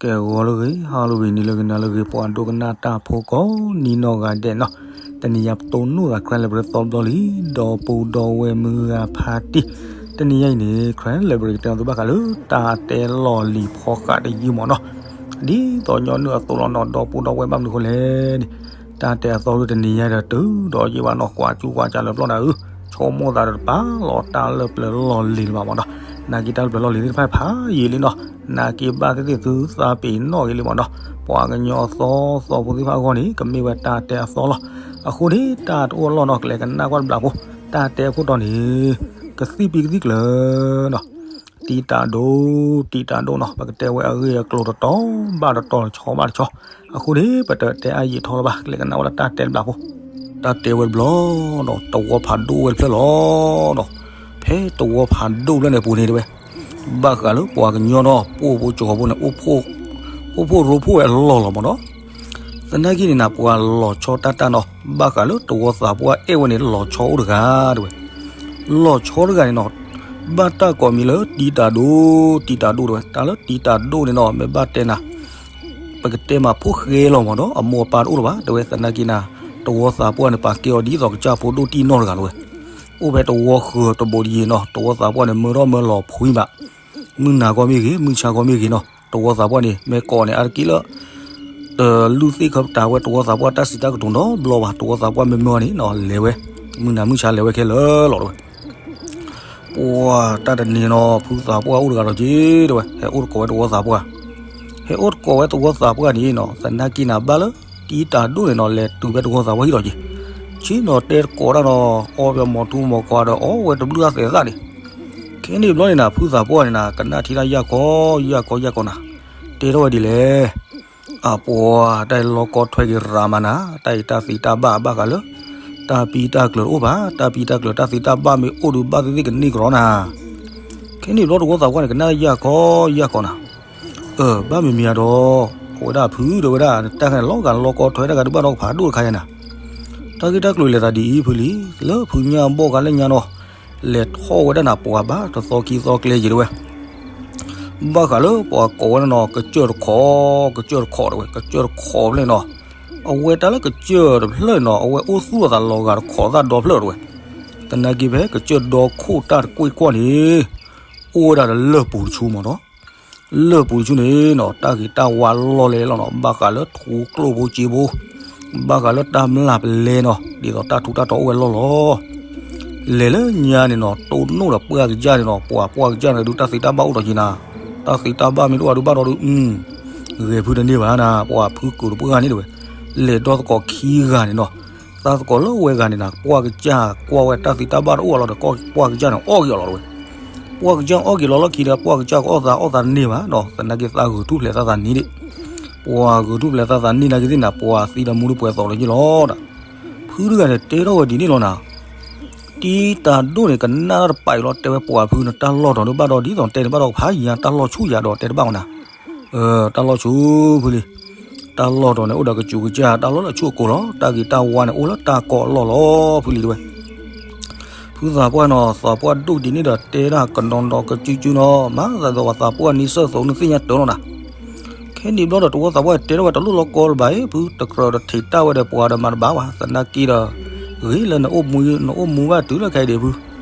ကဲဂီၤလၢဂ့ၤ ဟါလၢဂ့ၤ နံၤလၢဂ့ၤ နၤလၢဂ့ၤ ပှၤဒိကနၣ်တၢ်ဖိကိးနံၤနီၢ်ဂၤဒဲးနီၤ, တနံၤညါပတိၢ်နီၣ်သး Cry Library သီဘျီလံ, ဒီပုၢ်ဒီဝဲၢ်မုၢ်ဂၤဖါတံၢ်, တနံၤညါအံၤန့ၣ် Cry Library ကတဲသုဘၣ်ဃးလၢတၢ်တဲလီၢ်လံၤဖီဃးတယုၢ်မးနီၤ, ဒ်သိးညီနုၢ်အသိးလီၤနီၤ, ဒီပုၢ်ဒီဝဲၢ်ဘၣ်မနုၤဃိလဲၣ်န့ၣ်, တၢ်တဲအသီဒုတနံၤညါဒီးတုၤဒီးယံာ်ဘၣ်နီၤ, ကွၢ်ကၠူကွၢ်ကၠးလၢပျီၢ်နၤဧၢ, ဆိကမိၣ်သးဒီးတပာ်လီၤတၢ်လၢပျၢၤလီၢ်လံၤလၢၤဘၣ်မးနီၤ, နာ်က့တၢ်လၢပျၢၤလီၢ်လံၤသ့ၣ်တဖၣ်ဖးယံာ်လံနီၤ, နာ်က့ဘၣ်သ့ၣ်သ့ၣ်သုသးပ့ၤနီၣ်ဂ့ၤလံမးနီၤ, ပှၤကညီအသီသီဖိသ့ၣ်တဖၣ်အဂီၢ်န့ၣ် ကမ့ၢ်ဝဲတၢ်တဲအသီလီၤ, အဃိန့ၣ် တၢ်တအိၣ်အလီၢ်နီၤ, ကလဲၤကနၣ်ကွၢ်တဘျီဖိ, တၢ်တဲအခိၣ်တီန့ၣ် ကသံၣ်ပံကသံၣ်ကျၢၤနီၤ, တံတၤဒိၣ် တံတၤဒိၣ်နီၤ, ပကတဲဝဲအဂ့ၢ်အကျိၤတတီၤဘၣ်တတီၤ တဆီဘၣ်တဆီ, အဃိန့ၣ် ပတတဲအါယံာ်ထီလၢၤဘၣ်, ကလဲၤကနၣ်ဝဲဒၣ်တၢ်တဲတဘျီဖိ, တၢ်တဲဝဲတဘျီဒီး သဝီဖးဒိၣ်ဝဲတဖျၢၣ်လီၤနီၤ, ဖဲသဝီဖးဒိၣ်ဖျၢၣ်န့ၣ်အပူၤန့ၣ်တဲဝဲ, ဘၣ်ဃးလၢပှၤကညီဒီး ပှိၢ်ဖိကီၤဖိန့ၣ် အိၣ်ဖှိၣ်ရိဖှိၣ်ဝဲအလီၢ်လီၤမးနီၤ, သနာ်က့န့ၣ်နၤ ပှၤလီၤဆီတၢ်တၢ်နီၤ, ဘၣ်ဃးလၢသဝီသးပှၢ်အဲၣ်ဝဲန့ၣ် လီၤဆီအိၣ်တဂၤတဲဝဲ, လီၤဆီတဂၤန့ၣ်နီၤ, ဘၣ်တၢ်ကိးမံၤလၢတံတၤဒိၣ် တံတၤဒိၣ်တဲဝဲ, တၢ်လၢတံတၤဒိၣ်န့ၣ်နီၤ မ့ၢ်ဘၣ်တဲနၤ ပကတဲမးဖိဃဲလီၤမးနီၤ, အမိၢ်အပၢ်တအိၣ်လၢၤဘၣ် တဲဝဲ, သနာ်က့နၤ သဝီသးပှၢ်န့ၣ် ပာ်ကဲအီၤဒ်သိးကစၢ်ဖိဒိၣ်တံၢ်နီၢ်တဂၤလီၤဝဲ, အိၣ်ဖဲသဝီဃၢၤတဘိးဒ်ယံၤနီၤ, သဝီသးပှၢ်န့ၣ် မၢထီၣ်မၢလီၤဖှံဘၣ်, မုၢ်နၤခီမ့ၢ်ဂ့ၤ မုၢ်ဆါခီမ့ၢ်ဂ့ၤနီၤ, သဝီသးပှၢ်န့ၣ် မ့ၢ်ကိးန့ၣ် အါတက့ၢ်လၢ တလူၢ်သ့ၣ်ခၢပတာ်ဝဲသဝီသးပှၢ်တၢ်စံးတၢ်ကတိၤနီတဘျီဘၣ်, သဝီသးပှၢ်မ့ၢ်မၢန့ၣ်နီၤ လဲၤဝဲ, မုၢ်နၤမုၢ်ဆါလဲၤဝဲခဲလၢာ်လီၤတဲဝဲ ပှၤတၢ်တနံၤနီၤ ဖုသးပှၢ်အိၣ်တဂၤဒီးက့ၤတဲဝဲ, ဟဲအိၣ်တကိးဝဲသဝီသးပှၢ်, ဟဲအိၣ်တကိးဝဲသဝီသးပှၢ်န့ၣ်နီၤ, သနာ်က့နၤဘၣ်လၢ တံတၤဒိၣ်န့ၣ်နီၤ လဲၤတုၤဖဲသဝီသးပှၢ်ဟံၣ်ဒီးက့ၤ, ဆ့ၣ်နီၤတဲတကိးတၢ်နီၤ အီၣ်ဝဲမီၤထူမီၤကီၤဒီးအီၣ်ဝဲတဘျုးအသဲးသၣ်န့ၣ်, ခဲန့ၣ်ဘျီန့ၣ်နၤ ဖုသးပှၢ်န့ၣ်နၤ ကနၣ်ထံတၢ်ယၢ်ကီယၢ်ကီယၢ်ကီနၤ, တဲထီၣ်ဝဲဒ်လဲၣ် အပှၤ တၢ်အံၤလီၤကီထွဲက့ၤရၤမးနၤ, တၢ်အံၤတၢ်သ့တၢ်ဘၣ်ဘၣ်ဃးလၢ တၢ်ပံတၢ်ကျၢၤတအိၣ်ဘၣ်, တၢ်ပံတၢ်ကျၢၤတၢ်သ့တၢ်ဘၣ်မ့ၢ်အိၣ်ဒုး ဘၣ်သ့ၣ်သ့ၣ်ကန့ၢ်ကရီနၤ, ခဲန့ၣ်ဘျီသဝီသးပှၢ်န့ၣ် ကနၣ်ယၢ်ကီယၢ်ကီနၤ, အၢ ဘၣ်မံၤမံၤဧါဒီး အဝဲဒၣ်ဖုဒီးဝဲဒၣ် တၢ်ခါန့ၣ် လီၤဂာ်လီၤကီထွဲတၢ်ဂၤဒုးဘၣ်ဒီးကဖးဒိၣ်တခါယါနၤ, တၢ်ဂ့ၢ်တၢ်ကျိၤလဲၤသးဒ်အံၤဖုလံ, လၢဖုညၣ်ဘီၣ်ဂၤလၢညါနီၤ, လဲၤထီၣ်ဝဲဒၣ်နၤပှၤဘၣ်တသီခံသီကျဲယံၤတဲဝဲ ဘၣ်ဃးလၢပှၤကိးဝဲဒၣ်နီၤ ကစၢၢ်တခိး, ကစၢၢ်တခိးတဲဝဲ, ကစၢၢ်တခိးဖျၢၣ်နီၤ, အဝဲတၢ်လၢကစၢၢ်တဖျၢၣ်နီၤ အဝဲအိၣ်သူၣ်လီၤသးလီၤဂာ်တခိးသၣ်ဒီဖျၢၣ်တဲဝဲ, သနာ်က့ဖဲကစၢၢ်ဒီခိၣ်တၢ်တကွ့ၢ်ကွီၢ်န့ၣ် အိၣ်ဝဲဒၣ်ဒီးလၢၢ်ပူၤတဆူမးနီၤ လၢၢ်ပူၤတဆူန့ၣ်နီၤ တၢ်ဂ့ၤတၢ်ဝါလီၢ်လဲၣ်လီၤနီၤ, ဘၣ်ဃးလၢထူကျိၣ်ဖိစ့ဖိ, ဘၣ်ဃးလၢတၢ်မျၢ်ပလဲနီၤ, ဒ်သိးတၢ်ထူတၢ်တီၤအိၣ်ဝဲလီၢ်လီၤ. လဲၤလၢညါန့ၣ်နီၤ တိၢ်နီၣ်ဒီးပှၢ်ကစၢ်န့ၣ်နီၤ, ပှၤပှၢ်ကစၢ်န့ၣ်ဒုး တၢ်သ့တၢ်ဘၣ်အိၣ်ဒီးက့ၤနၤ, တၢ်သ့တၢ်ဘၣ်မ့ၢ်တအိၣ်အဒုးဘၣ်ဒီးဒုး ဂဲၤဖုတန့ၢ်ဘၣ်နၤ, ပှၤဖုကိးတပှၢ်န့ၣ်တဲဝဲ, လဲၤဒီသကိးခံဂၤန့ၣ်နီၤ, သးသကိးလၢဝဲဂၤန့ၣ်နၤ ပှၢ်ကစၢ်ကွၢ်ဝဲတၢ်သ့တၢ်ဘၣ်တအိၣ်အလီၢ်ဒီး ပှၢ်ကစၢ်န့ၣ်အီၣ်က့ၤအီၤလီၤတဲဝဲ ပှၢ်ကစၢ်အီၣ်က့ၤလီၤလီၢ်ခံဒီး ပှၢ်ကစၢ်ကအီၣ်သးအီၣ်သးတန့ၢ်ဘၣ်နီၤ, သနာ်က့သးဂုာ်ထူၣ်ဖျဲးသးသးနံၤဒၣ်, ပှၤဂုာ်ထူၣ်ဖျဲးသးသးနံၤနာ်က့သ့ၣ်နၤ ပှၤသံဒီးမူဒုးပှဲၤသိးလၢက့ၤလီၤဒီး, ဖုတဂၤန့ၣ်တဲထီၣ်ဝဲဒ်န့ၣ်လီၤနၤ, တံတၤဒိၣ်န့ၣ် ကနၣ်တၢ်တပာ်အံၤလီၤ တဲဝဲပှၤဖုန့ၣ် တၢ်လီၢ်တီၤဒုးဘၣ်ဒီးဒ်သိးတဲန့ၣ်ဘၣ်ဒီးဖးယါ တၢ်လီၢ်ဆူၣ်ယါဒီးတဲတဘၣ်ဝဲနၤ တၢ်လီၢ်ဆူၣ်ဖုလံ, တၢ်လီၢ်တီၤန့ၣ် အိၣ်ဒီးကစူးကစၢ် တၢ်လီၢ်လၢဆူၣ်အကိာ်လီၤ, တၢ်ဂ့ၤတၢ်ဝါန့ၣ် အိၣ်လၢတၢ်ကီအလီၢ်လီၤ ဖုလံတဲဝဲ. ဖုသးပှၢ်နီၤ သးပှၢ်ဒိၣ်ဒ်န့ၣ်ဒီး တဲဒၣ်ကဒီဒီကစုကစုနီၤ, မၤသးဒီးပှၤသးပှၢ်နံၤစၢၣ်သိးနသ့ၣ်ညါတၢ်လီၤနၤ. ခဲန့ၣ်ဘျီဒီး တဝီသးပှၢ်တဲထီၣ်ဝဲ တလိၣ်လီၤကီလၢၤဘၣ်အံၤ ဖုတကြၢးဒီးထံးတၢ်ဝဲဒီး ပှၤဒီးမၤတဘၣ်ဘၣ်, သနာ်က့ဒီး ဂ့ၤလၢနအိၣ်မူ နအိၣ်မူဘၣ်တုၤလၢခဲအံၤဒံးဖု,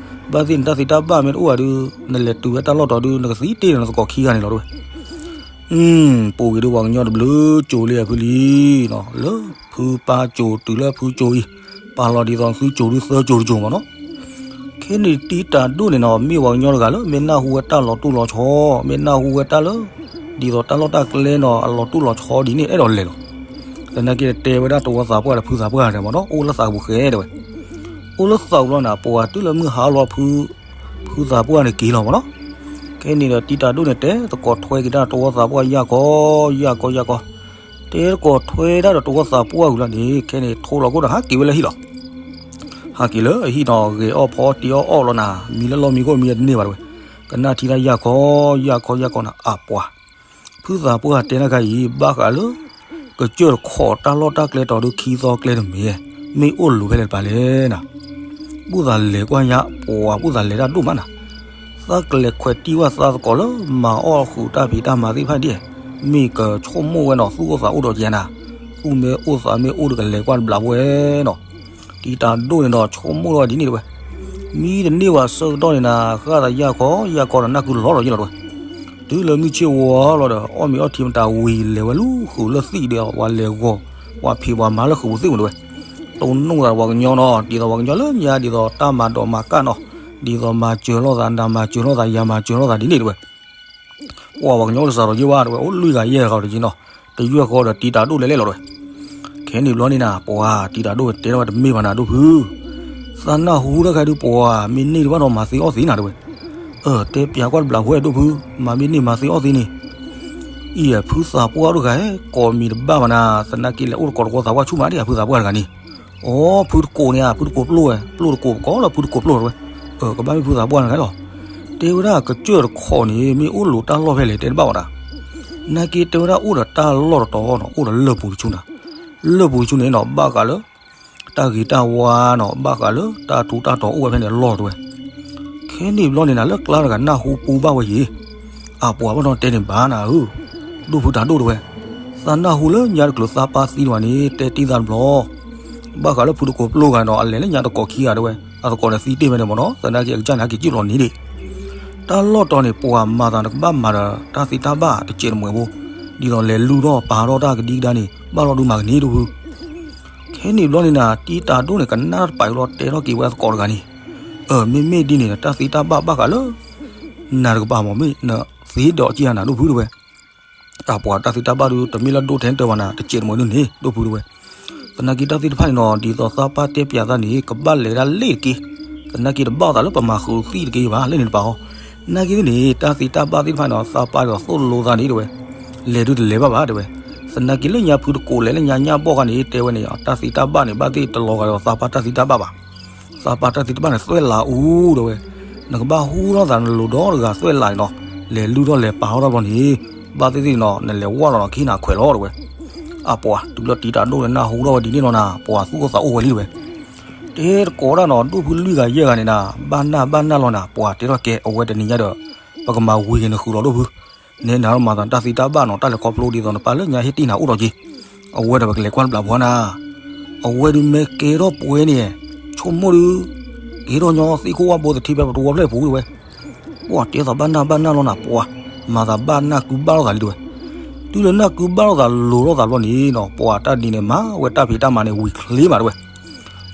ဘၣ်သ့ၣ်နတၢ်သ့တၢ်ဘၣ်မ့ၢ်တအိၣ်ဘၣ်ဒီး နလဲၤတုၤဝဲတၢ်လီၢ်တီၤဒုး နကသံတ့ၢ်ဒီးနသကိးခံဂၤန့ၣ်လီၤတဲဝဲ. ပူၤကွံာ်ဒုးပှၤကညီတဘျုးကၠိၤလံဧါဖုလံနီၤ, လၢဖုပၢ်ကၠိၤတုၤလၢဖုကၠိၤအံၤ, ပာ်လီၤဒ်သိးသုကၠိၤဒုးသၢကၠိၤတကၠိၤမးနီၤ. ခဲန့ၣ်တံတၢ်ဒိၣ်န့ၣ်နီၤ မ့ၢ်ပှၤကညီတဂၤလၢ မ့ၢ်နၢ်ဟူဝဲတၢ်လီၤတိၢ်လီၤဆီ, မ့ၢ်နၢ်ဟူဝဲတၢ်လၢ ဒ်သိးတၢ်လီၢ်တၢ်ကျဲနီၤ အလီၤတိၢ်လီၤဆီဒ်န့ၣ် အဲၣ်ဒိးလဲၤလီၤ. သနာ်က့တဲဝဲဒၣ်တဝီသးပှၢ်ဒီးဖုသးပှၢ်န့ၣ်မးနီၤ အိၣ်လၢသးပူၤဃဲတဲဝဲ, အိၣ်လၢသးပူၤလီၤနၤ ပှၤတုၤလၢမုၢ်ဟါလီၤဖု ဖုသးပှၢ်န့ၣ်က့ၤလီၤမးနီၤ. ခဲန့ၣ်ဒီးတံတၢ်ဒိၣ်န့ၣ် တဲသကိးထွဲက့ၤတၢ်တဝီသးပှၢ်ယၢ်ကီယၢ်ကီယၢ်ကီ, တဲသကိးထွဲဒၣ်ဒီးတဝီသးပှၢ်ဝံၤလီၤန့ၣ် ခဲန့ၣ်ထိလီၤခိၣ်ဒီးဟးက့ၤဝဲလၢဟံၣ်လီၤ. ဟးက့ၤလၢအဟံၣ်နီၤ ဂဲၤအီၣ်ဖီအီၣ်တ့အီၣ်အီၣ်လီၤနၤ, မံလၢလီၢ်မံခိၣ်မံတန့ၢ်ဘၣ်တဲဝဲ, ကနၣ်ထံတၢ်ယၢ်ကီယၢ်ကီယၢ်ကီနၤ အပှၤ ဖုသးပှၢ်တဲနၢ်ခါအံၤ ဘၣ်ဃးလၢ ကစၢၢ်တခိးတၢ်လီၢ်တၢ်ကျဲတီၤဒုးခံသီကျဲတမ့ၢ်, မ့ၢ်အိၣ်လူၤဖဲလဲၣ်တပၤလဲၣ်နၤ. ဘူၣ်သးလဲၤကွၢ်ညါ ပှၤဘူၣ်သးလဲၤတၢ်ဒိၣ်မးနၤ, သးကလဲၤခွဲးတံၢ်ဝဲသးသကိးလၢမၤအီၣ်ဃုာ်တၢ်ဖံးတၢ်မၤသ့ၣ်တဖၣ်ဒ်, မ့ၢ်ကဆိကမိၣ်ဝဲနီၤ သူၣ်အိၣ်သးအိၣ်ဒီးကယၤနၤ, သူၣ်မ့ၢ်အိၣ်သးမ့ၢ်အိၣ်ဒီးကလဲၤကွၢ်တဘျးဝဲနီၤ. တံၤတၢ်ဒိၣ်န့ၣ်ဒီးဆိကမိၣ်ထီၣ်ဝဲဒ်န့ၣ်တဝဲ, မံတန့ၢ်ဝဲဆၢကတီၢ်န့ၣ်နၤ ဃၣ်သးယၢ်ခီယၢ်ခီဒီးနၢ်ကုလီၤလီၤယ့ၢ်လီၤတဝဲ. တုၤလၢမုၢ်ဆ့ၣ်ဝါလီၤဒီး အီၣ်မ့ၤအီထံမတၤဝံၤ လဲၤဝဲလူၤဃုာ်လၢသံၣ်ဒီး ပှၤလဲၤဂီၤ ပှၤဖံးပှၤမၤလၢဃုာ်ပူၤသ့ၣ်မတၤတဝဲ. တိၢ်နီၣ်သးပှၤကညီနီၤ ဒ်သိးပှၤကညီလၢညါ ဒ်သိးတၢ်မၤဒိးမၤကၢ်နီၤ, ဒ်သိးမၤစၢၤလိာ်သး နၤမၤစၢၤလိာ်သး ယၤမၤစၢၤလိာ်သးဒ်န့ၣ်တဝဲ. ပှၤပှၤကညီအိၣ်လၢစးထီၣ်ယ့ၢ်ဝါတဝဲ အိၣ်လွံၢ်ဂၤယဲၢ်ဂၤဒီးက့နီၤ, တယွဲၢ်ဃီဒီးတံၤတၢ်ဒိၣ်လဲၤလဲၣ်လီၤတဝဲ. ခဲန့ၣ်ဘျီန့ၣ်နၤ ပှၤတံၤတၢ်ဒိၣ်တဲထီၣ်ဝဲတမ့ၢ်ဘၣ်နၤဒိၣ်ဖု, သးနၢ်ဟူတၢ်ခါဒုး ပှၤမ့ၢ်န့ၢ်တဘၣ်ဒီးမၤသ့အီၣ်သ့နၤတဝဲ. အၢ တဲပျးကွၢ်တဘျးဝဲဒိၣ်ဖု, မၤမ့ၢ်န့ၢ်မၤသ့အီၣ်သ့န့ၣ်, အံၤဖုသးပှၢ်တဂၤ ကိးမံၤတဘၣ်ဘၣ်နၤ, သနာ်က့လဲၤအိၣ်တကိးတဃီသးပှၢ်ဆူၣ်မးဒ်အဖုသးပှၢ်တဂၤန့ၣ်. အိ ဖုတကိးန့ၣ်ဧါ ဖုတကိးပျိဝဲ ပျိတကိးပကိးလီၤဝဲ. အၢ ကဘၣ်မ့ၢ်ဖုသးပှၢ်တဂၤလီၤ. တဲဝဲဒၣ်ကစၢၢ်တခီန့ၣ် မ့ၢ်အိၣ်လိၤတၢ်လီၢ်ဖဲလဲၣ် တဲတဘၣ်ဝဲဒၣ်. နာ်က့တဲဝဲဒၣ်အိၣ်ဒီးတၢ်လီၢ်တတီၤနီၤ အိၣ်ဒီးလၢၢ်ပူၤတဆူနၤ, လၢၢ်ပူၤတဆူန့ၣ်နီၤ ဘၣ်ဃးလၢ တၢ်ဂ့ၤတၢ်ဝါနီၤ ဘၣ်ဃးလၢတၢ်ထူးတၢ်တီၤအိၣ်ဝဲဖဲန့ၣ်လီၢ်တဝဲ. ခဲန့ၣ်ဘျီန့ၣ်နၤ လၢကျါတဂၤနၢ်ဟူပူဘၣ်ဝဲယ့ၤ, အပှၤဘၣ်ဒီးတဲန့ၣ်ဘၣ်နၤဧၢ, ဒိၣ်ဖုတၢ်ဒိၣ်တဝဲ, သးနၢ်ဟူလၢညါတချုးသးပၢ်သံတဝဲန့ၣ် တဲတံၢ်သးတဘျီ, ဘၣ်ဃးလၢဖုတကိးပျိဂၤနီၤ အလဲၤလၢညါတကိးခံဂၤတဝဲ, အသကိးန့ၣ်သံတ့ၢ်ဖဲန့ၣ်မ့ၢ်နီၤ သနာ်က့အကစၢ်န့ၣ်ဟဲက့ၤကံၣ်ဘျီန့ၣ်ဒံး တၢ်လီၢ်တီၤန့ၣ် ပှၤမၤသးနကဘၣ်မၤဒီးတၢ်သ့တၢ်ဘၣ်တစဲးတမှဲးဖိ, ဒ်သိးလဲၤလုၢ်ထီၣ်ပာ်ထီၣ်တၢ်ကဒံကဒါန့ၣ် ဘၣ်လီၤဒုးမၤကန့ၢ်ဒိၣ်ဖု. ခဲန့ၣ်ဘျီန့ၣ်နၤ တံၤတၢ်ဒိၣ်န့ၣ် ကနၣ်တပာ်အံၤလီၤ တဲထီၣ်က့ၤဝဲအသကိးတဂၤန့ၣ်, အၢ မ့မ့ၢ်ဒ်န့ၣ် တၢ်သ့တၢ်ဘၣ်ဘၣ်ဃးလၢ နၤတကပၤမ့ၢ်မ့ၢ်နသ့ဒီးက့ၤနၤဒိၣ်ဖုတဝဲ. အပှၤတၢ်သ့တၢ်ဘၣ်ဒုး တမ့ၢ်လၢဒိၣ်ထဲတၢ်ဘၣ်နၤ တစဲးတမှဲးဒုးန့ၣ် ဒိၣ်ဖုတဝဲ. သနာ်က့တၢ်သ့ၣ်တဖၣ်န့ၣ်နီၤ ဒ်သိးသးပၢ်တဲပျးသးန့ၣ် ကဘၣ်လဲၤဒၣ်လ့ၣ်တက့ၢ်. သနာ်က့တဘၣ်အသးလၢပမၤဃုာ်သံၣ်တက့ၢ်ဘၣ် လၢန့ၣ်တပၤအီၤ. နာ်က့သ့ၣ်န့ၣ် တၢ်သ့တၢ်ဘၣ်သ့ၣ်တဖၣ်န့ၣ်နီၤ သးပၢ်ဒ်သိၣ်လိသးန့ၣ်တဝဲ လဲၤဒုးတလဲၤဘၣ်ဘၣ်တဲဝဲ. သနာ်က့လၢညါဖုတကိးလဲၤလၢညါညၣ်ဘီၣ်ခါန့ၣ် တဲဝဲန့ၣ် တၢ်သ့တၢ်ဘၣ်န့ၣ် ဘၣ်သ့ၣ်တလီၤဂာ်ဒီးသးပၢ်တၢ်သ့တၢ်ဘၣ်ဘၣ်. သးပၢ်တၢ်သ့တၢ်ဘၣ်န့ၣ် သွဲၣ်လးအူတဲဝဲ, နကဘၣ်ဟူထီၣ်သးနလိၤဒီတဂၤသွဲၣ်လးန့ၣ်နီၤ, လဲၤလုၢ်ထီၣ်လဲၤပာ်ထီၣ်တၢ်ဘျီန့ၣ် ဘၣ်သ့ၣ်သ့ၣ်န့ၣ်နီၤ နလဲၤဝဲလီၤနီၤ ခံနၤခွဲးလီၤတဲဝဲ. အပှၤတုၤလၢတံၤတၢ်ဒိၣ်န့ၣ် နၢ်ဟူထီၣ်ဝဲဒ်န့ၣ်လီၤနၤ ပှၤသူၣ်အိၣ်သးအိၣ်ဝဲလံတဲဝဲ. တဲတကိးဒၣ်နီၤ ဒိၣ်ဖုလွံၢ်ဂၤယဲၢ်ဂၤန့ၣ်နၤ ဘၣ်နၢ်ဘၣ်နၢ်လီၤနၤ ပှၤတဲထီၣ်ကဲ အဝဲတနံၤညါဒီး ပကမၤဝံၤက့ၤနဃုာ်လီၤဒိၣ်ဖု နဲနၤမၤသးတၢ်သ့တၢ်ဘၣ်နီၤ တၢ်လဲၤခီဖျိဒ်သိးနပၢ်လၢညါဟ့ၣ်တံၢ်နၤအိၣ်ဒီးက့ၤ, အဝဲဒီးပကလဲၤကွၢ်တဘျးပှၤနၤ, အဝဲဒုးမ့ၢ်ကဲထီၣ်ပှဲၤန့ၣ်, ဆိကမိၣ်ဒုး, ကဲထီၣ်ညီသ့ၣ်ခိၣ်ဝၣ်ဘိသထံဖဲပတဝီဖျၢၣ်ပူၤတဲဝဲ, ပှၤတဲသးဘၣ်နၢ်ဘၣ်နၢ်လီၤနၤ ပှၤ, မၤသးဘၣ်နၢ်ကုဘၣ်လိာ်သးလံတဲဝဲ, တုၤလၢနၢ်ကုဘၣ်လိာ်သးလိၤလိာ်သးဘျီန့ၣ်နီၤ ပှၤတၢ်ဒ်န့ၣ်မၤဝဲတၢ်ဖံးတၢ်မၤန့ၣ် ဝံၤချ့မးတဲဝဲ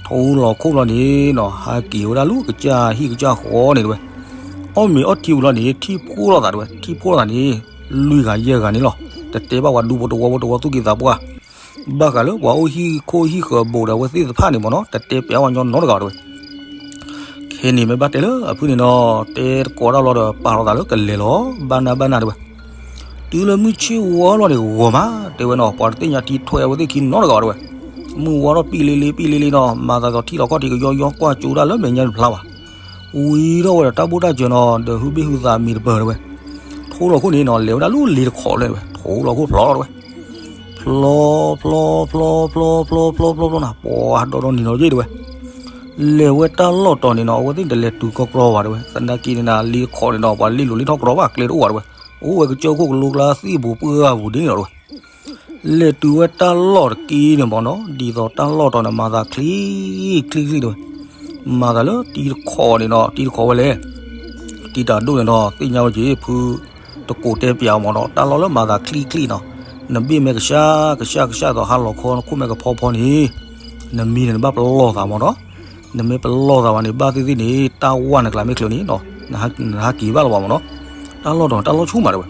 ထူလီၤခိၣ်လီၤန့ၣ်နီၤ ဟးက့ၤဝဲဒၣ်လူၤကစၢ်ဟံၣ်ကစၢ်ဃီန့ၣ်တဲဝဲ, အီၣ်မ့ၤအီထံဝံၤလီၤန့ၣ် ထံၣ်ဖှိၣ်လိာ်သးတဲဝဲ ထံၣ်ဖှိၣ်လိာ်သးန့ၣ်, လွံၢ်ဂၤယဲၢ်ဂၤန့ၣ်လီၤ. တတဲဘၣ်ပှၤဒူဖိတဝီဖိတဝီသူၣ်က့သးပှၢ်, ဘၣ်ဃးလၢပှၤအိၣ်ဟံၣ်ခိၣ်ဟံၣ်ဃၢၤဘိးဒီးအဝဲသ့ၣ်တဖၣ်န့ၣ်မ့ၢ်နီၤ တတဲပျးဝဲညီနီတဂၤတဲဝဲ ခဲန့ၣ်မ့ၢ်ဘၣ်တဲလၢအဖုန့ၣ်နီၤ တဲတကိးဒၣ်လီၤဒီးပာ်လီၤသးလၢကလဲၤလီၤ ဘၣ်နၢ်ဘၣ်နၢ်တဲဝဲ, တုၤလၢမုၢ်ဆ့ၣ်ဝါလီၤန့ၣ်ဂီၤမး တဲဝဲနီၤ ပှၤတသ့ၣ်ညါထံထွဲအဝဲသ့ၣ်ခံနီတဂၤတဲဝဲ, မုၢ်ဝါထီၣ်ပံၣ်လ့လ့ပံၣ်လ့လ့နီၤ မၤသးသိးထံလီၤခီၣ်ထံးကယီယီကွၢ်ကၠိဒၣ်လၢမဲာ်ညါတဖျါဘၣ်, ဝံၤထီၣ်ဝဲဒီးတၢ်ဘိၣ်တၢ်စၢၤနီၤ ဒီးဟုဘ့ၣ်ဟုသးမံၤတပၢၢ်တဲဝဲ, ထူလီၤခိၣ်န့ၣ်နီၤ လဲၤဝဲဒၣ်လူၤလ့ၤတခိးလၢတဲဝဲ ထူလီၤခိၣ်ဖျီတဲဝဲ ဖျီ ဖျီ ဖျီ ဖျီ ဖျီ ဖျီ ဖျီ ဖျီ ဖျီ ဖျီ ဖျီ နီၤ ပှၤဟးဒီဒီနံၤနီၤယ့ၣ်တဲဝဲ, လဲၤဝဲတၢ်လီၢ်တီၤန့ၣ်နီၤ အဝဲသ့ၣ်တလဲၤတုၤကီကီဘၣ်တဲဝဲ, သနာ်က့န့ၣ်နၤ လ့ၤတခိးန့ၣ်နီၤ ပှၤလ့ၣ်လိၤလ့ၣ်ထီၣ်ကြီဘၣ် ကျဲတအိၣ်ဘၣ်တဲဝဲ, အိၣ်ဝဲကစၢၢ်ခိၣ်ကလိကျါသ့ၣ်ပူၤပှၢ်ပူၤဒ်န့ၣ်လီၤတဲဝဲ, လဲၤတုၤဝဲတၢ်လီၢ်တက့ၢ်န့ၣ်မ့ၢ်နီၤ ဒ်သိးတၢ်လီၢ်တီၤန့ၣ် မၤသးချံ ချံချံတဲဝဲ, မၤသးလၢတံၤတခိးန့ၣ်နီၤ တံၤတခိးဝဲလဲၣ် တံၤတၢ်ဒိၣ်န့ၣ်ဒီး သ့ၣ်ညါဝဲက့ၤ ဖုတကိးတဲပျးအီၤမ့ၢ်နီၤ တၢ်လီၢ်လၢမၤသးချံချံနီၤ, နဘ့ၣ်မ့ၢ်ကစၢ်ကစၢ်ကစၢ်သိးဟါလီၤခီ နခိၣ်မ့ၢ်ကဖီဖီန့ၣ်, နမံန့ၣ်နဘၣ်ပလီၢ်သးမ့ၢ်နီၤ, နမ့ၢ်ပလီၢ်သးဘၣ်န့ၣ် ဘၣ်သ့ၣ်သ့ၣ်န့ၣ် တၢ်ဝၢ်နကျးမ့ၢ်ချုးန့ၣ်နီၤ နဟးက့ၤဘၣ်လီၤဘၣ်မ့ၢ်နီၤ, တၢ်လီၢ်တီၤန့ၣ် တၢ်လီၢ်ဆူၣ်မးတဲဝဲ,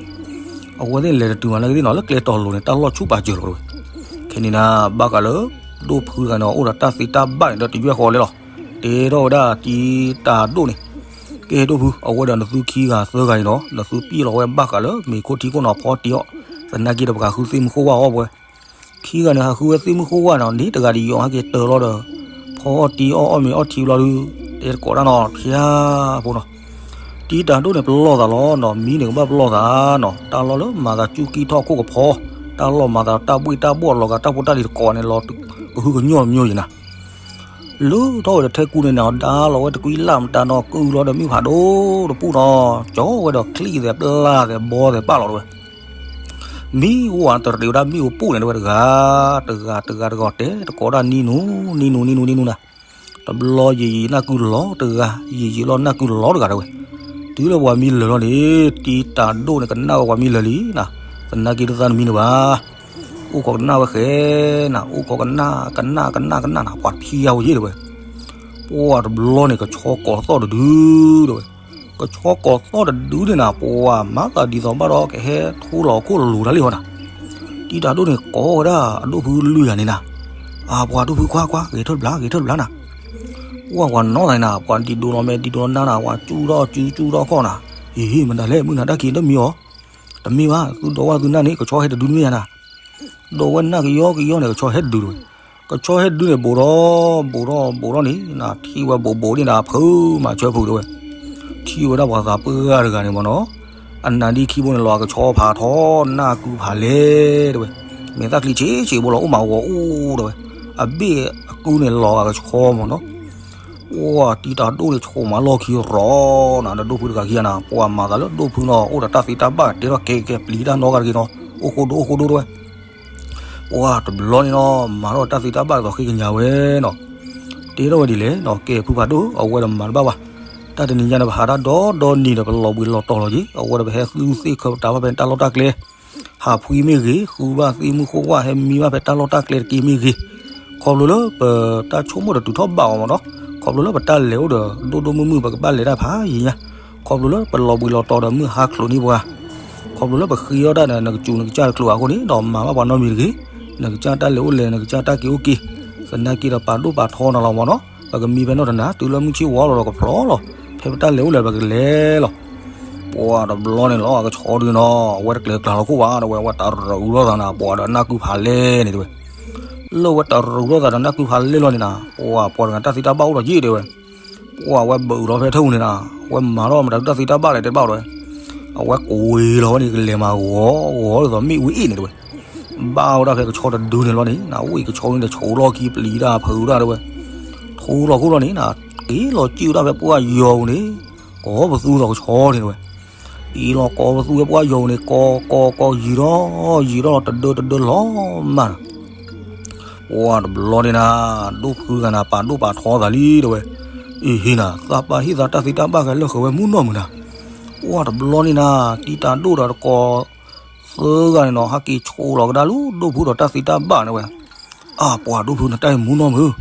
အဝဲသ့ၣ်လဲၤတတုၤမးနာ်က့သ့ၣ်နီၤ လၢကျဲတီၤလိၤန့ၣ် တၢ်လီၢ်ဆူၣ်ပာ်စၢၤလီၤတဲဝဲ, ခဲန့ၣ်နၤ ဘၣ်ဃးလၢဒိၣ်ဖုဂၤန့ၣ် အိၣ်ဒီးတၢ်သ့တၢ်ဘၣ်န့ၣ်ဒီးတယွဲၢ်ဃီလဲၣ်လီၤ, တဲထီၣ်ဝဲဒၣ်တံၤတၢ်ဒိၣ်န့ၣ်, ကဲဒိၣ်ဖု အဝဲဒီးနသုခံဂၤသၢဂၤအံၤနီၤ နသုပံၣ်လီၤဝဲဘၣ်ဃးလၢမ့ၤခိၣ်ထံခိၣ်နီၤ ဖီတံၢ်အီၣ်, သနာ်က့ဒီးပကဃုသ့ၣ်မုၢ်ခိၣ်ဝၣ်အီၣ်ပှဲၤ, ခံဂၤန့ၣ် ဟးဃုဝဲသ့ၣ်မုၢ်ခိၣ်ဝၣ်နီၤ န့ၣ်တဂၤတယီၤဟဲက့ၤတၢၤလီၤဒီး, ဖီအီၣ်တံၢ်အီၣ်အီၣ်မ့ၤအီထံဘျီဒုး, တဲတကိးတၢ်နီၤ ဖျါဖိနီၤ တံၤတၢ်ဒိၣ်န့ၣ် ပလီၢ်သးလီၤနီၤ မံန့ၣ်ကဘၣ်ပလီၢ်သးနီၤ တၢ်လီၢ်လၢမၤသးစူၢ်ကံၢ်ထီၣ်ခိၣ်ကဖီ, တၢ်လီၢ်မၤသးတၢ်ဘှ့ၣ်တၢ်ဘှီၣ်လီၤဂာ်တၢ်ဖိတၢ်လံၤတကိးန့ၣ်လီၤ, ကဟုကညီၢ်မညီယံၤနၤ လၢထီၣ်ဝဲဒီးထဲကူန့ၣ်နီၤ ဒါလီၤဝဲတကွံလၢ်မတၤနီၤ ကုလီၤဒီးမုၢ်ဖးဒိၣ်တပူၤနီၤ ကၠီဝဲဒီးချံၣ်သဲးပျၢ်သဲးဘီသဲးပာ်လီၤတဲဝဲ, မံဝဲတရံးဝဲဒၣ်မ့ၣ်အူပူၤန့ၣ် တဲဝဲတဂၤ, တဂၤတဂၤတဂၤတဲတကိးဒၣ် နံနူ နံနူ နံနူ နံနူ နၤ, တဘျီယံာ်ယံာ်နၢ်ကုလီၤတဂၤ, ယံာ်ယံာ်လီၤနၢ်ကုလီၤတဂၤတဲဝဲ. တုၤလၢပှၤမံလၢာ်လီၤန့ၣ် တံၤတၢ်ဒိၣ်န့ၣ် ကနၣ်ဝဲပှၤမံလၢာ်လံနၤ, သနာ်က့တသးနမံန့ၣ်ဘၣ်. အိၣ်ခိးကနၣ်ဝဲဃဲနၤ, အိၣ်ခိးကနၣ် ကနၣ်ကနၣ်ကနၣ်နၤ, ပှၤဖံယါဝဲယ့ၢ်တဲဝဲ. ပှၤတဘျီန့ၣ် ကဆီကိးသီၣ်တဒုတဲဝဲ. ကဆီကိးသီၣ်တဒုန့ၣ်နၤ, ပှၤမၤသးဒ်သိးဘၣ်ဒီးကဟဲထူလီၤခိၣ်လိၤတၢ်လံဟီနၤ. တံၤတၢ်ဒိၣ်န့ၣ်ကိးဝဲဒၣ်အဒိၣ်ဖုလွံၢ်ဂၤန့ၣ်နၤ, အပှၤဒိၣ်ဖုခွါခွါ ဂဲၤထၢၣ်တဘျီ ဂဲၤထၢၣ်တဘျီနၤ. ပှၤပှၤနီၢ်သးန့ၣ်နၤ, ပှၤဒံးဒိးလီၤမဲာ်ဒံးဒိးလီၤနါနၤ, ပှၤစူၣ်ထီၣ်စူၣ် စူၣ်ထီၣ်ခီၣ်နၤ. အ့ မတၤလဲၣ် မုၢ်နၤတၢ်ခံးတမံၤအီၤ, တမ့ၢ်ဘၣ်, သုဒိးဝဲသုနၢ်န့ၣ် ကဆီဟဲတဒုတမ့ၢ်ဧါနၤ. ဒိးဝဲနၢ်ကယီကယီန့ၣ် ကဆီဟဲတဒုတဲဝဲ. ကဆီဟဲတဒုန့ၣ် ဘူးထီၣ်ဘူးထီၣ်ဘူးထီၣ်န့ၣ်နၤ, ထံၣ်ဝဲဘူးဘူးန့ၣ်နၤ, ဖုမၤဆၢဖုတဲဝဲ. ထံၣ်ဝဲဒၣ်ပှၤသးပှၢ်တဂၤန့ၣ်မ့ၢ်နီၤ, အနါဒ်ခံဘိန့ၣ် လီၤကဆီဖးထီ နၢ်ကုဖးလဲၢ်တဲဝဲ. မဲာ်သၣ်ချံဆံးဆံးဘိလီၤ အိၣ်မးဂီၤအိၣ်တဲဝဲ. အဘ့ၣ်အကုန့ၣ် လီၤဂာ်ကဆီမ့ၢ်နီၤ. ပှၤတံၤတၢ်ဒိၣ်န့ၣ် ဆိးမးလီၢ်ခံရီၤနၤ, ဒီးဒိၣ်ဖုတဂၤခံဂၤနၤ, ပှၤမၤသးလၢဒိၣ်ဖုနီၤ, အိၣ်ဒီးတၢ်သ့တၢ်ဘၣ် တဲထီၣ်ကဲကဲပျံၤတၢ်နီတဂၤတဂ့ၤနီၤ, အိၣ်ဃိဒိၣ်အိၣ်ဃိဒိၣ်တဲဝဲ. ပှၤတဘျီန့ၣ်နီၤ, မၤထီၣ်တၢ်သ့တၢ်ဘၣ်ဒ်သိးဃ့ကညးဝဲနီၤ. တဲထီၣ်ဝဲဒ်လဲၣ်နီၤ, ကဲဖုဖးဒိၣ် အဝဲဒီးမၤတဘၣ်ဘၣ်. တၢ်တနံၤညါန့ၣ် ပဟးတၢ်ဒီဒီနံၤဒီး ပလီၤဘှံးလီၤတီၤလီၤက့ၤ, အဝဲဒီးပဟဲသူၣ်သ့ၣ်ခၢပတာ်ဘၣ်ဖဲတၢ်လီၢ်တၢ်ကျဲ ဟးဖှံမ့ၢ်ဂ့ၤ, ဃုဘၣ်သ့ၣ်မုၢ်ဃိၣ်ဝၣ် ဟဲမံဘၣ်ဖဲတၢ်လီၢ်တၢ်ကျဲတက့ၢ်မ့ၢ်ဂ့ၤ, ခီဖျိလၢပတၢ်ဆိကမိၣ်ဒီးတုၤထီၣ်ဘးအီၤမ့ၢ်နီၤ, ခီဖျိလၢပတၢ်လဲၤအိၣ်ဒီးဒိၣ်ဒိၣ်မုၢ်မုၢ် ပကဘၣ်လဲၤတၢ်ဖးယံၤညါ, ခီဖျိလၢပလီၤဘှံးလီၤတီၤဒီးမုၢ်ဟါချိးန့ၢ်ပှၤ, ခီဖျိလၢပဃ့အီၣ်တၢ်ဒီး နကစူၤနကစၢ်တချုးအဃိန့ၣ်ဒီး မၤဘၣ်ပှၤနီတမံၤတဂ့ၤ, နကစၢ်တၢ်လဲၤအိၣ်လဲၤ နကစၢ်တၢ်က့ၤအိၣ်က့ၤ, သနာ်က့ဒီးပာ်ဒိၣ်ပာ်ထီနၤလီၤမ့ၢ်နီၤ, ပကမံဖဲနီၣ်တနၤ တုၤလၢမုၢ်ဆ့ၣ်ဝါလီၤဒီးကဖျီလီၤ, ဖဲပတၢ်လဲၤအိၣ်လဲၤပကလဲၤလီၤ. ပှၤတဘျီန့ၣ်လီၤ အကဆီဒုနီၤ, အဝဲတကျဲၤကျါလီၤခိၣ်ဘၣ်ဒီး ဝဲဝဲတရူးထီၣ်သးနၤ ပှၤဒီးနၢ်ကုဖးလဲၢ်န့ၣ်တဲဝဲ. လၢဝဲတရူးထီၣ်သးဒီးနၢ်ကုဖးလဲၢ်လီၤန့ၣ်နၤ, ပှၤပှၤတဂၤတၢ်သ့တၢ်ဘၣ်အိၣ်ဒီးယ့ၢ်တဲဝဲ. ပှၤဝဲဘုးထီၣ်ဖဲထၢၣ်ပူၤန့ၣ်နၤ, ဝဲမၤထီၣ်မတၤဒုတၢ်သ့တၢ်ဘၣ်လဲၣ်တဲဘၣ်ဒီး, အဝဲကွံာ်လီၤဝဲန့ၣ် ကလဲၤမၤဂီၤဂီၤဒ်သိးမ့ၣ်အူအ့ၣ်န့ၣ်တဲဝဲ. ဘၣ်ဝဲဒၣ်ဖဲကဆီတဒုန့ၣ်လီၤန့ၣ်နၤ, ဝံၤကဆီန့ၣ်ဒီး ဆိးလီၢ်ခံပျံၤတၢ်ဖုးတၢ်တဲဝဲ. ထူလီၤခိၣ်လီၤန့ၣ်နၤ, က့ၤလီၤစံၣ်ဝဲဒၣ်ဖဲပှၢ်ယီၤပူၤန့ၣ်, ကိးပသူဒီးကဆီန့ၣ်တဲဝဲ. က့ၤလီၤကိးပသူဖဲပှၢ်ယီၤပူၤန့ၣ် ကိးကိးကိးယံၤထီၣ်ယံၤထီၣ်လီၤ တဒၢတဒၢလီၤမးနၤ. ပှၤတဘျီန့ၣ်နၤ, ဒိၣ်ဖုတဂၤနၤ ပာ်ဒိၣ်ပာ်ထီသးလံတဲဝဲ. အ့ဟ့နၤ, သးပှၢ်ဟ့ၣ်သးတၢ်သ့တၢ်ဘၣ်ကလဲၢ်ဃုာ်ဝဲမူနီၢ်မုၢ်နၤ. ပှၤတဘျီန့ၣ်နၤ, တံၤတၢ်ဒိၣ်ဒီးတကိးသၢဂၤန့ၣ်နီၤ, ဟဲက့ၤဆိးလီၤကဒါလၢဒိၣ်ဖုဒီးတၢ်သ့တၢ်ဘၣ်န့ၣ်ဝဲ. အါ ပှၤဒိၣ်ဖုနတၢ်အံၤမူနီၢ်မုၢ်,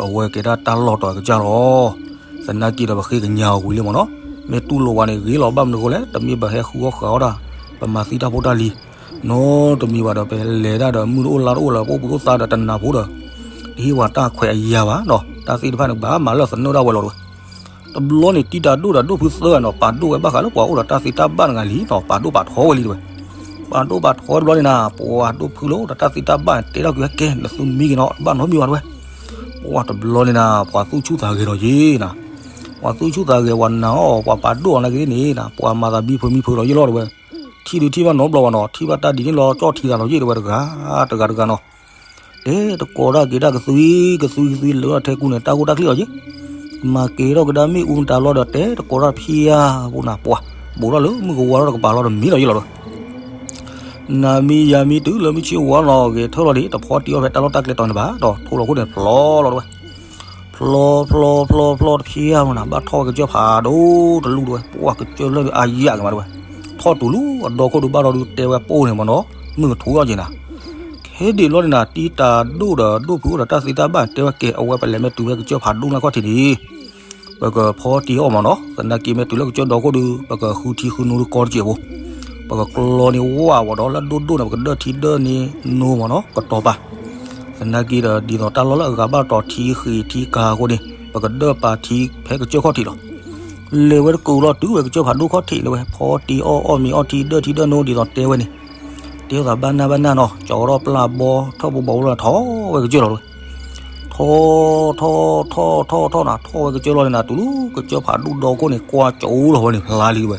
အဝဲကဲဒၣ်တၢ်လီၢ်တီၤအကစၢ်လီၤ. သနာ်က့ဒီးပဃ့ကညးအီၤဝံၤလံမ့ၢ်နီၤ, မ့ၢ်တူၢ်လိာ်ဝဲန့ၣ် ဂ့ၤလီၤဘၣ်မနုၤအဃိလဲၣ်, တမ့ၢ်ပဟဲဃုအီၣ်ဃုအီဒၣ်, ပမၤသံတၢ်ဖိတၢ်လံၤ, နီတမံၤဘၣ်ဒီး ပလဲၤတၢ်ဒီးမုၢ်တအိၣ်လါတအိၣ်လၢ ပအိၣ်ဘှံးအိၣ်သါဒီးတနၢ်ဖိဒီး, တဟ့ၣ်ပှၤတၢ်ခွဲးအယာ်ဘၣ်နီၤ, တၢ်သ့ၣ်တဖၣ်န့ၣ် ဘၣ်မၤလၢသနၢၣ်ဒၣ်ဝဲလီၤတဲဝဲ. တဘျီန့ၣ် တံၤတၢ်ဒိၣ်ဒီးဒိၣ်ဖုသၢဂၤန့ၣ် ပာ်ဒိၣ်ဝဲဘၣ်ဃးလၢပှၤအိၣ်ဒီးတၢ်သ့တၢ်ဘၣ်တဂၤလံနီၤ, ပာ်ဒိၣ်ပာ်ထီဝဲလံတဲဝဲ. ပာ်ဒိၣ်ပာ်ထီတဘျီန့ၣ်နၤ, ပှၤဒိၣ်ဖုလၢအိၣ်ဒီးတၢ်သ့တၢ်ဘၣ်န့ၣ် တဲထီၣ်ကွံာ်ဝဲကဲ နသုမံက့ၤနီၤ, တဘၣ်နီတမံၤဘၣ်တဲဝဲ. ပှၤတဘျီန့ၣ်နၤ, ပှၤသူၣ်ဆူၣ်သးဂဲၤလီၤယ့ၣ်နၤ, ပှၤသူၣ်ဆူၣ်သးဂဲၤ ပှၤနာ်အီၤ ပှၤပာ်ဒိၣ်အီၤနာ်က့န့ၣ်နၤ, ပှၤမၤသးမံဖုးမံဖုးလီၤယ့ၣ်လီၤတဲဝဲ. ထံၣ်ဒုးထံၣ်ဘၣ်နီတဘျီဘၣ်နီၤ, ထံၣ်ဘၣ်တၢ်ဒ်န့ၣ်လီၤ ကၠီၣ်ထံသးလီၤယ့ၣ်တဲဝဲတဂၤ, တဂၤတဂၤနီၤ. တဲတကိးတၢ်က့ၤတၢ်ကသွံကသွံကသွံလၢာ်ထဲကူန့ၣ် တၢ်ဂိၢ်တၢ်ချံၣ်လီၤယ့ၣ်, မၤက့ၤထီၣ်ကဒါမ့ၣ်အူမတၤလီၤဒီး တဲတကိးတၢ်ဖံးယါပူၤနၤ, ပှၤဘူးထီၣ်လၢမုၢ်ကဝါထီၣ်တကပၤလီၤဒီးမံလီၤယ့ၣ်လီၤတဲဝဲ. နၤမံယၤမံတုၤလၢမုၢ်ဆ့ၣ်ဝါလီၤ ဂဲၤထၢၣ်လီၤဒီး တဖီတံၢ်အီၣ်ဖဲတၢ်လီၢ်တၢ်ကျဲတီၤန့ၣ်ဘၣ်ဒီး ထူလီၤခိၣ်န့ၣ်ဖျီလီၤတဲဝဲ. ဖျီဖျီဖျီဖျီတဖံးယါပူၤနၤ, ဘၣ်ထီၣ်ဝဲကစၢၢ်ဖးဒိၣ်တလူၢ်တဲဝဲ, ပှၤကစၢၢ်ဖျၢၣ်ဒုးအါယၣ်က့ၤမးတဲဝဲ. ထီၣ်တုၤလၢအဒီခိၣ်ဒုး ဘၣ်ထီၣ်ဒုးတဲဝဲပိၢ်န့ၣ်မ့ၢ်နီၤ, မုၢ်ကထူအီၣ်က့ၤနၤ. ခဲဒ်လီၤန့ၣ်နၤ, တံၤတၢ်ဒိၣ်ဒီးဒိၣ်ဖုအိၣ်ဒီးတၢ်သ့တၢ်ဘၣ်တဲဝဲကဲ အဝဲပလဲၤမ့ၢ်တုၤဖဲကစၢၢ်ဖးဒိၣ်လၢခီၣ်ထံးန့ၣ် ပကဖီတံၢ်အီၣ်မ့ၢ်နီၤ, သနာ်က့မ့ၢ်တုၤလၢကစၢၢ်ဒီခိၣ်ဒုး ပကဃုထံဃုနိကီတစဲးဖိ, ပကကျီန့ၢ်ဝၣ်ဝီၤဒီးလၢဒိၣ်ဒိၣ်န့ၣ် ပကဒၢထံဒၢန့ၢ်နိမ့ၢ်နီၤ ကတီၤပၤ. သနာ်က့ဒီးဒ်သိးတၢ်လီၢ်လၢအဂၤဘၣ်တီၤထံဃံးထံကၤအဃိန့ၣ် ပကဒၢပာ်ထံဖဲကစၢၢ်ခီၣ်ထံးလီၤ. လဲၤဝဲတကူာ်လီၤတုၤဝဲကစၢၢ်ဖးဒိၣ်ခီၣ်ထံးလၢဝဲ ဖီတံၢ်အီၣ်အီၣ်မ့ၤအီထံဒၢထံဒၢနိဒ်သိးတဲဝဲန့ၣ် တဲသးဘၣ်နၢ်ဘၣ်နၢ်နီၤ, ကၠီထီၣ်ပျၢ်ဘီ ထီၣ်ဘိဘီဝဲလီၤ ထီၣ်ဝဲကစၢၢ်လီၤဝဲ. ထီၣ်ထီၣ်ထီၣ်ထီၣ်ထီၣ်နၤ, ထီၣ်ဝဲကစၢၢ်လီၤန့ၣ်နၤ, တုၤလၢကစၢၢ်ဖးဒိၣ်ဒီခိၣ်န့ၣ် ကွၢ်ကၠိလီၤဝဲန့ၣ် ဖျါလံတဲဝဲ.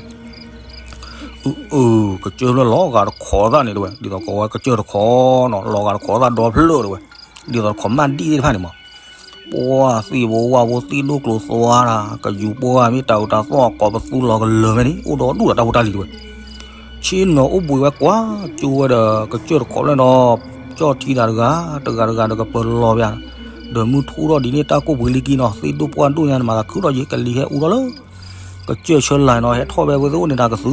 အၢ ကစၢၢ်ဖျၢၣ်လီၤဂာ်တခီသၣ်န့ၣ်တဲဝဲ, ဒ်သိးကိးဝဲကစၢၢ်တခီနီၤ, လီၤဂာ်တခီသၣ်ဒီဖျၢၣ်တဲဝဲ, ဒ်သိးတခီမၣ်ဒံၣ်သ့ၣ်တဖၣ်န့ၣ်မး. ပှၢ်သ့ၣ်ဘိဝၣ်ဘိသ့ၣ်ဒိၣ်ကျိၤသွါတၢ် ကယူၤပှၢ်မ့ၢ်တၢ်အုးတၢ်သီၣ်ကိးပသူလီၤကလၢၤဖဲန့ၣ် အိၣ်ဒီးဒူၣ်ဒီးတၢ်ဖိတၢ်လံၤတဲဝဲ. ဆ့ၣ်နီၤအိၣ်ဘှံးဝဲကွၢ်ကၠိဝဲဒီး ကစၢၢ်တခိးဖျၢၣ်နီၤ, ကၠီၣ်ထံတၢ်တဂၤ တဂၤတဂၤဒီးကပၢၤလီၤပျၢၤ, ဒီးမုၢ်ထူၣ်ထီၣ်ဒ်န့ၣ် တၢ်ကိၢ်ပှ့ၤလံကံနီၤ, သ့ၣ်ဒိၣ်ပှၢ်ဒိၣ်ညါန့ၣ် မၤသးခုထီၣ်ယံၤ ကလံၤဟဲအူထီၣ်လၢ ကစၢၢ်ဆၢလၤနီၤ, ဟဲထီၣ်ဝဲဝဲသ့ၣ်အိၣ်န့ၣ် တၢ်ကသူ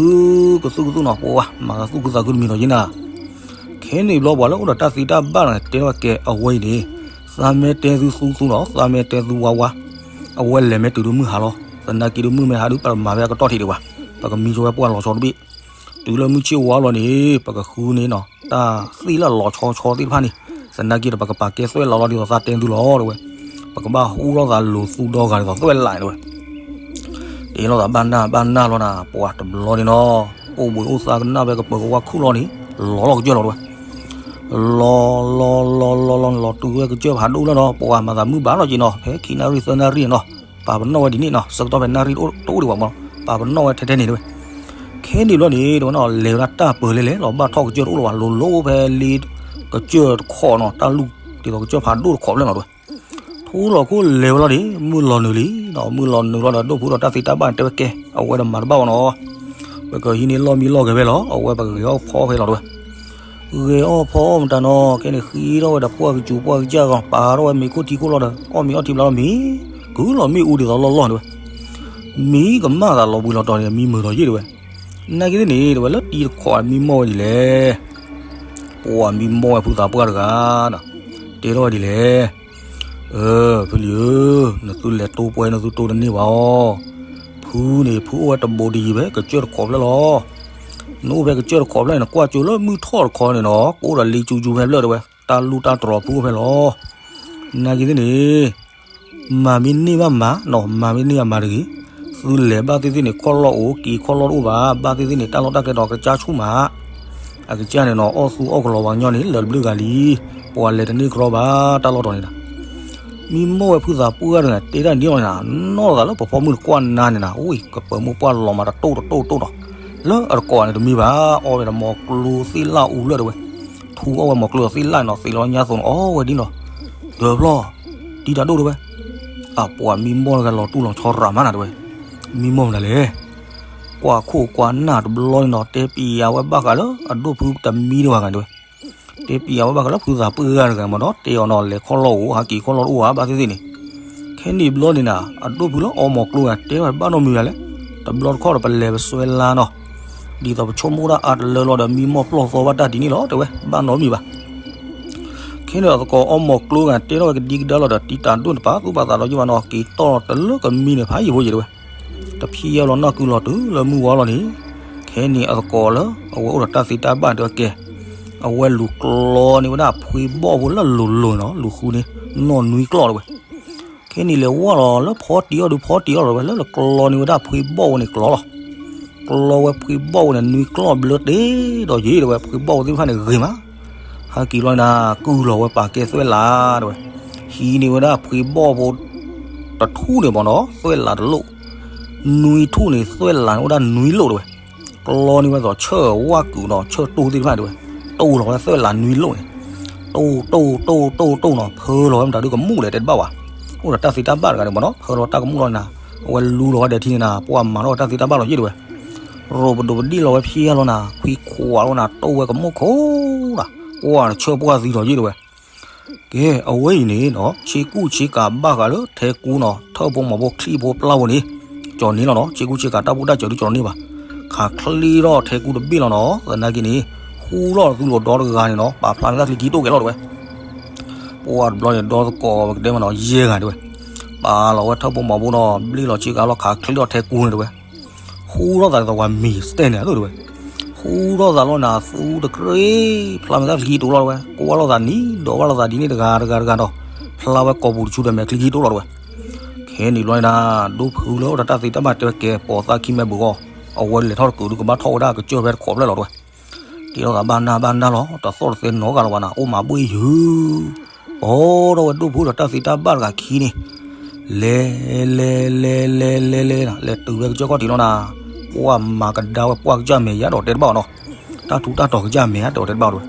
ကသူကသူနီၤ, ပှၤမၤသးသူၣ်ခုသးခုတမံၤနီၤယံၤနၤ. ခဲန့ၣ်ဘျီပှၤလၢအိၣ်ဒီးတၢ်သံတၢ်ဘၣ်န့ၣ် တဲထီၣ်ကဲအဝဲအံၤန့ၣ်, သးမ့ၢ်တဲသုသူသူနီၤ, သးမ့ၢ်တဲသုဝါဝါ, အဝဲလဲၤမ့ၢ်တုၤဒုးမုၢ်ဟါလီၤ, သနာ်က့ဒုးမုၢ်မ့ၢ်ဟါဒုး ပမၤဝဲအကတီၢ်ထံးဒံးဘၣ်, ပကမံဆိဝဲပှၢ်လီၤဆီတဘ့ၣ်, တုၤလၢမုၢ်ဆ့ၣ်ဝါလီၤန့ၣ် ပကဃုန့ၢ်နီၤ တၢ်သ့ၣ်လၢအလီၤဆီဆီသ့ၣ်တဖၣ်န့ၣ်, သနာ်က့ဒီးပကပာ်ကဲသွဲၣ်လးလီၤဒ်သိးသးတဲသုလီၤတဲဝဲ, ပကဘၣ်ဟူထီၣ်သးလိၤသူဒီဂၤဒ်သိးသွဲၣ်လးတဲဝဲ တဲလိာ်သးဘၣ်နၢ်ဘၣ်နၢ်လီၤနၤ, ပှၤတဘျီန့ၣ်နီၤ, အိၣ်ဘှံးအိၣ်သါကနၣ်ဝဲကပၢၤကဝါခုၣ်လီၤန့ၣ်, လီၤလီၤကစၢၢ်လီၤတဲဝဲ, လီၤလီၤလီၤလီၤလီၤလီၤတုၤဝဲကစၢၢ်ဖးဒိၣ်လၢနီၤ, ပှၤမၤသးမုၢ်ဘၣ်လီၤက့ၤနီၤ, ဖဲခံနၣ်ရံၣ်သၢနၣ်ရံၣ်နီၤ, ပာ်ပနီၣ်ဝဲဒ်န့ၣ်နီၤ, ဆၢကတီၢ်ဖဲနၣ်ရံၣ်တအိၣ်ဒံးဘၣ်မး, ပာ်ပနီၣ်ဝဲထဲထဲန့ၣ်တဲဝဲ. ခဲန့ၣ်ဘျီန့ၣ် တဲဝဲနီၤ, လဲၤဝဲဒၣ်တၢ်ပၢၤလဲၤလဲၤလီၤ, ဘၣ်ထီၣ်ကစၢၢ်တအိၣ်လၢၤဘၣ်, လိၤလိၤဖဲလ့ကစၢၢ်တခိးနီၤ, တၢ်လူၢ်ဒ်သိးကစၢၢ်ဖးဒိၣ်တခိးဖျၢၣ်နီၤတဲဝဲ. ထူလီၤခိၣ်လဲၤဝဲလီၤန့ၣ် မုၢ်လီၤနုာ်လံနီၤ, မုၢ်လီၤနုာ်လီၤဒီး ဒိၣ်ဖုဒီးတၢ်သံတၢ်ဘၣ်န့ၣ်တဲဝဲကဲ, အဝဲဒီးမၤတဘၣ်ဘၣ်နီၤ, ပကဟံးန့ၢ်လီၢ်မံလီၢ်ဂဲၤဝဲလီၤ, အဝဲပကဂဲၤအီၣ်ဖီအီၣ်ဖဲလီၤတဲဝဲ. ဂဲၤအီၣ်ဖီအီၣ်မတၤနီၤ, ခဲန့ၣ်ဃံထီၣ်ဝဲဒီးပှၢ်ကစူၤပှၢ်ကစၢ်ဂီၤ, ပာ်ထီၣ်ဝဲမ့ၤခိၣ်ထံခိၣ်လီၤဒီး အီၣ်မ့ၤအီထံဘျီလီၤမ့ၤ, ကုၢ်လီၤမ့ၣ်အူဒ်သိးလီၢ်လီၢ်တဲဝဲ. မ့ၢ်ကမၣ်သးလီၤဘှံးလီၤတီၤန့ၣ် မံမုာ်ဒီးယ့ၢ်တဲဝဲ. နာ်က့သ့ၣ်န့ၣ် တဲဝဲလၢတံၤတခိးမံမီၢ်ဝဲဒ်လဲၣ်. ပှၤမံမီၢ်ဝဲဖုသးပှၢ်တဂၤနီၤ, တဲထီၣ်ဝဲဒ်လဲၣ်. အၢ ဖုလံၤဧၢ, နသုလဲၤတိပှဲ နသုတိတန့ၢ်ဘၣ်အီၤ. ဖုန့ၣ် ဖုအိၣ်ဝဲတဘိးတယံၤဖဲကစၢၢ်တခိးဖျၢၣ်လီၤ. နအိၣ်ဖဲကစၢၢ်တခိးဖျၢၣ်န့ၣ် နကွၢ်ကၠိလၢမုၢ်ထီၣ်တခီန့ၣ်နီၤ, ကအိၣ်ဒီးလ့ကၠူကၠူဖဲဖျၢၣ်တဲဝဲ, တၢ်လူၢ်တၢ်တြီၤဖုအိၣ်ဖဲလီၤ. နာ်က့သ့ၣ်န့ၣ် မၤမ့ၢ်န့ၢ်ဘၣ်မၤနီၤ, မၤမ့ၢ်န့ၢ်ဘၣ်မၤတဂ့ၤ. သုလဲၤဘၣ်သ့ၣ်သ့ၣ်န့ၣ် ခီၣ်လီၢ်အိၣ်, က့ၤခီၣ်လီၢ်တအိၣ်ဘၣ်. ဘၣ်သ့ၣ်သ့ၣ်န့ၣ် တၢ်လီၢ်တၢ်ကျဲဒီးကစၢ်ဆူၣ်မး. အကစၢ်န့ၣ်နီၤ အီၣ်သူအီၣ်ကလီၤဝဲညီန့ၣ် လၢာ်တဘျုးဂၤလံ. ပှၤလဲၤတန့ၢ်ကရီဘၣ် တၢ်လီၢ်တတီၤန့ၣ်ဒီး. မံမီၢ်ဝဲဖုသးပှၢ်တဂၤန့ၣ် တဲတၢ်ဒ်န့ၣ်လီၤနၤ, နီၢ်သးလၢပဖီမုၢ်တကွၢ်နၤန့ၣ်နၤ, အိၣ် ကပၢၤမိၢ်ပှၢ်လီၤမးတတိၢ်တတိၢ်တတိၢ်နီၤ. လၢအတကိးန့ၣ်တမံၤဘၣ်, အီၣ်ဝဲဒီးမိၢ်ကျိသ့ၣ်လၣ်အူလၢာ်တဲဝဲ. ထူအီၣ်ဝဲမိၢ်ကျိသ့ၣ်လၣ်နီၤ, သ့ၣ်လီၤညါသိးန့ၣ် အီၣ်ဝဲဒ်နီၤ. ဒီးဘျီ တံၤတၢ်ဒိၣ်တဲဝဲ. အပှၤမံမီၢ်တဂၤလီၤတူၢ်လီၤဆီရးမးနၤတဲဝဲ. မံမီၢ်မနုၤလဲၣ်. ကွၢ်ခိၣ်ကွၢ်နၢ်တဘျီန့ၣ်နီၤ, တဲပျးဝဲဘၣ်ဃးလၢအဒိၣ်ဖုတမံတဂၤဂၤတဲဝဲ. တဲပျးဝဲဘၣ်ဃးလၢဖုသးပှၢ်တဂၤမးနီၤ, တဲအီၤနီၤ လဲၤခီၣ်လီၢ်အိၣ်, ဟးက့ၤခီၣ်လီၢ်တအိၣ်ဧါ ဘၣ်သ့ၣ်သ့ၣ်န့ၣ်. ခဲန့ၣ်ဘျီန့ၣ်နၤ, အဒိၣ်ဖုလၢအီၣ်မိၢ်ကျိဂၤ တဲဝဲဘၣ်နီတမံၤဘၣ်လဲၣ်. တဘျီတခီၣ်ဒီးပလဲၤပစွဲလါနီၤ. ဒ်သိးပဆိကမိၣ်ဒၣ်အါတလၢလီၤဒီး မံမီၢ်ပျီၢ်သီဘၣ်တၢ်ဒ်န့ၣ်လီၤတဲဝဲ, ဘၣ်နီတမံၤဘၣ်. ခဲန့ၣ်အသကိးအီၣ်မိၢ်ကျိဂၤ တဲထီၣ်ဝဲကဒံကဒါလီၤဒီး တံၤတၢ်ဒိၣ်န့ၣ် ပာ်သူၣ်ပာ်သးဒီးယံာ်ဘၣ်နီၤ, က့ၤတီၢ်လီၤတလၢကမံန့ၣ် ဖးယံာ်ဖိယံာ်တဲဝဲ. တဖံးအီၤလီၤနီၢ်ကုလီၤတုၤလၢမုၢ်ဝါလီၤန့ၣ်, ခဲန့ၣ်အသကိးလၢ အဝဲအိၣ်ဒီးတၢ်သံတၢ်ဘၣ်တဲဝဲကဲ, အဝဲလူၤကျီန့ၢ်ဝဲဒၣ်ဖှ့ဘီၣ်ဖိလၢလိၤလိၤနီၤ, လူၤဃုန့ၢ် နီၢ်နွံကျီၢ်တဲဝဲ. ခဲန့ၣ်လဲၤဝဲလီၤလၢဖီတံၢ်အီၣ်ဒုးဖီတံၢ်အီၣ်လီၤဝဲ လၢလၢကျီန့ၢ်ဝဲဒၣ်ဖှ့ဘီၣ်ဝဲန့ၣ်ကျီလီၤ. ကျီဝဲဖှ့ဘီၣ်ဝဲန့ၣ် နွံကျီၢ်ဘျၢတ့ၢ်ဒီးယံာ်တဲဝဲ, ဖှ့ဘီၣ်ဝဲသ့ၣ်တဖၣ်န့ၣ်ဂ့ၤမး. ဟဲက့ၤလီၤနၤ, ကုၢ်လီၤဝဲပာ်ကဲသွဲၣ်လးတဲဝဲ. ဟံးန့ၢ်ဝဲဒၣ်ဖှ့ဘီၣ်ဖိ တထူၣ်န့ၣ်မးနီၤ သွဲၣ်လးတလိၣ်, နွံထူၣ်န့ၣ် သွဲၣ်လးန့ၣ်အိၣ်ဒၣ်နွံလိၣ်တဲဝဲ. ကျီန့ၢ်ဝဲသိးဆၢဝၣ်ကုာ်နီၤ, ဆၢတိၢ်သ့ၣ်တဖၣ်တဲဝဲ, တိၢ်လီၤဝဲသွဲၣ်လးနွံလိၣ်န့ၣ်, တိၢ်တိၢ်တိၢ်တိၢ်တိၢ်နီၤ, ဖၢလီၤဝဲမတၤဒုကမူၣ်လဲၣ်တဲတဘၣ်ဝဲ. အိၣ်ဒီးတၢ်သံတၢ်ဘၣ်တဂၤန့ၣ်မးနီၤ, ဖၢလီၤတၢ်ကမူၣ်လီၤနၤ, အဝဲလူလီၤဝဲဒီးထံန့ၣ်နၤ, ပှၤမၤထီၣ်တၢ်သံတၢ်ဘၣ်လီၤယံာ်တဲဝဲ. ရိးပဒိးပဒံၣ်လီၤဝဲဖျါလီၤနၤ, ခွံခွးလီၤနၤ, တိၢ်ဝဲကမူၣ်ခိၣ်နၤ, ပှၤတဆၢပှၢ်သံလီၤယံာ်တဲဝဲ. ကဲ အဝဲအံၤန့ၣ်နီၤ, ဆ့ကူၣ်ဆ့ကၤဘၣ်ဃးလၢထဲကူနီၤ, ထၢၣ်ဖိမီၤဖိချံၣ်ဖိပျၢ်ဖိန့ၣ် ကၠီၤန့ၢ်လီၤနီၤ, ဆ့ကူၣ်ဆ့ကၤတၢ်ဘူၣ်တၢ်စၢၤဒုကၠီၤန့ၢ်ဘၣ်. ခးချ့ထီၣ်ထဲကူတဘ့ၣ်လီၤနီၤ, သနာ်က့န့ၣ် ဟူထီၣ်သုလိာ်ဒီတဂၤန့ၣ်နီၤ, ပာ်ဖျါန့ၢ်တၢ်ချံခံတိၢ်ကဲလီၤတဲဝဲ. ပှၤတဘျီန့ၣ် ဒီသကိးဝဲကတဲမးနီၤ, ယဲၢ်ဂၤတဲဝဲ. ပာ်လီၤဝဲထၢၣ်ဖိမီၤဖိနီၤ, ဘျ့ၣ်လီၤဆ့ကၤလီၤ, ခးချ့ထီၣ်ထဲကူန့ၣ်တဲဝဲ. ဟူထီၣ်သးဒ်သိးပှၤမံၤစတဲန့ၣ်အသိးတဲဝဲ. ဟူထီၣ်သးလီၤနၤ, သူတကြ့း ဖျါမ့ၢ်တၢ်ချံခံတိၢ်လီၤတဲဝဲ, ကွၢ်လိာ်သးနံၤ ဒီးဝဲလိာ်သးဒ်န့ၣ်တဂၤတဂၤတဂၤဒီး ဖျါဝဲကိာ်ပူၤတဆူဒီးမဲာ်ချံခံတိၢ်လီၤတဲဝဲ. ခဲန့ၣ်ဘျီန့ၣ်နၤ, ဒိၣ်ဖုလၢအိၣ်ဒီးတၢ်သံတၢ်ဘၣ်တဲဝဲကဲ ပိာ်သၣ်ခံမဲာ်ဘုးဂီၢ်, အဝဲလဲၤထီၣ်တကုာ်ဒုကဘၣ်ထီၣ်ဝဲဒၣ်ကစၢၢ်ဖဲတခိးဖျၢၣ်လီၤတဲဝဲ. က့ၤထီၣ်သးဘၣ်နၢ်ဘၣ်နၢ်လီၤ, တသီၣ်တသဲနီတဂၤလၢၤဘၣ်နၤ, အိၣ်မၤဘှ့ၣ်ယုၤ ပိာ်ထီၣ်ဝဲဒိၣ်ဖုဒီးတၢ်သံတၢ်ဘၣ်တဂၤခံန့ၣ်, လဲၤ လဲၤ လဲၤ လဲၤ လဲၤ လဲၤ လဲၤတုၤဝဲကစၢၢ်ခီၣ်ထံးလီၤနၤ, ပှၤမၤကဒါဝဲပှၢ်ကစၢ်မဲာ်ယါဒီးတဲတဘၣ်အီၤနီၤ, တၢ်ထူးတၢ်တီၤကစၢ်မဲာ်ယါဒီးတဲတဘၣ်တဲဝဲ.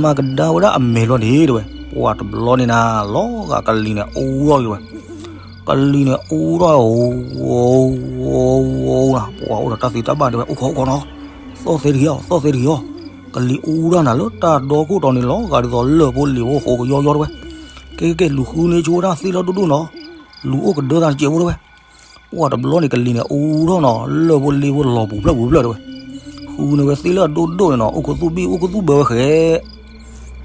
မၤကဒါဝဲဒၣ်အမဲာ်လီၤန့ၣ်တဲဝဲ, ပှၤတဘျီန့ၣ်နၤ လီၤဂာ်ကလံၤန့ၣ်အူထီၣ်တဲဝဲ, ကလံၤန့ၣ်အူထီၣ် အိၣ် အိၣ် အိၣ် နၤ, ပှၤအိၣ်ဒီးတၢ်သံတၢ်ဘၣ်တဲဝဲ အိၣ်ခိးအိၣ်ခိးနီၤ သီၣ်သဲတဂ့ၤအီၤ, သီၣ်သဲတဂ့ၤအီၤ, ကလံၤအူဒၣ်နၤလၢတၢ်ဒီခိၣ်တီန့ၣ်လီၤ, ဂၤဒ်သိးလၢၢ်ဖိလံၤဖိဃိးကယီယီတဲဝဲ, ကဲကဲကဲ လူၤဃုန့ၢ်ဆိဝဲဒၣ်သ့ၣ်လၢဒိၣ်ဒိၣ်နီၤ, လူၤအိၣ်ကဒၢသးတစဲးဖိတဲဝဲ, ပှၢ်တဘျီန့ၣ် ကလံၤန့ၣ်အူထီၣ်နီၤ, လၢၢ်ဖိလံၤဖိလီၤပူၤဖျၢၣ်ပူၤဖျၢၣ်တဲဝဲ, ဃုန့ၢ်ဝဲသ့ၣ်လၢအဒိၣ်ဒိၣ်န့ၣ်နီၤ, အိၣ်ခူသူၣ်ဘံၣ်အိၣ်ခူသူၣ်ဘၢဝဲဃဲ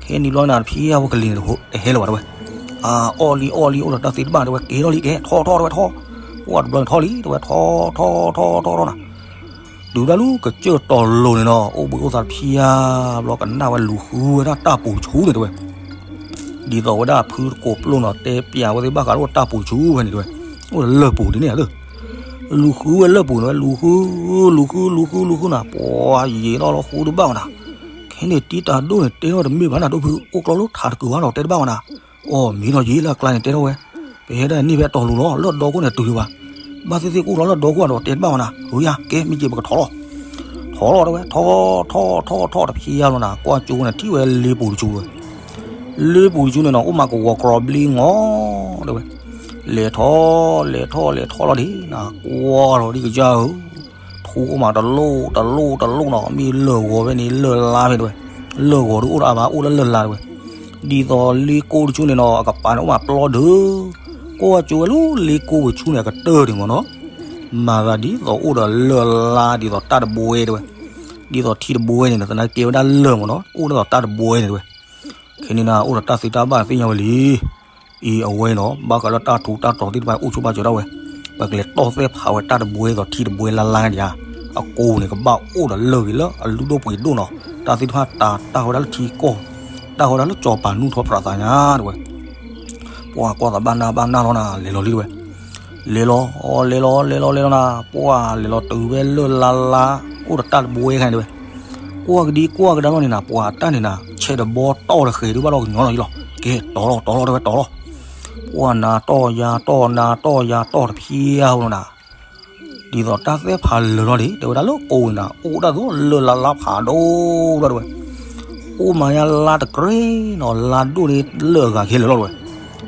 ခဲန့ၣ်ဘျီန့ၣ် တဖျဲဝဲကလံၤန့ၣ် တဟဲလၢၤဘၣ်တဲဝဲ, အအီၣ်လံအီၣ်လံ အိၣ်ဒီးတၢ်သ့တဘၣ်တဲဝဲ, ကဲထီၣ်လံ ကဲထီၣ်ထီၣ်တဲဝဲထီၣ်, ပှၢ်တဘျီန့ၣ်ထီၣ်လံတဲဝဲ, ထီၣ်ထီၣ်ထီၣ်ထီၣ်ထီၣ်နီၤ, တုၤဒၣ်လၢကစၢၢ်တီၤလိၤန့ၣ်နီၤ, အိၣ်ဘှံးအိၣ်သးတဖျဲဘျီ ကနၣ်ဝဲလူၤဃုဝဲဒၣ်တၢ်ပူၤတဆူန့ၣ်တဲဝဲ ဒ်သိးဝဲဒၣ်ဖုတကိးပျိၢ်နီၤ, တဲပျးဝဲသ့ၣ်ဘၣ်ဃးလၢအိၣ်တၢ်ပူၤတဆူဖဲန့ၣ်တဲဝဲ, အိၣ်ဒီးလၢၢ်ပူၤဒ်န့ၣ်ဧါ, လူၤဃုဝဲလၢၢ်ပူၤန့ၣ်ဝဲ, လူၤဃု လူၤဃု လူၤဃု လူၤဃုနၤ, ပှၢ်ယံာ်ထီၣ်လီၤဃုတဘၣ်မးနၤ, ခဲန့ၣ်တံၤတၢ်ဒိၣ်န့ၣ် တဲထီၣ်တမ့ၢ်ဘၣ်နၤ, ဒိၣ်ဖု အိၣ်ကျီလၢထးတကုာ်ဘၣ်ဒီး တဲတဘၣ်မးနၤ, အိၣ်မ့ၢ်နီၤယံာ်လၢအကျါန့ၣ် တဲထီၣ်ဝဲ, ပဟဲဒၣ်န့ၣ်ဖဲတီၤလိၤလီၤ, လၢဒီခိၣ်န့ၣ်တုၤလံဘၣ်, ဘၣ်သ့ၣ်သ့ၣ်ကအိၣ်လီၤလၢဒီခိၣ်ဒီး တဲတဘၣ်မးနၤ, အယါ ကဲမ့ၢ်က့ၤ ပကထီၣ်လီၤ ထီၣ်လီၤတဲဝဲ, ထီၣ်ထီၣ်ထီၣ်ထီၣ်တဖျဲလီၤနၤ, ကွၢ်ကၠိန့ၣ် ထံၣ်ဝဲလ့ပူၤတကၠိတဲဝဲ, လ့ပူၤတကၠိန့ၣ်နီၤ အိၣ်မးကဝီၤကြီဘျံငီတဲဝဲ, လဲၤထီၣ် လဲၤထီၣ် လဲၤထီၣ်လီၤဒံးနၤ, ကွၢ်လီၤဒံးကစၢ်ဧၢ, ထူအိၣ်မးတလိၣ်တလိၣ်တလိၣ်နီၤ, မ့ၢ်လၢၢ်ဂီၤဖဲန့ၣ် လၢၢ်လါဖဲတဲဝဲ, လၢၢ်ဂီၤဒုးအိၣ်ဒီးအါဘၣ် အိၣ်လၢလၢၢ်လါတဲဝဲ, ဒ်သိးလ့ကိတကၠိန့ၣ်နီၤ အကပၤန့ၣ်အိၣ်မးပျီဒုး, ကွၢ်ကၠိဝဲလၢလ့ကိပူၤတကၠိန့ၣ် အကတၢၢ်န့ၣ်မ့ၢ်နီၤ, မၤသးဒ်သိးအိၣ်ဒီးလၢၢ်လါဒ်သိးတၢ်တဘှဲတဲဝဲ, ဒ်သိးထံတဘှဲန့ၣ် သနာ်က့ကဲဝဲဒၣ်လၢၢ်မ့ၢ်နီၤ, အိၣ်ဒ်သိးတၢ်တဘှဲန့ၣ်တဲဝဲ, ခဲန့ၣ်နၤ အိၣ်ဒီးတၢ်သ့တၢ်ဘၣ်သ့ၣ်ညါဝဲလံ အံၤအဝဲအံၤနီၤ ဘၣ်ဃးလၢတၢ်ထူးတၢ်တီၤသ့ၣ်တဖၣ်အိၣ်ဆိးဘၣ်စၢၤဒၣ်ဝဲ, ပကလဲၤတီၢ်သဲၣ်ဖးဝဲတၢ်တဘှဲဒ်သိးထံတဘှဲလါလါန့ၣ်ဧါ, အကိန့ၣ် ကဘၣ်အိၣ်ဒီးလၢၢ်ဂ့ၤလၢအလုၢ်ဒိၣ်ပှ့ၤဒိၣ်နီၤ, တၢ်သ့ၣ်တဖၣ်တၢ်တၢ်ဃီဝဲဒၣ်လၢထံကီၢ်, တၢ်ဃီဝဲဒၣ်လၢစီၤပၤနူၢ်ထီၣ်ပြးသးညါတဲဝဲ, ပှၢ်ကွၢ်သးဘၣ်နၢ်ဘၣ်နၢ်လီၤနၤ လဲၤလီၤလံတဲဝဲ, လဲၤလီၤ လဲၤလီၤ လဲၤလီၤ လဲၤလီၤနၤ, ပှၢ်လဲၤလီၤတုၤဖဲလၢၢ်လါလါ, အိၣ်ဒီးတၢ်တဘှဲခါန့ၣ်တဲဝဲ, ကွၢ်ကဒံကွၢ်ကဒါလီၤန့ၣ်နၤ ပှၢ်တၢ်န့ၣ်နၤ ဆဲးတဘီတီၢ်တဃဲးဒုးဘၣ်လီၤကညီလီၤယလီၤ, ကဲတီၤလီၤတီၤလီၤတဲဝဲတီၤလီၤ, ပှၢ်နၤတီၢ်ယၤတီၢ်နၤတီၢ်ယၤတီၢ်တဖျဲလီၤနၤ ဒ်သိးတၢ်သဲၣ်ဖးလၢာ်လီၤန့ၣ် တဲဝဲဒၣ်လၢကိးနၤ အိၣ်ဒၣ်သိးလၢၢ်လါလါဖးဒိၣ်လီၤတဲဝဲ, အိၣ်မးညါလါတကြ့နီၤ လါဒိၣ်န့ၣ်လၢၢ်အဂၤခဲလၢာ်လီၤတဲဝဲ,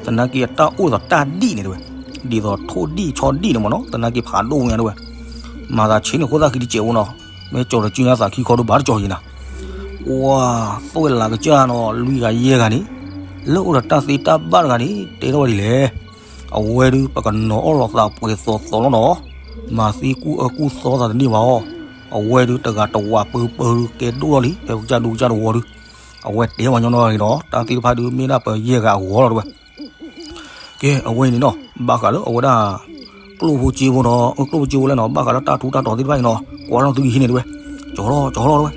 သနာ်က့အတၢ်အိၣ်ဒ်သိးတၢ်ဒံၣ်န့ၣ်တဲဝဲ, ဒ်သိးထိၣ်ဒံၣ်ဆီဒံၣ်န့ၣ်မ့ၢ်နီၤ သနာ်က့ဖးဒိၣ်ညါတဲဝဲ, မၤသးဆ့န့ၣ်ဃိသၣ်ဃံတစဲးဖိနီၤ, မ့ၢ်ကၠီၤဒီးကၠူညါသးခံခီဒိၣ်ဘၣ်တကၠီၤယံၤနၤ, ပှၢ်သွဲၣ်လးကစၢ်နီၤ လွံၢ်ဂၤယဲၢ်ဂၤန့ၣ်, လၢအိၣ်ဒီးတၢ်သ့တၢ်ဘၣ်တဂၤန့ၣ် တဲထီၣ်ဝဲဒ်လဲၣ် အဝဲဒုးပကနီၤအီၣ်လီၤသးပှဲၤသိးသိးလီၤနီၤ, မၤသံကူၣ်အၢကူၣ်သီသးတန့ၢ်ဘၣ်အီၤ, အဝဲဒုးတဂၤတဝးပၢပၢဒုးကဲဒိၣ်ထီၣ်လံ ဖဲပကစၢ်ဒူပကစၢ်တဝီဒုး, အဝဲတဲပှၤညီနီၢ်ဂၤန့ၣ်ဒီး တၢ်သ့ၣ်တဖၣ်ဒုးမ့ၢ်ဒၣ်ပယဲၢ်ဂၤအဂီၢ်လီၤတဲဝဲ ကဲ အဝဲအံၤန့ၣ်နီၤ ဘၣ်ဃးလၢအဝဲဒၣ် ကျိၣ်ဖိစ့ဖိနီၤ ကျိၣ်ဖိစ့ဖိလဲၣ်နီၤ ဘၣ်ဃးလၢတၢ်ထူးတၢ်တီၤသ့ၣ်တဖၣ်အံၤနီၤ ကွၢ်ထီၣ်သုကဟံးန့ၣ်တဲဝဲ, ကၠီၤလီၤ ကၠီၤလီၤတဲဝဲ,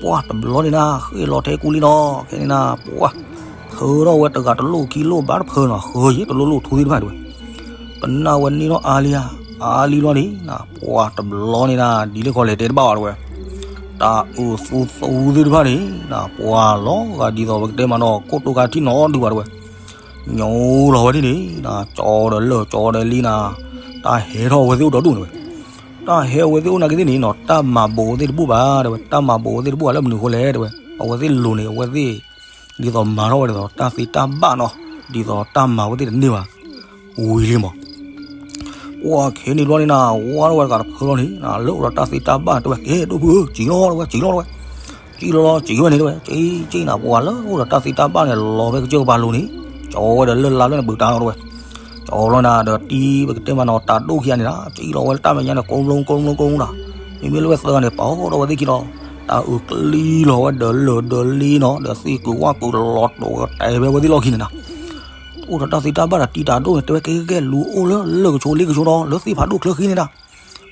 ပှၢ်တဘျီန့ၣ်နၤ ဃ့ၢ်လီၤထဲကူလံနီၤ ခဲန့ၣ်နၤ ပှၢ် ဖၢထီၣ်ဝဲတဂၤတလိၣ်ခံလိၣ်ဘၣ်တဖၢနီၤ ဃၢၤယံၤတလိၣ်လိၣ်ထူသ့ၣ်တဖၣ်တဲဝဲ, ကနၣ်ဝဲန့ၣ်ထီၣ်အါလံဧါ အါလံလီၤန့ၣ်နၤ ပှၢ်တဘျီန့ၣ်နၤ ဒ်လဲၣ်ခီလဲၣ်တဲတဘၣ်ဘၣ်တဲဝဲ, တၢ်အုးသူသူသ့ၣ်တဖၣ်န့ၣ်နၤ ပှၢ်လီၤဂာ်ဒ်သိးပကတဲမးနီၤ ကိၣ်တိၢ်ကါထံၣ်နီၤဒုးဘၣ်တဲဝဲ ညိလီၤဝဲဒ်န့ၣ်နၤ ကၠီဒီးလၢၢ်ကၠီဒီးလံနၤ, တၢ်ဟဲထီၣ်ဝဲသ့ၣ်အိၣ်ဒီဒူၣ်န့ၣ်ဝဲ, တၢ်ဟဲဝဲသ့ၣ်အိၣ်နာ်က့သ့ၣ်န့ၣ်နီၤ တၢ်မၤဘူးဝဲသ့ၣ်တဘူၣ်ဘၣ်တဲဝဲ, တၢ်မၤဘူးဝဲသ့ၣ်တဘူၣ်ဘၣ်လၢမနုၤအဃိလဲၣ်တဲဝဲ, အဝဲသ့ၣ်လိၤန့ၣ် အဝဲသ့ၣ် ဒ်သိးမၤထီၣ်ဝဲဒ်သိးတၢ်သ့တၢ်ဘၣ်နီၤ, ဒ်သိးတၢ်မၤဝဲသ့ၣ်တန့ၢ်ဘၣ် ဝံၤလံမး ပှၢ်ခဲန့ၣ်ဘျီန့ၣ်နၤ ဝါထီၣ်ဝဲတဂၤတဖၢလီၤန့ၣ်နၤ လၢအိၣ်ဒီးတၢ်သ့တၢ်ဘၣ်တဲဝဲ ကဲဒိၣ်ဖုဧၢ စံၣ်လီၤတဲဝဲ စံၣ်လီၤတဲဝဲ, စံၣ်လီၤလီၤ စံၣ်ဝဲန့ၣ်တဲဝဲ စံၣ်စံၣ်နၤ ပှၢ်လၢအိၣ်ဒီးတၢ်သ့တၢ်ဘၣ်န့ၣ် လီၤဖဲကစၢၢ်ကပၤလိၤန့ၣ်, ကၠီဝဲဒီးလၢၢ်လါဖျၢၣ်န့ၣ် ဘူးတၢ်လီၤတဲဝဲ, ကၠီလီၤနၤဒီးတံၤပကတဲမးနီၤ တၢ်ဒိၣ်ခံဂၤန့ၣ်နၤ စံၣ်လီၤဝဲလၢတၢ်မဲာ်ညါန့ၣ် ကိးမုၢ်ကိးမုၢ်ကိးမုၢ်နၤ, မ့မ့ၢ်လၢဝဲသၢဂၤန့ၣ် ပာ်ထီၣ်ဝဲသ့ၣ်ခံလီၤ, တၢ်အုးကျံလီၤဝဲဒီးလၢၢ်ဒီးလံနီၤ ဒီးသ့ၣ်ကုာ်ဝၣ်ကုာ်လီၤတိာ်တဲဝဲသ့ၣ်လီၢ်ခံန့ၣ်နၤ အိၣ်ဒီးတၢ်သ့တၢ်ဘၣ်ဒီးတံၤတၢ်ဒိၣ်န့ၣ် တဲဝဲကဲကဲကဲ လူၤအိၣ်လၢလၢၢ်ကဆိးလ့ကဆိးဒီး လၢသ့ၣ်ဖးဒိၣ်ချၢဃံန့ၣ်နၤ,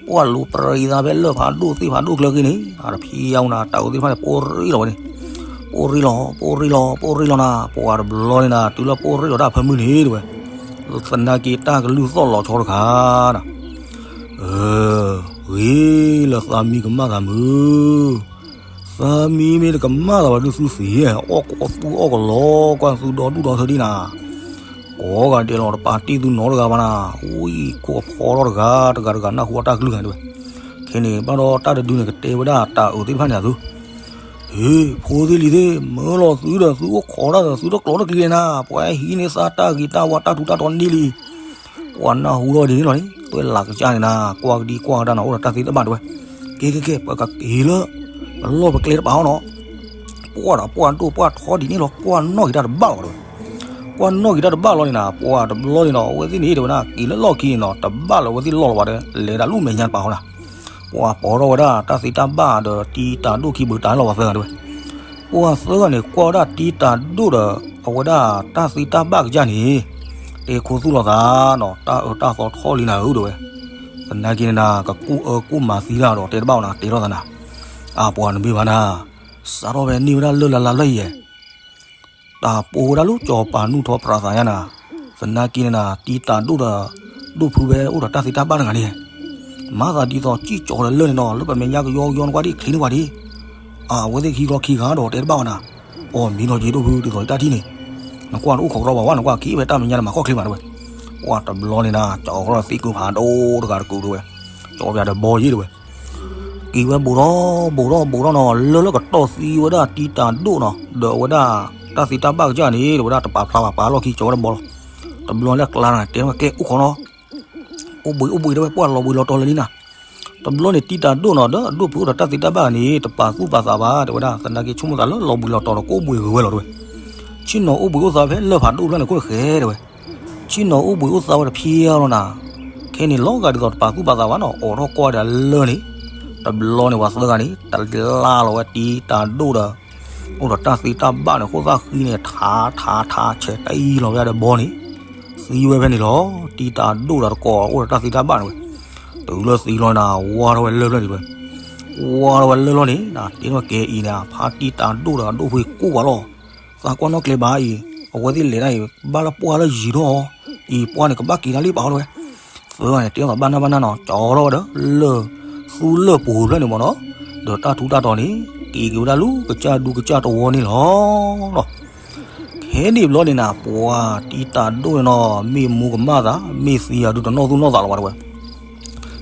ပှၢ်လူၤပြံသးဖဲလၢၢ်ဖးဒိၣ်သ့ၣ်ဖးဒိၣ်ချၢဃံန့ၣ် အတဖံးယါဝဲနၤ တၢ်အုးသ့ၣ်တဖၣ်န့ၣ် ပိၢ်ရံၣ်လီၤဝဲန့ၣ်, ပိၢ်ရံၣ်လီၤ ပိၢ်ရံၣ်လီၤ ပိၢ်ရံၣ်လီၤနၤ ပှၢ်တဘျီန့ၣ်နၤ တုၤလၢပိၢ်ရံၣ်လီၤတၢ်ဖၢမုၢ်န့ၣ်တဲဝဲ, သနာ်က့တၢ်ကလုၢ်သီၣ်လီၤဆီတခါနၤ ဂ့ၤလၢသးမံကမၣ်သးမုာ်, သးမံမ့ၢ်တကမၣ်သးဘၣ်ဒုးသုသ့ၣ်, အီၣ်ကီသူအီၣ်ကလီ ကွၢ်သုဒီဒူၣ်ဒီထၢဒ်နၤ, ကိးဂၤဒဲးလီၤတပာ်တ့ၢ်သုနီတဂၤဘၣ်နၤ, ဝံၤခိၣ်အဖီထီၣ်တဂၤ တဂၤတဂၤနၢ်ဟူအီၣ်တၢ်ကလုၢ်ဂၤတဲဝဲ, ခဲန့ၣ်ဘၣ်ဒီးတၢ်တဒုန့ၣ် ကတဲဝဲဒၣ်တၢ်အုးသ့ၣ်တဖၣ်န့ၣ်အသိး ဟ့ၣ် ဖိသ့ၣ်လံၤသ့ၣ် မၢလီၤသုဒီးသုအိၣ်ခိးတၢ်ဒီး သုတကျိးတကျံၤလဲၣ်နၤ, ပှၤဟံးန့ၢ်သးတၢ်ဂ့ၤတၢ်ဝါတၢ်ထူးတၢ်တီၤန့ၢ်လံ, ပှၤနၢ်ဟူထီၣ်ဒ်န့ၣ်လီၤန့ၣ် သွဲၣ်လးကစၢ်န့ၣ်နၤ ကွၢ်ကဒံကွၢ်ကဒါနၤ အိၣ်ဒီးတၢ်သ့တၢ်ဘၣ်တဲဝဲ, ကဲကဲကဲ ပကက့ၤလၢ ပလီၢ်ပကျဲတပာ်အီၤနီၤ. ပှၢ်ဒီးပှၢ်ဒိၣ်ပှၢ်ထီဒ်န့ၣ်လီၤ ကွၢ်နီၣ်က့ၤတၢ်တဘၣ်လီၤဝဲ. ကွၢ်နီၣ်က့ၤတၢ်တဘၣ်လီၤန့ၣ်နၤ ပှၤတဘျီန့ၣ်နီၤ အဝဲသ့ၣ်န့ၣ်တဲဝဲဒၣ် က့ၤလၢလီၢ်ခံန့ၣ်နီၤ တဘၣ်လၢအဝဲသ့ၣ်လီၢ်လီၤဝဲဒီး လဲၤဒၣ်လၢမဲာ်ညါတပာ်အီၤနၤ. ပှၤပိာ်ထီၣ်ဝဲဒၣ်တၢ်သ့တၢ်ဘၣ်ဒီးတံၤတၢ်ဒိၣ်ခံဘုတၢ်လီၤပှၤသၢဂၤတဲဝဲ. ပှၤသၢဂၤန့ၣ် ကွၢ်ဝဲဒၣ်တံၤတၢ်ဒိၣ်ဒီး အဝဲဒၣ်တၢ်သ့တၢ်ဘၣ်ကစၢ်န့ၣ် တဲခိၣ်သူၣ်လီၤသးနီၤ တၢ်အၢတၢ်သီထီၣ်လံနၤဧၢတဲဝဲ. သနာ်က့န့ၣ်နၤ ကကူၣ်အၢကူၣ်မၤသံတၢ်ဒီးတဲတဘၣ်အီၤနၤ တဲထီၣ်သးနၤ. အပှၤနဘ့ၣ်ဘၣ်နၤ စးထီၣ်ဖဲန့ၢ်ဝဲဒၣ်လၢလါလါဖျၢၣ်အံၤယဲ တၢ်ပိာ်ဝဲဒၣ်လၢကၠီၤပၤနူၢ်ထီပြးသးညါနၤ. သနာ်က့န့ၣ်နၤ တံၤတၢ်ဒိၣ်ဒီး ဒိၣ်ဖုဝဲအိၣ်ဒီးတၢ်သ့တၢ်ဘၣ်တဂၤန့ၣ် မၤသးဒ်သိးစံၣ်ကၠီၤဒီးလၢန့ၣ်နီၤ လၢပမဲာ်ညါကယီကယီနကွၢ်ဒ်ချ့န့ၢ်ဝဲဒ် အဝဲသ့ၣ်ခံကျီခံဂၤဒီးတဲတဘၣ်အီၤနၤ. အီၣ်မံနီၤယ့ဒိၣ်ဖုဒ်သိးယတၢ်ထံၣ်န့ၣ် နကွၢ်တအိၣ်ခိးကရီဘၣ်ဝဲ နကွၢ်ခံဖဲတၢ်မဲာ်ညါန့ၣ် မၤခီၣ်ချ့မးတဲဝဲ. ပှၤတဘျီန့ၣ်နၤ ကၠီၤဃီသံကွံာ်ဖးဒိၣ်တဂၤတကူးတဲဝဲ. ကၠီၤပၠးဒီးဘီယ့တဲဝဲ က့ၤဝဲဘူးထီၣ်ဘူးထီၣ်ဘူးထီၣ်နီၤ လၢလၢကတီၢ်သံဝဲဒၣ်တံၤတၢ်ဒိၣ်နီၤ ဒီးအဝဲဒၣ်တၢ်သ့တၢ်ဘၣ်ကစၢ်န့ၣ် တဲဝဲဒၣ်တပာ်ဖျါဘၣ်ပာ်လီၢ်ခံကၠီၤဝဲဒၣ်ဘီလီၤ. တဘျီလၢကျါန့ၣ် တဲဝဲကဲအိၣ်ခိးနီၤ အိၣ်ဘှံးအိၣ်ဘှံးတဲဝဲ ပှၤလီၤဘှံးလီၤတီၤလၢလံနၤ. တဘျီန့ၣ်တံၤတၢ်ဒိၣ်နီၤ ဒီးအဒိၣ်ဖုအိၣ်ဒီးတၢ်သ့တၢ်ဘၣ်န့ၣ် တပာ်သူၣ်ပာ်သးဘၣ်တဲဝဲဒၣ် သနာ်က့ဆိကမိၣ်သးလၢလီၤဘှံးလီၤတီၤဒီးကအိၣ်ဘှံးဂ့ၤဝဲလီၤတဲဝဲ. ဆ့ၣ်နီၤအိၣ်ဘှံးအိၣ်သါဖဲလၢၢ်ဖးဒိၣ်ဖျၢၣ်န့ၣ်ခိၣ်ဃဲတဲဝဲ ဆ့ၣ်နီၤအိၣ်ဘှံးအိၣ်သါဝဲတဖျဲလီၤနၤ. ခဲန့ၣ်လီၤဂာ်ဒ်သိးတပာ်သူၣ်ပာ်သးဘၣ်နီၤ အိးထီၣ်ကွၢ်ဒီးလၢန့ၣ် တဘျီန့ၣ်ပှၤသၢဂၤန့ၣ် တလါလီၤဝဲတံၤတၢ်ဒိၣ်ဒီး အိၣ်ဒီးတၢ်သ့တၢ်ဘၣ်န့ၣ် ဃိၣ်သၣ်ဃံန့ၣ် ထးထးထးဆဲးတအံၤလီၤဝဲဒီးဘီန့ၣ် သံဝဲဖဲန့ၣ်လီၤ. တံၤတၢ်ဒိၣ်ဒီးတကိးအိၣ်ဒီးတၢ်သ့တၢ်ဘၣ်န့ၣ်ဝဲ တုၤလၢသံလီၤနၤ ဝါထီၣ်ဝဲလၢၢ်ဖျၢၣ်န့ၣ်ဝဲ ဝါထီၣ်ဝဲလၢၢ်လီၤန့ၣ် တဲထီၣ်ကဲအံၤန့ၣ် ဖါတံၤတၢ်ဒိၣ်ဒီးအဒိၣ်ဖုကိၢ်ဝဲလီၤ. သးကွၢ်နီၣ်ကျဲဘၣ်အံၤ အဝဲသ့ၣ်လဲၤတၢ်အံၤ ဘၣ်လၢပှၢ်လၢယံၤထီၣ်အီၤ အံၤပှၢ်န့ၣ် ကဘၣ်က့ၤတၢ်လံပာ်အီၤလီၤဝဲ. သၢဂၤန့ၣ် တဲထီၣ်သးဘၣ်နၢ်ဘၣ်နၢ်နီၤ ကၠီထီၣ်ဝဲဒီးလၢၢ် သူလၢၢ်ပူၤဖျၢၣ်န့ၣ်မ့ၢ်နီၤ ဒီးတၢ်ထူးတၢ်တီၤန့ၣ် က့ၤက့ၤဝဲဒၣ်လၢကစၢ်ဒူကစၢ်တဝီန့ၣ်လီၤ. ခဲန့ၣ်ဘျီန့ၣ်နၤ ပှၤတံၤတၢ်ဒိၣ်န့ၣ်နီၤ မ့ၢ်မူကမၣ်သး မ့ၢ်သံယၤဒုးတနီၣ်သူၣ်နီၣ်သးလီၤဝဲတဲဝဲ.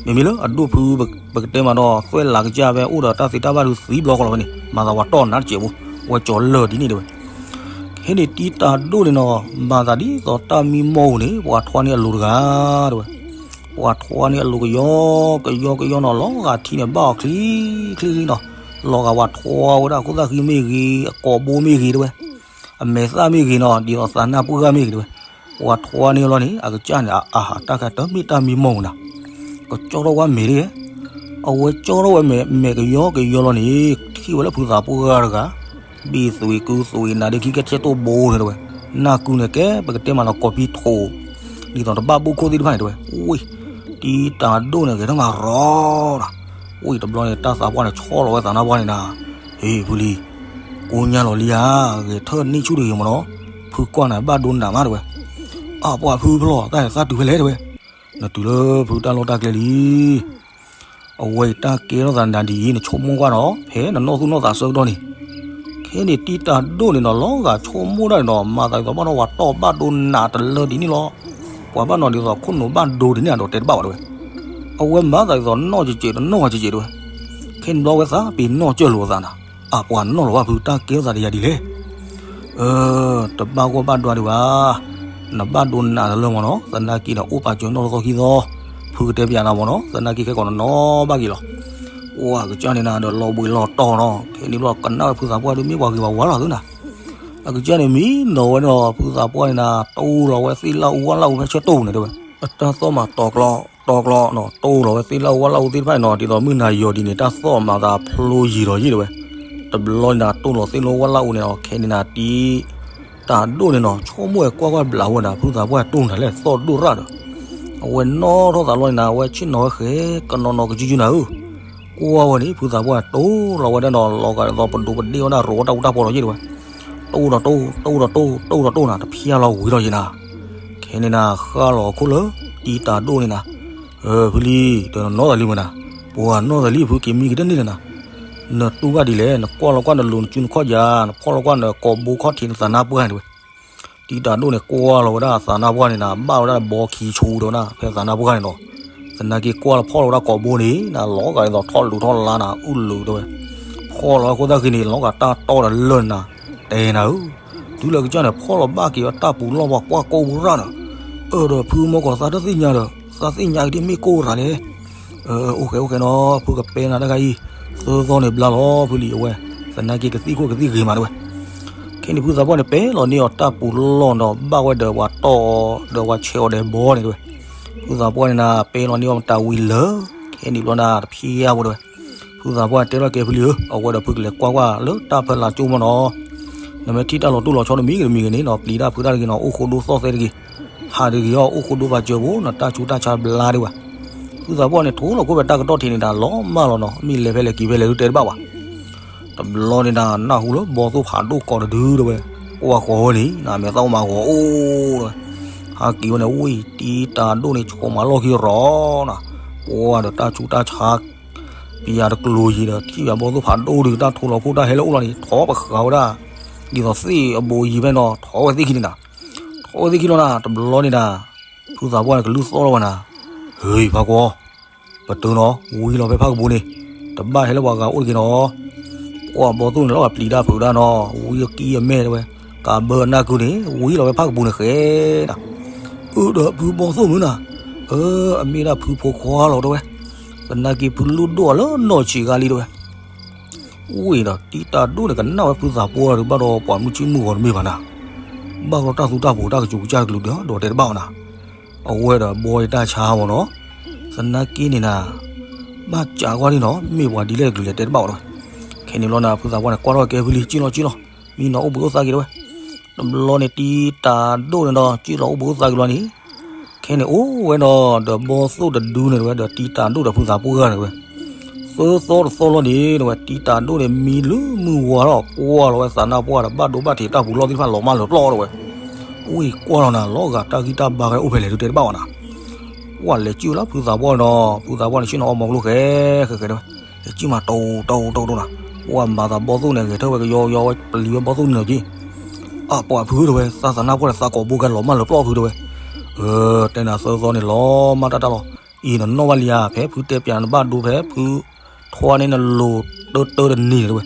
မ့မ့ၢ်လၢအဒိၣ်ဖု ပကတဲမးဒီး သွဲၣ်လးကစၢ်ဖဲအိၣ်ဒီးတၢ်သ့တၢ်ဘၣ်ဒုးသံဘျီဃီလီၤဝဲန့ၣ် မၤသးပှၤတီၢ်နးတစဲးဖိ ဝဲကၠီၤလၢၢ်ဒ်န့ၣ်တဲဝဲ. ခဲန့ၣ်တံၤတၢ်ဒိၣ်န့ၣ်နီၤ မၤသးဒ်သိးတၢ်မံမီၢ်ပူၤန့ၣ် ပှၤထွါန့ၢ်အလိၤတဂၤတဲဝဲ. ပှၤထွါန့ၢ်အလိၤကယီကယီကယီနီၤ လီၤဂာ်ထံန့ၣ်ဘၣ်အီၤချံချံလံနီၤ လီၤဂာ်ပှၤထွါဝဲဒၣ်ခိၣ်သၣ်ဃံမ့ၢ်ဂ့ၤ အကိာ်ဘိမ့ၢ်ဂ့ၤတဲဝဲ အမဲာ်သၣ်မ့ၢ်ဂ့ၤနီၤ ဒ်သိးသးနၢ်ပှၢ်ဂၤမ့ၢ်ဂ့ၤတဲဝဲ. ပှၤထွါန့ၢ်အလီၢ်န့ၣ် အကစၢ်န့ၣ် အအဟးတၢ်ခါတမ့ၢ်တၢ်မံမီၢ်ပူၤနၤ ကကၠီထီၣ်ဝဲမဲာ်ဒ် အဝဲကၠီထီၣ်ဝဲမဲာ် မဲာ်ကယီကယီလီၤန့ၣ် ထံၣ်ဝဲလၢဖုသးပှၢ်ဂၤတဂၤ ဘ့ၣ်သွံးကုသွံးနၤဒ်ခံကဲဆဲးတိၢ်ဘိန့ၣ်တဲဝဲ နၢ်ကုန့ၣ်ကဲ ပကတဲမးနီၤ ကိးဖံထိး ဒ်သိးတဘၣ်ဘိၣ်ခိၣ်သ့ၣ်တဖၣ်န့ၣ်တဲဝဲ ဝ့ၢ် တံၤတၢ်ဒိၣ်န့ၣ် ဂဲၤထီၣ်မၤရီၤဒီး ဝ့ၢ်တဘျီန့ၣ် တၢ်သးပှၢ်န့ၣ် ဆီၣ်လီၤဝဲသးနါပှၢ်န့ၣ်နၤ ဟ့ၣ်ဖုလံ ကိညါလီၤလံဧါ ဂဲၤထၢၣ်န့ၢ်ဆူၣ်တဂ့ၤမ့ၢ်နီၤ ဖုကွၢ်နၤဘၣ်ဒိနးမးတဲဝဲ အပှၤဖုဖျီၣ် တၢ်န့ၣ်သၣ်တုၤဖဲလဲၣ်တဲဝဲ နတုၤလၢဖုတၢ်လီၢ်တၢ်ကျဲလံ အဝဲအံၤတၢ်ကဲထီၣ်သးနၤဒ်အံၤ နဆိကမိၣ်ကွၢ်နီၤ ဖဲနနီၢ်သူၣ်နီၢ်သးဆၢကတီၢ်န့ၣ် ခဲန့ၣ်တံၤတၢ်ဒိၣ်န့ၣ်နီၤ လီၤဂာ်ဆိကမိၣ်တၢ်န့ၣ်နီၤ မၤသးဒ်သိးဘၣ်နီၢ်ပှၤတီၢ်ဘၣ်ဒိနးတလၢဒ်န့ၣ်လီၤ ပှၤဘၣ်နီၤဒ်သိးခိၣ်နူာ်ဘၣ်ဒိဒ်န့ၣ်ဒီးတဲတဘၣ်ဘၣ်တဲဝဲ အဝဲမၤသးဒ်သိးနီၢ်ကကဲးတနီၢ်ဝဲကကဲးတဲဝဲ ခဲန့ၣ်ဘျီဝဲသးပ့ၤနီၣ်ကၢၢ်လိာ်သးနၤ အပှၤနနီၢ်လီၤဘၣ်ဖုတၢ်ကဲထီၣ်သးဒီးယၤဒ်လဲၣ် အၢ တဘၣ်ဂီၢ်ဘၣ်ဒွါဒံးဘၣ် နဘၣ်ဒိနးတလၢမ့ၢ်နီၤ သနာ်က့ဒီးအိၣ်ပာ်စၢၤနီၢ်လၢသီခံသီ ဖုကတဲပျးနၤမ့ၢ်နီၤ သနာ်က့ခဲကိးနနီၢ်ဘၣ်က့ၤလီၤ ပှၤကစၢ်န့ၣ်နၤဒီးလီၤဘှံးလီၤတီၤနီၤ ခဲန့ၣ်ဘျီကနၣ်ဝဲဖုသးပှၢ်ဒုးမ့ၢ်ပှၤဂ့ၤပှၤဝါလီၤသုနၤ အကစၢ်န့ၣ်မံနီၤဝဲနီၤ ဖုသးပှၢ်န့ၣ်နၤ တိၢ်လီၤဝဲသ့ၣ်လၢအူဝၣ်လၢအူဖဲဆၢတိၢ်န့ၣ်တဲဝဲ အတၢ်သီၣ်မၤတီၤကျီ တီၤကျီနီၤ တိၢ်လီၤဝဲသ့ၣ်လၢအူဝၣ်လၢအူသ့ၣ်တဖၣ်န့ၣ်နီၤ ဒ်သိးမုၢ်နၤယီၤဒ်န့ၣ် တၢ်သီၣ်မၤသးဖျိယံာ်ဒီးယံာ်တဲဝဲ တဘျီန့ၣ်နၤ တိၢ်လီၤသ့ၣ်လၢအူဝၣ်လၢအူန့ၣ်နီၤ ခဲန့ၣ်နၤတံၤ တၢ်ဒိၣ်န့ၣ်နီၤ ဆိကမိၣ်ဝဲကွၢ်ကွၢ်ဘျးဝဲနၤ ဖုသးပှၢ်တိၢ်နၤလဲၣ်သီၣ်ဒိၣ်ရၣ်ဒီး အဝဲနီၣ်ထီၣ်သးလီၤန့ၣ်နၤ အဝဲဆ့ၣ်နီၤဝဲဃဲ ကနီၤနီၤကစုကစုနၤဧၢ ကွၢ်ဝဲန့ၣ် ဖုသးပှၢ်တိၢ်လီၤဝဲဒၣ်နီၤ လီၤဂာ်ဒ်သိးပဒိးပဒ့ၣ်ဝဲဒၣ်ရိးဝဲတၢ်အူတၢ်ပီၤဒီးယ့ၢ်တဲဝဲ တိၢ်ဒီးတိၢ် တိၢ်ဒီးတိၢ် တိၢ်ဒီးတိၢ်နၤ တဖျါလီၤဝံၤထီၣ်ယ့ၢ်နၤ ခဲန့ၣ်နၤ ဃၣ်လီၤအခိၣ်လၢ တံၤတၢ်ဒိၣ်န့ၣ်နၤ ဖုလံ တနီၣ်သးလံမ့ၢ်နၤ ပှၤနီၣ်သးလံဖုက့ၤမံကတၢၢ်န့ၣ်လၢနၤ နတူၢ်ဘၣ်ဒ်လဲၣ် နကွၢ်လီၤကွၢ်နလိၤနစုနခီၣ်ယၤ နဖီၣ်လီၤကွၢ်နကိာ်ဘိခီၣ်ထံးနသးနါပှၢ်န့ၣ်တဲဝဲ တံၤတၢ်ဒိၣ်န့ၣ် ကွၢ်လီၤဝဲဒၣ်သးနါပှၢ်န့ၣ်နၤ ဘၣ်ဝဲဒၣ်ဘီခံဆူတဲဝဲဒၣ် ဖဲသးနါပှၢ်န့ၣ်နီၤ သနာ်က့ကွၢ်လီၤဖီၣ်လီၤဝဲဒၣ်ကိာ်ဘိန့ၣ် နၤလီၤဂာ်ဒ်သိးထီၣ်လူၤထီၣ်လါနၤ အုၣ်လူၤတဲဝဲ ဖီၣ်လီၤဝဲခိၣ်သၣ်ဃံန့ၣ် လီၤဂာ်တၢ်တီဒီးလၢၢ်နၤ တဲနၤဧၢ တုၤလၢကစၢ်န့ၣ် ဖီၣ်လီၤဘၣ်က့ၤဝဲတၢ်ပူၤလီၢ်ပှၤကွၢ်ကိးရၣ်ဒီး အၢ ဒီးဖုမီၢ်ကီၤသးတသ့ၣ်ညါဒီး သးသ့ၣ်ညါက့ၤဒ်မ့ၢ်ကိးရၣ်လဲၣ် အိၣ်ဃဲအိၣ်ဃဲနီၤ ဖုကပဲနၤတၢ်ခါအံၤ သၢသီန့ၣ်ဘျါလီၤဖုလံအဝဲ, သနာ်က့ကသံၣ်ခိၣ်ကသံၣ်ဂ့ၤမးတဲဝဲ. ခဲန့ၣ်ဖုသးပှၢ်န့ၣ် ပဲလီၤန့ၢ်အီၤတၢ်ပူၤလီၢ်ဒီး ဘၣ်ဝဲဒီးပှၤတီၢ်အီၤ ဒီးပှၤဆဲးအီၤဒီးဘီန့ၣ်တဲဝဲ. ဖုသးပှၢ်န့ၣ်နၤ ပဲလီၤန့ၢ်အီၤမတၤဝံၤလၢာ်, ခဲန့ၣ်ဘျီနၤတဖျါဘၣ်တဲဝဲ. ဖုသးပှၢ်တဲထီၣ်ကဲဖုလံဧၢ, အဝဲဒီးဖုကလဲၤကွၢ်ကွၢ်လၢတၢ်ဖီလာ်ကၠိမ့ၢ်နီၤ, နမ့ၢ်ထံၣ်တၢ်လီၤတိၢ်လီၤဆီတမံၤဂ့ၤတမံၤဂ့ၤန့ၣ်နီၤ ပျံၤတၢ်ဖုးတၢ်တဂ့ၤနီၤ အိၣ်ဃိဒိသီၣ်သဲတဂ့ၤ, ဟးတဂ့ၤအီၤ အိၣ်ဃိဒိပာ်စၢၤဘိ နတၢ်ဆူးတၢ်ဆါဘျါတဲဝဲ. ဖုသးပှၢ်န့ၣ် ထိၣ်လီၤခိၣ်ဖဲတၢ်ကတီၢ်ထံးန့ၣ်ဒီး လီၤမၢ်လီၤနီၤ မ့ၢ်လဲၤဖဲလဲၣ်က့ၤဖဲလဲၣ်ဒုးတဲတဘၣ်ဘၣ်. တဘျီန့ၣ်နၤ နၢ်ဟူလၢဘီသိၣ်ဖးဒိၣ်ကိးတဒုတဲဝဲ, ကွၢ်ဃီဝဲန့ၣ် နမဲာ်သၣ်အိၣ်မးဂီၤအိၣ်တဲဝဲ. ဟးက့ၤဝဲန့ၣ် ဝံၤတံၤတၢ်ဒိၣ်န့ၣ် ဆိးမၤလီၢ်ခံရီၤနီၤ, ပှၢ်ဒီးတၢ်ဆူးတၢ်ဆါ ပယၤတကျိၤယံၤဒီး ထံၣ်ဘၣ်ဘီသိၣ်ဖးဒိၣ်ဒုး တၢ်ထိၣ်လီၤခိၣ်တၢ်ဟဲလၢအအိၣ်လီၤန့ၣ် ထိးပဃာ်ဝဲဒၣ် ဒ်သိးသ့ၣ်အဘိယံၤဖဲနီၤ ထိးဝဲသ့ၣ်ခံန့ၣ်နၤ, ထိးဝဲသ့ၣ်ခံလီၤနၤ တဘျီန့ၣ်နၤ ဖုသးပှၢ်န့ၣ်ကလုၢ်သီၣ်ထီၣ်ဝဲနၤ, ဟ့ၣ်ဖးကွီၤ, ပတုာ်နီၤ ဝံၤလီၤဖဲဖးကပူၤန့ၣ်, တဘၣ်ဟဲလၢပှၤဂၤအိၣ်တဂ့ၤနီၤ. ကွၢ်ဘီသိၣ်န့ၣ်လီၤဂာ်ပျံၤတၢ်ဖုးတၢ်နီၤ ဝံအကံအမဲာ်တဲဝဲ, ကးဘၢအနၢ်ကုန့ၣ် ဝံလီၤဖဲဖးကပူၤန့ၣ်ဃဲနၤ အၢဒီးဖုဘီသိၣ်မုၢ်နၤ, အၢ အမ့ၢ်ဒၣ်ဖုဖိခွါလီၤတဲဝဲ, သနာ်က့ဖုလုၢ်ဒိၣ်အီၤလၢနီၢ်ဆံးဂၤလံတဲဝဲ. ဝံၤဒီးတံၤတၢ်ဒိၣ်န့ၣ် ကနၣ်ဝဲဖုသးပှၢ်ဒီးဘၣ်ဒီးပှၤမုၣ်ဆ့ၣ်မုၣ်ဂီၤတမ့ၢ်ဘၣ်နၤ, ဘၣ်ဒီးတၢ်သူတၢ်ပူၤတၢ်ကစူးကစၢ်တကလုာ်ဒီး ဒီးတဲတဘၣ်ဘၣ်နၤ, အဝဲဒီးဘီယတၢ်ဆါမ့ၢ်နီၤ, သနာ်က့န့ၣ်နၤ, ဘၣ်ကးကွၢ်ဒ်နီၤ မ့ၢ်ပှၤဒ်လဲၣ်တကလုာ်လဲၣ်တဲတဘၣ်ဘၣ်တဲဝဲ. ခဲန့ၣ်ဘျီနၤ ဖုသးပှၢ်န့ၣ် ကွၢ်ထီၣ်ကဲဖုလံ ကံၣ်လီၤကံၣ်လီၤ, မံနီၤအိၣ်ဘှံးအိၣ်သါက့ၤတဲဝဲ. တဘျီန့ၣ် တံၤတၢ်ဒိၣ်န့ၣ်ဒီး ကံၣ်လီၤအိၣ်ဘှံးအိၣ်သါက့ၤလီၤန့ၣ်, ခဲန့ၣ်အိၣ်ဝဲဒီး ဒီးဘီသိၣ်တဒုန့ၣ်တဲဝဲ ဒီးတံၤတၢ်ဒိၣ်ဒီးဖုသးပှၢ်န့ၣ်တဲဝဲ. သၢသီတသီလီၤန့ၣ်တဲဝဲ တံၤတၢ်ဒိၣ်န့ၣ် မံလၢမုၢ်ဝါထီၣ် ကွၢ်လီၤဝဲသးနါပှၢ်ဒီးဘၣ်ဒိဘၣ်ထံးတၢ်ပူၤလီၢ်သ့ၣ်တဖၣ်လီၤမၢ်လၢပျီၢ်တဲဝဲ. ဝံၤကွၢ်လီၤနၤ လီၤဂာ်တၢ်ဂံၢ်တၢ်ဘါကအိၣ်ဖဲလဲၣ်ဒုးတဲတဘၣ်ဘၣ်နၤ, ကွၢ်လဲၤကံၣ်ဝဲလၢဖုသးပှၢ်န့ၣ်ဒီး ဖုသးပှၢ်န့ၣ် ဆ့ၣ်နီၤအီမီၤကျိဃဲဃဲဃဲတဲဝဲ, လဲၤကံၣ်မးတိၢ်တိၢ်တိၢ်တိၢ်နၤ, ပှၢ်မၤသးဘီသိၣ်န့ၣ် ဂဲၤထၢၣ်ဝဲကယီကယီဝဲ ပျံၤဝဲဘီသိၣ်န့ၣ်လီၤက့ၤ အပှၤဖုတဲဝဲ သးသးနါပှၢ်ဒီးသးကိးဘိကဲလီၤမၢ်လၢပျီၢ်ဖုတဲဝဲ. တဲနၤသၢသီန့ၣ်လီၤမၢ်တၢ်တၢ်လီၤ, အံၤနနီၣ်ဘၣ်လံဧါ ဖဲဖုတဲပၠးနဘၣ်ဒိဖဲဖုထွါန့ၣ်နလိၤတၢတၢတနံၤန့ၣ်တဲဝဲ.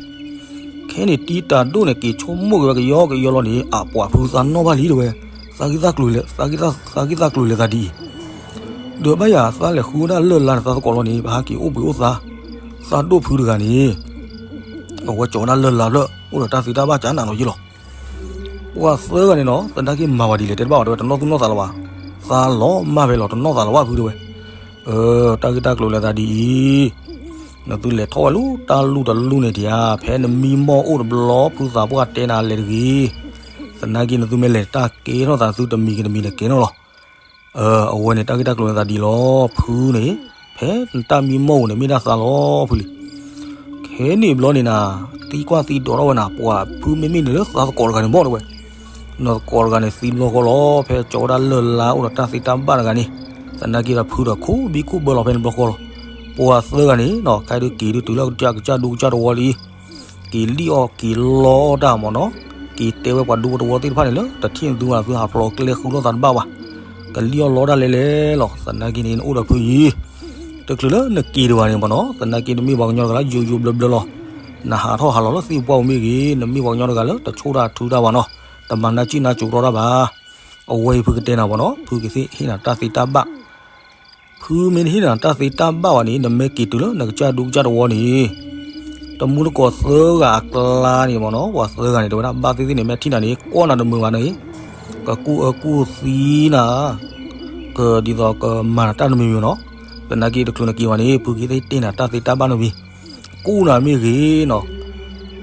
ခဲန့ၣ်တံၤတၢ်ဒိၣ်န့ၣ် က့ၤဆိကမိၣ်က့ၤဝဲကယီကယီလီၤန့ၣ် အပှၤဖုသးနီၣ်ဘၣ်လံတဲဝဲ, သးဂံၢ်သးကျိၤလဲၤ သးဂံၢ်သးကျိၤလဲၤသးဒ်အံၤ ဒီးဘၣ်ယၤသးလဲၤဃုဒၣ်လၢၢ်လါန့ၣ် သးသကိးလီၤန့ၣ် ပဟးက့ၤအိၣ်ဘှံးအိၣ်သါ, သးဒိၣ်ဖုတဂၤန့ၣ် အဝဲကၠီၤဝဲဒၣ်လၢၢ်လါဖျၢၣ် အိၣ်ဒီးတၢ်သံတၢ်ဘၣ်ကနၣ်နီၤယ့လီၤ. ပှၤသၢဂၤန့ၣ်နီၤ သနာ်က့မၤဝဲဒ်လဲၣ်တဲတဘၣ်ဘၣ်တဲဝဲ တနီၣ်သူၣ်နီၣ်သးလၢၤဘၣ်, သးလီၤမၢ်ဖဲလီၤ တနီၣ်သးလၢၤဘၣ်ဖုတဲဝဲ. တၢ်ဂ့ၢ်တၢ်ကျိၤလဲၤသးဒ်အံၤ, နသုလဲၤထီၣ်ဝဲလၢတၢ်လူၢ်တလူၢ်န့ၣ်ဒံးဧါ, ဖဲနမံမီၢ်အိၣ်တဘျီ ဖုသးပှၢ်တဲနၤလဲၤတဂ့ၤ, သနာ်က့နသုမ့ၢ်လဲၤတၢ်ကဲထီၣ်သးသုတမံၤဂ့ၤတမံၤန့ၣ်ကဲထီၣ်လီၤ. အဝဲန့ၣ်တၢ်ဂ့ၢ်တၢ်ကျိၤန့ၣ်သးဒ်လီၤ, ဖုန့ၣ် ဖဲနတၢ်မံမီၢ်အိၣ်န့ၣ် မ့ၢ်ဒၣ်သးလီၤဖုလံ. ခဲန့ၣ်ဘျီန့ၣ်နၤ, သံကွၢ်သံဒိးထီၣ်ဝဲနၤ ပှၤဖုမ့မ့ၢ်န့ၣ်လၢသးသကိးတဂၤန့ၣ်ဘၣ်တဲဝဲ, နသကိးတဂၤန့ၣ်သံဘျီဃီလီၤ, ဖဲကၠီၤဝဲဒၣ်လၢၢ်လါအိၣ်ဒီးတၢ်သံတၢ်ဘၣ်တဂၤန့ၣ်, သနာ်က့ဒီးဖုဒီးခူဘံခူဘၢလီၤဖဲန့ၣ်ဘျီဃီလီၤ. ပှၤသၢဂၤန့ၣ်နီၤ ခဲဒုးက့ၤဒုးတုၤလၢကစၢ်ဒူကစၢ်တဝီလံ က့ၤလံၣ်အီၣ်က့ၤလီအီၣ်တၢ်မ့ၢ်နီၤ, က့ၤတဲဝဲပှၤဒူပှၤတဝီသ့ၣ်တဖၣ်န့ၣ်လၢ တထံၣ်နသုဘၣ် သုဟးဖျိးကျဲဃုလိာ်သးတဘၣ်ဘၣ်, ကလံၣ်အီၣ်လီတၢ်လဲၤလဲၤလီၤ. သနာ်က့န့ၣ် နအိၣ်ဒီးဖုအံၤ, တချုးလၢနက့ၤတဂၤန့ၣ်မ့ၢ်နီၤ, သနာ်က့နမ့ၢ်ပှၤကညီတဂၤလၢယိယိဘျၢဘျၢလီၤ. နဟးထီၣ်ဟးလီၤလၢသ့ၣ်ပှၢ်ပူၤမ့ၢ်ဂ့ၤ, နမ့ၢ်ပှၤကညီတဂၤလၢတဆိၣ်တၢ်ထုတၢ်ဘၣ်နီၤ, တမၤနၢ်စံၣ်နၢ်စိၤထီတၢ်ဘၣ်. အဝဲအံၤဖုကတဲနၤမ့ၢ်နီၤ, ဖုကသ့ၣ်ဟ့ၣ်နၤတၢ်သ့တၢ်ဘၣ် ဖုမ့ၢ်တဟ့ၣ်နၤတၢ်သ့တၢ်ဘၣ်ဘၣ်န့ၣ် နမ့ၢ်က့ၤတုၤလၢနကစၢ်ဒူကစၢ်တဝီန့ၣ်, တမူတကိးသၢဂၤအကျါန့ၣ်မ့ၢ်နီၤ, ပှၤသၢဂၤန့ၣ် တဲဝဲဒၣ် ဘၣ်သ့ၣ်သ့ၣ်န့ၣ် မ့ၢ်ထံၣ်နၤန့ၣ် ကွၢ်နၤတမုာ်ဘၣ်န့ၣ်, ကကူၣ်အၢကူၣ်သံနၤ, ကဒ်သိးကမၤနၤတၢ်တမံၤမံၤနီၤ. သနာ်က့တချုးနက့ၤဘၣ်န့ၣ် ဖုကသ့ၣ်တဲနၤတၢ်သ့တၢ်ဘၣ်န့ၣ်မံၤ ကူၣ်နၤမ့ၢ်ဂ့ၤနီၤ,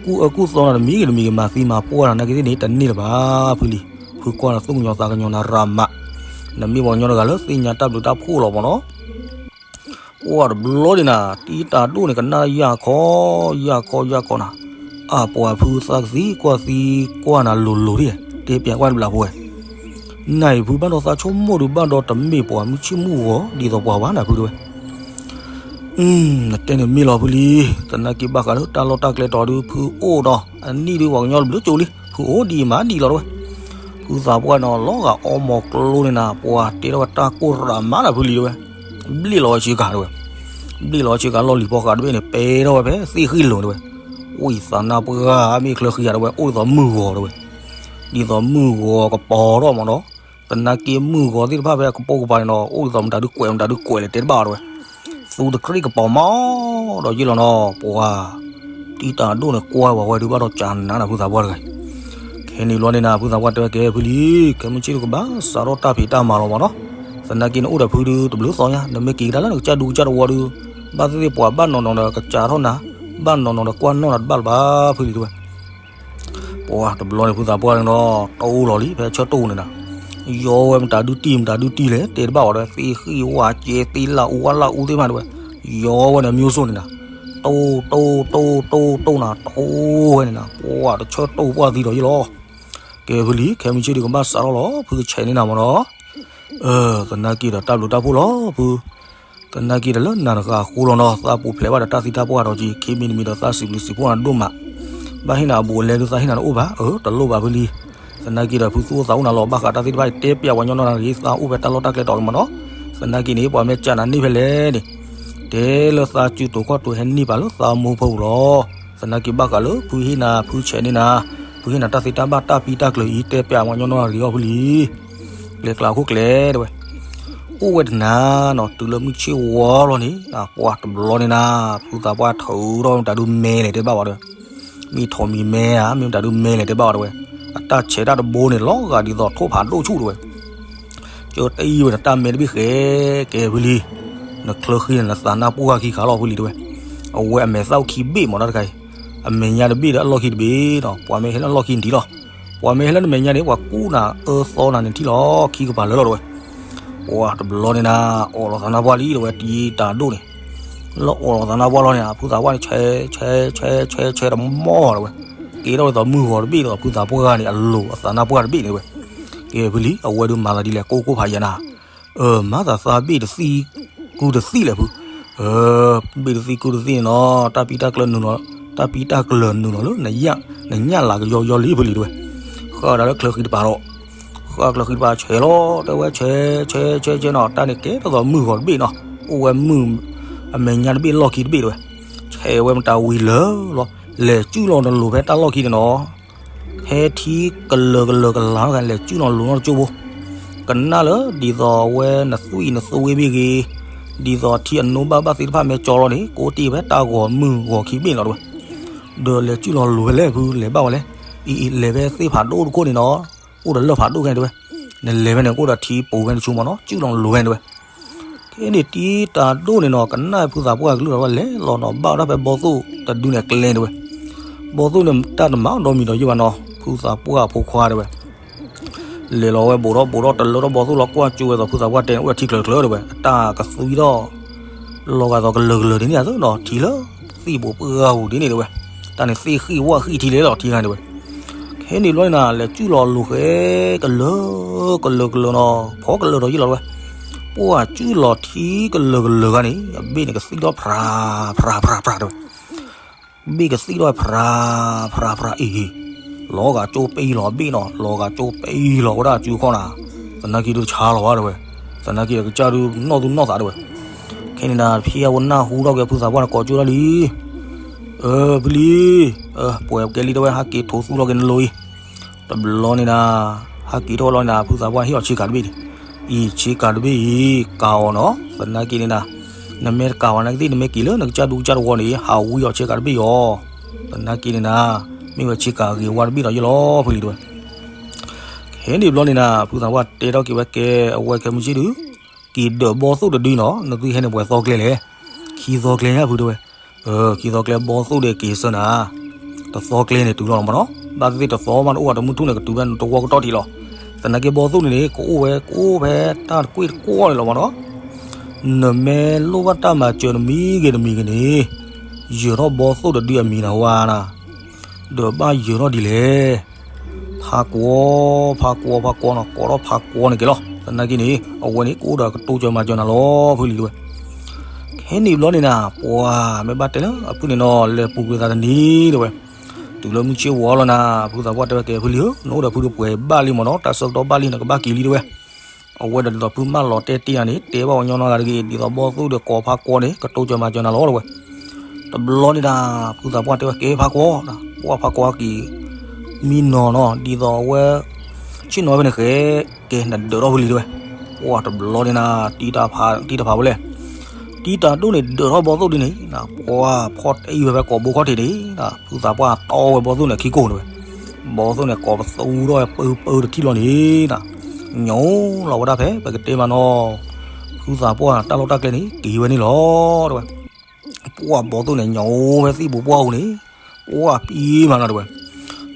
ကူၣ်အၢကူၣ်သီနၤတမံၤဂ့ၤတမံၤဂ့ၤ မၤသံမၤပှၢ်နၤ သနာ်က့သ့ၣ်န့ၣ် တန့ၢ်လၢၤဘၣ်ဖုလံ. ဖုကွၢ်နၤသူၣ်ကညီၤသးကညီၤနၤရၤမး, နမ့ၢ်ပှၤကညီတဂၤလၢသ့ၣ်ညါတၢ်ဘျုးတၢ်ဖှိၣ်လီၤမ့ၢ်နီၤ. ပှၢ်တဘျီဒံးနၤ တံၤတၢ်ဒိၣ်န့ၣ် ကနၣ်ယၢ်ခီ, ယၢ်ခီ ယၢ်ခီနၤ, အပှၤဖုသးကသံကွၢ်သံကွၢ်နၤလိၤလိၤဒ်, တဲပၠးကွၢ်တဘျီဖိဝဲ, နအံၤဖုဘၣ်ဒီးသးဆိကမိၣ်ဒုးဘၣ်ဒီးတမ့ၢ်ပှၤမုၢ်ဆ့ၣ်မုၢ်ဂီၤဒ်သိးပှၤဘၣ်နၤဖုတဲဝဲ. နတဲန့ၣ်မ့ၢ်လီၤဖုလံ, သနာ်က့ဘၣ်ဃးလၢတၢ်လီၢ်တၢ်ကျဲတီၤဒုး ဖုအိၣ်ဒီး အနံၣ်ဒုးပှၤကညီတဘျုးကၠိလံ, ဖုအိၣ်ဒ်အံၤမးဒ်လီၤတဲဝဲ. ဖုသးပှၢ်နီၤ လီၤဂာ်အီမီၤကျိန့ၣ်နၤ ပှၤတဲထီၣ်ဝဲတၢ်ကိၢ်ရးမးနၤဖုလံတဲဝဲ. ဘျ့ၣ်လီၤဝဲဆ့ကၤတဲဝဲ, ဘျ့ၣ်လီၤဝဲဆ့ကၤလီၢ်လံၤဖီဃးတဘ့ၣ်န့ၣ် ပဲထီၣ်ဝဲဖဲသ့ၣ်ဃံလိၤတဲဝဲ. ဝံသးနါပှၢ်မ့ၢ်ချၢဃံဧါတဲဝဲ အိၣ်ဒ်သိးမုၢ်ဂီၤတဲဝဲ. ဒ်သိးမုၢ်ဂီၤကပီၤထီၣ်မ့ၢ်နီၤ, သနာ်က့မုၢ်ဂီၤသ့ၣ်တဖၣ်ဖဲအကပိာ်ကပၤန့ၣ်နီၤ အိၣ်ဒ်သိးမတၤဒုးကွဲးမတၤဒုးကွဲးလဲၣ်တဲတဘၣ်တဲဝဲ. သူတကြ့ၢ်ကပီၤမး ဒီးယ့ၢ်လီၤနီၤ ပှၤ တံၢ်တၢ်ဒိၣ်န့ၣ် ကွၢ်ဝဲဒုးဘၣ်ဒီးကနၤနၤ ဖုသးပှၢ်တဂၤအံၤ. ခဲန့ၣ်ဘျီန့ၣ်နၤ ဖုသးပှၢ်တဲဝဲကဲဖုလံ, ခဲမုၢ်ဆ့ၣ်ဒုးကဘၣ်စးထီၣ်တၢ်ဖံးတၢ်မၤလီၤမးနီၤ. သနာ်က့န့ၣ်အိၣ်ဒီးဖုဒုးတဘျုးသီညါ နမ့ၢ်က့ၤကဒါလၢနကစၢ်ဒူကစၢ်တဝီဒုး ဘၣ်သ့ၣ်သ့ၣ်ပှၤဘၣ်နီၤနီၤဒီးကစးထီၣ်နၤ, ဘၣ်နီၤနီၤဒီးကွၢ်နီၣ်နၤတဘၣ်လၢၤဘၣ် ဖုလံတဲဝဲ. ပှၤတဘျီန့ၣ် ဖုသးပှၢ်န့ၣ်ဒီး တအိၣ်လီၤလံ ဖဲဆၢတိၢ်န့ၣ်နၤ, ယီဝဲမတၤဒုးတံၢ် မတၤဒုးတံၢ်လဲၣ် တဲတဘၣ်ဝဲဒီး သ့ၣ်ဃံၣ်ဝါကဲ သ့ၣ်လၣ်အူဝါလၣ်အူသ့ၣ်မးတဲဝဲ, ယီဝဲန့ၣ် မျိုးစုံန့ၣ်နၤ, တိၢ်တိၢ်တိၢ်တိၢ်တိၢ်နၤ တအိၣ်ဝဲန့ၣ်နၤ ပှၤတဆၢတိၢ်ပှၢ်သံဒီးယ့ၢ်လီၤ. ကဲဖုလံ ခဲမုၢ်ဆ့ၣ်ဒုးကဘၣ်စးထီၣ်လီၤ ဖုကဆဲးန့ၢ်နၤမးနီၤ. သနာ်က့ဒီးတၢ်ဘျုးတၢ်ဖှိၣ်လီၤဖု, သနာ်က့ဒီးလၢနၤတဂၤအဃိလီၤနီၤ သးပူၤဖျဲးဘၣ်ဒီးတၢ်သံတၢ်ပှၢ်ဒီးက့ၤ ခံမံၤတမံၤဒီးသးစံးဘျုးစံးဖှိၣ်နၤဒိၣ်မး, ဘၣ်ဟ့ၣ်နၤအဘူးအလဲဒုးသးဟ့ၣ်နၤတအိၣ်ဘၣ် အၢ တလိၣ်ဘၣ်ဖုလံ. သနာ်က့ဒီးဖုသူၣ်အိၣ်သးအိၣ်နၤလီၤ ဘၣ်ဃးတၢ်သ့ၣ်တဖၣ်အံၤ တဲပျးပှၤညီနီၢ်နၤတဂ့ၤ သးအိၣ်ဖဲတၢ်လီၢ်တၢ်ကျဲတီၤအံၤမးနီၤ. သနာ်က့န့ၣ် ပှၤမ့ၢ်ကးနၤန့ၢ်ဖဲလဲၣ်န့ၣ် တဲလၢသးစုတိၤခီၣ်တိၤဟဲန့ၢ်ပာ်လၢသးမိၢ်ဖိပူၤလီၤ. သနာ်က့ဘၣ်ဃးလၢဖုဟ့ၣ်နၤ ဖုဆဲးန့ၢ်နၤ ဖုဟ့ၣ်နၤတၢ်သ့တၢ်ဘၣ်တၢ်ပံတၢ်ကျၢၤအံၤ တဲပျးပှၤညီနီၢ်နၤတဂ့ၤအီၤဖုလံ. ကျဲကျါခိၣ်ကျဲတဲဝဲ, အိၣ်ဝဲတနၤနီၤ တုၤလၢမုၢ်ဆ့ၣ်ဝီလီၤန့ၣ် ပှၤတဘျီန့ၣ်နၤ ဖုသးပှၢ်ထုးထီၣ်မတၤဒုးမဲလဲၣ်တဲဘၣ်ဝဲဒီး မ့ၢ်ထိးမံၤမဲဧါ မ့ၢ်မတၤဒုးမဲလဲၣ်တဲဘၣ်ဝဲဒီးဝဲ အတၢ်ဆဲးတၢ်တဘိန့ၣ် လီၤဂာ်ဒ်သိးထိၣ်ဖးဒိၣ်ဆူၣ်တဲဝဲ ကၠီတအံၤဝဲန့ၣ် တၢ်မဲတဘ့ၣ်ဃဲ ကဲဖုလံ, နချၢဃံန့ၣ် နသးနၢ်ပှၢ်ခံခါလီၤဖုလံတဲဝဲ, အဝဲအမဲာ်သၣ်အိၣ်ခံဘ့ၣ်မးနီတခါအံၤ, အမဲာ်ညါတဘ့ၣ်ဒီးအလီၢ်ခံတဘ့ၣ်နီၤ, ပှၤမ့ၢ်ဟဲလၢအလီၢ်ခံနထံၣ်လီၤ, ပှၤမ့ၢ်ဟဲလၢနမဲာ်ညါန့ၣ် ပှၤကူၣ်နၤအၢသီနၤန့ၣ်ထံၣ်လီၤ ခံကပၤလၢလီၤတဲဝဲ, ပှၤတဘျီန့ၣ်နၤ အိးလီၤသးနါပှၢ်လံတဲဝဲ တံၢ်တၢ်ဒိၣ်န့ၣ် လၢအိးလီၤသးနါပှၢ်လီၤန့ၣ် ဖုသးပှၢ်န့ၣ် ဆဲး ဆဲး ဆဲး ဆဲး ဆဲးတမီၢ်တဲဝဲ, ကဲထီၣ်ဒ်သိးမုၢ်ဂီၤတဘ့ၣ်ဒီးဖုသးပှၢ်န့ၣ် အလိၤအသးနါပှၢ်တဘ့ၣ်န့ၣ်တဲဝဲ, ကဲဖုလံ အဝဲဒုးမၤသးဒ်လဲၣ် ကိၢ်ကိၢ်ဖးယံၤနၤ, အၢ မၤသးသးဘ့ၣ်တသံၣ်ကူတသံၣ်လဲၣ်ဖု, အၢ ဘ့ၣ်တသံၣ်ကူတသံၣ်န့ၣ်နီၤ တၢ်ပံတၢ်ကျၢၤနုာ်လီၤ, တၢ်ပံတၢ်ကျၢၤနုာ်လီၤလၢ နညၣ်လၤကယီယီလံဖုလံတဲဝဲ, ဃၣ်ဒၣ်လၢချၢဃံတပၤဒီး ဃၣ်ချၢဃံတပၤဆဲးလီၤ တဲဝဲဆဲး ဆဲး ဆဲး ဆဲးနီၤ တၢ်န့ၣ်ကဲထီၣ်သိးမုၢ်ဂီၤတဘ့ၣ်နီၤ, အိၣ်ဝဲမုၢ် အမဲာ်ညါတဘ့ၣ်လီၢ်ခံတဘ့ၣ်တဲဝဲ, ဆဲးဝဲမတၤဝံၤလၢာ်လီၤ, လဲၤစုၣ်လီၤနလိၤဖဲတၢ်လီၢ်ခံန့ၣ်နီၤ, ဖဲထံကလၢာ်ကလၢာ်ကလၤ လဲၤစုၣ်လီၤနလိၤနီတကၠိဖိ, ကနၣ်လၢဒ်သိးအဝဲနသွံၣ်နသွ့ဘ့ၣ်ဂ့ၤ, ဒ်သိးထံအနိဘၣ်ဘၣ်သ့ၣ်တဖၣ်မ့ၢ်ကၠီလီၤန့ၣ် ကိးတ့ၢ်ဖဲတၢ်ဂီၤမုၢ်ဂီၤခံဘ့ၣ်လီၤတဲဝဲ, ဒီးလဲၤစုၣ်လီၤနလိၤဖဲလဲၣ်ဖု လဲၤဘၣ်ဝဲလဲၣ်, အံၤအံၤ လဲၤဖဲသ့ၣ်ဖးဒိၣ်တခိၣ်န့ၣ်နီၤ, အိၣ်ဒီးလၢၢ်ဖးဒိၣ်ခဲန့ၣ်တဲဝဲ, နလဲၤဖဲန့ၣ် ကအိၣ်ဒီးထံပိာ်ဖဲန့ၣ်ဆူမးနီၤ စုၣ်လီၤနလိၤဖဲန့ၣ်တဲဝဲ, ခဲန့ၣ်တံၢ်တၢ်ဒိၣ်န့ၣ်နီၤ ကနၣ်ဖုသးပှၢ်ကလုၢ်ဒီးဝဲလဲၤလီၤနီၤ ဘၣ်ဝဲဒၣ်ဖဲဘီသိၣ်တဒုန့ၣ်အကျဲန့ၣ်တဲဝဲ, ဘီသိၣ်န့ၣ်တၢ်တမၤဒီးမံၤဒီးယုၢ်ဘၣ်နီၤ ဖုသးပှၢ်အဖိခွါတဲဝဲ လဲၤလီၤဝဲဘူးထီၣ်ဘူးထီၣ်တလၢထီၣ်ဘီသိၣ်လီၤ ကွၢ်ကၠိဝဲသိးဖုသးပှၢ်တဲန့ၣ် အိၣ်ဒီးထံချၢချၢတဲဝဲ အတၢ်ကသွံထီၣ် လီၤဂာ်သိးကလၢာ်ကလၢာ်ဒ်န့ၣ်အသိးနီၤ ထံလၢသ့ၣ်ဘိးပှၢ်ပူၤဒ်န့ၣ်တဲဝဲ, တၢ်န့ၣ်သ့ၣ်ဃံၣ်ဝၣ်ဃံၣ်ထံလဲၣ်လီၤထံဂၤန့ၣ်တဲဝဲ, ခဲန့ၣ်ဘျီန့ၣ်နၤ လဲၤစုၣ်လီၤလိၤဃဲ ကလၢာ် ကလၢာ်ကလၢာ်နီၤ ဖီကလၢာ်ဒီးယုၢ်လီၤတဲဝဲ, ပှၢ်စုၣ်လီၤထံကလၢာ်ကလၢာ်ဂၤန့ၣ် အဘ့ၣ်န့ၣ်ကသံၣ်ထီၣ်ဖြး ဖြး ဖြး ဖြးတဲဝဲ ဘ့ၣ်ကသံၣ်ထီၣ်ဖြး ဖြး ဖြး အံၤ, လီၤဂာ်ကၠိပအံၤလီၤဘ့ၣ်နီၤ လီၤဂာ်ကၠိပအံၤလီၤဝဲဒၣ်အစုခီၣ်နၤ, သနာ်က့ဒုးတဆါလီၤဘၣ်တဲဝဲ, သနာ်က့ဒီးကစၢ်ဒုးနီၣ်သူၣ်နီၣ်သးတဲဝဲ, ခဲန့ၣ်နၤ ဖံအဝဲနၢ်ဟူထီၣ်က့ၤဖုသးပှၢ်န့ၣ်ကိးကၠိဒၣ်လံ, အၢ ဖုလံ, ပှဲၤကဲလံတဲဝဲ ဟးက့ၤထိးသူၣ်ထီၣ်က့ၤနလိၤအံၤ, တဘျီန့ၣ်နၤ, ဟးက့ၤထီၣ်လီၤန့ၣ် ဖုသးပှၢ်ဟ့ၣ်အီၤဆ့ကၤတဘ့ၣ်န့ၣ်, အံၤဆ့ကၤတဘ့ၣ်အံၤ ကၤအီၤနီၤ သနာ်က့န့ၣ်နၤ နမ့ၢ်တကၤဝဲနာ်က့သ့ၣ် နမ့ၢ်က့ၤလၢနကစၢ်ဒူကစၢ်တဝီန့ၣ် ဟးဝံအီၤဆ့ကၤတဘ့ၣ်အံၤအီၤ, သနာ်က့န့ၣ်နၤ, မ့ၢ်ဝဲဆ့ကၤဂ့ၤဝါတဘ့ၣ်ဒီးယဲလီၤဖုလံတဲဝဲ, ခဲန့ၣ်ဘျီန့ၣ်နၤ ဖုသးပှၢ်တဲထီၣ်က့ၤဝဲကဲ အဝဲခဲမုၢ်ဆ့ၣ်ဒုး, က့ၤဒၢးဘီသိၣ်တဒုနီၤ နသုဟဲန့ၣ်ပှဲၤသီကျဲလဲၣ်, ခံသီကျဲညါဖုတဲဝဲ, ခံသီကျဲဘီသိၣ်ဒီးက့ၤဆၢနၤ တသီကျဲန့ၣ်တုၤလီၤမးနီၤ, ဘၣ်သ့ၣ်သ့ၣ်တသီမးနအိၣ်ဝဲတမုၢ်ထူၣ်န့ၣ် ကတုၤဖဲနတဝီကတီၢ်ထံးလီၤ, သနာ်က့ဘီသိၣ်န့ၣ်န့ၣ် ကအိၣ်ဝဲကအိၣ်ဖဲတၢ်တကွ့ၢ်တကွီၢ်န့ၣ်လီၤမးနီၤ, နမ့ၢ်လိၣ်ဘၣ်တၢ်မၤစၢၤတမံၤဂ့ၤတမံၤဂ့ၤန့ၣ်, ယၢၤထီၣ်ဘီသိၣ်တဒုအမံၤနၤဝါနၤ, ဒီးဘၣ်ယၢၤထီၣ်ဒ်လဲၣ် ဖးကွီၤ ဖးကွီၤ ဖးကွီၤနီၤ ကိးထီၣ်ဖးကွီၤန့ၣ်က့ၤလီၤ, သနာ်က့န့ၣ် အဝဲန့ၣ်ကအိၣ်ဒီးကတိၤစၢၤမၤစၢၤနၤလီၤ ဖုလံတဲဝဲ, ခဲန့ၣ်ဘျီန့ၣ်နၤ ပှၤမ့ၢ်ဘၣ်တဲလၢအဖုန့ၣ်နီၤ လဲၤပူၤကွံာ်သးတနံၤတဲဝဲ, တုၤလၢမုၢ်ဆ့ၣ်ဝီလီၤနၤ ဖုသးပှၢ်တဲဝဲကဲဖုလံဧၢ နအိၣ်ဒီးဖုဒီးပှဲၤဘၣ်လံမးနီၤ တၢ်ဆၢကတီၢ်ဘၣ်လံ နကဘၣ်က့ၤလံတဲဝဲ အဝဲဒီးဒ်သိးဖုမၢလီၤတဲာ်တ့ၢ်နၤန့ၣ် တဲဘၣ်ပှၤညီနီၢ်ဂၤတဂ့ၤ ဒ်သိးဘီသိၣ်ဒီးကိးဖးကွီၤန့ၣ် ကတိၤစၢၤမၤစၢၤနၤလီၤတဲဝဲ, တဘျီန့ၣ်ဒၣ် ဖုသးပှၢ်တဲဝဲကဲဖးကွီၤ, ပှၢ်ဖးကွီၤက့ၤ မံနီၤနီၤ ဒ်သိးအဝဲ ဆ့ၣ်နီၤဖဲန့ၣ်ဃဲ ကဲနဒၢးထီၣ်ဖုလံတဲဝဲ, ပှၢ်တဘျီန့ၣ်နၤ တံၢ်တဖး တံၢ်တဖးဝဲလဲၣ်, တံတၢ်ဒိၣ်န့ၣ်ဒၢးထီၣ်ဘီသိၣ်ဒ်န့ၣ်, ပှၤဖီၣ်တံၢ်ဝဲဖဲကိာ်ဘိခီၣ်ထံးန့ၣ်, ဖုသးပှၢ်တီဝဲဘီသိၣ်န့ၣ်ခံကိၢ်န့ၣ်ဝဲ, ဘီသိၣ်န့ၣ်ကိးပသူထီၣ်ဝဲပၢပၢတထံၣ်လီၤန့ၣ်, ညိလီၤဝဲဒၣ်ဖဲ ပကတဲမးနီၤ, ဖုသးပှၢ်တၢ်လီၢ်တၢ်ကျဲန့ၣ် က့ၤဝဲန့ၣ်လီၤ တဲဝဲ. ပှၢ်ဘီသိၣ်န့ၣ် ညိဝဲသံၣ်ဘိပှၢ်အူန့ၣ်, ပှၢ်ပံမးနီၤ တဲဝဲ,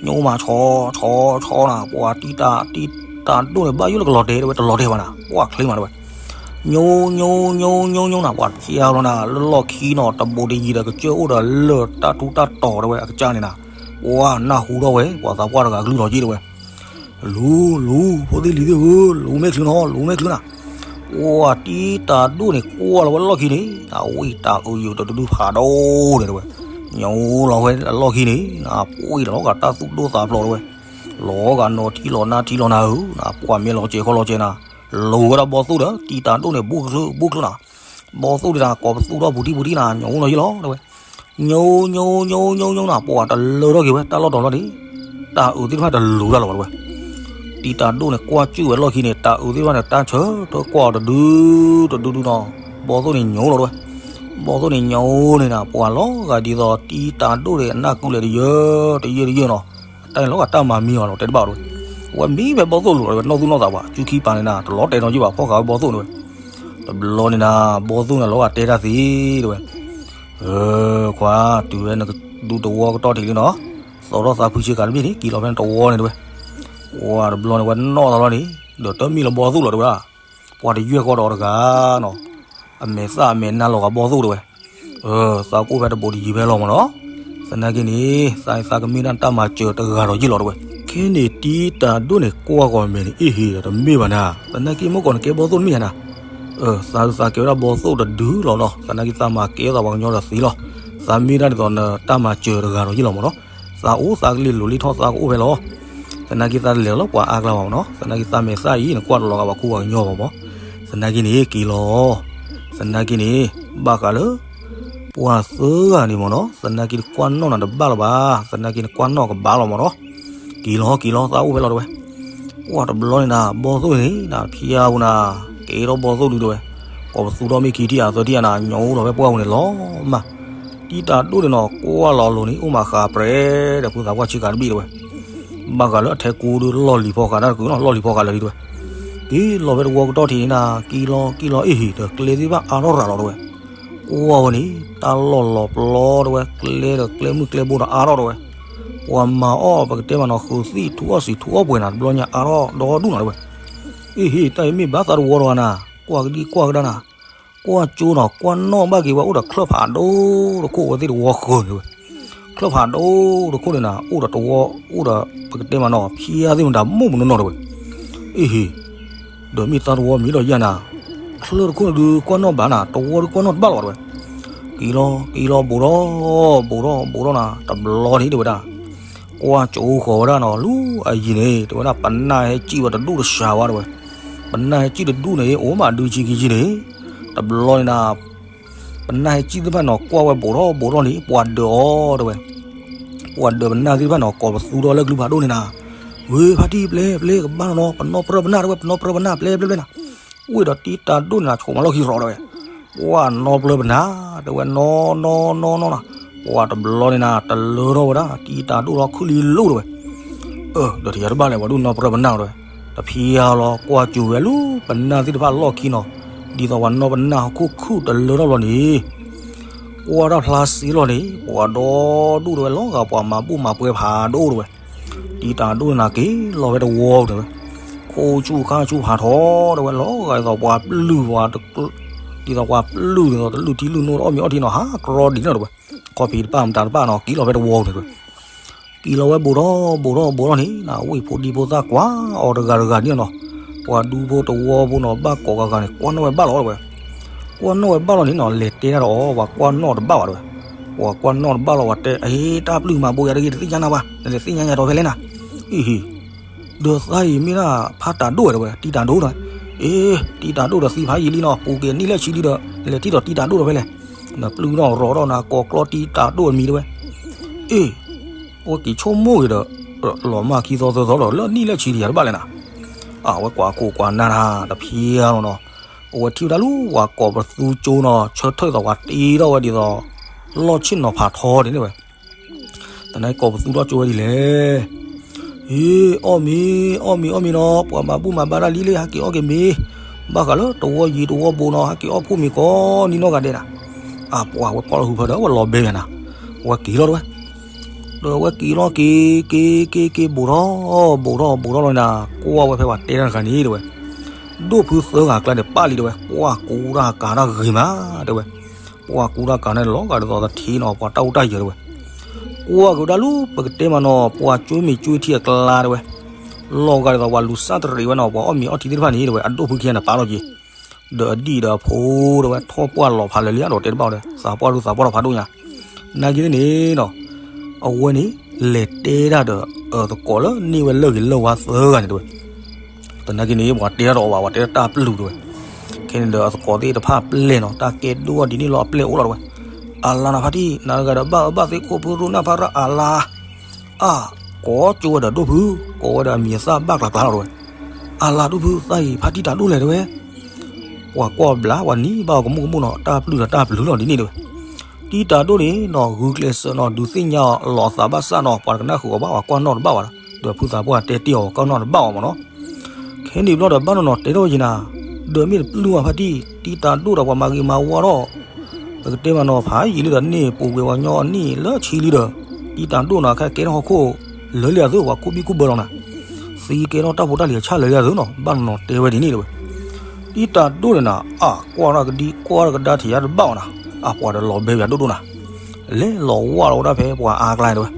ညိမးဆီဆီဆီနၤ, ပှၢ်တံတၢ်ဒိၣ်န့ၣ် ဘၣ်ယိၣ်လၢကလီၤတဲာ် တဲဝဲ, တလီၤတဲာ်ဘၣ်နၤ, ပှၢ်ချ့မး တဲဝဲ, ညိညိညိညိညိနၤ, ပှၢ်ဖျါလီၤနၤ, လၢလီၢ်ခံနီၤ တဘိးတယံၤဒီး ကစၢၢ်အိၣ်ဒီးလၢၢ်တၢ်ထူတၢ်တီၤ တဲဝဲ, အကစၢ်န့ၣ်နၤ, ပှၢ်နၢ်ဟူထီၣ်ဝဲ ပှၤသးပှၢ်တဂၤကလုၢ်ထီၣ်က့ တဲဝဲ, လူၤလူၤ ဖိသ့ၣ်လံၤသ့ၣ်ဧၢ, လူၤမဲာ်ချုးနီၤ, လူၤမဲာ်ချုးနၤ, ပှၢ်တံတၢ်ဒိၣ်န့ၣ် ကွၢ်လီၤဝဲလီၢ်ခံန့ၣ်, အဝံၣ်တၢ်အုးယုာ်တဒုဒုဖးဒိၣ်န့ၣ် တဲဝဲ, ညိလီၤဝဲလီၢ်ခံန့ၣ်, ပှၢ်လီၤဂာ်တၢ်သူၣ်ဒိၣ်သးဖျိး တဲဝဲ, လီၤဂာ်နီၤထံလီၤနါထံလီၤနါဧၢ, ပှၢ်မ့ၢ်လီၤကဲၤခီလီၤကဲၤနၤ, လူၤဝဲဒၣ်ဘီသိၣ်ဒီး တံတၢ်ဒိၣ်န့ၣ် ဘူးကချုးဘူးကချုးနၤ, ဘီသိၣ်ဒ်တၢ်ကိးပသူထီၣ်ပူၤတံၢ်ပူၤတံၢ်နၤ, ညိလီၤယ့ၣ်လီၤ တဲဝဲ, ညိညိညိညိညိနၤ, ပှၢ်တလၢထီၣ်က့ၤဝဲ တၢ်လီၢ်တီၤလီၢ်န့ၣ်, တၢ်အုးသ့ၣ်တဖၣ်တလူၤတၢ်လီၤဘၣ် တဲဝဲ, တံတၢ်ဒိၣ်န့ၣ် ကွၢ်စူၣ်ဝဲလီၢ်ခံန့ၣ်, တၢ်အုးသ့ၣ်တဖၣ်န့ၣ် တၢ်ဆၢထၢၣ်ကွၢ်အီၤတဒုတဒုဒုနီၤ, ဘီသိၣ်န့ၣ်ညိလီၤ တဲဝဲ, ဘီသိၣ်န့ၣ်ညိန့ၣ်နၤ, ပှၢ်လီၤဂာ်ဒ်သိး တံတၢ်ဒိၣ်န့ၣ်အနၢ်ကုလဲၤတယၢတယၢတယၢနီၤ, တၢ်န့ၣ်လီၤဂာ်တၢ်မၤမံအီၤနီၤ တဲတဘၣ် တဲဝဲ, အဝဲမံဖဲဘီသိၣ်လိၤလီၤ တဲဝဲ, နီၢ်သူၣ်နီၢ်သးပှၤ စုခံပာ်န့ၣ်နၤ, တလီၤတဲာ်နီၤယ့ၣ်ဘၣ် ဖီၣ်ဃာ်ဝဲဘီသိၣ်န့ၣ်ဝဲ, တဘျီန့ၣ်နၤ, ဘီသိၣ်န့ၣ်လီၤဂာ်တဲတၢ်သ့ တဲဝဲ, ခွါ, တုၤဝဲနကဒုးတဝီကတီၢ်ထံးလံနီၤ, သီထီၣ်သးဖုဆ့ကၤတဘ့ၣ်န့ၣ် က့ၤလီၤဖဲနတဝီန့ၣ် တဲဝဲ, ပှၢ်တဘျီန့ၣ်ဝဲနီၣ်သးလီၤန့ၣ်, ဒီးတမ့ၢ်လၢဘီသိၣ်လီၤ တဲဝဲဒၣ်, ပှၤတယွဲၢ်ဃီဒီးအီၤတဂၤနီၤ, အမဲာ်သၣ်အမဲာ်နါလီၤဂာ်ဘီသိၣ် တဲဝဲ, သးကအိၣ်ဖဲတဘိးတယံၤဖဲလီၤမးနီၤ, သနာ်က့န့ၣ် သးသးကမ့ၢ်ဒၣ်တၢ်မၤစၢၤတဂၤဒီးယ့ၣ်လီၤ တဲဝဲ, ခဲန့ၣ်တံတၢ်ဒိၣ်န့ၣ် ကွၢ်ကီၤမဲာ်န့ၣ် အ့ၣ်ဟ့ၣ်ဒီးတမ့ၢ်ဘၣ်နၤ, သနာ်က့မ့ၢ်ကီးနကဲဘီသိၣ်တမ့ၢ်ဧါနၤ, သးသးကဲဝဲဒၣ်ဘီသိၣ်တဒုလီၤနီၤ, သနာ်က့သးမၤကဲသးပှၤကညီဒီးသ့လီၤ, သးမ့ၢ်ဒၣ်ဒ်သိးနတၢ်မၤစၢၤတဂၤဒီးယ့ၣ်လီၤမးနီၤ, သးအိၣ်သးကလ့ၤလိၤလ့ၤထီၣ်သးကအိၣ်ဖဲလီၤ, သနာ်က့သးတလဲၤလၢပှၤအါကျါဘၣ်မးနီၤ, သနာ်က့သးမဲာ်သၣ်အံၤ နကွၢ်တလီၤဂာ်ပှၤကူပှၤကညီဘၣ်မး, သနာ်က့န့ၣ်က့ၤလီၤ, သနာ်က့န့ၣ် ဘၣ်ဃးလၢ ပှၤသၢဂၤန့ၣ်မးနီၤ, သနာ်က့နကွၢ်နီၣ်နၤတဘၣ်လၢၤဘၣ်, သနာ်က့နကွၢ်နီၣ်ကဘၣ်လီၤမးနီၤ, က့ၤလီၤက့ၤလီၤ သးအိၣ်ဖဲလီၤ တဲဝဲ, ပှၢ်တဘျီန့ၣ်နၤ ဘီသိၣ်န့ၣ်နၤ ဖျါပူၤနၤ, ကဲထီၣ်ဘီသိၣ်ဒု တဲဝဲ, ကိးပသူထီၣ်မ့ၢ်ခံထံၣ်အသၢထံၣ်အနၤ ညိလီၤဖဲပှၢ်ပူၤန့ၣ်လီၤမး, တံတၢ်ဒိၣ်န့ၣ်နီၤ ကွၢ်လီၤလိၤန့ၣ် အိၣ်မးဃးပြဲဒီးဖုသးပှၢ်ဆ့ကၤတဘ့ၣ် တဲဝဲ, ဘၣ်ဃးလၢအထဲကူဒုလီၢ်လံၤဖီဃာ်တၢ်တကုာ်နီၤ, လီၢ်လံၤဖီဃာ်လၢာ်လံ တဲဝဲ, က့ၤလီၤဖဲတဝီကတီၢ်ထံးန့ၣ်နၤ က့ၤလီၤက့ၤလီၤအ့ၣ်ဟ့ၣ်ဒီးကျဲသ့ၣ်တဖၣ်အါထီၣ်ရၤလီၤ တဲဝဲ, ကွၢ်ဝဲန့ၣ် တၢ်လီၢ်လီၤပျီ တဲဝဲ, ကျဲဒီးကျဲမုၢ်ကျဲဘိဒီးအါထီၣ် တဲဝဲ, ပှၤမၤအီၣ်ပကတဲမးနီၤ ဃုးသံၣ်ထူအီၣ်စံာ်ထူအီၣ်ပှဲၤနၤ တဘျီညါအါထီၣ်ဒီဒူၣ်နီၤ တဲဝဲ, အ့ၣ်ဟ့ၣ် တၢ်အံၤမ့ၢ်ဘၣ်သးတဝီတဂၤနၤ, ကွၢ်ကဒံကွၢ်ကဒါနၤ, ကွၢ်ကၠိနီၤ ကွၢ်နီၣ်ဘၣ်က့ၤဝဲ အိၣ်ဒီးချၢၣ်ဖးဒိၣ်တခိၣ် ဝဲသ့ၣ်တဝီဃၢၤန့ၣ် တဲဝဲ, ချၢၣ်ဖးဒိၣ်တခိၣ်န့ၣ်နၤ အိၣ်ဒီးတဝီ အိၣ်ဒီးပကတဲမးနီၤ ဖျါသ့ၣ်မတၤမိၢ်မနီၢ်နီၢ် တဲဝဲ, အ့ၣ်ဟ့ၣ် ဒီးမ့ၢ်သးတဝီမံၤဒီးယၤနၤ, ချၢၣ်တခိၣ်န့ၣ်ဒုးကွၢ်နီၣ်ဘၣ်နၤ တဝီဒုးကွၢ်နီၣ်တဘၣ်လီၤဘၣ် တဲဝဲ, က့ၤလီၤက့ၤလီၤ ဘူးထီၣ်ဘူးထီၣ်ဘူးထီၣ်နၤ တဘျီန့ၣ် တဲဝဲဒၣ် ကွၢ်ကၠိဃီၤဝဲဒၣ်နီၤ လူၤအယံၤန့ၣ် တဲဝဲဒၣ် ပနၢ်ဟဲစံၣ်ဝဲတဒူၣ်တစှၤဝဲ တဲဝဲ, ပနၢ်ဟဲစံၣ်တဒူၣ်န့ၣ် အိၣ်မးဒုးဆံခံဆံန့ၣ်, တဘျီန့ၣ်နၤ ပနၢ်ဟဲစံၣ်သ့ၣ်တဖၣ်နီၤ ကွၢ်ဝဲဘူးထီၣ်ဘူးထီၣ်န့ၣ် ပှၤဒၢးအီၤ တဲဝဲ, ပှၤဒၢးပနၢ်သ့ၣ်တဖၣ်နီၤ ကိးပသူထီၣ်လၢကလုၢ်ဖးဒိၣ်န့ၣ်နၤ, ဝ့ဖါတံၢ်ပျဲပျဲကဘၣ်နီၤနီၤ ပနီၣ်ပြၢပနၢ် တဲဝဲ ပနီၣ်ပြၢပနၢ်ပျဲပျဲပျဲနၤ, ဝ့ၢ်ဒီးတံတၢ်ဒိၣ်န့ၣ်နၤ ဆိးမးလီၢ်ခံရီၤ တဲဝဲ, ပှၤနီၣ်ပြၢပနၢ် တဲဝဲ နီၣ်နီၣ်နီၣ်နီၣ်နၤ, ပှၤတဘျီန့ၣ်နၤ တလၢထီၣ်ဝဲဒၣ် တံတၢ်ဒိၣ်လီၤခုၣ်လံလူၤ တဲဝဲ, အၢ ဒီးတယၤတဘၣ်လဲၣ် ပှၤဒိၣ်နီၣ်ပြၢပနၢ် တဲဝဲ, တဖျါလီၤကွၢ်စူၤဝဲလူၤပနၢ်သ့ၣ်တဖၣ်လီၢ်ခံနီၤ, ဒ်သိးပှၤနီၣ်ပနၢ်ဟီၣ်ခိၣ်ခုၣ်တလၢထီၣ်ဘျီန့ၣ် ကွၢ်တၢ်ဖျါစ့လီၤန့ၣ် ပှၤဒီဒူၣ်တဲဝဲ လီၤဂာ်ပှၤမၤဘူၣ်မၤပှဲၤဖးဒိၣ်တဲဝဲ, တံတၢ်ဒိၣ်န့ၣ်နၤက့ၤလီၤဖဲတဝီပူၤတဲဝဲ, ခိၣ်ဆူၣ်ခါဆူၣ်ဖးထီတဲဝဲ လီၤဂာ်ဒ်သိးပှၤပျုၢ်ဝဲ ဒ်သိးပှၤပျုၢ်ဒ်သိးတလုၢ်ထံလုၢ်နိတအီၣ်မ့ၤအီထံနီၤ ဟးကြီဒ်န့ၣ်တဲဝဲ, ခီၣ်ဖံးတပၣ်မတၤတပၣ်နီၤ က့ၤလီၤဖဲတဝီပူၤန့ၣ်တဲဝဲ က့ၤလီၤဝဲဘူးထီၣ်ဘူးထီၣ်ဘူးထီၣ်န့ၣ် ဝ့ၢ်ဖိဒံဖိသၣ်ကွၢ်အီၤတဂၤတဂၤန့ၣ်နီၤ, ပှၤဒူဖိတဝီဖိနီၤ ဘၣ်ကိးဂၤဂၤန့ၣ် ကွၢ်နီၣ်ဝဲဘၣ်လီၤတဲဝဲ, ကွၢ်နီၣ်ဝဲဘၣ်လီၤန့ၣ်နီၤ လဲၤတဲဒၣ်ဒီးအီၤ ပှၤကွၢ်နီၣ်တဘၣ်ဘၣ်တဲဝဲ, ပှၤကွၢ်နီၣ်တဘၣ်လီၤ ပှၤတဲ အ့ တၢ်ပျုၢ်မၤဘိယၤတဂ့ၤ တသ့ၣ်ညါနၤဘၣ် နလဲၤသ့ၣ်ညါယၤဒီးဖဲလဲၣ်နၤ, အ့ဟ့ၣ် ဒီးသးအံၤမ့ၢ်ဒၣ်ဖးတၢ်ဒိၣ်တဲဝဲ တံတၢ်ဒိၣ်ဒီး, အ့ တံတၢ်ဒိၣ်ဒီးသံဖးယံာ်လံနီၤ ပူၤက့ၤနံၣ်လဲၣ်ဆံလံဒီး နလဲၤထံၣ်ဒီးတံတၢ်ဒိၣ်ဒီးဖဲလဲၣ်, နပျုၢ်နီၣ်ရီၤထီၣ်နၤ ကိးကျီတံတၢ်ဒိၣ်အမံၤတဲဝဲ, အ့ အဝဲက့ၤဆိကမိၣ်က့ၤဒီး လီၤမၢ်ခံသီသၢသီဒီး လၢနံၣ်လဲၣ်ဆံတယၤတဘၣ်လဲၣ်နၤ, အဝဲကွၢ်ခိၣ်ကွၢ်နၢ်တၢ်တဖျါလီၤနီၤ, အဝဲထံၣ်ဝဲဒၣ်လၢပှၤကိးပသူကၠိနီၤ ဆၢထၢၣ်သိးပှၤတ့ထီၣ်ဝဲဒ်သိး လီၢ်ဆ့ၣ်နီၤဖးထီန့ၣ်ဝဲ, သနာ်က့ကိးပသူထီၣ်ကၠိဝဲဒ်လဲၣ်. ဟ့ အီၣ်မ့ၤ အီၣ်မ့ၤ အီၣ်မ့ၤနီၤ ပှၤမၤဘူၣ်မၤဘါတၢ်လံလံ ဟဲက့ၤအီၣ်က့ၤမ့ၤ, ဘၣ်ဃးလၢတဝီယံၤတဝီဘိနီၤ ဟဲက့ၤအီၣ်ဖှိၣ်မ့ၤကိးနံၤနီၢ်ဂၤဒဲးနၤ. အပှၤဝဲကွၢ်လီၤဟုဖၢဒီး ဝဲလီၤဘဲယၤနၤ, ဝဲက့ၤလီၤတဝဲ ဒီးဝဲက့ၤလီၤက့ၤ က့ၤက့ၤက့ၤ ဘူးထီၣ် ဘူးထီၣ် ဘူးထီၣ်လီၤနၤ, ကွၢ်ဝဲဖဲပှၤတဲတၢ်တခါန့ၣ်တဝဲ, ဒိၣ်ဖုသၢဂၤအကျါန့ၣ် ပာ်လံတဝဲ, ပှၤကူတၢ်ကၤတၢ်ဂ့ၤမးတဝဲ, ပှၤကူတၢ်ကၤန့ၣ်လီၤဂာ်ဒ်သိးသထ့နီၤ ပှၤတၢ်အိၣ်တၢ်ယၢၤတဝဲ, ကွၢ်က့ၤဝဲဒၣ်လၢပကတဲမးနီၤ ပှၤကၠိမ့ၤကၠိထံအကျါတဝဲ, လီၤဂာ်ဒ်သိးပှၤလူၤစၢ်တရံးဝဲနီၤ ပှၤအီၣ်မ့ၤအီထံသ့ၣ်တဖၣ်န့ၣ်တဝဲ အဒိၣ်ဖုခံဂၤန့ၣ်ပာ်လီၤက့ၤ ဒီးအဒံၣ်ဒီးအဖိတဝဲ ထီၣ်ပှၢ်လီၤဖးလၢာ်လံဒီးတဲတဘၣ်အီၤဒီး သးပှၢ်ဒူသးပှၢ်ထီၣ်ဖးဒိၣ်ညါ, နာ်က့န့ၣ်နီၤ, အဝဲန့ၣ် လဲၤတဲတၢ်ဒီး အသကိးလၢန့ၢ်ဝဲလၢၢ်ဂ့ၤလၢၢ်ဝါသၢဂၤန့ၣ်တဝဲ, သနာ်က့န့ၣ် ပှၤတဲတၢ်တအီၣ်ဘၣ် ပှၤတဲတၢ်တၢ်ပျုၢ်တဝဲ, ခဲန့ၣ်ဒီးအသကိးသ့ၣ်တဖၣ်ပျဲၢ်နီၤ တၢ်ကဲဒိၣ်အီၤဒ်န့ၣ်လီၤအပျဲၢ်အိၣ်လီၤတဝဲ, အလါနၤဖါတံၢ် နၤတဂၤဒီးဘၣ်အၢဘၣ်သီခိၣ်ဖုရူနၢ်ဖးရၣ်အလါ အါ, ကိးကၠိဝဲဒီးဒိၣ်ဖု, ကိးဝဲဒီးအမံၤအသၣ်ဘၣ်ကျါကျါလီၤတဝဲ, အလါဒိၣ်ဖုသၣ်အံၤ ဖါတံၢ်တၢ်ဒိၣ်လဲၣ်တဝဲ, ပှၤကွၢ်ဘျး ပှၤနံၤဘၣ်အီၤကမူၣ်ကမူၣ်နီၤ တၢ်ပျုၢ်ဒီးတၢ်ပျုၢ်လီၤဒ်န့ၣ်တဝဲ, တံတၢ်ဒိၣ်န့ၣ်နီၤ ဂုာ်ကျဲးစၢးနီၤ ဒုးသ့ၣ်ညါအီၤလီၤသးဘၣ်ဆၣ်နီၤ ပှၤတကနၣ်ဃုာ်အီၤဘၣ် ပှၤကွၢ်နီၣ်တဘၣ်ဝဲဒီး ဒီးဖုသးပှၢ်တဲတ့ၢ်အီၤ ပှၤကွၢ်နီၣ်တဘၣ်အီၤမးနီၤ ခဲန့ၣ်ဘျီဒီးဘၣ်နီၢ်နီၢ်တဲထီၣ်ဝဲယံၤနၤ, ဒီးမ့ၢ်တပျုၢ်ဘၣ်ဖါတံၢ် တံတၢ်ဒိၣ်ဒီးပှၤမၤဂ့ၤမၤဝါထီၣ်, ပကတဲမးနီၤ ဖးယံာ်လံဒီးန့ၢ်ပူၤကွံာ်ပှၤညီအနံၣ်လၢဆံလံဒီး, တံတၢ်ဒိၣ်နီၤ ခဲကဲထီၣ်ဟီၣ်ခိၣ်လၢလံအသိး ပှၤခိၣ်ဘံၣ်ခိၣ်ဘၢလီၤနၤ, သံကဲထီၣ်တၢ်ဖိတၢ်လံၤအဆၣ်လၢလံအသိးနီၤ ဘၣ်နီၢ်နီၢ်တဲဝဲဒ်န့ၣ်တဝဲ, တံတၢ်ဒိၣ်န့ၣ်နၤ အါကွၢ်တၢ်ကဒံကွၢ်တၢ်ကဒါထံၣ်ယါတဘၣ်အီၤနၤ, အပှၤဒီးလီၤဘဲပယၤဒိၣ်ဒိၣ်နၤ, လဲၤလီၤဝၢ်လီၤဝဲဒၣ်ဖဲပှၤအါကျါတဝဲ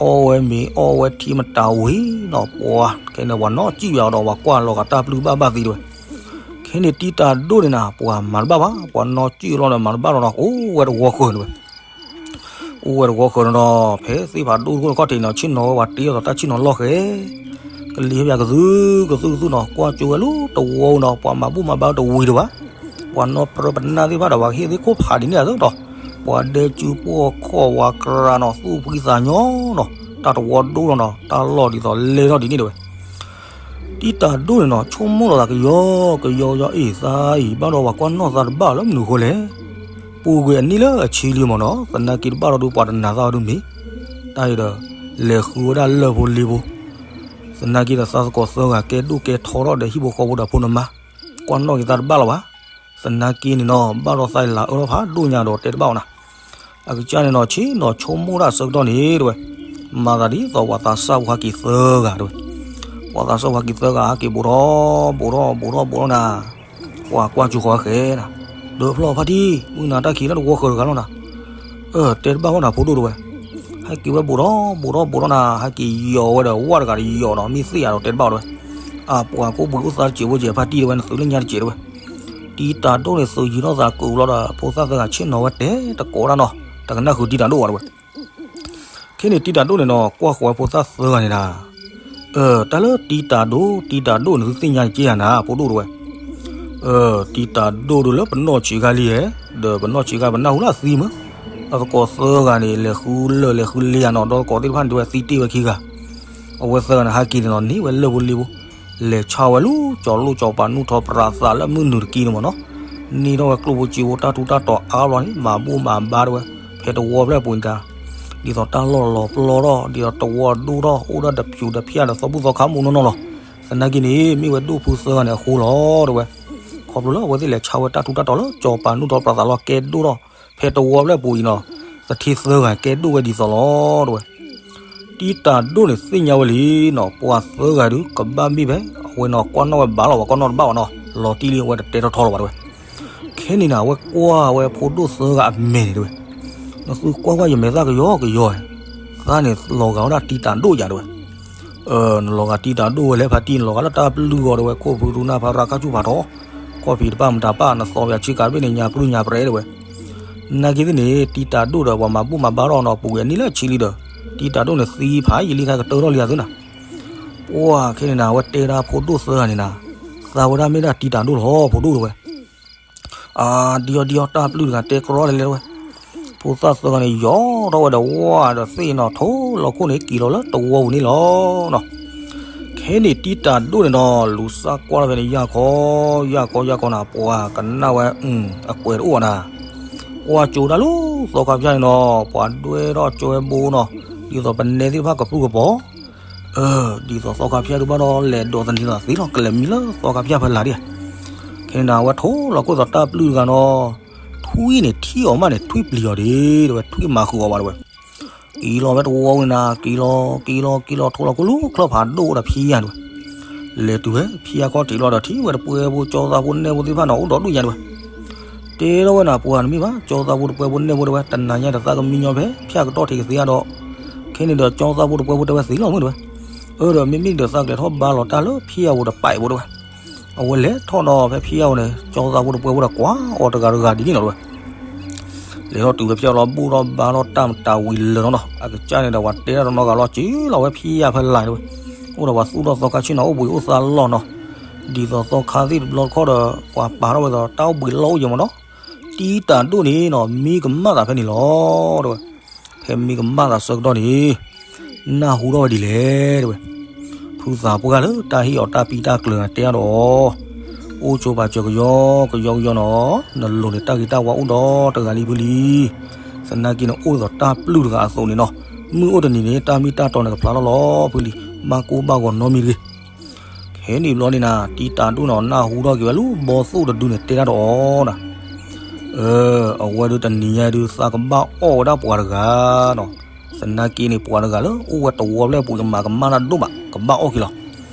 အီၣ်ဝဲမ့ၤအီၣ်ဝဲထံမတၤဝံၤနီၤ ပှၤခဲန့ၣ် ပှၤနီၢ်စံၣ်ဝဲအီၤဒီး ပှၤကွၢ်လီၤဂာ်တၢ်ပျုၢ်ဘၣ်ဘၣ်သံတဝဲ, ခဲန့ၣ်တံတၢ်ဒိၣ်န့ၣ်နၤ ပှၤမၤတဘၣ်ဘၣ် ပှၤနီၢ်စံၣ်လီၤဒီးမၤတဘၣ်လီၤဒီး အိၣ်ဝဲတဝီဃၢၤတဝဲ, အိၣ်ဝဲတဝီဃၢၤဒီး ဖဲသ့ၣ်ဖးဒိၣ်တခိၣ်တခီၣ်ထံးနီၤ ဆ့ၣ်နီၤဝဲ ပှၤတ့အီၤဒီးတၢ်ဆ့ၣ်နီၤလီၢ်ဃဲ ကလံၤဟဲပၠးကသုကသုကသုနီၤ ကွၢ်ကၠိဝဲလၢတဝီနီၤ ပှၤမၤဘူၣ်မၤဘါတဝံၤတဝဲ, ပှၤနီၢ်ပြၢပနၢ်သ့ၣ်တဖၣ်ဒီး ပှၤဟ့ၣ်သ့ၣ်ခိၣ်ဖးဒ်န့ၣ်အသိးဒီး, ပှၤဒဲကၠူပိာ်ခီၣ်ဝၤကြၤနီၤ သူၣ်ဖှံသးညီနီၤ တၢ်တဝီဒိၣ်လီၤနီၤ တၢ်လီၢ်ဒ်သိးလဲၢ်ထီၣ်ဒ်န့ၣ်တဝဲ တံတၢ်ဒိၣ်န့ၣ်နီၤ ဆိကမိၣ်လီၤသးကယီကယီကယီ အ့ၣ်သးအံၤ ဘၣ်ဒီးပှၤကွၢ်နီၣ်သးတဘၣ်လၢမနုၤအဃိလဲၣ်, ပူၤကွံာ်အနံၣ်လၢအဆံလံမ့ၢ်နီၤ သနာ်က့တဘၣ်ဒီးဒုးပှၤတနာ်သးအီၤဒုးမ့ၢ်, တၢ်အံၤဒီး လဲၤဃုဝဲဒၣ်လၢၢ်ဖိလ့ဖိ, သနာ်က့ဒီးသးသကိးသၢဂၤကဲဒိၣ်ကဲထီထီၣ်ဒီးဟံၣ်ဖိဃီဖိဒီးဖိနမါ, ကွၢ်နီၣ်က့ၤသးတဘၣ်လၢၤဘၣ်, သနာ်က့န့ၣ်နီၤ ဘၣ်ဒီးသးလၤအၢထီၣ်ဖးဒိၣ်ညါဒီးတဲတဘၣ်အီၤနၤ အကစၢ်န့ၣ်နီၤ ဆ့ၣ်နီၤဆိကမိၣ်တၢ်အဆၢကတီၢ်န့ၣ်တဝဲ, မၤသးဒ်သိးပှၤသးစၢ်ဖိဟဲက့ၤသၢဂၤတဝဲ, ပှၤသးစၢ်ဖိဟဲက့ၤသၢဂၤ ဟဲက့ၤဘူးထီၣ်ဘူးထီၣ်ဘူးထီၣ်ဘူးထီၣ်နၤ, ပှၤကွၢ်ကၠိဃီဃဲနၤ, ဒီးဖျီၣ်ဖါတံၢ် မုၢ်နၤတၢ်ခံးလၢတဝီဃၢၤတဂၤလီၤနၤ, အၢ တဲတဘၣ်ဘၣ်နၤဖိဒိၣ်တဝဲ, ဟဲက့ၤဝဲဘူးထီၣ်ဘူးထီၣ်ဘူးထီၣ်နၤ ဟဲက့ၤယီၤဝဲဒီးဝၣ်တဂၤဒီးယီၤဒီးမ့ၢ်သ့ၣ်ယၤဒီးတဲတဘၣ်အီၤတဝဲ, အပှၤကိးပှ့ၤအိၣ်သးတစဲးဖိစဲးဖါတံၢ်တဝဲ နသုးလၢညါတစဲးတဝဲ တံတၢ်ဒိၣ်န့ၣ် သုးယံၤထီၣ်သးကိးလီၤဒီး ဖိသၣ်သၢဂၤဆ့ၣ်နီၤဝဲတဲတကိးတၢ်နီၤ, တကနၣ်ဃုာ်တံတၢ်ဒိၣ်ဘၣ်တဝဲ, ခဲန့ၣ်တံတၢ်ဒိၣ်န့ၣ်နီၤ ကွၢ်ဃီၤဝဲဖိသၣ်သၢဂၤန့ၣ်နၤ, အၢ တၢ်လၢတံတၢ်ဒိၣ် တံတၢ်ဒိၣ်န့ၣ် သုသ့ၣ်ညါတက့ၢ်ဧါနၤ ဖိဒိၣ်တဝဲ, အၢ တံတၢ်ဒိၣ်ဒုးလၢပနီၢ်ဆံးခါလံဧဲ, ဒီးပနီၢ်ဆံးခါပနၢ်ဟူလၢအသံမ့ၢ်, အသကိးသၢဂၤန့ၣ် လဲၤဃုလၢၢ်လဲၤဃုလ့ဧါနီၤ ဒီးသကိးသ့ၣ်တဖၣ်န့ၣ် တဝဲသံတ့ၢ်ဝဲခံဂၤ, အဝဲသၢဂၤန့ၣ် ဟဲက့ၤန့ၣ်နီၤ န့ၢ်ဝဲလၢၢ်ဖိလ့ဖိ လဲၤဆါဝဲလၢကၠီၤလိၣ်ကၠီၤပၤနူၢ်ထီၣ်ပြးသးလၢမုၢ်နုာ်တက့ၢ်န့ၣ်မ့ၢ်နီၤ, န့ၢ်ထီၣ်ဝဲကျိၣ်ဖိစ့ဖိတၢ်ထူးတၢ်တီၤအါဘျီန့ၣ် မၤဘူၣ်မၤဘါတဝဲ, ဖဲတဝီဖျၢၣ်ပူၤန့ၣ်တၢ်, ဒ်သိးတၢ်လီၢ်လီၤပျီထီၣ် ဒ်သိးတဝီဒိၣ်ထီၣ် အိၣ်ဒၣ်တဖျူးတဖျၢၣ်ဒီးသီဘူၣ်သီခါမူးနီၢ်နီၢ်လီၤ, သနာ်က့န့ၣ် မ့ၢ်ဝဲဒိၣ်ဖုသၢဂၤန့ၣ်အဃိလီၤတဝဲ, ခီဖျိလၢအဝဲသ့ၣ်လဲၤဆါဝဲတၢ်ထူးတၢ်တီၤလၢကၠီၤပၤနူၢ်ထီၣ်ပြးသးလီၤကဲဒိၣ်ထီၣ်, ဖဲတဝီဖျၢၣ်ပူၤအံၤနီၤ, သထ့သၢဂၤကဲဒိၣ်ဝဲဒ်သိးလီၤတဝဲ တံတၢ်ဒိၣ်န့ၣ် သ့ၣ်ညါဝဲလံနီၤ, ပှၤသၢဂၤဒုး ကဘၣ်မ့ၢ်ဖဲ အဝဲနီၤ ကွၢ်နီၣ်ဝဲဘၣ်လီၤ ပှၤကွၢ်နီၣ်တဘၣ်ဘၣ်နီၤ, လီၤတံၢ်လံ အဝဲတတဲထီၣ်ထီလီၤဘၣ်တဝဲ. ခဲန့ၣ်နၤ အဝဲကွၢ်ဝဲဖိဒိၣ်သၢဂၤအမဲာ်န့ၣ်တဝဲ, နသုကွၢ်ကွၢ်ယမဲာ်သၣ်ကယီကယီ, သးန့ၣ်လီၤဂာ်ဝဲဒၣ်တံတၢ်ဒိၣ်ယၤတဝဲ. နလီၤဂာ်တံတၢ်ဒိၣ်ဝဲလဲၣ် ဖါတံၢ် နလီၤဂာ်လၢတၢ်ပျုၢ်ဂီၤတဝဲ ခိၣ်ဖုရူနၢ်ဖးရၣ်ခါဆူၣ်ဖးထီ, ခီၣ်ဖံးတပၣ်မတၤပၣ် နသီပယၤဆ့ကၤတဘ့ၣ်န့ၣ် ညါပြုၢ်ညါပြဲတဝဲ. နာ်က့သ့ၣ်န့ၣ် တံတၢ်ဒိၣ်ဒီးပှၤမၤဘူၣ်မၤဘါထီၣ်နီၤ ပူၤကွံာ်အနံၣ်လၢအဆံလံဒီး တံတၢ်ဒိၣ်န့ၣ်သံဖးယံာ်လံ ခါကတၢၢ်ထီၣ်လံအသုနၤ. ပှၤခဲန့ၣ်နၤ အဝဲတဲဒၣ်ဖိဒိၣ်သၢဂၤန့ၣ်နၤ, သးဝဲဒၣ်မ့ၢ်ဒၣ်တံတၢ်ဒိၣ်လီၤ ဖိဒိၣ်တဝဲ. အါ ဒံအီၤဒံအီၤ တၢ်ပျုၢ်တဂၤတဲကြီလဲၤလဲၤတဝဲ. ဖိသၣ်သၢဂၤန့ၣ် ယီၤထီၣ်ဝဲဒီးဝၢ်ဒီးသ့ၣ်နီၤ ထိလီၤခိၣ်န့ၣ် က့ၤလီၤလၢတဝီပူၤန့ၣ်လီၤနီၤ. ခဲ ဟဲန့ၣ်တံတၢ်ဒိၣ်န့ၣ်ဒီး လူၤစၢ်ကွၢ်လီၤဖဲန့ၣ် ယၢ်ခီ ယၢ်ခီ ယၢ်ခီနၤ ပှၤကနၣ်ဝဲ အကွဲးတအိၣ်နၤ, ကွၢ်ကၠိဒၣ်လၢသီခါဖၠၣ်န့ၣ်ဒီး ပှၤဒွဲၣ်ထီၣ်ကၠိဝဲဘိနီၤ, ဒ်သိးပနဲသ့ၣ်တဖၣ်ကပြုၢ်ကပီၤ, ဒ်သိးသီခါဖၠၣ်ဒုးဘၣ်ဒီး လဲၤဒိးသန့ၤလီၤသ့လီၤ ကလဲၤမံလၢသီခါဖၠၣ်ဖဲလၢ်ဒံး, ခဲန့ၣ်နၤ အဝဲထိၣ်လီၤခိၣ်သီးတၢ်ပျုၢ်တဂၤနီၤ, ထွံၣ်န့ၣ်ထံၣ်အီၤမးန့ၣ် ထွံၣ်ပျံၤအီၤဒံး တဲဝဲ ထွံၣ်မၤဃုာ်အီၤဘၣ်တဲဝဲ က့ၤလီၤဝဲတဝီဝံၤနၤ က့ၤလီၤ က့ၤလီၤ က့ၤလီၤ ထိၣ်လီၤခိၣ်လၢ ချၢၣ်ဖးဒိၣ်အိၣ်ဒီးဖံယါတဲဝဲ, လဲၤတုၤဝဲဖံယါခီၣ်ထံးလီၤဒီး ထံၣ်ဝဲတပှဲၤဖိ ကၠီသးဖိနဲၣ်ဖိသ့ၣ်တဖၣ်န့ၣ် အိၣ်ဒီးဒူၣ်ညါတဲဝဲ, တဲထီၣ်ဝဲနၤ ပှၤနမ့ၢ်ဘၣ် ကၠီသးဖိတပှဲၤဖိနဲၣ်ဖိတဲဝဲ တနၤညါဒီးသးကမံညီဖဲ ဖၠၣ်ကတီၢ်ထံးကသ့ဧါဒီး, ခဲန့ၣ်ဒီး ကၠီသးဖိတပှဲၤဖိတဲဝဲသ့လီၤမုၢ်တဲဝဲ, အၢ ဒီးမ့မ့ၢ်ဒီးသးကလဲၤထီၣ်ဘါလီၤတၢ်လၢဖံယါဧိၤတပာ်အံၤဖိတဲဝဲ, အဝဲလဲၤထီၣ်ဒီးဖဲဖံယါဧိၤန့ၣ် ကၠီသးဖိတပှဲၤဖိဒီးကွၢ်အီၤတဂၤတဂၤဒ်န့ၣ်လီၤတဲဝဲ လဲၤထီၣ်တုၤဝဲဖဲအံၤလီၤ ဘိၣ်ထီၣ်ဘါထီၣ်တၢ်မတၤဝံၤလၢာ်နီၤနီၤ အကစၢ်န့ၣ်ဒီး ပှၤတဲတၢ်တနီတဂၤလီၤ က့ၤလီၤဝဲဖံယါဖဲလၢ်တဲဝဲ, အိၣ်ဒီးပှၤသူၣ်ထီၣ်သီခါဆ့ၣ်နီၤ အိၣ်ဘှံးအိၣ်သါလီၢ်နီၤ, ဒ်သိးသီခါသ့ၣ်တဘျီတခီၣ်ဒီး ပှၤပာ်ထီၣ်ဝဲဒီးတၢ်အိၣ်ဘှံးလီၢ်အိၣ်ယဲၢ်မးနီၤ, တံတၢ်ဒိၣ်န့ၣ်နီၤ မံကမၣ်သးဖဲန့ၣ်လီၤတဲဝဲ ဖဲမံကမၣ်သးဆၢကတီၢ်န့ၣ် နၢ်ဟူထီၣ်ဝဲဒ်လဲၣ်တဲဝဲ, ဖုသးပှၢ်လၢတၢ်ဟ့ၣ်အီၤတၢ်ပံတၢ်ကျၢၤတဲအါဒီး အိၣ်ကၠိပာ်စၢၤကယီကယီကယီနီၤ, နလိၤန့ၣ်တၢ်ဂ့ၤတၢ်ဝါအိၣ်ဒီးတဂၤလံဖုလံ, သနာ်က့န့ၣ်အိၣ်ဒ်သိးတၢ်ပျုၢ်တဂၤအသိးန့ၣ်နီၤ, မုၢ်အိၣ်တနံၤန့ၣ် တၢ်မ့ၢ်တၢ်တီန့ၣ်ကဖျါထီၣ်လီၤဖုလံ, ဘၣ်ကိၢ်ဘၣ်ဂီၤနီတမံၤတဂ့ၤ ခဲန့ၣ်ဘျီန့ၣ်နၤ တံတၢ်ဒိၣ်န့ၣ် နၢ်ဟူထီၣ်က့ၤဝဲလၢဘီသိၣ်တဒုန့ၣ်တဲတၢ်ဒီးအီၤနၤ, အဝဲဒုးတနံၤညါဒုး သးကဘၣ်အီၣ်ဝဲဒၣ်ပှၤတဂၤနီၤ, သနာ်က့န့ၣ် ပှၤတဂၤလၢအိၣ်ဝဲတဝီဖျၢၣ်ပူၤ ယမၤကမၣ်တၢ်ဒိၣ်မး ကဘၣ်အီၣ်က့ၤလီၤ,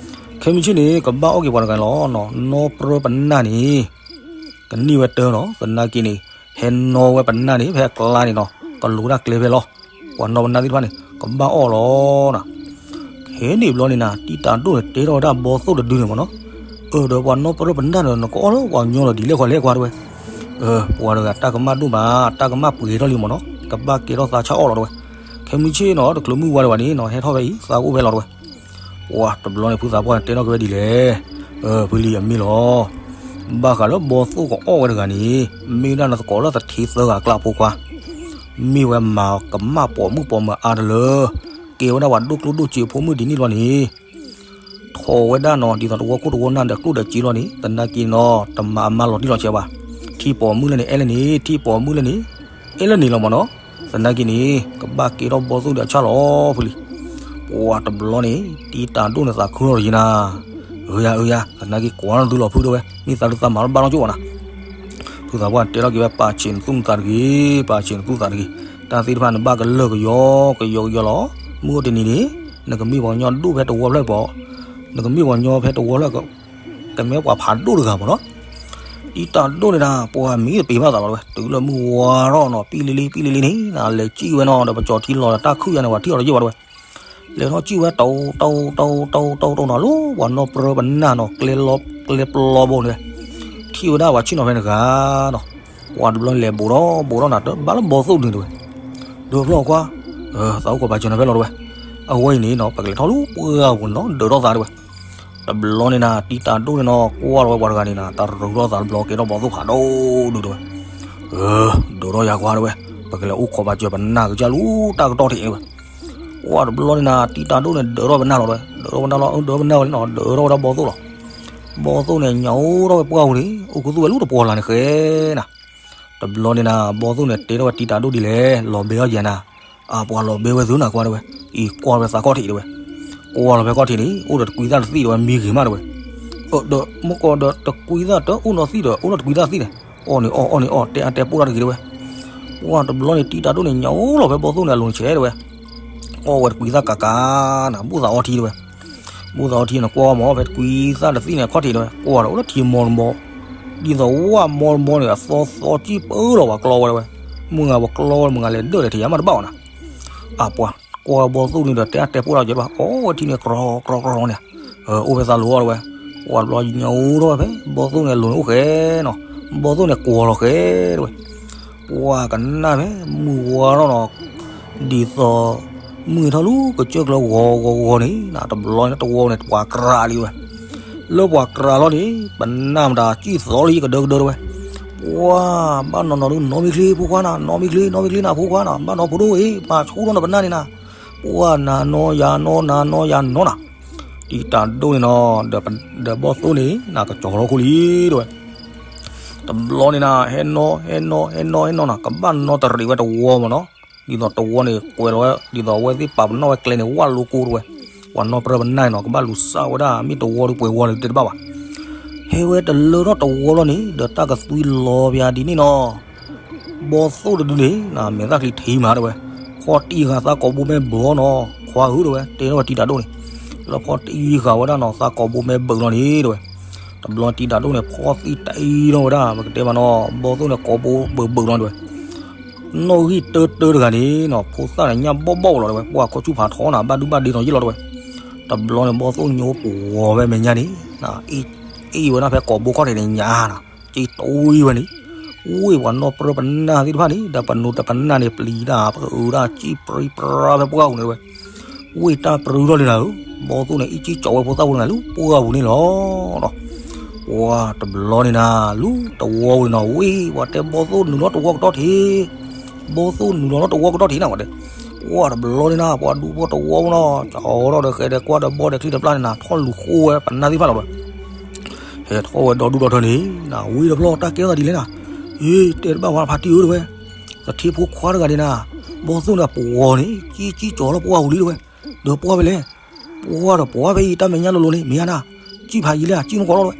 ခဲမုၢ်ဆ့ၣ်န့ၣ် ကဘၣ်အီၣ်က့ၤပှၤတဂၤန့ၣ်လီၤ, နီၢ်ပြၢပနၢ်န့ၣ် ကန့ၢ်ဝဲတၢ်နီၤ, သနာ်က့န့ၣ် ဟဲနီၢ်ဝဲပနၢ်န့ၣ် ဖဲအကျါန့ၣ်နီၤ, ကလိၤဒၣ်ကျဲဖဲလီၤ, ပှၤနီၢ်ပနၢ်သ့ၣ်တဖၣ်န့ၣ် ကဘၣ်အီၣ်လီၤနၤ, ခဲန့ၣ်ဘျီန့ၣ်နၤ တံတၢ်ဒိၣ်န့ၣ် တဲထီၣ်ဝဲဒၣ်ဘီသိၣ်တဒုန့ၣ်မးနီၤ, အၢ ဒီးပှၤနီၢ်ပြၢပနၢ်န့ၣ် နကအီၣ်လၢပှၤကညီလီၤဒ်လဲၣ်ဃီလဲၣ်ကွၢ်တဲဝဲ, ပှၤတဂၤတၢ်ကမၣ်ဒိၣ်မး တၢ်ကမၣ်ပှဲၤထီၣ်လံမးနီၤ, ကဘၣ်ကဲထီၣ်သးဆၣ်အီၣ်လီၤတဲဝဲ, ခဲမုၢ်ဆ့ၣ်နီၤ တချုးမုၢ်ဝါဒံးဘၣ်န့ၣ်နီၤ ဟဲထီၣ်ဖဲအံၤ သးကအိၣ်ဖဲလီၤတဲဝဲ ပှၤတဘျီန့ၣ် ဖုသးပှၢ်န့ၣ် တဲထီၣ်က့ၤဝဲဒ်လဲၣ်, ဖုလံအမ့ၢ်လီၤ, ဘၣ်ဃးလၢဘီသိၣ်ကအီၣ်ဝဲတဂၤန့ၣ် မ့ၢ်ဝဲဒၣ်နသကိးလၢသထ့သၢဂၤအကျါဖိခွါ, မ့ၢ်ဝဲမၤကမၣ်ပိာ်မုၣ်ပိာ်မၢၤအါတလၢ, ကဲဝဲဒၣ်ပှၤဒိၣ်ကျိၣ်ဒိၣ်စ့အဖိမုၣ်ဒ်န့ၣ်ဘျီန့ၣ် ထိးဝဲဒၣ်နီၤ ဒ်သိးတဝီခိၣ်တဝီနၢ်ဒီးကျိၣ်ဒီးစ့လီၤန့ၣ် သနာ်က့နီၤ တမၤအမါလီၤတံၢ်လီၤဆဲးဘၣ်, ထံၣ်ပိာ်မုၣ်လၢန့ၣ် အဲၣ်လၢန့ၣ် ထံၣ်ပိာ်မုၣ်လၢန့ၣ် အဲၣ်လၢန့ၣ်လီၤမးနီၤ, သနာ်က့န့ၣ် ကဘၣ်ကဲထီၣ်ဘီသိၣ်ဒီးအဆၣ်လီၤဖုလံ, ပှၤတဘျီန့ၣ် တံတၢ်ဒိၣ်န့ၣ်သးခုထီၣ်တယံၤနၤ, အၢယၤ အၢယၤ သနာ်က့ကွၢ်နီၣ်သုလီၤဖုတဲဝဲ မ့ၢ်သးဒုးသးမၤထီၣ်ဘၣ်နီၣ်ကၠိဘၣ်နၤ ဖုသးပှၢ်တဲထီၣ်က့ၤဝဲ ပာ်ဆံးနသူၣ်နသးတဂ့ၤ, ပာ်ဆံးနသူၣ်သးတဂ့ၤ, တၢ်သ့ၣ်တဖၣ်နဘၣ်ကလၢာ်ကယီကယီကယီလီၤ, မုၢ်အိၣ်တနံၤန့ၣ် နကမ့ၢ်ပှၤကညီဒိၣ်ဖဲတဝီဖျၢၣ်ပီၤ, နကမ့ၢ်ပှၤကညီဖဲတဝီဖျၢၣ် ကမ့ၢ်ပှၤဖးဒိၣ်တဂၤမးနီၤ, တံတၢ်ဒိၣ်န့ၣ်ဒၣ် ပှၤမံတပ့ၤဘၣ်သးလီၤတဲဝဲ, တုၤလၢမုၢ်ဝါထီၣ်နီၤ ပံၣ်လံလံ ပံၣ်လံလံန့ၣ် နလဲၤစံၣ်ဝဲနီၤ ဒီးပကၠီၤထံလီၤဒီးတၢ်ခုၣ်ယါန့ၣ် ပှၤထံၣ်အီၤတယိၣ်ဘၣ်တဲဝဲ လဲၤထီၣ်စံၣ်ဝဲ တၢ်တၢ်တၢ်တၢ်တၢ်နီၤ လၢပှၤနီၢ်ပြၢပနၢ်နီၤ ကျဲပျီဘိန့ၣ်, ထံၣ်ဝဲဒၣ်ပှၤဆ့ၣ်နီၤဖဲန့ၣ်တဂၤနီၤ, ပှၤတဘျီန့ၣ်လဲၤဘူးထီၣ်ဘူးထီၣ်နၤ တဘၣ်လၢဘီသိၣ်ဒုန့ၣ်တဲဝဲ, ဒုးဖျီၣ်ခွါ, သးအိၣ်ခိးပာ်စၢၤနၤဖဲလီၤတဲဝဲ, အဝဲအံၤန့ၣ်နီၤ ပကလဲၤထီၣ်လၢပှၢ်ပူၤန့ၣ်နီၤ ဒၢးထီၣ်သးတဲဝဲ တဘျီန့ၣ်နၤ တံတၢ်ဒိၣ်န့ၣ်နီၤ ကွၢ်လီၤဝဲပှၤတဂၤန့ၣ်နၤ တရူးထီၣ်သးတဘျီကဲထီၣ်ဘီသိၣ်ဖးဒိၣ်ဒုတဲဝဲ, ဒၢးထီၣ်ယၤကွၢ်တဲဝဲ, ပကလဲၤအိၣ်ခိးပာ်စၢၤပနၢ်ကစၢ်လၢတၢ်ကတီၢ်ထံးတဲဝဲ, ကွၢ်တဘျီန့ၣ်နၤ တံတၢ်ဒိၣ်န့ၣ် ဒၢးထီၣ်ပနၢ်လီၤတဲဝဲ, ဒၢးထီၣ်ပနၢ်လီၤ ဒၢးပနၢ်ဝဲန့ၣ်နီၤ ဒၢးထီၣ်ဝဲဒၣ်ဘီသိၣ်လီၤ, ဘီသိၣ်န့ၣ် ညၣ်အိၣ်ထီၣ်ဝဲပှၢ်ပူၤန့ၣ် အိၣ်ခူသူၣ်ဝဲလၢတပှီၤလၢ်န့ၣ်ဃဲနၤ တဘျီန့ၣ်နၤ ဘီသိၣ်န့ၣ် တဲထီၣ်ဝဲတံတၢ်ဒိၣ်ဒ်လဲၣ် လီၤဘဲအီၤယဲနၤ, အပှၤလီၤဘဲဝဲသုနၤကွၢ်တဲဝဲ, အံၤကွၢ်ဝဲသးခီၣ်ထံးတဲဝဲ, ကွၢ်လီၤဖဲခီၣ်ထံးန့ၣ် အိၣ်ဒီးတကွံသၣ်တသံၣ်တဲဝဲ မံဂ့ၤမးတဲဝဲ, ဒီးမ့ၢ်ကီးဒီးတကွံသၣ်တအိၣ်နီသံၣ်ဒီး အိၣ်နီတကွံသၣ်သံၣ်န့ၣ်, အီၣ်န့ၣ်အီၣ် အီၣ်န့ၣ်အီၣ် တဲအါတဲပိၢ်တၢ်တဂ့ၤတဲဝဲ, ကွၢ်တဘျီန့ၣ် တံတၢ်ဒိၣ်န့ၣ် ညၣ်အိၣ်လီၤဖဲဘီသိၣ်န့ၣ်အလိၤန့ၣ်ဆဲးတဲဝဲ, အီၣ်ဝဲတကွံသၣ်ကးကးနၤ ဘူၣ်သးအီထံတဲဝဲ ဘူၣ်သးအီထံန့ၣ် ကွၢ်မ့ၢ်ဖဲတကွံသၣ်တသံၣ်န့ၣ် ခီၣ်ထံးတဲဝဲ ကွၢ်ဒီးအိၣ်လၢထံမီတမီ, ဒ်သိးဝၣ်မီတမီန့ၣ် အသီသီကံၣ်ပၢလီၤပှၤကျီဝဲတဲဝဲ, မုၢ်ဂၤပှၤကျီဝဲမုၢ်ဂၤလဲၤဒၢၣ်လဲၤထံးယါမးတဘၣ်အီၤနၤ, အပှၤကွၢ်ဘီသိၣ်န့ၣ်ဒီး တဲအါတဲပိၢ်တၢ်ယဲဘၣ် အီၣ်ဝဲထံန့ၣ် ကြီကြီကြီန့ၣ်, အိၣ်ဖဲသးလိၤအီၤတဲဝဲ, ကွၢ်တဘျီညၣ်အိၣ်ထီၣ်ဝဲဖဲ ဘီသိၣ်န့ၣ်အလိၤန့ၣ်အိၣ်ဃဲနီၤ, ဘီသိၣ်န့ၣ်ကွီၤလီၤဃဲတဲဝဲ ပှၤကနၣ်ဖဲမုၢ်ဝါထီၣ်နီၤ, ဒ်သိးမုၢ်ထီၣ်လူၤကစၢၢ်ကျၢၤဂီၤဂီၤဂီၤန့ၣ် တဘျီန့ၣ်တဝီန့ၣ် ပှၤကြၤလံဝဲ, လၢပှၤကြၤလီၤန့ၣ် ပနၢ်မတၤစံၣ်သီလံကဒၢကဒၢတဲဝဲ, ပှၤဘၣ်နီၤနီၤဒုး နီၢ်မ့ၢ်ချ့ဖိခွါနၤ နီၢ်မ့ၢ်ချ့ နီၢ်မ့ၢ်ချ့နၤဖိခွါနၤ ဘၣ်နီၤဖိဒိၣ်အံၤ မၤဆူၣ်ထီၣ်နပနၢ်န့ၣ်နၤ, ပှၤနၤနီၤယၤနီၤ နၤနီၤယၤနီၤနၤ, တ တံၤတၢ်ဒိၣ်န့ၣ်နီၤ, ဒီးဘီၣ်သိၣ်န့ၣ် နကၠီၤထီၣ်ခိၣ်လံတဲဝဲ. တဘျီန့ၣ်နၤ ဟဲနီၣ် ဟဲနီၣ် ဟဲနီၣ် ဟဲနီၣ်နၤ ကဘၣ်နီၣ်တရံးဝဲတဝီမးနီၤ, ဒ်သိးတဝီန့ၣ် ကွဲးလီၤဝဲ ဒ်သိးအဝဲသ့ၣ်ပာ်ပနီၣ်ဝဲကျဲန့ၣ် ဝၣ်လိကိတဲဝဲ, ပှၤနီၣ်ပြၢပနၢ်န့ၣ်နီၤ ကဘၣ်လူၤစၢ်ဝဲဒၣ် မ့ၢ်တဝီဒီးပှဲၤဝီလၢတဲတဘၣ်ဘၣ်. ဟဲဝဲတလၢထီၣ်တဝီဘျီန့ၣ် ဒီးတၢ်ကသွံလီၤပၠးဒ်န့ၣ်နီၤ ဘီၣ်သိၣ်တဒုန့ၣ် မဲာ်သၣ်ချံထံးမးတဲဝဲ, ဖီၣ်တံၢ်ဃာ်သးကိာ်ဘိမဲဘၢအီၤနီၤ, ခွါဧၢတဲဝဲ, တဲထီၣ်ဝဲတံၤတၢ်ဒိၣ်န့ၣ်, လၢဖီၣ်တံၢ်ဃာ်ဝဲဒၣ်နီၤ သးကိာ်ဘိမဲဘၢလီၤန့ၣ်တဲဝဲ. တဘျီတံၤတၢ်ဒိၣ်န့ၣ် ဖီၣ်သံတံၢ်နီၤဝဲဒၣ် ပကတဲမးနီၤ ဘီၣ်သိၣ်န့ၣ် ကိာ်ဘိဘၢဘၢလီၤတဲဝဲ. နီၣ်ဂံၢ်တၢတၢတဂၤန့ၣ်နီၤ ဖိသၣ်န့ၣ်ညၣ်ဘီၣ်ဘီၣ်လီၤတဲဝဲ, ပှၢ်ခိၣ်ဆူၣ်ဖးထီနၤ ဘၣ်ဒူဘၣ်ဒ့နီၤယ့ၣ်လီၤတဲဝဲ. တဘျီန့ၣ် ဘီၣ်သိၣ်ညိပှီၤဝဲမဲာ်ညါန့ၣ် အ့ၣ်ဝဲဒၣ်ဖဲကိာ်ဘိခီၣ်ထံးန့ၣ်ညါနၤ, က့ၤတူၢ်ဝဲန့ၣ်, ဝ့ၢ်ပှၤနီၣ်ပြၢပနၢ်သ့ၣ်တဖၣ်န့ၣ် ဒီးပနိးတပနၢ်န့ၣ် ပျံၤတၢ်ပအုးတၢ် ကံၣ်ပြံပြါဖဲပှၢ်ပူၤန့ၣ်တဲဝဲ. ဝ့ၢ်တၢ်ပြူထီၣ်လံနၤဧၢ, ဘီၣ်သိၣ်န့ၣ် အ့ၣ်ကံၣ်ကၠီဝဲဖိသၣ်ဖိတဂၤလၢပှၢ်ပူၤန့ၣ်လီၤ. ပှၢ်တဘျီန့ၣ်နၤ လူၤတဝီပူၤန့ၣ်နီၤ ဝ့ၢ်ပှၤတဲဘီၣ်သိၣ်နုာ်လီၤတဝီကတီၢ်ထံး, ဘီၣ်သိၣ်နုာ်လီၤလၢတဝီကတီၢ်ထံးနၤဝဲတဲ. ပှၢ်တဘျီန့ၣ်နၤ ပှၤဒူဖိတဝီပူၤနီၤ ကၠီထီၣ်ဒီးဃဲဒီးကွၢ်ဒီးဘီဒီးချံဒီးပျၢ်န့ၣ်နၤ ထီၣ်လူၤဃိဝဲပနၢ်သ့ၣ်တဖၣ်လီၤတဲဝဲ. ဟဲထီၣ်ဝဲဒီဒူၣ်ဒီထၢန့ၣ် ဝံၤတဘျီတၢ်ကဲထီၣ်သးဒ်လဲၣ်နၤ, အ့ တဲတဘၣ်ဝဲဖါတံၢ်ဧၢတဲဝဲ, သထ့ဖိခွါတဂၤန့ၣ်နၤ, ဘီၣ်သိၣ်န့ၣ်ပှီၤန့ၣ် ကံၣ်ကံၣ်ကၠီလၢပှၢ်ပူၤလံတဲဝဲ, ဒီးပှၢ်ဖဲလဲၣ်, ပှၢ်ဒီးပှၢ်ဖဲအံၤတၢ်မဲာ်ညါလိၤလိၤန့ၣ် မ့ၢ်ဧါနၤ, ကံၣ်ဖးယံၤလံဧါ ကံၣ်မ့ၢ်ကီလီၤတဲဝဲ.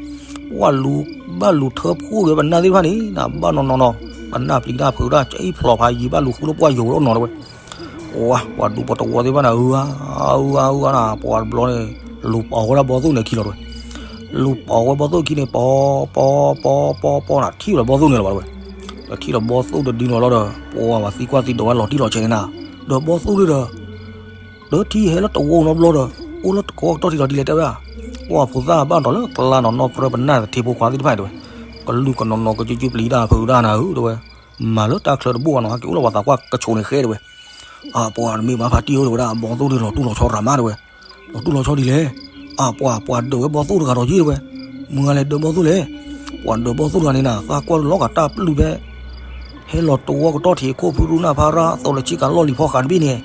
ပှၢ်လူၤဘၣ်လူၤထၢဖှိၣ်က့ၤပနၢ်သ့ၣ်တဖၣ်န့ၣ်နၤ ဘၣ်နီၤနီၤနီၤ, ပနၢ်ပျံၤတၢ်ဖုးတၢ် ကအ့ၣ်ဖျိးဖးယံၤ ဘၣ်လူၤဃုလၢပှၢ်ယိၤလီၤနီၤတဲဝဲ. ပှၤဒူဖိတဝီသ့ၣ်တဖၣ်န့ၣ် အုအါ အုအါ အုအါနၤ ပှၢ်တဘျီန့ၣ် လူၤပိာ်ဝဲဒၣ်ဘီၣ်သိၣ်န့ၣ်အခံလီၤတဲဝဲ. လူၤပိာ်ဝဲဘီၣ်သိၣ်အခံန့ၣ် ပိာ် ပိာ် ပိာ် ပိာ် ပိာ်နၤ ထံၣ်ဝဲဒၣ်ဘီၣ်သိၣ်န့ၣ်လီၤဘၣ်တဲဝဲ. ဒီးထံၣ်ဒီးဘီၣ်သိၣ်တဒုန့ၣ်လီၤဒီး ပှၤသံကွၢ်သံဒိးဝဲလီၤတံၢ်လီၤဆဲးန့ၣ်နၤ, ဒီးဘီၣ်သိၣ်ဒုဒီး တထံၣ်ဟဲလၢတဝီနီတဘျီဒီး အိၣ်လၢတဝီကတီၢ်ထံးလီၤဒ်လဲၣ်တဲဝဲ. ပှၢ်ဖိသၣ်ဘၣ်ဒီးလၢကျါနီၤ နီၣ်ပြၢပနၢ်သထ့ဖိခွါသ့ၣ်တဖၣ်တဲဝဲ, ကလုၢ်ကနီၤနီၤ ကစုကစုပျံၤတၢ်ဖုးတၢ်နၤဧၢတဲဝဲ, မၤလၢတၢ်ချၢတဘိၣ်ဘၣ်နီၤ ဟဲက့ၤအိၣ်လၢပှၤသးကွၢ်ကဆိးန့ၣ်ဃဲတဲဝဲ. အပှၤတမ့ၢ်ဘၣ်ဖါတံၢ်ဧၢတဲဝဲဒၣ် ဘီၣ်သိၣ်ဒုလီၤတူၢ်လီၤဆီရၤမးတဲဝဲ, လီၤတူၢ်လီၤဆီဒ်လဲၣ်. အပှၤ ပှၤဒၢးဝဲဘီၣ်သိၣ်တဂၤဒီးယ့ၢ်တဲဝဲ, မုၢ်ဂၤလဲၤဒၢးဘီၣ်သိၣ်လဲၣ်. ပှၤဒၢးဘီၣ်သိၣ်တဂၤန့ၣ်နၤ သးကွၢ်လီၤဂာ်တၢ်ပျုၢ်ဖဲ ဟဲလီၤတဝီကတီၢ်ထံးခိၣ်ဖုရူနၢ်ဖးရၣ် အသိးလၢဆ့ကၤလီၢ်လံၤဖီဃးတဘ့ၣ်န့ၣ်,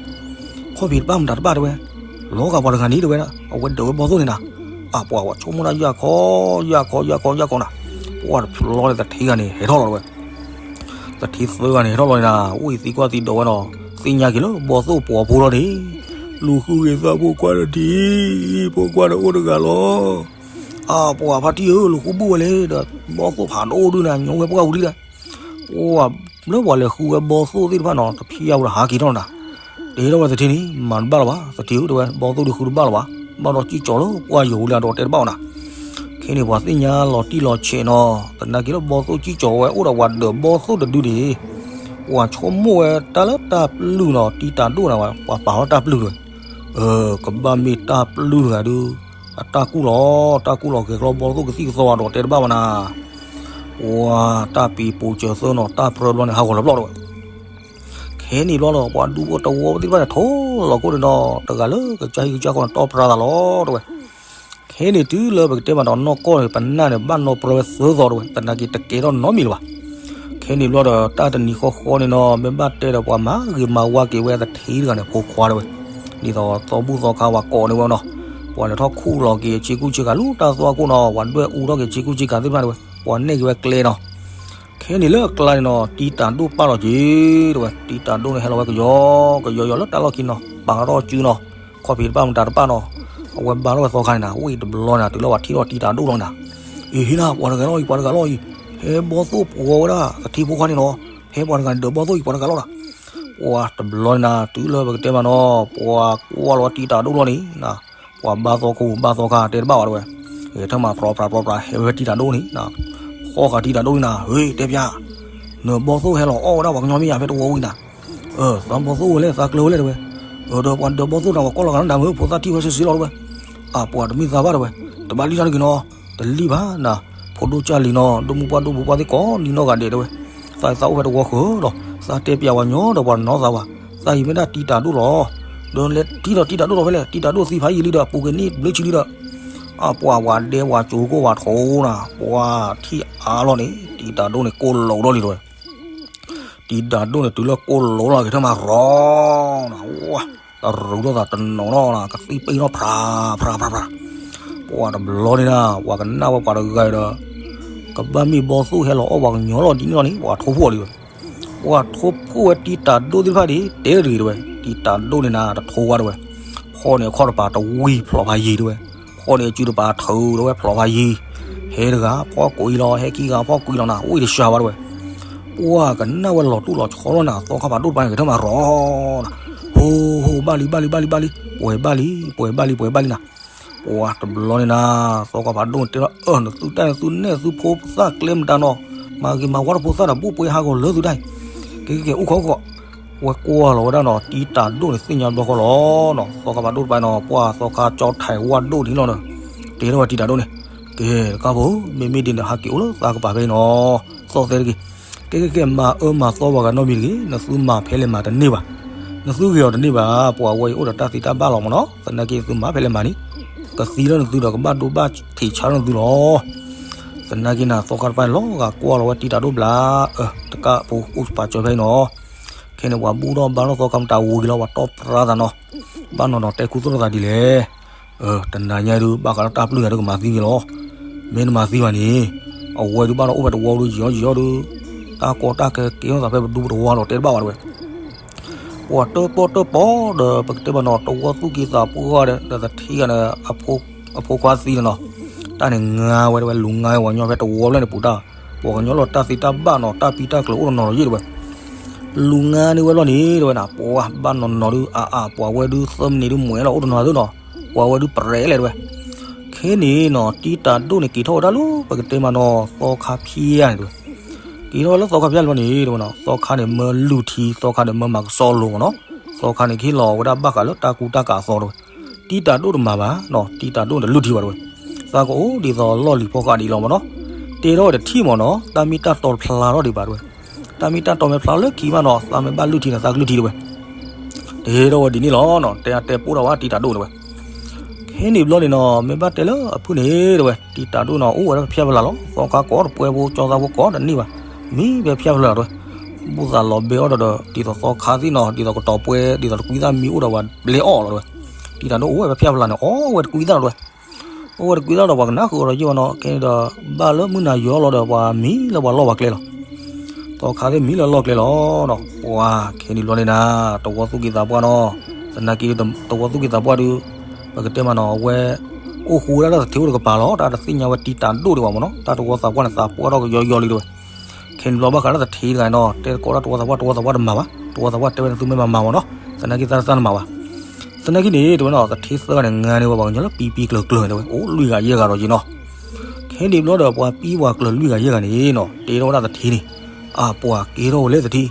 ခီၣ်ဖံးတပၣ်မတၤတပၣ်တဲဝဲ, လီၤဂာ်ပှၤတဂၤန့ၣ်တဲဝဲဒၣ် အဝဲဒၢးဝဲဘီၣ်သိၣ်န့ၣ်နၤ. အပှၤ ပှၤဆိကမိၣ်ဒၣ်ယၢ်ခီ ယၢ်ခီ ယၢ်ခီ ယၢ်ခီနၤ, ပှၢ်တဘျီန့ၣ်သထ့ဂၤန့ၣ် ဟဲထီၣ်လီၤတဲဝဲ. သထ့သၢဂၤန့ၣ် ဟဲထီၣ်လီၤန့ၣ်နၤ အိၣ်သံကွၢ်သံဒိးဝဲနီၤ, သ့ၣ်ညါက့ၤလၢဘီၣ်သိၣ်ပှီၤဖိလီၤန့ၣ်, လူၤဃုက့ၤသးဖိခွါဒီးထံၣ်, ဖိခွါဒီးအိၣ်တဂၤလီၤ. အပှၤဖါတံၢ်ဧၢ လူၤဃုဘူၣ်ဝဲလဲၣ်ဒီး ဘီၣ်သိၣ်ဖးဒိၣ်ဒုန့ၣ် ညိဝဲပှၢ်ဝံၤလံဒီး ပှၤလၢပှၤလဲၤဃုဝဲဘီၣ်သိၣ်သ့ၣ်တဖၣ်နီၤ တဖျါဝဲဒီးဟးက့ၤထီၣ်နၤ, တဲထီၣ်ဝဲသထ့န့ၣ် မၤတဘၣ်လၢၤဘၣ် သထ့ဧၢတဲဝဲ ဘီၣ်သိၣ်ဒုဃုတဘၣ်လၢၤဘၣ်, ဘၣ်ဒီးကံၣ်ကၠီလၢပှၢ်ယိၤလံဒီးတဲတဘၣ်အီၤနၤ. ခဲန့ၣ်ပှၤသ့ၣ်ညါလီၤတံၢ်လီၤဆဲးနီၤ, သနာ်က့လၢဘီၣ်သိၣ်ကံၣ်ကၠီဝဲအိၣ်ဒီးပှၤဒၢးဘီၣ်သိၣ်တဒုန့ၣ်, ပှၤဆိကမိၣ်ဝဲတၢ်လၢတၢ်ပျုၢ်နီၤ တံၤတၢ်ဒိၣ်နၤဝဲ ပှၤပာ်လီၤတၢ်ပျုၢ်တဲဝဲ, ကဘၣ်မ့ၢ်တၢ်ပျုၢ်တဂၤဒု အတၢ်ကူၣ်လီၤ တၢ်ကူၣ်လီၤဂဲၤကျီဘီၣ်သိၣ်ကသံၣ်ကသီဒီးတဲတဘၣ်ဝဲနၤ. ပှၤတၢ်ပံၤပိာ်စၢၤသၢနီၤ တၢ်ပြၢဘျီန့ၣ် ဟးဂီၤလီၤပျီၢ်တဲဝဲ. ခဲန့ၣ်ဘျီဒီး ပှၤဒူဖိတဝီသ့ၣ်တဖၣ်န့ၣ် ထိၣ်လီၤခိၣ်န့ၣ်ဒီး တဂၤလၢကစၢ်ဟံၣ်ကစၢ်ဃီန့ၣ် တီၢ်ပြၢသးလီၤတဲဝဲ. ခဲန့ၣ်တုၤလၢပကတဲမးဒီးနီၢ်ကီၢ်န့ၣ် ပနၢ်န့ၣ် ဘၣ်နီၢ်ပြၢဝဲသၢသီတဲဝဲ သနာ်က့တကဲထီၣ်နီတမံၤလၢၤဘၣ်. ခဲန့ၣ်ဘျီဒီး တၢ်တနံၤဃီဃီန့ၣ်နီၤ မ့ၢ်ဘၣ်တဲဒီးပှၤမၤဂ့ၤမၤဝါက့ၤဝဲသထ့တဂၤန့ၣ် ဖိခွါတဲဝဲ, ဒ်သိးသီဘူၣ်သီခါဝဲကိးန့ၢ်ဝဲနီၤ, ပှၤလဲၤထီၣ်ခူၣ်လီၤက့ၤဆ့ကူဆ့ကၤလၢတၢ်သွၣ်ခိၣ်နီၤ ပှၤဒွဲၣ်အူထီၣ်က့ၤဆ့ကူဆ့ကၤသ့ၣ်တဖၣ်တဲဝဲ ပှၤနဲၣ်က့ၤဝဲကျဲနီၤ. ခဲန့ၣ်လၢအကျါန့ၣ်နီၤ တံၤတၢ်ဒိၣ်ပာ်လီၤက့ၤတဲဝဲ တံၤတၢ်ဒိၣ်န့ၣ်ဟဲလီၤဝဲကယီကယီယီလၢတၢ်လီၢ်ခံနီၤ ပာ်ထီၣ်စုနီၤ ခီၣ်ဖံးတပၣ်မတၤတပၣ်နီၤ အဝဲဘါထီၣ်ဝဲသီခါန့ၣ်နၤ ဝံၤတဘျီန့ၣ် တုၤလၢပှၤထံၣ်ထီၣ်တံၤတၢ်ဒိၣ်လီၤန့ၣ်နၤ, အ့ ဟ့ၣ်နၤ ပှၤတဂၤလီၤအံၤ ပှၤတဂၤလီၤအံၤ, ဟဲဘီၣ်သိၣ်ပှီၤဝဲဒၣ်သထ့ဖိခွါန့ၣ်နီၤ, ဟဲပှၤတဂၤန့ၣ်ဒၢးဘီၣ်သိၣ်အံၤ ပှၤတဂၤလီၤနၤ. ပှၤတဘျီန့ၣ်နၤ တုၤလၢပကတဲမးနီၤ ပှၤကွၢ်လီၤတံၤတၢ်ဒိၣ်လီၤန့ၣ်နၤ, ပှၤဘါသီခိၣ်ဘါသီခါတဲတဘၣ်ဝဲတဲဝဲ, ဂဲၤထၢၣ်မးဖြီဖြးဖြီဖြး ဟဲဝဲတံၤတၢ်ဒိၣ်န့ၣ်နၤ, ဃီဃာ်တံၤတၢ်ဒိၣ်န့ၣ်နၤ, ဟ့ၣ် တဲပၠး, နဘီၣ်သိၣ်ဟဲလီၤအီၣ်ဝဲဒၣ်ပှၤကညီမ့ၢ်ယၤဖဲတဝီဝံၤနၤ သးဘီၣ်သိၣ်ဝဲလဲၣ် သးကျၢၤဝဲလဲၣ်တဲဝဲ, ဒီးပှၤဒၢးဘီၣ်သိၣ်နၤ ပှၤကွၢ်လီၤဂာ်လၢနၤမ့ၢ် ဖိသၣ်ထံၣ်ဝဲဆ့ဆ့လီၤတဲဝဲ, အပှၤတမ့ၢ်သးဘၣ်တဲဝဲ, တဘၣ်လံတၢ်တဂ့ၤနီၤ, တလံၣ်ဘၣ်နၤ, ဖိဒိၣ်ကၢ်လံၤနီၤ ဒိၣ်မုၢ်ပှၢ်ဒိၣ်ဖိပှၢ်သ့ၣ်ကိးနံၤနီၢ်ဂၤဒဲးတဲဝဲ, သးသးအိၣ်ဖဲတဝီဃၢၤလီၤ, သးတဲပၠးဝဲညီဒီးပှၤနီၢ်သးဘၣ်, သးအံၤမ့ၢ်ဒၣ်တံၤတၢ်ဒိၣ်လီၤ, ဒီးလဲၤထံၣ်ဒီးတံၤတၢ်ဒိၣ်လီၤဖဲလဲၣ် တံၤတၢ်ဒိၣ်သံဖးယံာ်လံဒီး ပူၤကွံာ်နံၣ်ဘျုးဆံလံဒီး အပှၤဝၤဒဲဝၤကၠိၤကိၢ်ဝၤထိနၤ ပှၤထံၣ်အါလီၤန့ၣ် တံၤတၢ်ဒိၣ်န့ၣ်ကိၢ်လိာ်ထီၣ်လံတဲဝဲ, တံၤတၢ်ဒိၣ်န့ၣ်တုၤလၢကိၢ်လိာ်လီၤက့ၤထၢၣ်မးရီနၤ, တရူးထီၣ်သးတနီၤနီၤ ကသံၣ်ပ့ၤထီၣ်ဖြးဖြးဖြးဖြး, ပှၤတဘျီန့ၣ်ဒၣ် ပှၤကနၣ်ဝဲပှၤတဂၤဒီး ကဘၣ်မ့ၢ်ဘီသိၣ်ဟဲလီၤအီၣ်ပှၤကညီလီၤဒ်န့ၣ်လီၤန့ၣ် ပှၤထိၣ်ဖှိၣ်လံဝဲ. ပှၤထိၣ်ဖှိၣ်ဝဲတံၤတၤဒိၣ်သ့ၣ်တဖၣ်န့ၣ် တဲတဂ့ၤတဲဝဲ, တံၤတၤဒိၣ်န့ၣ်နၤတထိဝဲတဲဝဲ. ဖီၣ်န့ၢ်အခီၣ်တပၤတဝံၤဖျိးဖးယံၤတဲဝဲ. ဖီၣ်န့ၢ်အစုတပၤထုးတဲဝဲဖျိးဖးယံၤ. ဟဲတဂၤဖီၣ်ကွံာ်လီၤ ဟဲခံဂၤဖီၣ်ကွံာ်လီၤနၤ ဝံၣ်တဆှးဘၣ်တဲဝဲ. ပှၤကနၣ်ဝဲလီၤတူၢ်လီၤဆီလီၤနၤ သီခါဖးဒိၣ်တပၤန့ၣ် ကထၢၣ်မၤရီၤနၤ. ဟိဟိ ဘၣ်လံ ဘၣ်လံ ဘၣ်လံ ဘၣ်လံ, ပှဲၤဘၣ်လံ ပှဲၤဘၣ်လံ ပှဲၤဘၣ်လံနၤ. ပှၤတဘျီန့ၣ်နၤ သီခါဖးဒိၣ်န့ၣ်တဲလီၤ အၢ နသုတၢ်န့ၣ်သုနဲၣ်သုဖိသၣ်ကျဲမတၤနီၤ, မၤဂ့ၤမၤဝါတဖိသၣ်ဒီး ဘူၣ်ပှဲၤဟးဂီၤလၢသုတၢ်အံၤ, ကဲကဲကဲ အိၣ်ခိးအိၣ်ခိး. ဝဲကွၢ်လီၤဝဲဒၣ်နီၤ တံၤတၤဒိၣ်န့ၣ် သ့ၣ်ညါဘျီဃီလီၤနီၤ. သီခါဖးဒိၣ်တပၤနီၤ ပှၤသီခါကၠီထၢၣ်ဝၣ်ဒိၣ်ဒ်န့ၣ်လီၤဒီး တဲထီၣ်ဝဲတံၤတၤဒိၣ်န့ၣ်, ကဲတကးဖိ မ့မ့ၢ်ဒ်န့ၣ် ဟးက့ၤအိၣ်လၢသးကပၤဖဲအံၤနီၤ, သီၣ်သဲတဂ့ၤ. ကဲကဲကဲ မၤအၢမၤသီပှၤဂၤနီတမံၤတဂ့ၤ, နသုမၤဖဲလဲၣ်မၤတန့ၢ်ဘၣ်, နသုဂ့ၤအီၤတန့ၢ်ဘၣ်, ပှၤဝဲအံၤအိၣ်ဒီးတၢ်သံတၢ်ဘၣ်လီၤမးနီၤ, သနာ်က့နသုမၤဖဲလဲၣ်မၤန့ၣ် ကသံလၢနသုဒီး ကဘၣ်ဒိဘၣ်ထံးဆါလၢနသုလီၤ. သနာ်က့နၤ သီခါတပၤန့ၣ်လီၤဂာ်ကွၢ်လီၤဝဲတံၤတၤဒိၣ်ဘျါ, အၢ တကးဖိအိၣ်ပာ်စၢၤဖဲအံၤနီၤ. ခဲန့ၣ် ပှၤဘူၣ်ထီၣ်ဘါထီၣ်သီခါမတၤဝံၤလီၤ ပှၤတီၢ်ပြါသးနီၤ, ဘၣ်နီၤနီၤတဲခူသူၣ်ထီၣ်သးဒ်လဲၣ်. တနၤညါဒုး ဘၣ်ဃးလၢတၢ်ပျုၢ်ဂၤဒုးကမၤသံက့ၤလီၤ. မ့ၢ်နမၤသံဘၣ်န့ၣ် အဝဲဒုးဘၣ်လီၤအိၣ်ဖဲတဝီဒုးယီၤယီၤဒုး တၢ်ကီတၢ်ခဲကဲထီၣ်သးဖဲပဒူပတဝီဒီးတဲတဘၣ်ဘၣ်တဲဝဲ. ပှၤတၢၣ်ပီၣ်တၢၣ်ပီဒီး ပကတဲဘၣ်နီၤ တဝီသူၣ်က့သးပှၢ်ဒီး ဒီးသထံဂၤန့ၣ် အဖိခွါသံန့ၣ်နီၤ, တၢ်န့ၣ်ငါဝဲတဲဝဲ လူၤငါဝဲပှၤကညီဖဲတဝီဖျၢၣ်န့ၣ်ပူၤတၢ်, ပှၤကညီလီၤတၢ်သံတၢ်ဘၣ်နီၤ တၢ်ပံတၢ်ကျၢၤအိၣ်တနီၤလီၤယံၣ်တဲဝဲ. လူၤငါန့ၢ်ဝဲလီၤန့ၣ်တဲဝဲနၤ ပှၤဘၣ်နီၤနီၤဒုး အါအါ ပှၤဝဲဒုးသၢမံးနံးဒုးမှဲလီၤအိၣ်တနီၤသုနီၤ, ပှၤဝဲဒုးပရဲးလဲၣ်တဲဝဲ. ခဲန့ၣ်နီၤ တံၤတၤဒိၣ်န့ၣ်က့ၤထီၣ်ဝဲဒၣ်လၢ ပကတဲမးနီၤ သီခါဖၠါန့ၣ်တဲဝဲ. က့ၤထီၣ်ဝဲလၢသီခါဖၠါလီၤန့ၣ်တဲဝဲနီၤ သီခါန့ၣ်မၢလုၢ်ထံ သီခါန့ၣ်မၢမၤကစီလိာ်မးနီၤ, သီခါန့ၣ်ကဟ့ၣ်လီၤဝဲဒၣ်ဘၣ်ဃးလၢတၢ်ကူတၢ်ကၤအသီတဲဝဲ. တံၤတၤဒိၣ်တမၤဘၣ်နီၤ တံၤတၤဒိၣ်န့ၣ်တလုၢ်ထံဘၣ်တဲဝဲ. သးကအိၣ်ဒ်သိးလီၢ်လံၤဖီဃးဒ်လီၤမးနီၤ, တဲထီၣ်ဝဲတထံၣ်မးနီၤ တၢ်မ့ၢ်တၢ်တီတဖျါထီၣ်ဒံးဘၣ်တဲဝဲ. တၢ်မ့ၢ်တၢ်တီမ့ၢ်ဖျါလၢခံမးနီၤ သးမ့ၢ်ဘၣ်လုၢ်ထံန့ၣ် သးကလုၢ်ထံတဲဝဲ. တဲထီၣ်ဝဲဒ်န့ၣ်လီၤနီၤ တဲတဲပိၢ်ထီၣ်ဝဲတံၤတၤဒိၣ်တဲဝဲ. ခဲန့ၣ်ဘျီန့ၣ်နီၤ မ့ၢ်ဘၣ်တဲလၢအဖုၣ်န့ၣ်တဲဝဲ တံၤတၤဒိၣ်နီၤ အိၣ်ဝဲဒၣ်ဖၠါဖျါလီၤ သီခါကိးတပှဲၤဖိ ကၠီသးဖိကိးတန့ၢ်ဘၣ်, မံဖဲဖၠါဖျါလီၤတဲဝဲ. ဘူၣ်သးလီၤဘဲအီၤဒီး ဒ်သိးသီခါသ့ၣ်နီၤ ဒ်သိးကတီၤပှဲၤ ဒ်သိးတကွံသၣ်မံအိၣ်ဒီးဝဲဘျဲအီၣ်လီၤတဲဝဲ. တံၤတၤဒိၣ်အိၣ်ဝဲဖဲဖၠါဖျါန့ၣ် အီၣ်ဝဲတကွံသၣ်လီၤတဲဝဲ. အိၣ်ဝဲတကွံသၣ်ဒီးပှၤကနၣ်ဃုာ်အီၤဒီးယ့ၢ်ဝဲနီၤ ခဲန့ၣ်ဒီး ဘၣ်လၢမုၢ်နၤယီၤလီၤဒီးပှၤမံလၢပှၤလီၢ်ပှၤကျဲလီၤ. သီခါသ့ၣ်မံလၢလီၢ်ကျဲလီၤနီၤ ပှၤခဲန့ၣ်ဘျီန့ၣ်နၤ တဝီသူၣ်က့သးပှၢ်နီၤ, သနာ်က့ တဝီသူၣ်က့သးပှၢ်ဒုး ပကတဲမးနီၤ အဝဲ အိၣ်ဃူဝဲဒၣ်လၢသထ့အိၣ်တကပၤလီၤ တၢ်တသ့ၣ်ညါဝဲတံၤတၤဒိၣ်ဒံးဘၣ်မးနီၤ တၢ်တဝီသးပှၢ်န့ၣ် သးပှၢ်ထီၣ်ကယီယီလံတဲဝဲ. ခဲန့ၣ်ဘျီဘၣ်ဃးလၢသထ့တဂၤနီၤ တဲသကိးတၢ်တဝီသးပှၢ် တဝီသးပှၢ်တမၤဘၣ် တဝီသးပှၢ်တဲဝဲန့ၣ် သုမ့ၢ်မၤမၤမးနီၤ သနာ်က့သးတသ့ၣ်နမၤဘၣ်. သနာ်က့န့ၣ် တဲဝဲနီၤ သထ့သၢဂၤန့ၣ် ငါန့ၢ်ဝဲပှၤကညီလၢပံပံကျၢၤကျၢၤတဲဝဲ အိၣ်လွံၢ်ဂၤယဲၢ်ဂၤဒီးယ့ၢ်နီၤ. ခဲန့ၣ်ဘျီဒီး ပှၤပံပှၤကျၢၤလွံၢ်ဂၤယဲၢ်ဂၤန့ၣ်နီၤ တဲထီၣ်ဝဲဒၣ်သထ့န့ၣ် အပှၤကဲထီၣ်ဝဲလၢသထ့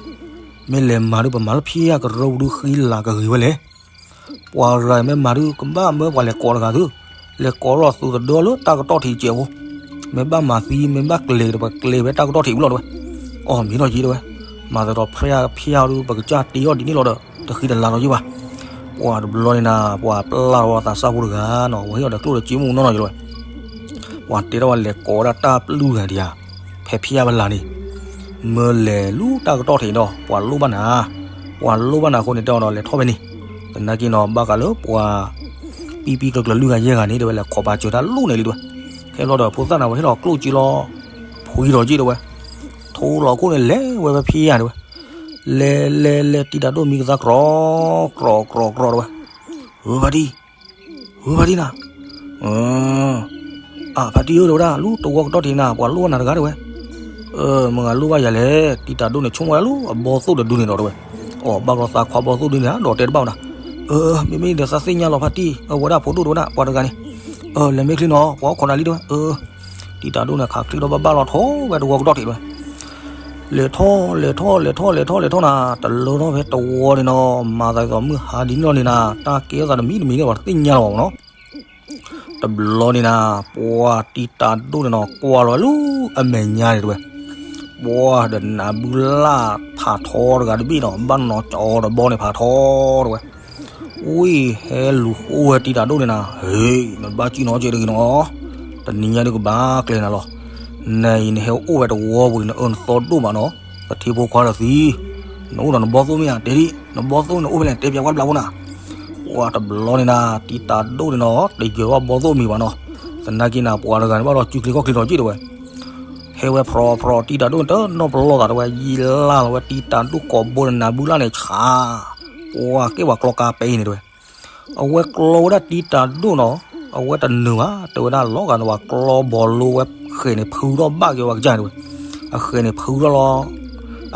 မ့ၢ်လဲၤမၤဒုး ပမၤလၢဖဲယၤကရၢပူၤဒုးဃံလၤကဂ့ၤဝဲလဲၣ်. ပှၤဂၤမ့ၢ်မၤဒုး ကဘၣ်မၢပှၤလဲၤကိးတဂၤသု, လဲၤကိးလီၤသုးသဒၢလၢတၢ်ကတီၢ်ထံးကဲးဖိ, မ့ၢ်ဘၣ်မၤသံ မ့ၢ်ဘၣ်ကျဲၤဒီးပကျဲၤဖဲတၢ်ကတီၢ်ထံးဝံၤလီၤတဲဝဲ. အီၣ်မ့ၢ်ထီၣ်က့တဲဝဲ, မၤသဒီးဖဲဖၠါဒုး ပကစၢ်တ့အီၣ်ဒ်န့ၣ်လီၤဒီး တဃံတလၤလီၤယ့ၢ်ဘၣ်. ပှၤတဘျီန့ၣ်နၤ ပှၤပျၢ်လီၤသးစၢ်ဖိတဂၤနီၤ ဝဲဟ့ၣ်အီၤဒီးကျိၣ်ဒီးစ့မုၢ်နီၢ်နီၢ်ယ့ၢ်လီၤဝဲ. ပှၤတဲထီၣ်ဝဲလဲၤကိးဝဲဒၣ်တၢ်ပျုၢ်ဂၤဒံးဧါ, ဖဲဖၠါပလၤန့ၣ် မၢလဲၤလူၤတၢ်ကတီၢ်ထံးဒီး ပှၤလိၣ်ဘၣ်နၤ, ပှၤလိၣ်ဘၣ်နၤအဃိန့ၣ် တဲအီၤဒီးလဲၤထီၣ်ဖဲန့ၣ်, သနာ်က့နီၤ ဘၣ်ဃးလၢပှၤ ပံပံကျၢၤကျၢၤလွံၢ်ဂၤယဲၢ်ဂၤန့ၣ် တဲဝဲလဲၤခိးပာ်စၢၤတၢ်လိၣ်န့ၣ်လံတဲဝဲ. ခဲဘျီဒီးဖိသၣ်န့ၣ် ဝဲဟ့ၣ်လီၤကျိၣ်စ့လီၤ ဖှံထီၣ်က့တဲဝဲ, ထိလီၤခိၣ်န့ၣ် လဲၤဝဲဖဲဖဲယၤတဲဝဲ, လဲၤလဲၤလဲၤ တံၤတၤဒိၣ်မံကသါ ကြီ ကြီ ကြီ ကြီ တဲဝဲ, ဧၢ ဖါတံၢ် ဧၢ ဖါတံၢ်နၤ, အၢ ဖါတံၢ်ဧၢ တဲဝဲဒၣ် လူၤတဝီကတီၢ်ထံးနၤ ပှၤလိၣ်ဘၣ်နၤတဂၤတဲဝဲ. အၢ မတၤဂၤလိၣ်ဘၣ်ယၤလဲၣ် တံၤတၤဒိၣ်န့ၣ် ဆိကမိၣ်ဝဲဒၣ်လၢအဘီသိၣ်တဒုန့ၣ်ဒီးတဲဝဲ. အီၣ် ဘၣ်ဘျီသးခွါဘီသိၣ်ဒုန့ၣ် ဒီးတဲတဘၣ်နၤ. အၢ မ့မ့ၢ်ဒီးသးသ့ၣ်ညါလီၤဖါတံၢ် အဝဲဒၣ်ဖိဒိၣ်တဲဝဲဒၣ် ပှၤတဂၤန့ၣ်. အၢ လဲၤမ့ၢ်ချ့နီၤ ပှၤအိၣ်ခိးနၤလံတဲဝဲ. အၢ တံၤတၤဒိၣ်န့ၣ် ခးချ့ဒီးဘၣ်ဘၣ်လီၤထိးဝဲတဝီကတီၢ်ထံးတဲဝဲ. လဲၤထီၣ် လဲၤထီၣ် လဲၤထီၣ် လဲၤထီၣ် လဲၤထီၣ်နၤ တလၢထီၣ်ဖဲတဝီန့ၣ်နီၤ မၤသးဒ်သိးမုၢ်ဟါဒ်န့ၣ်လီၤန့ၣ်နၤ တၢ်ကဲထီၣ်သးတမံၤတမံၤန့ၣ် ပှၤတသ့ၣ်ညါလီၤဘၣ်မးနီၤ. တဘျီန့ၣ်နၤ ပှၤတံၤတၤဒိၣ်န့ၣ်နီၤ ကွၢ်လီၤလၢအမဲာ်ညါန့ၣ်တဲဝဲ. ပှၤဒီးနၢ်ဘုလၢ်ဖးထီတဂၤတဘ့ၣ်နီၤ ဘၣ်နီၤကၠီဒီးဘီန့ၣ် ဖးထီတဲဝဲ. ဝံၢ်ဟဲလူၤဃိဝဲတံၤတၤဒိၣ်န့ၣ်နၤ ဟ့ၣ် နဘၣ်စံၣ်နီၤကဲတဂ့ၤနီၤ တနံၤညါဒုးကဘၣ်ကျဲၤနၤလီၤ. နအံၤနဟဲအိၣ်ဝဲတဝီပူၤအံၤ နအၢနသီဒိၣ်မးနီၤ သထ့ဖိခွါဒီးသံ နအိၣ်ဒီးနဘီသိၣ်မ့ၢ်ဧါ တဲဒံး နဘီသိၣ်န့ၣ်အိၣ်ဖဲလဲၣ် တဲပၠးကွၢ်ဘျးဖိနၤ. ပှၤတဘျီန့ၣ်နၤ တံၤတၤဒိၣ်န့ၣ်နီၤ တယၢၤဘၣ်ဘီသိၣ်မံၤဘၣ်နီၤ. သနာ်က့နၤ ပှၤတဂၤန့ၣ်ဘၣ်ဒီးစုချံခီၣ်ချံထီၣ်က့ၢ်တဲဝဲ, ဟဲဝဲဖြီဖြီ တံၤတၢ်ဒိၣ်န့ၣ်တနီၣ်ပလီၢ်သးတဲဝဲ ယံာ်လါလီၤဝဲ တံၤတၢ်ဒိၣ်ကိးဘိန့ၣ် နၤဘုလၢ်န့ၣ်ဆါ, ပှၤကဲပှၤကျီကါပဲအံၤန့ၣ်တဲဝဲ အဝဲကျီဝဲဒၣ်တံၤတၢ်ဒိၣ်နီၤ, အဝဲတနုာ်ဘၣ် တဲဝဲဒၣ်လီၤဂာ်န့ၣ် ပှၤကျီဘီလိဝဲ ဃဲၣ်န့ၣ်ဖုထီၣ်ဘၣ်က့ၤဝဲကစၢ်န့ၣ်တဲဝဲ, အဃဲၣ်န့ၣ်ဖုထီၣ်လီၤ,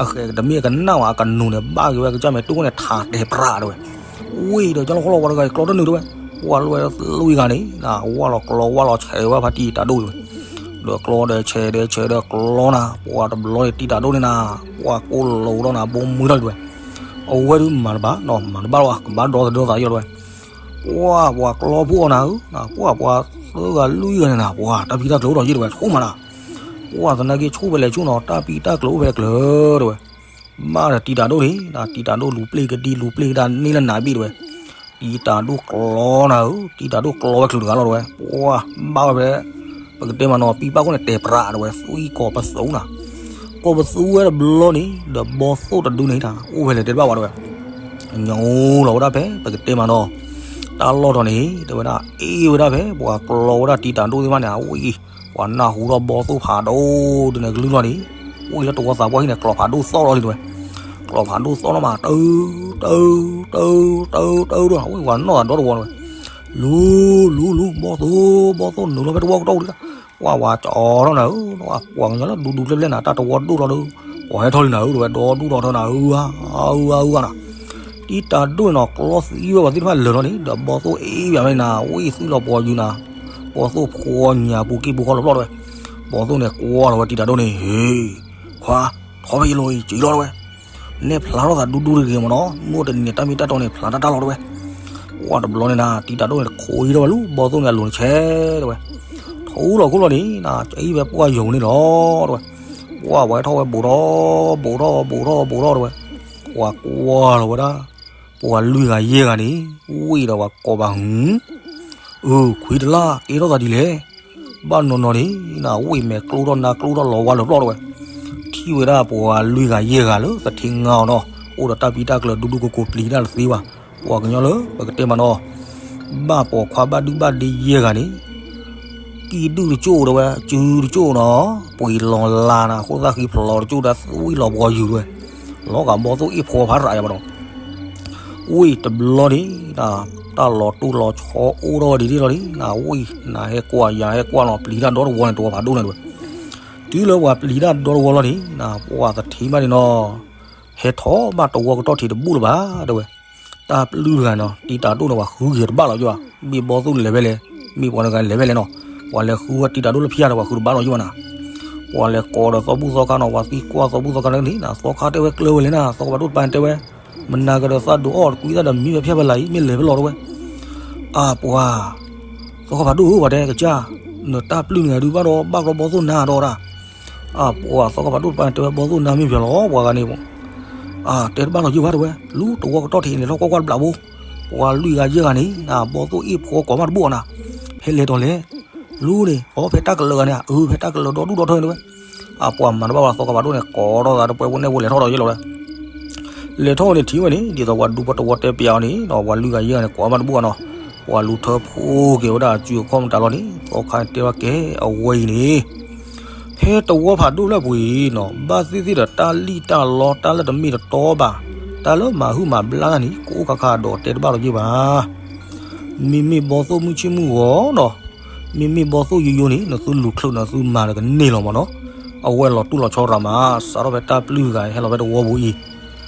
အဃဲၣ်တမ့ၢ်အကနၣ်ဝဲ အကနူၤန့ၣ် ဘၣ်က့ၤဝဲကစၢ်မဲာ်တူၢ်န့ၣ် ထးတဲၤပြးတဲဝဲ, ဝံၤဒီးကၠီလီၤခီလီၤ ပှၤတဂၤအံၤကျီတနုာ်တဲဝဲ, ပှၤလွံၢ်ဂၤန့ၣ် ဝဲလီၤကျီဝဲလီၤဆဲးဝဲဖါတံၤတၢ်ဒိၣ်တဲဝဲ, ဒီးကျီဒီးဆဲးဒီးဆဲးဒီးကျီနၤ ပှၤတဘျီန့ၣ် တံၤတၢ်ဒိၣ်န့ၣ်နၤ ပှၤကိးလိာ်ဒီးနၤ ဘိမုၢ်ထီၣ်တဲဝဲ အဝဲဒုးမၤတဘၣ်နီၤ မၤတဘၣ်လီၤ ကဘၣ်ဒီသဒၢသးယီၤတဲဝဲ, ပှၤပှၤကျီဖိအီၤနၤဧၢ, ပှၤပှၤသၢဂၤလွံၢ်ဂၤန့ၣ်နၤ ပှၤတၢ်ပံတၢ်ကျၢၤအိၣ်ထီၣ်ယံာ်တဲဝဲ ဆိမးနၤ, ပှၤသနာ်က့ဆိဖဲလဲၣ်ဆိနီၤ တၢ်ပံတၢ်ကျၢၤအိၣ်ဖဲလဲၣ်ကျၢၤတဲဝဲ, ဘၣ်ဒီးတံၤတၢ်ဒိၣ်န့ၣ် တံၤတၢ်ဒိၣ်လူၤပျ့ၢ်ကဒံလူၤပျ့ၢ်ကဒါန့ၢ်လၢနၤဘ့ၣ်တဲဝဲ, တံၤတၢ်ဒိၣ်ကျီနၤဧၢ, တံၤတၢ်ဒိၣ်ကျီဝဲချုးတဂၤလီၤတဲဝဲ, ပှၤဘၣ်ဝဲဖဲ ပကတဲမးနီၤ ပံပၢ်ခိၣ်န့ၣ် တဲၤပြးတဲဝဲ သွံၣ်ကိးပသူနၤ, ကိးပသူဝဲတဘျီန့ၣ် ဒီးဘီသိၣ်တဒုန့ၣ် အိၣ်ဖဲလဲၣ်တဲတဘၣ်ဝဲတဲဝဲ, ညိလီၤဝဲဒၣ်ဖဲ ပကတဲမးနီၤ တၢ်လီၢ်ထီၣ်န့ၣ် တဲဝဲဒၣ် အ့ၣ်ဝဲဒၣ်ဖဲ ပှၤကျီဝဲဒၣ်တံၤတၢ်ဒိၣ်သ့ၣ်တဖၣ်န့ၣ် အဝံၣ် ပှၤနၢ်ဟူထီၣ်ဘီသိၣ်ဖးဒိၣ်ဒုန့ၣ်ကလုၢ်လီၤန့ၣ်, ဝံၣ်လၢတဝီသးပှၢ်ဟံၣ်န့ၣ် ကျီၢ်ဖးဒိၣ်သီၣ်လီၤလံတဲဝဲ, ကျီၢ်ဖးဒိၣ်သီၣ်လီၤမး တၢ တၢ တၢ တၢ တၢ အဝံၣ်ပှၤနီၢ်သးဒီတဝီတဲဝဲ, လူၤ လူၤ လူၤ ဘီသိၣ် ဘီသိၣ်နုာ်လီၤဖဲတဝီကတီၢ်လံ, ပှၤဝဲကၠီထီၣ်နၤဧၢ, ပှၤကညီလၢဒူဒူပျဲၢ်ပျဲၢ်နၤ တၢ်တဝီဒိၣ်လီၤဒီး ပှၤဟဲထီၣ်လံနၤဧၢ တဲဝဲ ဒီဒူၣ်ဒီထၢနၤဧၢ ဧါ ဧါ ဧါနၤ, တံၤတၢ်ဒိၣ်န့ၣ်နီၤ ကျီသံဝဲပှၤသ့ၣ်တဖၣ်လၢာ်လီၤန့ၣ် ဒီးဘီသိၣ်အ့ၣ်ဘၣ်မးနၤ ဝံၣ်သွံၣ်လီၤပှီၤယုာ်နၤ, ဘီသိၣ်ဖှီညၣ်ပူၤက့ၤပူၤခီလီၤပျီတဲဝဲ, ဘီသိၣ်န့ၣ်ကွၢ်လီၤဝဲတံၤတၢ်ဒိၣ်န့ၣ် ဟ့ ခွါ ထီၣ်ဖဲယလိၤအံၤ က့ၤလီၤတဲဝဲ, နဲၣ်ဖျါထီၣ်သးဒူဒူတဂ့ၤမးနီၤ မ့ၢ်တနံၤန့ၣ် တၢ်မ့ၢ်တၢ်တီန့ၣ် ဖျါတၢ်တၢ်လီၤတဲဝဲ, ပှၤတဘျီန့ၣ်နၤ တံၤတၢ်ဒိၣ်န့ၣ် တခိးအံၤထီၣ်ဝဲလူၤ ဘီသိၣ်န့ၣ် အလိၤန့ၣ်ဆဲးတဲဝဲ, ထူလီၤခိၣ်လီၤန့ၣ် နကဲအံၤဖဲပှၢ်ယိၤန့ၣ်လီၤတဲဝဲ, ပှၤဝဲထီၣ်ဝဲဘူးထီၣ် ဘူးထီၣ် ဘူးထီၣ် ဘူးထီၣ်တဲဝဲ, ပှၤကွၢ်လီၤဝဲဒၣ် ပှၤလွံၢ်ဂၤယဲၢ်ဂၤန့ၣ် ဝံၣ်ဒီးပှၤကိးဘၣ်ဟု အု ခွံတလၢ် ကဲထီၣ်သးဒ်လဲၣ်, ဘၣ်နီၢ်နီၢ်န့ၣ် နဝံၣ်မဲာ်ကျိထီၣ်နါကျိထီၣ်လီၤဝါလၢာ်ပျီတဲဝဲ, ထံၣ်ဝဲဒၣ်ပှၤလွံၢ်ဂၤယဲၢ်ဂၤလၢသထ့ငါအီၤနီၤ အိၣ်ဒီးတၢ်ပံတၢ်ကျၢၤဒူဒူကိကိၤပျံၤတၢ်တသ့ဘၣ်, ပှၤကညီလၢပကတဲမးနီၤ ဘၣ်ပိာ်ခွါဘၣ်ဒုၣ်ဘၣ်ဒ့ယဲၢ်ဂၤန့ၣ် ကံၢ်ဒုၣ်တကၠိၣ်တဲဝဲ စုတကၠိၣ်နီၤ ပှ့ၤလီၤလါနၤ အဃိသတးဃံဖျိးတကၠိၣ်ဒီးသွံၣ်လီၤပှီၤယုာ်တဲဝဲ, လီၤဂာ်ဘီသိၣ်အ့ၣ်ဖှီဖးရးယၤဘၣ်နီၤ ဝံၣ်တဘျီန့ၣ် တၢ်လီၤတိၢ်လီၤဆီအိၣ်ထီၣ်ဝဲဒ်န့ၣ်လီၤန့ၣ် နဝံၣ်နဟဲကွၢ်ယၤဟဲကွၢ်လီၤ ပျံၤတၢ်ဒီတဝီန့ၣ် တဝီဖးဒိၣ်န့ၣ်တဲဝဲ, တုၤလၢပှၤပျံၤတၢ်ဒီတဝီလီၤန့ၣ် နပှၤသထ့ဘၣ်န့ၣ်နီၤ ဟဲထီၣ်ဘၣ်တဝီကတီၢ်ထံးတဘူၣ်လၢၤဘၣ်တဲဝဲ, တၢ်ပျုၢ်တဂၤနီၤ တံၤတၢ်ဒိၣ်န့ၣ် ပှၤဃုက့ၤတဘၣ်လီၤယိၣ်ဧါ, မ့ၢ်ဘီသိၣ်န့ၣ်လဲၤဖဲလဲၣ်, မ့ၢ်ပှၤတဂၤလဲၤဖဲလဲၣ်နီၤ, ပှၤလဲၤဃုဝဲတံၤတၢ်ဒိၣ်လၢဖၠါန့ၣ် ပှၤဃုတဘၣ်လီၤယိၣ်ဘၣ်နၤ, ပှၤလဲၤကိးဒီးသီဘူၣ်သီခါနီၤ ပှၤသံကွၢ်သီဘူၣ်သီခါန့ၣ် သီခါတဲဝဲကျၢၤဝဲလဲၣ်နၤ သီခါဘၣ်ဒိၣ်တပၤတဲဝဲ, မနၤကဒီးသးဒိးအီၣ် တကွံသးဒီးမံဖဲဖၠါဖဲလၢ်အံၤ မ့ၢ်လဲၤဖဲလဲၣ်တဲဝဲ, အပှၤ သီခါဖးဒိၣ်ဧၢ ပှၤတဲကစၢ်, နတၢ်ပျုၢ်န့ၣ်ဒုးဘၣ်ဒီး ဘၣ်ကီဘီသိၣ်နါဒီးတၢ်, အပှၤ သီခါဖးဒိၣ်တပၤတဲဝဲ ဘီသိၣ်နါမ့ၢ်ပှဲၤလီၤ ပှၤဂၤန့ၣ်, အတဲတဘၣ်လီၤယိၣ်ဘၣ်တဲဝဲ, လူၤတဝီကတီၢ်ထံးန့ၣ် ထီၣ်ကွၢ်ကွၢ်တဘျးဘိ, ပှၤလွံၢ်ဂၤယဲၢ်ဂၤန့ၣ် ဘီသိၣ်အ့ၣ်ဖှီကိးမးတဘူၣ်အီၤနၤ, ဖဲလဲၣ်တီၤလဲၣ်, လူၤန့ၣ် အဖဲတၢ်ကလၢာ်ဂၤန့ၣ် အဖဲတၢ်ကလၢာ်ဒီဒူၣ်ဒီထၢန့ၣ်တဲဝဲ, အပှၤမၤတဘၣ်ဝဲ သီခါဖးဒိၣ်န့ၣ် ကိးထီၣ်သးတပှဲၤဖိနဲၣ်ဖိလဲၤထီၣ်ဒီးယဲၢ်လီၤဝဲ လဲၤထီၣ်န့ၣ်ထံၣ်ဝဲန့ၣ် ဒ်သိးပှၤဒူဖိတဝီတဲပၠးအီၤန့ၣ်နီၤ ပှၤလွံၢ်ဂၤယဲၢ်ဂၤန့ၣ် ကိးမးတဘူၣ်အီၤနီၤ, ပှၤလူၤထၢဖှိၣ်က့ၤဝဲဒၣ်အစုအခီၣ်မတၤလီၤန့ၣ် သီခါန့ၣ်တဲဘၣ်ကဲအဝဲအံၤန့ၣ်, ဖဲတဝီဖးဒိၣ်လၢပှဲၤအံၤနီၤ ဘၣ်သ့ၣ်သ့ၣ်ဒီးတၢ်လံၣ်တၢ်လီတၢ်လၢတမ့ၢ်တတီဘၣ်, တၢ်လၢမၤဟုၣ်မၤဘျါတၢ်န့ၣ် ကအိၣ်ခါခါဒီးတဲတဘၣ်လီၤယိၣ်ဘၣ် မ့မ့ၢ်ဘီသိၣ်မုၢ်ဆ့ၣ်မုၢ်ဂီၤနီၤ, မ့မ့ၢ်ဘီသိၣ်ယိယိန့ၣ် နသုလူၤချုးနသုမၤနကန့ၢ်လီၤမးနီၤ, အဝဲလီၤတူၢ်လီၤဆီရၤမး စးထီၣ်ဖဲတၢ်ပျုၢ်ဂၤဟဲလီၤဖဲတဝီပူၤအံၤ,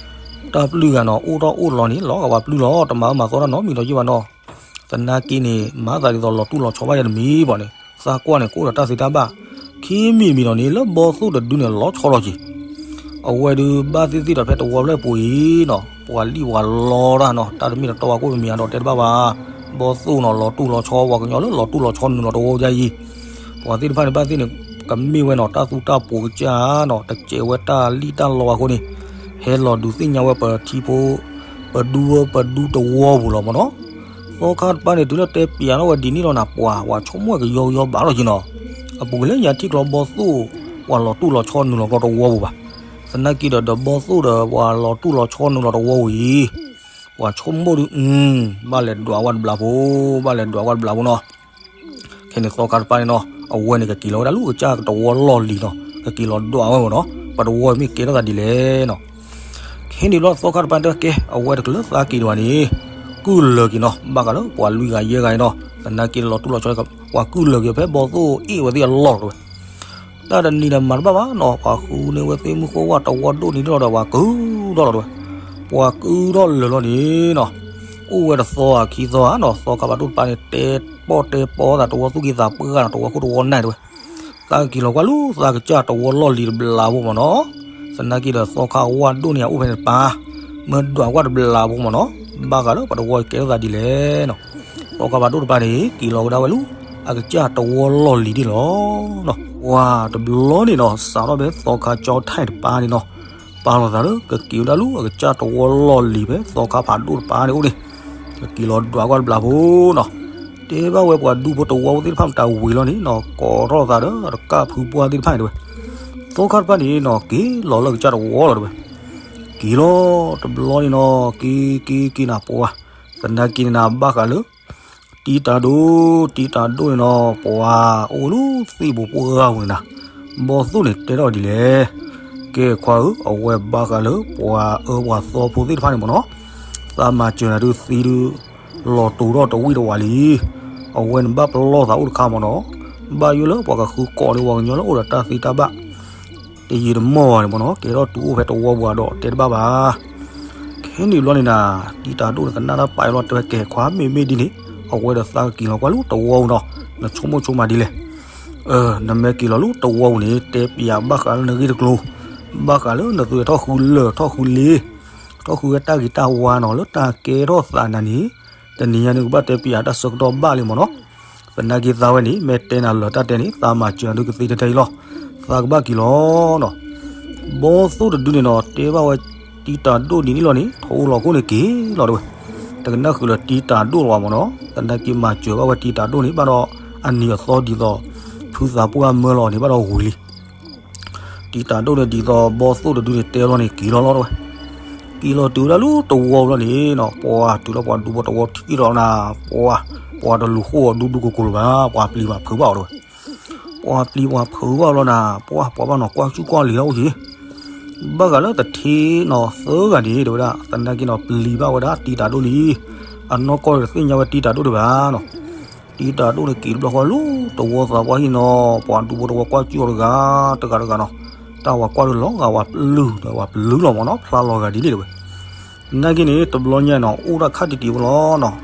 တၢ်ပျုၢ်ဂၤနီၤ အိၣ်ထီၣ်အိၣ်လီၤန့ၣ် လီၤဂာ်ပှၤပျုၢ်လီၤ တမၤအၢမၤသီတၢ်နီတမံၤလီၤယိၣ်ဘၣ်နီၤ, သနာ်က့န့ၣ် မၤသးဒ်သိးလီၤတူၢ်လီၤဆီဘၣ်ယၤတမံၤဘၣ်န့ၣ် သးကွၢ်န့ၣ် ကအိၣ်ဒီးတၢ်သ့တၢ်ဘၣ်, ခံမံၤတမံၤဒီးန့ၣ် လၢဘီသိၣ်တဒုန့ၣ် လီၤဆီလီၤက့ၤ အဝဲဒုးဘၣ်သ့ၣ်သ့ၣ်ဒီးဖဲတဝီဖျၢၣ်ပူၤအံၤနီၤ ပှၤလံၣ်ပှၤလီတၢ်နီၤ တၢ်တမ့ၢ်တတီဝဲကိၣ်တမံၤအဒီးတဲတဘၣ်ဘၣ်, ဘီသိၣ်နီၤ လီၤတူၢ်လီၤဆီ ပှၤကညီလၢလီၤတူၢ်လီၤဆီနုာ်လီၤတဝီယါအံၤ, ပှၤသ့ၣ်တဖၣ်န့ၣ် ဘၣ်သ့ၣ်န့ၣ် ကမ့ၢ်ဝဲနီၤ တၢ်သူတၢ်ပှိၤကစၢ်နီၤ တစဲးဝဲတၢ်လံၣ်တၢ်လီအဃိန့ၣ်, ဟဲလီၤဒုးသ့ၣ်ညါဝဲပထံဖိ ပဒူဝဲ ပဒူတဝီပူၤလီၤမးနီၤ သီခါတပၤန့ၣ် တုၤလၢတဲပျးထီၣ်ဝဲဒ်န့ၣ်လီၤနၤ ပှၤ ပှၤဆိကမိၣ်ကယီကယီဘၣ်လီၤက့ၤနီၤ, အပူၤကလဲၤညါထံၣ်ကျီဘီသိၣ် ပှၤလီၤတူၢ်လီၤဆီနုာ်လီၤကီးတဝီပူၤဘၣ်, သနာ်က့ဒီး ဒီးဘီသိၣ်ဒီးပှၤလီၤတူၢ်လီၤဆီနုာ်လီၤတဝီပူၤအံၤ, ပှၤဆိကမိၣ်ဒုး ဘၣ်လဲၤဒွးဝဲတဘျးဖိ, ဘၣ်လဲၤဒွးဝဲတဘျးဖိနီၤ, ခဲ ဖဲန့ၣ်သီခါတပၤန့ၣ်နီၤ အဝဲန့ၣ်ကက့ၤလီၤဝဲဒၣ်လၢကစၢ်တဝီလီၢ်လံၤနီၤ ကက့ၤလီၤဒွးဝဲမ့ၢ်နီၤ ပတဝီမ့ၢ်ကဲထီၣ်သးဒ်လဲၣ်နီၤ. ခဲန့ၣ်ဘျီသီခါတပၤတဲကဲ အဝဲတကလၢသးက့ၤဒံးဘၣ်န့ၣ် ကုၢ်လၢာ်က့ၤနီၤ ဘၣ်ဃးလၢပှၤလွံၢ်ဂၤယဲၢ်ဂၤန့ၣ်နီၤ သနာ်က့လီၤတူၢ်လီၤဆီ ပှၤကုၢ်လၢာ်က့ၤဖဲဘီသိၣ်အ့ၣ်ဝဲသ့ၣ်အလီၢ်တဝဲ တၢ်တနံၤဒီးမၤတဘၣ်ဘၣ်နီၤ ပှၤဃုန့ၢ်ဝဲသ့ၣ်မုၢ်ဃိဝဲတဝီဒိၣ်န့ၣ်လီၤဒီး ပှၤကုၢ်ထီၣ်လီၤတဝဲ ပှၤကုၢ်ထီၣ်လၢာ်လီၤန့ၣ်နီၤ အိၣ်ဝဲတသီဧါခံသီဧါနီၤ သီခါဖးဒိၣ်တပၤန့ၣ် တဲပီၣ်တဲပီသးတဝီသူၣ်က့သးပှၢ်နီၤ တဝီခိၣ်တဝီနၢ်တဝဲ သးကက့ၤလီၤကွၢ်လၢသးကစၢ်တဝီလီၢ်လံၤတဘျီဖိမ့ၢ်နီၤ သနာ်က့ဒီးသီခါဝါဒိၣ်န့ၣ် အအိၣ်ဖဲန့ၣ်တပၤ မၢဒွးကွၢ်တဘျီဖိမ့ၢ်နီၤ ဘၣ်ဃးလၢပတဝီကဲထီၣ်သးဒ်လဲၣ်နီၤ သီခါဖးဒိၣ်တပၤန့ၣ် က့ၤလီၤဝဲဒၣ်ဝဲလၢ အကစၢ်တဝီလီၢ်လံၤန့ၣ်လီၤ. ပှၤတဘျီန့ၣ်နီၤ စးထီၣ်ဖဲသီခါကၠီထၢၣ်တပၤန့ၣ်နီၤ ပာ်လီၤသးလၢ ကက့ၤဝဲဒၣ်လၢအကစၢ်တဝီလီၢ်လံၤဖဲသီခါဖးဒိၣ်တပၤန့ၣ်အိၣ်န့ၣ် ကက့ၤလီၤဒွးကွၢ်တဘျီဖိနီၤ တဲဘၣ်ဝဲပှၤဒူဖိတဝီဖိသ့ၣ်တဖၣ်မတၤဝံၤလီၤန့ၣ်နီၤ ကိးထီၣ်သးဒီးအတကၢ်ဖုပှၢ်သ့ၣ်တဖၣ်န့ၣ်တဝဲ သီခါတပၤန့ၣ်နီၤ က့ၤလီၤလၢကစၢ်တဝီလီၤတဝဲ က့ၤလီၤတဘျီန့ၣ်နီၤ က့ၤက့ၤက့ၤနၤပှၤ သနာ်က့န့ၣ်နၤဘၣ်ဃးလၢ တံၤတၢ်ဒိၣ် တံၤတၢ်ဒိၣ်န့ၣ်နီၤ ပှၤအိၣ်လၢသ့ၣ်ပူၤပှၢ်ဂၤဝဲနၤ ဘီသိၣ်န့ၣ်တဲထီၣ်ဒ်လဲၣ် ကဲခွါဧၢ အဝဲဘၣ်ဃးလၢပှၤအၢပှၤသီဖိသ့ၣ်တဖၣ်န့ၣ်မ့ၢ်နီၤ သးမၤစၢၤနၤဒုးသံဒုး လီၤတိၤထီၣ်တဝံၣ်တဝးလံ အဝဲန့ၣ်ဘၣ်ပလီၢ်သးအိၣ်တခါမ့ၢ်နီၤ ဘၣ်ယိၣ်လၢပှၤကဃုကိးန့ၢ်ပှၤကညီလၢအိၣ်ဒီးတၢ်သံတၢ်ဘၣ် တယံာ်တမီၢ်ဘၣ်န့ၣ်မ့ၢ်နီၤ ကဲထီၣ်တုၤအိၣ်ဖဲတဝီပူၤဒီးတဲတဘၣ်ဘၣ် ခဲန့ၣ်ဘျီန့ၣ်နၤ တံၤတၢ်ဒိၣ်န့ၣ်ကနၣ်တၢ်ပာ်လီၤတဲဝဲကဲခွါ မ့မ့ၢ်ဒ်န့ၣ် အဝဲဒီးသးကက့ၤလီၤကွၢ်လၢတဝီပူၤနီၤ နဆိကမိၣ်ဆိကမးဒ်လဲၣ် နမ့ၢ်က့ၤလီၤလၢတဝီပူၤန့ၣ် တဲပျးဘၣ်ဃးလၢနဂ့ၢ်တကျိၤ ဘၣ်ဃးလၢနသုးထီၣ်ဃုလၢာ်ထီၣ်ဃုလ့ ထီၣ်ဃုဝဲတၢ်ဂ့ၤတၢ်ဝါနီၤ လၢတၢ်ကဲထီၣ်သးနၤန့ၣ် တနံၤညါန့ၣ်ကဘၣ်တဲပျးတၢ်ဆၢကတီၢ်ဘၣ်လံမ့ၢ်နီၤ သနာ်က့သးဝဲန့ၣ် မ့ၢ်တဲနၤလၢာ်တၢ်တဲန့ၣ် သးမၤစၢၤနၤဒုးကသ့ထဲထဲအံၤလီၤ သးကဘၣ်က့ၤလီၤနီၤ ဘီသိၣ်တဒုန့ၣ်နီၤ တဲဘၣ်ဝဲတံၤတၢ်ဒိၣ်ဒ်န့ၣ်လီၤန့ၣ် ထီၣ်အိၣ်လီၤခိၣ်န့ၣ်က့ၤလီၤတဝဲ တကနၣ်ဃုာ်လၢတံၤတၢ်ဒိၣ်လီၤမ့ၢ်နီၤ သနာ်က့မၤစၢၤဘၣ်ဝဲတံၤတၢ်ဒိၣ်န့ၣ် ဘၣ်ဒီးအနံၤအသီဒ်သိး ဖုသးပှၢ်မၢလီၤန့ၣ် ဘၣ်ဒီးဝံၤလံ တံၤတၢ်ဒိၣ်န့ၣ်ဒ်သိးဘီသိၣ်တဒုန့ၣ်တဲလီၤန့ၣ် က့ၤလီၤလီၤတဝဲ က့ၤလီၤတုၤဝဲဒၣ်လၢတဝီလီၤန့ၣ်နီၤ ပှၤတုၤလၢပှၤဒူဖိတဝီထံၣ်လီၤနၤ ပှၤ ပှၤတလူၤဃိၣ်အီၤဒူဒူကိၤကိၤလၢၤဘၣ် ပှၤပျံၤပှၤဖုးဘၣ်အီၤတဝဲ ပှၤပျံၤပှၤဖုးဘၣ်လီၤနၤ ပှၤပှၤဘၣ်နီၤကွၢ်စူၣ်ကွၢ်လံၤလီၤအိၣ်က့ၤ ဘၣ်ဃးလၢတထံနီၤသၢဂၤန့ၣ် တဝဲဒၣ် သနာ်က့နီၤပျံၤဘၣ်ဝဲဒၣ်တံၤတၢ်ဒိၣ်လံ အနီၢ်ကီၢ်တသ့ၣ်ညါဝဲတံၤတၢ်ဒိၣ်တဘၣ်နီၤ တံၤတၢ်ဒိၣ်န့ၣ်က့ၤတဘျီဃီလၢတဝီသးပှၢ်ဟံၣ်နီၤ ပှၤဒူဖိတဝီကွၢ်စူၣ်အီၤတဂၤ တဂၤတဂၤနီၤ တၢ်ဝၤကွၢ်ဒုးလီၤဂာ်ဝၤပလုၢ်ဒီးဝၤပလုၢ်လီၤမ့ၢ်နီၤ ဖျါလီၤဂာ်ဒ်န့ၣ်တဝဲ နာ်က့န့ၣ် တဘျီညါနီၤ အိၣ်ဒၣ်ခါတံၢ်တံၢ်ဝဲလီၤနီၤ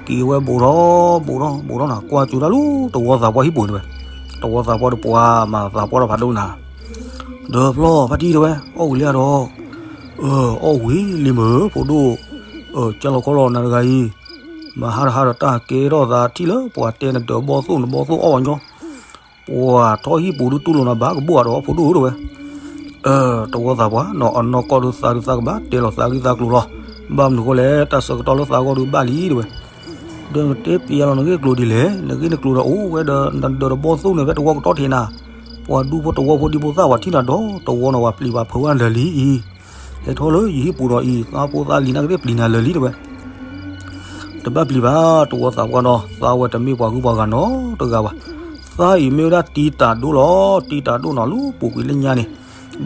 က့ၤဝဲဘူးထီၣ်ဘူးထီၣ်ဘူးထီၣ်နီၤ ကွၢ်ကၠိဒၣ်လၢတဝီသးပှၢ်ဟံၣ်ပူၤန့ၣ်ဝဲ တဝီသးပှၢ်ဒီးပှၤမၤသးပှၢ်ဒီးဖးဒိၣ်နၤ ဒီးဖျီဖါတံၢ်တဲဝဲ အီၣ်ဝံၤလံဧါဒီး အီၣ်ဝံၤလံမ့ၢ်ဖိဒိၣ် ကၢ်လီၤခီလီၤနၤတဂၤအံၤ မၤဟါတဟါဒီးတၢ်ကဲထီၣ်သးထံၣ်လၢပှၤတဲနဒၢးဘီၣ်သိၣ်နဘီၣ်သိၣ်အီၣ်ဝဲညီ ပှၤထီၣ်ဟံၣ်ပူၤဒုးတူၢ်လိာ်နၤဘၣ်ကဘိၣ်အဒီးအီၣ်ဖိဒိၣ်ဧၢတဲဝဲ တဝီသးပှၢ်နီၤ အနီၢ်ကီၢ်ဒုးသးဒုးသးကဘၣ်တဲလီၤသးဂ့ၢ်သးကျိၤလီၤ ဘၣ်မနုၤဃိလဲၣ် တၢ်ဆၢကတီၢ်လၢသးဂီၢ်ဒုးဘၣ်လံတဲဝဲ ဒီးနတဲပျးလီၤနဂ့ၢ်ကျိၤဒ်လဲၣ် နဂ့ၢ်နကျိၤဒီးအိၣ်ဝဲဒီးနဒၢးတဘီၣ်သိၣ်န့ၣ်ဖဲတဝီကတီၢ်ထံးနၤ ပှၤဒူဖိတဝီဖိဒံဖိသၣ်ဝဲထံၣ်နၤဒီးတဝီနီၤ ပှၤပျံၤပှၤဖုးဝဲလၢာ်လံအံၤ ဟဲထီၣ်လၢယဟံၣ်ပူၤဒီးအံၤ သးဖိသးလံၤနာ်ကသ့ၣ်ပျံၤနၤလၢာ်လံတဲဝဲ တဘၣ်ပျံၤဘၣ် တဝီသးပှၢ်နီၤ သးဝဲတမ့ၢ်ပှၤဂုၤပှၤဂၤနီတဂၤဘၣ် သးအံၤမ့ၢ်ဝဲဒၣ်တံၤတၢ်ဒိၣ်လီၤ တံၤတၢ်ဒိၣ်နီၤ လၢပူၤကွံာ်လၢညါန့ၣ်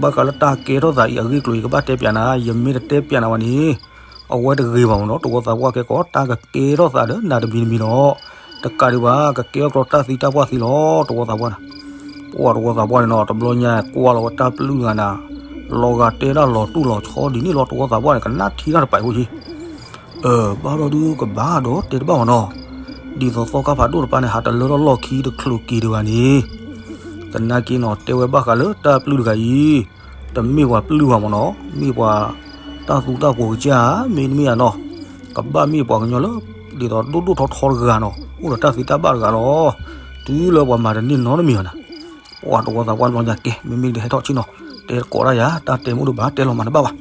ဘၣ်ဃးလၢတၢ်ကဲထီၣ်သးအံၤအဂ့ၢ်ကျိၤ ယကဘၣ်တဲပျးနၤ ယမ့ၢ်တတဲပျးနၤဘၣ်န့ၣ် အဝဲတဂ့ၤဘၣ်မ့ၢ်နီၤ တဝီသးပှၢ်ကဲကီး တၢ်ကကဲထီၣ်သးဒီးနၤတမံၤတမံၤဒီး တကးဒံးဘၣ် ကကဲထီၣ်ကျီတၢ်သံတၢ်ပှၢ်သံလီၤ တဝီသးပှၢ်န့ၣ် ပှၤတဝီသးပှၢ်န့ၣ်နီၤ တဘျီညါကွၢ်လီၤဝဲတၢ်ပျုၢ်တဂၤနၤ လီၤဂာ်တဲဒၣ်လီၤတူၢ်လီၤဆီဒ်န့ၣ်လီၤ တဝီသးပှၢ်န့ၣ် ကနၣ်ထံတၢ်တပာ်အိၣ်က့ၤ ဘၣ်ဒီးဒုးကဘၣ်ဒီးတဲတဘၣ်မ့ၢ်နီၤ, ဒ်သိးသီခါဖးဒိၣ်တပၤန့ၣ် ဟးတလၢထီၣ်လီၢ်ခံတချုးက့ၤတဂၤန့ၣ်, သနာ်က့နီၤ တဲဝဲဘၣ်ဃးလၢတၢ်ပျုၢ်တဂၤအံၤ, တမ့ၢ်ပှၤပျုၢ်ဘၣ်မ့ၢ်နီၤ, မ့ၢ်ပှၤတၢ်သူတၢ်ပိာ်ကစၢ်ဧါ, မ့တမ့ၢ်ဧါနီၤ, ကဘၣ်မ့ၢ်ပှၤကညီလၢ ဒ်သိးဒိၣ်ဒိၣ်ထီထီတဂၤနီၤ, အိၣ်ဒီးတၢ်သံတၢ်ဘၣ်တဂၤလီၤ. တုၤလၢပှၤမၤတန့ၢ်နီတမံၤဘၣ်န့ၣ်, ပှၤတဝီသးပှၢ်တဘျီညါကဲ မ့မ့ၢ်ဒ်ဟဲထီၣ်ဆ့ၣ်နီၤ, တဲကိးတၢ်ယၤ တၢ်တဲမ့ၢ်ဒိၣ်ဘၣ် တဲလီၤမၤတဘၣ်ဘၣ်.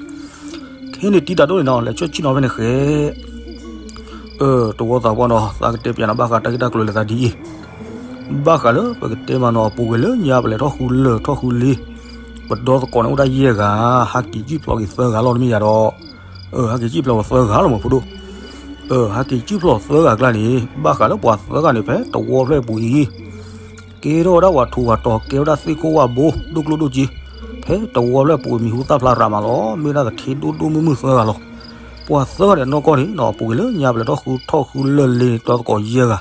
ခဲန့ၣ်တံၤတၢ်ဒိၣ်န့ၣ်နီၤ လဲၤဆှၢဆ့ၣ်နီၤဖဲန့ၣ်ဃဲ တဝီသးပှၢ်နီၤ သးကတဲပျးနၤဘၣ်ဃးတၢ်ဂ့ၢ်တၢ်ကျိၤလဲၤသးဒ်အံၤ, ဘၣ်ဃးလၢပကတဲမးနီၤ ပူၤကွံာ်လၢညါပလဲၤထီၣ်ဃုလၢၢ်ထီၣ်ဃုလ့, ပဒီသကိးန့ၣ်အိၣ်ဒၣ်ယဲၢ်ဂၤ, ဟးက့ၤစံၣ်ဖျိးက့ၤသၢဂၤလီၤတမ့ၢ်ယၤဒီး, ဟးက့ၤစံၣ်ဖျိးဝဲသၢဂၤလီၤမးဖိဒိၣ်, ဟဲက့ၤစုၣ်ဖျိးသၢဂၤအကျါန့ၣ် ဘၣ်ဃးလၢပှၤသၢဂၤန့ၣ် ဖဲတဝီဖျၢၣ်ပူၤအံၤ ကဲထီၣ်ဝဲဒၣ်ပှၤထူးပှၤတီၤ ကဲဝဲဒၣ်သ့ၣ်ခိၣ်ဝၣ်ဘိ ဒိၣ်ကျိၣ်ဒိၣ်စ့ ဖဲတဝီဖျၢၣ်ပူၤအံၤ မံၤဟူသၣ်ဖျါရၤမးလီၤ. မ့ၢ်ဝဲဒၣ်သထ့ဒိၣ်ဒိၣ်မုၢ်မုၢ်သၢဂၤလီၤ. ပှၤသၢဂၤန့ၣ်အနီၢ်ကီၢ်န့ၣ် ပူၤကွံာ်လၢညါပလဲၤထီၣ်ဃုထီၣ်ဃုလၢၢ်လ့န့ၣ် တီသကိးယဲၢ်ဂၤ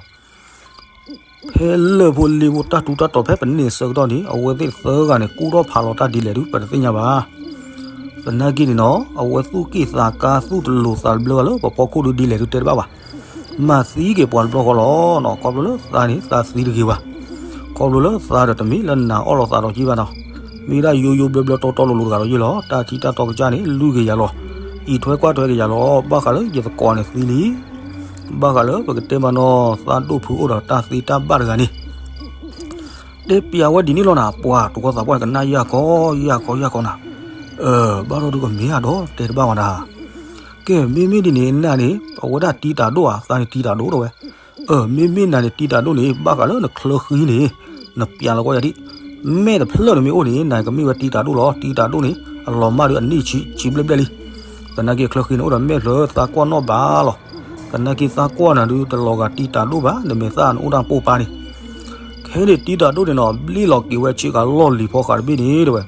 ဖဲလၢၢ်ဖိလ့ဖိတၢ်ထူးတၢ်တီၤ ဖဲပန့ၢ်ဆၢကတီၢ်န့ၣ် အဝဲသ့ၣ်သၢဂၤန့ၣ် ကူၣ်ထီၣ်ဖးလီၤတၢ်ဒ်လဲၣ်ဒုး ပတသ့ၣ်ညါဘၣ်. သနာ်က့န့ၣ်နီၤ အဝဲသူၣ်က့ၣ်သးကါ သူၣ်တလိၤသးတဘျၢဂၤလၢ ပဖီခိၣ်ဒုးဒ်လဲၣ်ဒုးတဲတဘၣ်ဘၣ်. မၤသံက့ၤပှၤတဘျီဃီလီၤနီၤ. ခီဖျိလၢသးန့ၣ် သးသံတဂ့ၤဘၣ်. ခီဖျိလၢသးဒီးတမ့ၢ်လၢနၤအီၣ်လီၤသးဒီးက့ဘၣ်နီၤ. မ့ၢ်ဒၣ်ယိယိဘျၢဘျၢတီတီလိၤလိၤတဂၤဒီးယ့ၢ်လီၤ. တၢ်ထံတၢ်တီကစၢ်န့ၣ် လုၢ်က့ၤယၤလီၤ. အံးထွဲကွၢ်ထွဲက့ၤယၤလီၤ. ဘၣ်ဃးလၢယသကိးန့ၣ်သံလံ ဘၣ်ဃးလၢပကတဲမးနီၤ သးဒိၣ်ဖုအိၣ်ဒီးတၢ်သ့တၢ်ဘၣ်တဂၤန့ၣ် တဲပျးဝဲဒ်န့ၣ်လီၤနၤ. ပှၤတဝီသးပှၢ်န့ၣ် ကနၣ်ယၢ်ခီယၢ်ခီယၢ်ခီနၤ. ဘၣ်ထီၣ်ဒုးကမ့ၢ်အဒီးတဲတဘၣ်ဝဲဒၣ်. ကဲ မ့မ့ၢ်ဒ်န့ၣ် နၤန့ၣ် အဝဲဒၣ်တံၤတၢ်ဒိၣ်ဧါ, သးန့ၣ်တံၤတၢ်ဒိၣ်တဲဝဲ. မ့မ့ၢ်နၤန့ၣ် တံၤတၢ်ဒိၣ်န့ၣ် ဘၣ်ဃးလၢနချၢဃံန့ၣ် နပျးလီၤကီယၤဒံး. မဲာ်တဖျၢၣ်န့ၣ်မ့ၢ်အိၣ်န့ၣ် နကမ့ၢ်ဝဲတံၤတၢ်ဒိၣ်လီၤ. တံၤတၢ်ဒိၣ်န့ၣ် အလီၤမၢ်ဒုးအနံၣ်ဆံဘျဲၣ်ဘျဲၣ်လံ. သနာ်က့ချၢဃံန့ၣ်အိၣ်ဒီးမဲာ်ဖျၢၣ် သးကွၢ်နီၣ်ဘၣ်လီၤ. သနာ်က့သးကွၢ်နၤဒုး တလီၤဂာ်တံၤတၢ်ဒိၣ်ဘၣ်, နမဲာ်သၣ်န့ၣ်အိၣ်တၢ်ပိၢ်ပာ်န့ၣ်. ခဲန့ၣ်တံၤတၢ်ဒိၣ်န့ၣ်နီၤ ဘျ့ၣ်လီၤက့ၤဝဲဆ့ကၤလီၢ်လံၤဖီဃးတဘ့ၣ်န့ၣ်တဲဝဲ.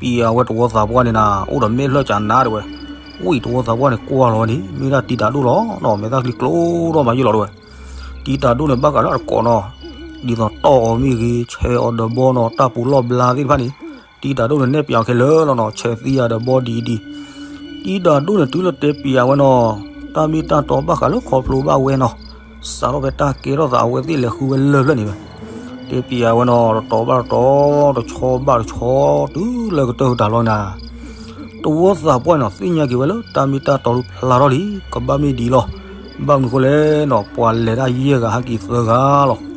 ပျးဝဲတဝီသးပှၢ်န့ၣ်နၤ အိၣ်ဒီးမဲာ်ဖျၢၣ်ကနါတဲဝဲ. ဝံၤတဝီသးပှၢ်န့ၣ်ကွၢ်လီၤဝဲန့ၣ် မ့ၢ်ဒၣ်တံၤတၢ်ဒိၣ်လီၤနီၤ, မဲာ်သၣ်ချံကျိထီၣ်မးယ့ၢ်လီၤတဲဝဲ. တံၤတၢ်ဒိၣ်န့ၣ် ဘၣ်ဃးလၢအတကိးနီၤ, ဒ်သိးတီၢ်အီၤမ့ၢ်ဂ့ၤ, ဆဲးအီၤဒီးဘီနီၤ, တၢ်ပူၤလီၢ်ဘျါသ့ၣ်တဖၣ်န့ၣ် တံၤတၢ်ဒိၣ်န့ၣ် နဲၣ်ပျးအီၤခဲလၢာ်လီၤနီၤ, ဆဲးသံယၤဒီးဘီဒ်အံၤဒ်အံၤ. တံၤတၢ်ဒိၣ်န့ၣ် တုၤလၢတဲပျးဝဲနီၤ, တၢ်မ့ၢ်တၢ်တီဘၣ်ဃးလၢခီဖျိဘၣ်ဝဲနီၤ, စးထီၣ်ဖဲတၢ်ကဲထီၣ်သးအဝဲသ့ၣ်လဲၤဃုဝဲလၢၢ်ဖျၢၣ်န့ၣ်ဝဲ. တဲပျးဝဲနီၤ, တတီဘၣ်တတီ, တဆီဘၣ်တဆီ, တုၤလၢကတၢၢ်ကတၢၢ်လီၤနၤ. တဝီသးပှၢ်နီၤ သ့ၣ်ညါက့ၤဝဲလၢတၢ်မ့ၢ်တၢ်တီဒုးဖျါထီၣ်လံ, ကဘၣ်မ့ၢ်ဒ်အံၤလီၤ. ဘၣ်မနုၤဃိလဲၣ်နီၤ, ပှၤလဲၤဒၣ်ယဲၢ်ဂၤဟဲက့ၤသၢဂၤလီၤ.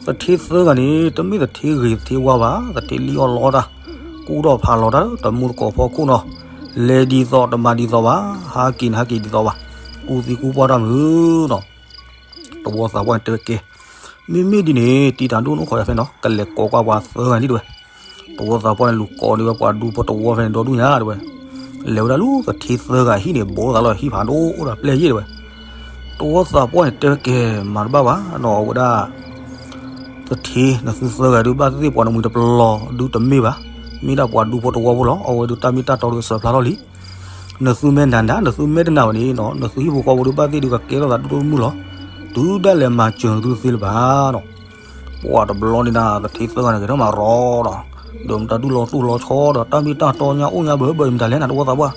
သထ့သၢဂၤန့ၣ် တမ့ၢ်သထ့ဂ့ၤသထ့ဝါဘၣ်, သထ့လံအီၣ်လီတၢ်, ကူၣ်ထီၣ်ဖးလီၤတၢ် တမူတကိးဖီခိၣ်နီၤ, လဲၤဒ်သိးတမၤဒ်သိးဘၣ်, ဟးက့ၤန့ၣ်ဟးက့ၤဒ်သိးဘၣ်, ကူၣ်သံကူၣ်ပှၢ်တၢ်မုာ်နီၤ. တဝီသးပှၢ်န့ၣ်တဲဝဲကဲ, မ့မ့ၢ်ဒ်န့ၣ် တံၤတၢ်ဒိၣ်န့ၣ်အိၣ်ခိးယၤဖဲနီၤ, ကလဲၤကိးကွၢ်ပှၤသၢဂၤန့ၣ်တဲဝဲ. တဝီသးပှၢ်န့ၣ်လူၤကိးန့ၢ်ဝဲပှၤဒူဖိတဝီဖဲန့ၣ်ဒီဒူၣ်ညါတဲဝဲ. လဲၤဝဲဒၣ်လၢသထ့သၢဂၤဟံၣ်န့ၣ် ဘိးသးလီၤဟံၣ်ဖးဒိၣ်အိၣ်ဒီးပျဲၢ်ယ့ၢ်တဲဝဲ. တဝီသးပှၢ်န့ၣ်တဲဝဲကဲ, မၤတဘၣ်ဘၣ်နီၤ, အဝဲဒၣ် သထ့နသုသၢဂၤဒုးဘၣ်သ့ၣ်ပှၤနမှံၤတပလီၤဒုးတမ့ၢ်ဘၣ်, မ့ၢ်ဒၣ်ပှၤဒူဖိတဝီဖိလီၤ. အဝဲဒုးတၢ်မ့ၢ်တၢ်တီဒုးအစၢၤဖျါထီၣ်လံ. နသုမဲာ်နၤနၤ နသုမဲာ်တနၤဘၣ်န့ၣ်နီၤ, နသုဟံၣ်ဖိဃီဖိဒုးဘၣ်သ့ၣ်ဒုးကကဲထီၣ်သးဒိၣ်ဒိၣ်မုၢ်လီၤ. တုၤဒၣ်လဲာ်မၤစၢၤနသုသ့လၢၤဘၣ်နီၤ. ပှၤတဘျီန့ၣ်နၤ သထ့သၢဂၤန့ၣ် ကဲထီၣ်မးရီဒီး, ဒီးမတၤဒုးလီၤတူၢ်လီၤဆီဒီး တၢ်မ့ၢ်တၢ်တီညါအိၣ်ညါဘၢဘၢအံၤ မတၤလဲၣ်နၤ တဝီသးပှၢ်.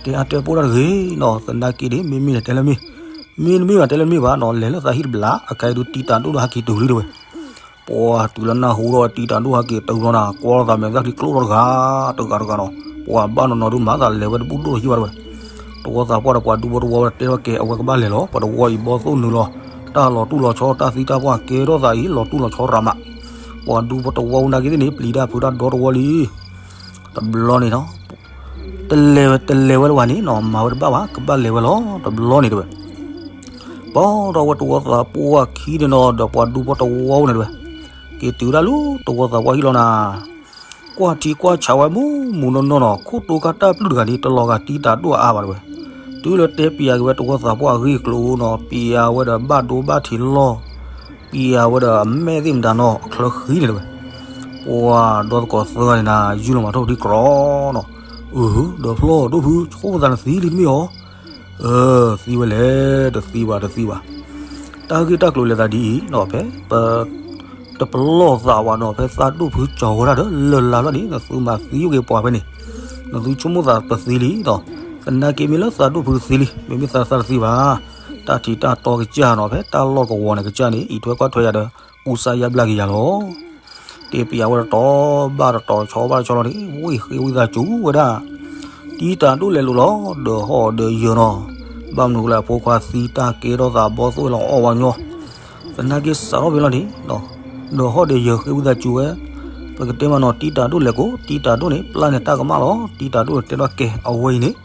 တဲအါတဲပိၢ်တၢ်တဂ့ၤနီၤ, သနာ်က့ဒ် မ့မ့ၢ်နတဲလၢမ့ၢ်, မ့ၢ်နမ့ၢ်ဘၣ်တဲလၢမ့ၢ်ဘၣ်နီၤ, လဲၤလၢသးဟံၣ်တဘျီ အခဲအံၤဒုးတံၤတၢ်ဒိၣ်ဒုးဟဲက့ၤတုၤလံတဲဝဲ. ပှၤတုၤလၢနၢ်ဟူဒီးတံၤတၢ်ဒိၣ်ဟဲက့ၤတုၤလီၤနၤ, ကွၢ်လီၤသးမဲာ်သၣ်ချံကျိထီၣ်တဂၤ, တဂၤတဂၤနီၤ, ပှၤဘၣ်နီၤနီၤဒုးမၤသးလဲၤဝဲတဘူၣ်ဒိၣ်ထီၣ်ဟံၣ်ဘၣ်တဲဝဲ. တဝီသးပှၢ်ဒီးပှၤဒူဖိတဝီဝဲတဲထီၣ်ကဲ အဝဲကဘၣ်လဲၤလီၤ, ပတဝီအံၤဘီသိၣ်နုာ်လီၤ, တၢ်လီၤတူၢ်လီၤဆီ တၢ်သံတၢ်ပှၢ်ကဲထီၣ်သးအံၤ လီၤတူၢ်လီၤဆီရၤမး. ပှၤဒူဖိတဝီနာ်က့သ့ၣ်န့ၣ် ပျံၤတၢ်ဖုးတၢ်ဒီတဝီလံ. တဘျီန့ၣ်နီၤ တလဲၤဝဲ တလဲၤဝဲလၢၤဘၣ်န့ၣ်နီၤ, မၤဝဲတဘၣ်ဘၣ် ကဘၣ်လဲၤဝဲလီၤ တဘျီန့ၣ်တဲဝဲ. ပီၢ်ထီၣ်ဝဲတဝီသးပှၢ်ခံန့ၣ်နီၤ ဒီးပှၤဒူဖိတဝီန့ၣ်တဲဝဲ, က့ၤတုၤဒၣ်လၢတဝီသးပှၢ်ဟံၣ်လီၤနၤ. ကွၢ်ထံကွၢ်ဆးဝဲမူးမူးနီၢ်နီၢ်နီၤ, ခိၣ်တိခါတၢ်ပျုၢ်တဂၤန့ၣ် တလီၤဂာ်တံၤတၢ်ဒိၣ်အါဘၣ်တဲဝဲ. တုၤလၢတဲပျးက့ၤဝဲတဝီသးပှၢ်အဂ့ၢ်အကျိၤနီၤ, ပျးဝဲဒီးဘၣ်ဒိဘၣ်ထံးလီၢ်, ပျးဝဲဒီးအမဲာ်သ့ၣ်မတၤနီၤ အချၢဃံန့ၣ်တဲဝဲ. ပှၤဒီသကိးသၢဂၤန့ၣ်နၤ ယုၢ်လီၤမၤထီၣ်ဒံးကြီနီၤ. အၢ ဒီးဖျီၣ်ဒိၣ်ဖု ဆိကမိၣ်သးနသံလံတမ့ၢ်ဧါ. အၢ သံဝဲလဲၣ် တသံဘၣ် တသံဘၣ်. တၢ်ဂ့ၢ်တၢ်ကျိၤလဲၤသးဒ်အံၤနီၤ, ဖဲပ တပလီၢ်သးဝဲနီၤ, ဖဲသးဒိၣ်ဖုကၠီၤဝဲဒၣ်ဒီးလၢၢ်လါလီၤန့ၣ် နသုမၤသံယိၣ်က့ၤပှၤဖဲန့ၣ်, နသုဆိကမိၣ်သးပသံလံနီၤ. သနာ်က့မ့ၢ်လၢသးဒိၣ်ဖုသံလံ, မ့မ့ၢ်သးသးတသံဘၣ်. တၢ်ထံးတၢ်တီကစၢ်နီၤ, ဖဲတၢ်လီၢ်ကဝီၤန့ၣ်ကစၢ်န့ၣ် အံးထွဲကွၢ်ထွဲယၤဒီး ကူစါယါဘျါက့ၤယၤလီၤ. တဲပျးဝဲတတီၤဘၣ်တတီၤ ဆီဘၣ်တဆီလီၤန့ၣ် ဝံၢ်ဃ့ဝံသးစူၤဝဲဒၣ် တံၤတၢ်ဒိၣ်လဲၤလိာ်လီၤ ဒီးဟီၣ်ဒီးယၢၤနီၤ. ဘၣ်မနုၤလဲၣ် အဖိခွါသံတၢ်ကဲထီၣ်သးဘီသိၣ်လီၤအီၣ်ဝဲညီ, သနာ်က့စးထီၣ်ဖဲလီၤန့ၣ် ဒီးဟီၣ်ဒီးယၢၤဃ့ဝံသးစူၤဝဲ. ပကတဲမးနီၤ တံၤတၢ်ဒိၣ်လဲၤကိး တံၤတၢ်ဒိၣ်န့ၣ် ပျၢ်န့ၢ်တၢ်ကမၣ်လီၤ. တံၤတၢ်ဒိၣ်န့ၣ်တဲထီၣ်ကဲအဝဲအံၤန့ၣ်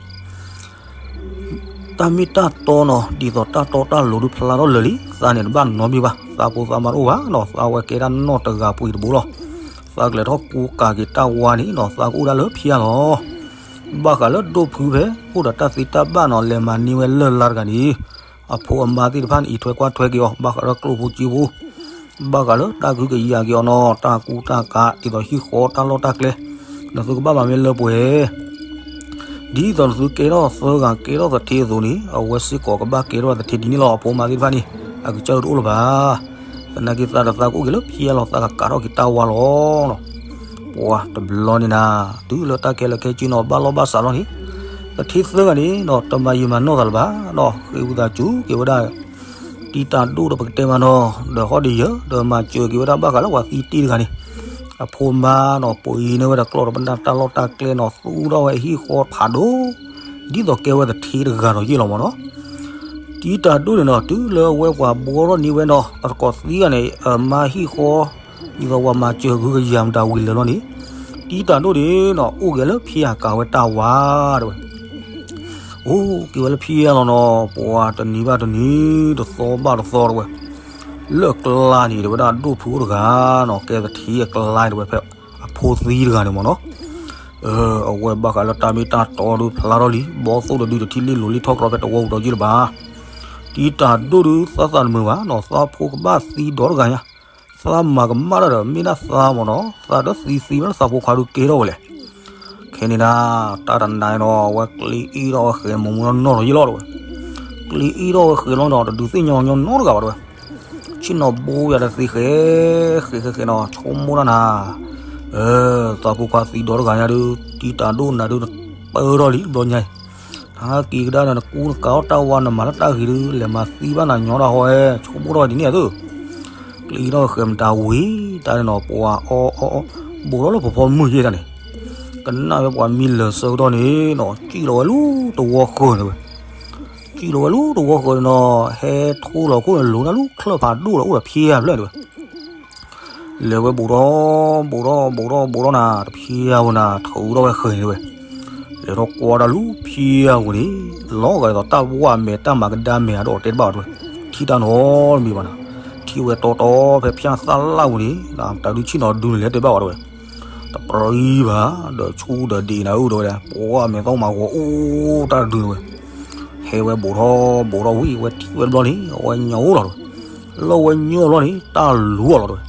တၢ်မ့ၢ်တၢ်တီနီၤ, ဒ်သိးတၢ်တီတၢ်လိၤဒုးဖျါထီၣ်လၢာ်လံ, သးန့ၣ်တဘၣ်နီတမံၤဘၣ်, သးဖိသးမါတအိၣ်ဘၣ်နီၤ, သးဝဲကဲဒၣ်နီၢ်တဂၤပှ့ၤတဘိလီၤ. သးကလဲၤထီၣ်ကူကၤက့ၤတၢ်ဝါန့ၣ်နီၤ, သးကအိၣ်ဒၣ်လၢဖၠါလီၤ. ဘၣ်ဃးလၢဒိၣ်ဖုဖဲ အိၣ်ဒီးတၢ်သ့တၢ်ဘၣ်နီၤ, လဲၤမၤန့ၢ်ဝဲလၢၢ်လါတဂၤန့ၣ် အဖိအမါသ့ၣ်တဖၣ်န့ၣ် အံးထွဲကွၢ်ထွဲက့ၤအီၤ ဘၣ်ဃးလၢကျိၣ်ဖိစ့ဖိ, ဘၣ်ဃးလၢတၢ်ကဟုကယာ်က့ၤအီၤနီၤ တၢ်ကူတၢ်ကၤ ဒ်သိးဟံၣ်ဃီတၢ်လီၢ်တၢ်ကျဲ, နသုကဘၣ်မၤမ့ၢ်လၢပှဲၤ ဒ်သိးနသုကဲထီၣ်သၢဂၤကဲထီၣ်သထ့အသိးန့ၣ် အဝဲစ့ၢ်ကီးကဘၣ်ကဲထီၣ်သထ့ဒ်န့ၣ်လီၤ. အဖိအမါသ့ၣ်တဖၣ်န့ၣ် အကစၢ်ဒုးတအိၣ်လၢၤဘၣ်. သနာ်က့သးဒီးသးကအိၣ်က့ၤလၢဖျဲလီၤ သးကကးထီၣ်က့ၤတၢ်ဝါလီၤ. ပှၤတဘျီန့ၣ်နၤ တုၤလၢတၢ်ခဲလၢာ်ခဲဆ့နီၤ ဘၣ်လီၢ်ဘၣ်စးလီၤန့ၣ် သထ့သၢဂၤန့ၣ်နီၤ တမၤယံာ်မၤနီၢ်သးလၢၤဘၣ်နီၤ ဃ့ဝံသးစူၤက့ၤဝဲဒၣ် တံၤတၢ်ဒိၣ်ဒီးပကတဲမးနီၤ ဒီးဟီၣ်ဒီးယၢၤ ဒီးမၤစၢၤက့ၤဝဲဒၣ်ဘၣ်ဃးလၢပှၤသံတ့ၢ်တဂၤန့ၣ် အဖိမါနီၤ ပှ့ၤန့ၢ်ဝဲဒၣ်ကျီၢ်ဒီးပနၢ်တၢ်လီၢ်တၢ်ကျဲနီၤ သူထီၣ်ဝဲအဟံၣ်ဃီဖးဒိၣ် ဒ်သိးကဲဝဲသထ့တဂၤဒီးယ့ၢ်လီၤမးနီၤ. တံၤတၢ်ဒိၣ်န့ၣ်နီၤ တုၤလၢအဝဲပှၤဘှီထီၣ်န့ၢ်ဝဲနီၤ အသကိးသံဂၤန့ၣ် အမါဟံၣ်ဃီ ဒ်သိးပှၤမၤစၢၤကဟုကယာ်မတၤဝံၤလၢာ်လီၤန့ၣ် တံၤတၢ်ဒိၣ်န့ၣ်နီၤ အိၣ်က့ၤလၢဖံးအကၤဝဲတၢ်ဝါတဲဝဲ အိၣ်က့ၤဝဲလၢဖံးအလီၤနီၤ ပှၤတနံၤဘၣ်တနံၤ တသီဘၣ်တသီတဲဝဲ လၢအကျါန့ၣ် တဲဝဲဒၣ်ဒိၣ်ဖုအိၣ်တဂၤနီၤ ကဲသထ့အကျါတဲဝဲ ဖဲအဖိသံတဂၤန့ၣ်မးနီၤ အဝဲဘၣ်ဃးလၢတၢ်မ့ၢ်တၢ်တီဒုးဖျါထီၣ်လံ ဘီသိၣ်တဒုတထံၣ်လ့ၣ်လိၤလ့ၣ်ထီၣ်ကြီဖဲတဝီပူၤဒီးယ့ၢ်လၢၤဘၣ်. တံၤတၢ်ဒိၣ်ဒုးသးသးတမုာ်ဘၣ်နီၤ သးဖိကဘၣ်သံဒီးတဂၤညါ သးမၤကမၣ်တၢ်ဒီးမ့ၢ်ဒၣ်သးမးနီၤ သးဒီးသံသံဝဲလၢသးဖိခွါဒုးကဲထီၣ်ဝဲလဲၣ် ခဲန့ၣ်နၤ တၢ်တနၤအံၤနီၤ အဝဲကျ့အ့ၣ်ထီၣ်ဝဲဃဲၤမုၢ်မုၢ်နီၢ်နီၢ်ဒီးယ့ၢ်လီၤတဲဝဲ ကျ့အ့ၣ်ထီၣ်ဝဲဃဲၤလီၤနီၤ တဒုးသ့ၣ်ညါညီညီနီတဂၤဘၣ်တဲဝဲ ဆ့ၣ်နီၤဘိယၤဒီးသ့ဃဲ ဃဲဃဲဃဲနီၤ ဆိကမိၣ်တၢ်နၤ သးဖိခွါသံဒီးတဂၤညါဒုး တံၤတၢ်ဒိၣ်နၤဒုး ပၢထီၣ်လံတဘျီညါအံၤ ဟးက့ၤကဒါဒီးနကူနကၤအီၣ်တၢ်ဝါနမၤလၢတၢ်ဂ့ၤဒုး လဲၤမၤသံဘၣ်နၤညီတၢ်ဟီဝဲ ဆိကမိၣ်ထီၣ်ဝဲဒ်န့ၣ်အသိး ကျ့အ့ၣ်ထီၣ်ဃဲၤမတၤဝံၤ တၢ်န့ၣ်နီၤ ပှၤအီအီအီ ဘူးထီၣ်လၢဖီဖီမုၢ်ယဲၢ်တၢ်န့ၣ် ကနၣ်ဝဲပှၤမံလၢာ်ဆၢကတီၢ်န့ၣ်နီၤ စံၣ်လီၤဝဲလၢတဝီဃၢၤန့ၣ်ဝဲ စံၣ်လီၤဝဲလၢတဝီဃၢၤန့ၣ်နီၤ ဟဲထိလီၤခိၣ်န့ၣ် လိၤနၤလၢချၢၣ်ဖးဒိၣ်ဒီးအိၣ်ဒီးဖံးယၤဖျၢၣ်န့ၣ်ဝဲ လဲၤဝဲဘူးထီၣ် ဘူးထီၣ် ဘူးထီၣ် ဘူးထီၣ်နၤ တဖံးယၤဝဲနၤ ထုးထီၣ်ဝဲဃဲၤန့ၣ်ဝဲ လဲၤထီၣ်ကွၢ်တၢ်လၢဖံးယၤဝဲန့ၣ် လီၤဂာ်ဒ်သိးတၢ်ဝါမဲာ်တၢ်မၤကဒါမဲာ်အဒိးတဲတဘၣ်အီၤတဲဝဲ ထံၣ်တၢ်နီတမံၤဘၣ်နၤ ထံၣ်ဝဲတီတီဖဲဖၠၣ်သၣ်လၣ်ဝဲန့ၣ် တၢ်ဒုးဆ့ၣ်နီၤဒုးန့ၣ်လဲၤတဲဘၣ်အီၤတဲဝဲ တပြံဘၣ် ဒီးဆူဒီးဒံးနၤအိၣ်တဲဝဲဒၣ် ပှၤမဲာ်သီမၤဂီၤအိၣ်တၢ်တဒုးန့ၣ်ဝဲ ဟဲဝဲဘူးထီၣ် ဘူးထီၣ်ဝံၤ အဝဲထံၣ်ဝဲတဘျီန့ၣ် အဝဲညိးလီၤတဲဝဲ လၢအဝဲညိးတဘျီန့ၣ် တၢ်လူၤအီၤလီၤတဲဝဲ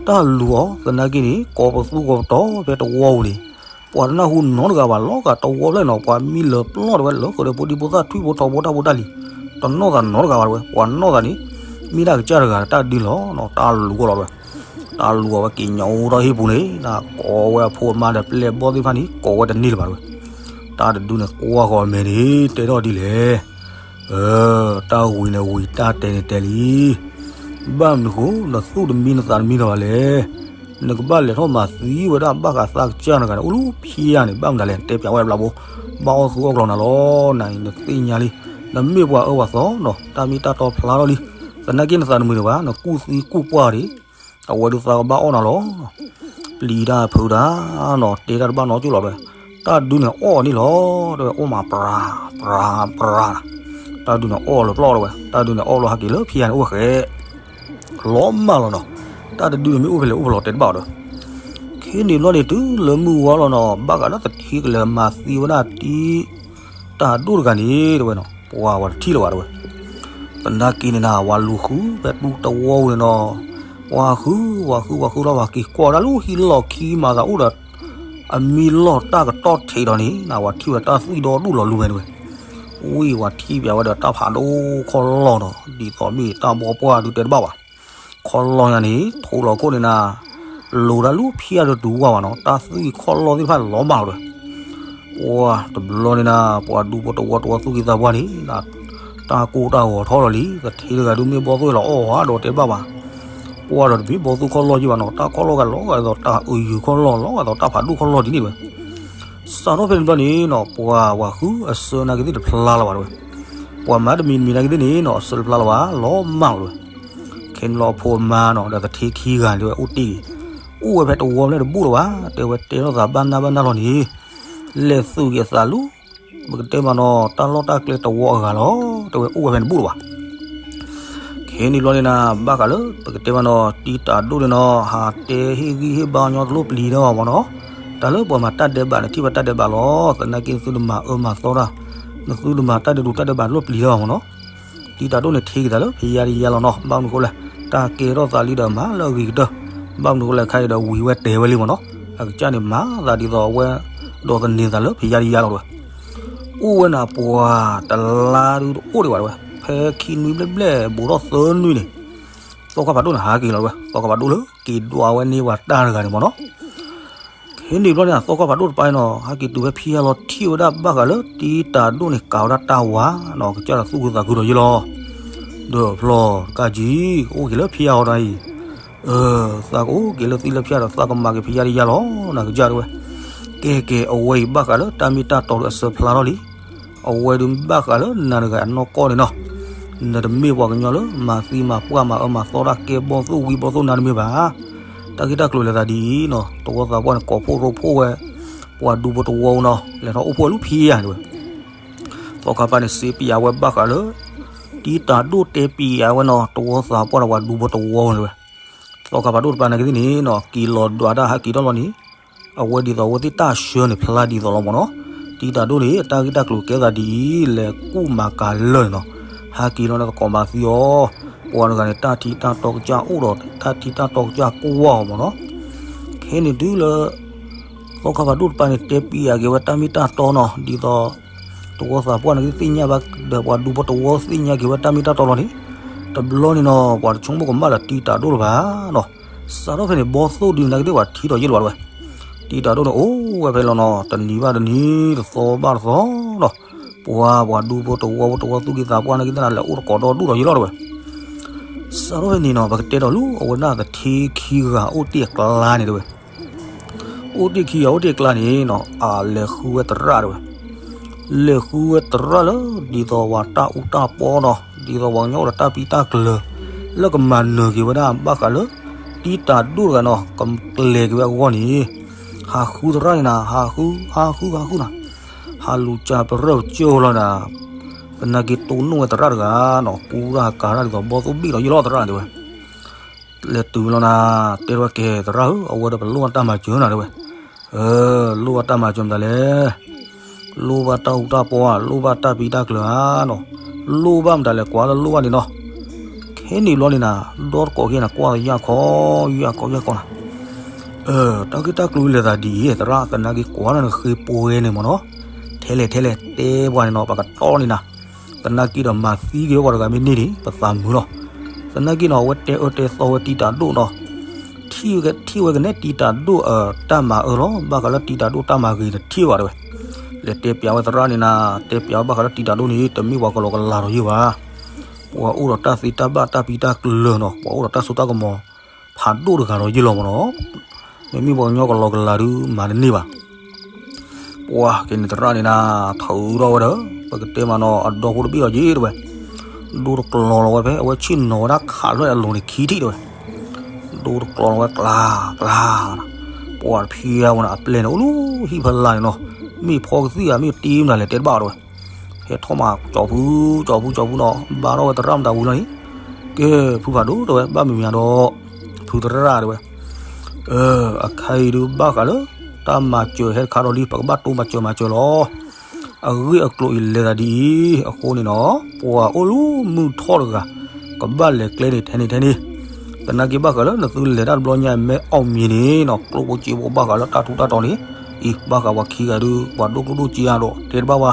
တၢ်လူၤအီၤ သနာ်က့န့ၣ် ကိးပသူကိးပတီၤဖဲတဝီပူၤန့ၣ် ပှၤတနၢ်ဟူနီတဂၤဘၣ် လီၤဂာ်တဝီဖျၢၣ်နီၤ ပှၤမံလၢာ်ပျီၢ်တဲဝဲ လၢဃုာ်ဒီးဖိဒံဖိသၣ်ထွံၣ်ဖိထိးဖိတၢ်ဖိတၢ်လံၤ တနီၢ်သးနီတဂၤဘၣ်တဲဝဲ ပှၤနီၢ်သးန့ၣ် မ့ၢ်ဒၣ်ကစၢ်တဂၤတၢ်ဒုးလီၤနီၤ တၢ်လူၤအီၤလီၤတဲဝဲ တၢ်လူၤအီၤဝဲက့ၤညိးထီၣ်ဟံၣ်ပူၤန့ၣ် ကိးဝဲအဖိအမါဒီးပျဲၢ်ဘီၣ်သ့ၣ်တဖၣ်န့ၣ် ကိးဝဲတန့ၢ်လၢၤဘၣ်တဲဝဲ တၢ်တဒုန့ၣ်ကွၢ်ဃီၤအမဲာ်န့ၣ် တဲထီၣ်ဒ်လဲၣ် တၢ်ဝံၤန့ၣ်ဝံၤ တၢ်တဲန့ၣ်တဲလံ ဘၣ်မနုၤဃိ နသူၣ်တမံနသးတမံလၢၤဘၣ်လဲၣ် နကဘၣ်လဲၤထီၣ်မၤသံဝဲဒၣ်ဘၣ်ဃးသးကစၢ်တဂၤန့ၣ် အိၣ်လၢဖံးယၤန့ၣ် ဘၣ်မနုၤလဲၣ် တဲပၠးဝဲဘျီဘိ ဘၣ်အီၣ်သူအီၣ်ကျီၤနၤလီၤ နအံၤနသ့ၣ်ညါလံ နမ့ၢ်ပှၤအၢပှၤသီနီၤ တၢ်မ့ၢ်တၢ်တီဖျါထီၣ်လံ သနာ်က့နသးတမုာ်ဒံးဘၣ် နကူၣ်သံကူၣ်ပှၢ်ဒံး အဝဲဒုးသးကဘၣ်အီၣ်နၤလီၤ ပျံၤတၢ်ဖုးတၢ်နီၤ တဲတၢ်တဘၣ်နီတကၠိၢ်လီၤတဲဝဲ တၢ်ဒုးန့ၣ်အီၣ်န့ၣ်လီၤ တဲဝဲ အီၣ်မးပြၤ ပြၤ ပြၤ တၢ်ဒုးန့ၣ်အီၣ်လၢပျီၢ်တဲဝဲ တၢ်ဒုးန့ၣ်အီၣ်လီၤဟးက့ၤလၢဖံးယၤန့ၣ်အိၣ်ဃဲ လီၤမၢ်လီၤနီၤ တၢ်တဒုန့ၣ်မ့ၢ်အိၣ်ဖဲလဲၣ်အိၣ်ဖဲလဲၣ်တဲတဘၣ်အီၤဒီး ခဲန့ၣ်ဘျီန့ၣ် တုၤလၢမုၢ်ဝါလီၤနီၤ ဘၣ်ဃးလၢသထ့ကလဲၤမၤသံဝဲဒၣ်တံၤ တၢ်ဒိၣ်တဂၤန့ၣ်တဲဝဲနီၤ ပှၤဝဲတထံၣ်လၢၤဘၣ်တဲဝဲ သနာ်က့န့ၣ်နၤ ဝဲလူၤဃုဖဲတူၢ်တဝီပူၤန့ၣ်နီၤ ဝဲဃု ဝဲဃု ဝဲဃုလီၤ ဝဲက့ၤကွၢ်ဒၣ်လၢဟံၣ်လီၢ်ခံမၤသးအိၣ်ဒီး အမံလီၢ်တၢ်ကတီၢ်ထံးဒီးန့ၣ် နၤ ဝဲထံၣ်ဝဲတၢ်သွံၣ်ဒီဒူၣ်လီၤလူၤဝဲန့ၣ်ဝဲ ဝံၤဝဲထံၣ်ပၠးဝဲဒီးတၢ်ဖးဒိၣ်ခီၣ်လီၢ်နီၤ ဒ်သိးမ့ၢ်တၢ်ဘီပှၢ်ဒုးတဲတဘၣ်ဘၣ် ခီၣ်လီၢ်ညါန့ၣ် ထိလီၤခိၣ်န့ၣ်နၤ လိၤတၢ်လူၤဖံးယၤဒီးတုၤဝါဘၣ်နီၤ တၢ်သွံၣ်ခီၣ်လီၢ်သ့ၣ်တဖၣ်လီၤမၢ်လီၤတဲဝဲ ပှၤတဘျီန့ၣ်နၤ ပှၤဒူဖိတဝီတဝီသူၣ်က့သးပှၢ်န့ၣ် တၢ်ကိၢ်တၢ်ဂီၤထီၣ်လီၤလံ သထ့တဂၤဒုးမ့ၢ်ဘီၣ်သိၣ်လီၤအီၣ်ဝဲဒီးတဲဘၣ်ဘၣ် ပှၤဒီးတမ့ၢ်ဘီၣ်သိၣ်ခီၣ်လီၢ်ယံၤဘၣ်နီၤ တၢ်ခီၣ်လီၢ်ဂၤလီၤဂာ်ဒ်သိးတၢ်အုးယုၤခီၣ်လီၢ် လီၤဂာ်ဒ်သိးတၢ်ဖးဒိၣ်ခီၣ်လီၢ်ဒ်န့ၣ်ဝဲ စးထီၣ်ဖဲန့ၣ်တဘျီန့ၣ်နီၤ ပှၤဝဲဃုအဆၢနာ်က့သ့ၣ်တဖျါလၢၤဘၣ်တဲဝဲ ပှၤမၤတမံၤတမံၤနာ်က့သ့ၣ်န့ၣ်နီၤ အဆၢတဖျါလၢၤဘၣ် လီၤမၢ်လီၤတဲဝဲ ခဲန့ၣ်လီၤအဖိအမါနီၤ ဒီးသထ့ခံဂၤန့ၣ်တဲဝဲအိၣ်တ့ၢ်ဂ့ၤ အိၣ်ဝဲဖဲတဝီဖျၢၣ်တဘူၣ်လၢၤဘၣ် တဲဝဲတဲလိာ်သးဘၣ်နၢ်ဘၣ်နၢ်လီၤန့ၣ် လဲၤသုးက့ၤအသးလၢ ပကတဲမးနီၤ တၢ်လီၢ်တၢ်ကျဲတဝီအဂၤလီၤ တဲဝဲအိၣ်ဝဲဖဲန့ၣ်တဘူၣ်လၢၤဘၣ် ခဲန့ၣ်ဘျီန့ၣ်နၤ ဘၣ်ဃးလၢ ပကတဲမးနီၤ တံၤတၢ်ဒိၣ်န့ၣ်နီၤ ဟးတဲဟ့ၣ်ဂံၢ်ဟ့ၣ်ဘါညီတလိၣ်ပျံၤတၢ်ဘၣ်မးနီၤ တၢ်လၢပှၤမၤတၢ်ဒဲးဘးန့ၣ် ထံၣ်ဝဲတၢ်ဒဲးဘးလီၤ သနာ်က့နသုတမၤအၢမၤသီတၢ် နသုတမၤတၢ်ဒဲးဒူတၢ်ဒဲးဘးတလိၣ်ပျံၤတၢ်ဘၣ်မးနီၤ တံတၢ်ဒိၣ်န့ၣ်ထံက့ၤသးလၢဖံးယါတယါလီၤနီၤ. ဘၣ်မနုၤဃိလဲၣ်, တၢ်ကဲထီၣ်သးလံဒီးမၤလၢအဂ့ၤကတၢၢ်. ဘၣ်မနုၤဃိလဲၣ်ခါအံၤဒီးဝံၤဝဲတဲဝဲလံမ့ၢ်နီၤ. အကစၢ်န့ၣ်မၤသးဒ်သိးအဝဲ ဒိးသန့ၤသးလၢဖံးယါတယါလီၤတဲဝဲ. အိၣ်ဝဲန့ၣ်ပှၤတလါဒုတအိၣ်ဒံးဘၣ်တဲဝဲ. ဖဲခံနွံဘျဲၣ်ဘျဲၣ်ဘူးထီၣ်သၢနွံန့ၣ် သီခါဖးဒိၣ်န့ၣ်ဟးက့ၤလီၤတဲဝဲ. သီခါဖးဒိၣ်လၢက့ၤဒွးဝဲန့ၢ်ပှၤတၢ်တဂၤန့ၣ်မ့ၢ်နီၤ. ခဲန့ၣ်ဘျီန့ၣ် သီခါဖးဒိၣ်တပၤနီၤ ဟဲက့ၤတုၤဖဲဖံးယါလီၤထံၣ်ဝဲဒၣ်ဘၣ်ဃးလၢတံတၢ်ဒိၣ်န့ၣ် ကၤဝဲဒၣ်တၢ်ဝါနီၤ. ကစၢ်ဒီးသူၣ်ခုသးခုဒီးယ့ၣ်လီၤ. ဒီးဖျီတကးကံၤ ကအိၣ်က့ၤလၢဖံးယါဟီဒီးအံၤ သးကအိၣ်က့ၤလၢသံလၢဖၠၣ်ဒီးသးကမၤက့ၤဖံးယါတယါလီၤ နကစၢ်တဲဝဲ. ကဲကဲ အဝဲအံၤဘၣ်ဃးလၢတၢ်မ့ၢ်တၢ်တီဒီးအစၢဖျါထီၣ်လံ. အဝဲဒုးဘၣ်ဃးလၢနၤတဂၤအနီၢ်ကီၢ်န့ၣ်နီၤ. နတမ့ၢ်ပှၤကညီလၢမၤသံမၤပှၢ်မၤအၢမၤသီတၢ်ကဲဘီၣ်သိၣ်ဝံဘီၣ်သိၣ်နၤတမ့ၢ်ဘၣ်. တၢ်ဂ့ၢ်တၢ်ကျိၤလဲၤသးဒ်အံၤနီၤ တဝီသးပှၢ်န့ၣ် ကိးဖှိၣ်ရိဖှိၣ်ဝဲ ပှၤဒူဖိတဝီနီၤ လဲၤထီၣ်အိၣ်ဖှိၣ်လၢဖံးယါတဲဝဲ. သီခါဖးန့ၣ် စ့ပယါဝဲဘၣ်ဃးလၢ တံတၢ်ဒိၣ်တဲပယါဝဲနီၤ တဝီသးပှၢ်ဒီးပှၤဒူဖိတဝီတဲဝဲ. သီခါဖးဒိၣ်တပၤနာ်က့သ့ၣ်န့ၣ်နီၤ က့ၤလီၤဒွးတၢ်ဟဲက့ၤထီၣ်လီၤန့ၣ် အဝဲဒ်သိးအဝဲသ့ၣ်တၢ်ဆှၢန့ၣ်ဖျါဒ်သိးလီၤမ့ၢ်နီၤ. တံတၢ်ဒိၣ်န့ၣ် တၢ်ဂ့ၢ်တၢ်ကျိၤကဲသးဒ်အံၤ လဲၤကူၣ်မၤကၤလၢာ်န့ၣ်နီၤ. ဟဲက့ၤလီၤန့ၣ်သကိးမၤသံအီၤ ပှၤတဂၤန့ၣ် တၢ်ထံတၢ်တီကစၢ်အိၣ်ဒီး တၢ်ထံတၢ်တီကစၢ်ကွၢ်အီၤမ့ၢ်နီၤ. ခဲန့ၣ်တုၤလၢ သီခါဖးဒိၣ်တပၤန့ၣ် တဲပယါက့ၤဝဲတၢ်မ့ၢ်တၢ်တီနီၤ ဒ်သိး တဝီသးပှၢ်န့ၣ်ကသ့ၣ်ညါဘၣ်ဒီး ပှၤဒူဖိတဝီသ့ၣ်ညါက့ၤဝဲတၢ်မ့ၢ်တၢ်တီလီၤန့ၣ် တဘျီန့ၣ်နီၤ ပှၤတဆိကမိၣ်ကမၣ်လၢတံတၢ်ဒိၣ်လၢၤဘၣ်နီၤ. စးထီၣ်ဖဲန့ၣ် ဘီၣ်သိၣ်ဒုးနာ်က့သ့ၣ်ပှၤထံၣ်ထီၣ်ယ့ၣ်လၢၤဘၣ်တဲဝဲ. တံတၢ်ဒိၣ်န့ၣ် အိၣ်ဝဲဖဲလီၤနီၤ တနံၤဘၣ်တနံၤ တသီဘၣ်တသီနီၤ. ပှၤပှၤဒူဖိတဝီဖိတဝီသူၣ်က့သးပှၢ်နာ်က့သ့ၣ်နၤ လဲၤအိၣ်တကိးဒီဒူၣ်ဒီးယ့ၣ်လီၤတဲဝဲ. စးထီၣ်ဖဲန့ၣ်နီၤ ပကတဲဒီးလူၤ အဝဲဒၣ်သထ့ခံဂၤအိၣ်တ့ၢ်အကျါန့ၣ်တဲဝဲ. အိၣ်တ့ၢ်ခံဂၤအိၣ်တ့ၢ်အကျါန့ၣ်နီၤ အလဲၤဃုဝဲသရၣ်တဲဝဲ. လဲၤဃုဝဲသရၣ်လၢ ဒ်သိးပှၤတၢ်အူတၢ်ပီနီၤ ဒ်သိးပှၤကညီအိၣ်ဒီးတၢ်ပံတၢ်ကျၢၤ လၢကမၤနၢၤက့ၤဝဲဒၣ်ဘၣ်ဃးလၢ တံတၢ်ဒိၣ်တဂၤနီၤ ကကျဲၤက့ၤဝဲအဂီၢ်န့ၣ် ဟးဃုသရၣ်န့ၣ်နၤ ဟးဃု ဟးဃု ဟးဃုနၤ ဟးလူၤစၢ်ပရၢၢ်ပကၠိလီၤနၤ. သနာ်က့တိၢ်နီၣ်ဝဲသရၣ်တဂၤနီၤ ကူတၢ်ကၤတၢ်ဒ်သိးဘီၣ်သိၣ်ဘ့ၣ်ဒီးယ့ၣ်လီၤသရၣ်တဲဝဲ. လဲၤတုၤလီၤနၤ တဲဝဲကဲသရၣ်ဧၢ အဝဲဒီးပလိၣ်ဘၣ်တၢ်မၤစၢၤနၤတဲဝဲ. လိၣ်ဘၣ်တၢ်မၤစၢၤမတၤလဲၣ်. လိၣ်ဘၣ်တၢ်အူတၢ်ပီဧါ လိၣ်ဘၣ်တၢ်ပံတၢ်ကျၢၤဧါနီၤ. လိၣ်ဘၣ်မတၤလဲၣ် ကွၢ်လၢလိၣ်ဘၣ်န့ၣ်နီၤ. ခဲန့ၣ်ဘျီန့ၣ်နၤ ဒီတကိးက့ၤနၤ ကွၢ်ယၢ်ခီ ယၢ်ခီ ယၢ်ခီနၤ. တၢ်ဂ့ၢ်တၢ်ကျိၤလဲၤသးဒ်အံၤ သရၣ် သနာ်က့ကိးနၤနဃ့ပှဲၤန့ၣ်မ့ၢ်နီၤ. ထဲလဲၣ်ထဲလဲၣ် တဲပှၤန့ၣ်နီၤ ပကတီၢ်န့ၢ်နၤ. သနာ်က့ဒီးမၤသံက့ၤဝဲပှၤတဂၤမ့ၢ်န့ၢ်န့ၣ် ပသးမုာ်လီၤ. သနာ်က့နီၤ အဝဲတဲအၢတဲသီဝဲတံတၢ်ဒိၣ်နီၤ ထံၣ်ဝဲကနဲတံတၢ်ဒိၣ်အတၢ်မၤအၢလီၤ ဘၣ်ဃးလၢတံတၢ်ဒိၣ်တၢ်မၤဂ့ၤတထံၣ်ဘၣ်တဲဝဲ. လဲၤတဲပျးဝဲသရၣ်န့ၣ်နၤ တဲပျးဝဲဘၣ်ဃးလၢတံတၢ်ဒိၣ်န့ၣ် တမ့ၢ်ပှၤကလီကလၤဒီးယ့ၣ်ဘၣ်. ပှၤအိၣ်ဒီးတၢ်သ့တၢ်ဘၣ်တၢ်ပံတၢ်ကျၢၤနီၤ ပှၤအိၣ်ဒီးတၢ်စိတၢ်ကမီၤ ဖးဒိၣ်တဂၤဒီးယ့ၣ်လီၤမ့ၢ်နီၤ. မ့မ့ၢ်ပှၤကညီကလီကလၤဒုးမၤတန့ၢ်ဘၣ်. ပှၤက့ၤန့ၣ်သရၣ်န့ၣ်နၤ ထုးထီၣ်ဝဲဒီး ပကတဲမးနီၤ အဒီဖိတဘ့ၣ်ဒီးယ့ၣ်တဲဝဲ. ဒိတကျီၤလီၤဝဲဖဲ အဝဲဆ့ၣ်နီၤဝဲဒၣ်ခးလွဲၢ်အလိၤန့ၣ်ခံထံၣ်တဲဝဲ. ဒိတကျီၤလီၤဝဲကျါ ကျါ ပှၤတဖၠါဝဲန့ၣ် အပျဲၢ်န့ၣ် အိၣ်လၢဟံၣ်ဖီလာ်န့ၣ်နီၤ. မ့ၢ်ဖီကသံၣ်ဧါ မ့ၢ်တ့မနုၤလဲၣ် တဲတဘၣ်တဲဝဲ. ဟဲထီၣ်မး ကၠီၤဖု ကၠီၤဖု ကၠီၤဖုနီၤ ဘါထီၣ်ဝဲသရၣ်မတၤဝံၤလီၤန့ၣ်. ကဲ ဖုဖးဒိၣ်တဲဝဲ ဘၣ်မံၤမံၤဒီး ဖုသရၣ်တဲဝဲ. အခါအံၤဒုးဘၣ်ဃးလၢ တၢ်မၤစၢၤဟဲတခါဒီးလံ ပကဘၣ်တိၢ်မၤစၢၤမၤစၢၤလီၤ. အဂ့ၢ်အကျိၤအံၤလဲၤသးဒ်အံၤ အဃိန့ၣ်နီၤ ပှၤအိၣ်လၢမုၢ်ထီၣ်တဂၤ ကဘၣ်လဲၤကျဲန့ၣ်ထဲန့ၣ်ထဲန့ၣ်. သနာ်က့ဘၣ်ဃးလၢနသုလဲၤတၢ်တဘျီညါ မ့ၢ်အီၣ်မံၤန့ၣ်နီၤ ကျိၣ်ဖိစ့ဖိဘၣ်ဃးလၢတၢ်ထူးတၢ်တီၤန့ၣ် အံၤ ဘၣ်ဃးပှၤခံဂၤဒုး ပှၤဒိၣ်ကျိၣ်ဒိၣ်စ့ဧါဒီး တဲတဘၣ်ဝဲ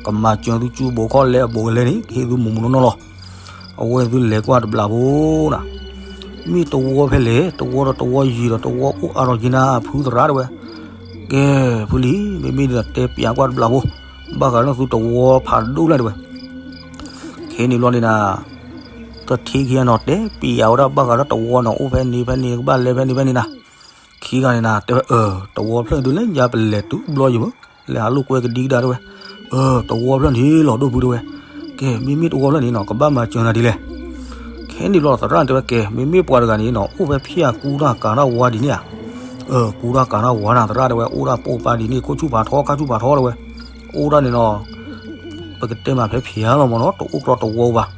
ကမၤစၢၤသုကၠူဘိးခီလဲအဘိးကလဲန့ၣ် ကဟ့ၣ်သုမူးမူးနီၢ်နီၢ်လီၤ. အဝဲသုလဲၤကွၢ်တဘျီဖိနၤ မ့ၢ်တဝီဖဲလဲၣ် တဝီဒီးတဝီယံၤဒီးတဝီအိၣ်အါထီၣ်က့ၤနၤ ဖုသရၣ်တဲဝဲ. ကဲ ဖုလံ မ့မ့ၢ်ဒ်န့ၣ် တဲပျးကွၢ်တဘျီဖိ ဘၣ်ဃးလၢသုတဝီဖးဒိၣ်လဲၣ်တဲဝဲ. ခဲန့ၣ်ဘျီန့ၣ်နၤ တထံၣ်ခံဂၤနီၤ တဲပျးဝဲဒၣ်ဘၣ်ဃးလၢတဝီနီၤ အိၣ်ဖဲန့ၣ်ဖဲန့ၣ် ကဘၣ်လဲၤဖဲန့ၣ်ဖဲန့ၣ်နၤ. ခံဂၤန့ၣ်နၤ တဲဝဲ အၢ တဝီဖျၢၣ်န့ၣ်ဒုးလဲၤညါပလဲၤတုၤဘျီယံၤမး လဲၤဟးလိာ်ကွဲကဒံကဒါတဲဝဲ. အၢ တဝီဖျၢၣ်န့ၣ်လီၤဒိၣ်ဖုတဲဝဲ. ကဲ မ့မ့ၢ်တဝီဖျၢၣ်န့ၣ်နီၤ ကဘၣ်မၤစၢၤနၤဒ်လဲၣ်. ခဲန့ၣ်ဘျီသရၣ်န့ၣ်တဲဝဲ ကဲ မ့မ့ၢ်ပှၤတဂၤန့ၣ်နီၤ အိၣ်ဖဲဖၠါကူတၢ်ကၤတၢ်ဝါဒ်န့ၣ်ဧါ. အၢ ကူတၢ်ကၤတၢ်ဝါနၤ သရၣ်တဲဝဲ အိၣ်ဒၣ်ပိာ်ပာ်ဒ်န့ၣ် ခိၣ်ဆူၣ်ဖးထီ ခါဆူၣ်ဖးထီတဲဝဲ. အိၣ်ဒၣ်န့ၣ်နီၤ ပကတဲမးဖဲဖၠါလီၤမးနီၤ တအိၣ်ကျီတဝီဘၣ်.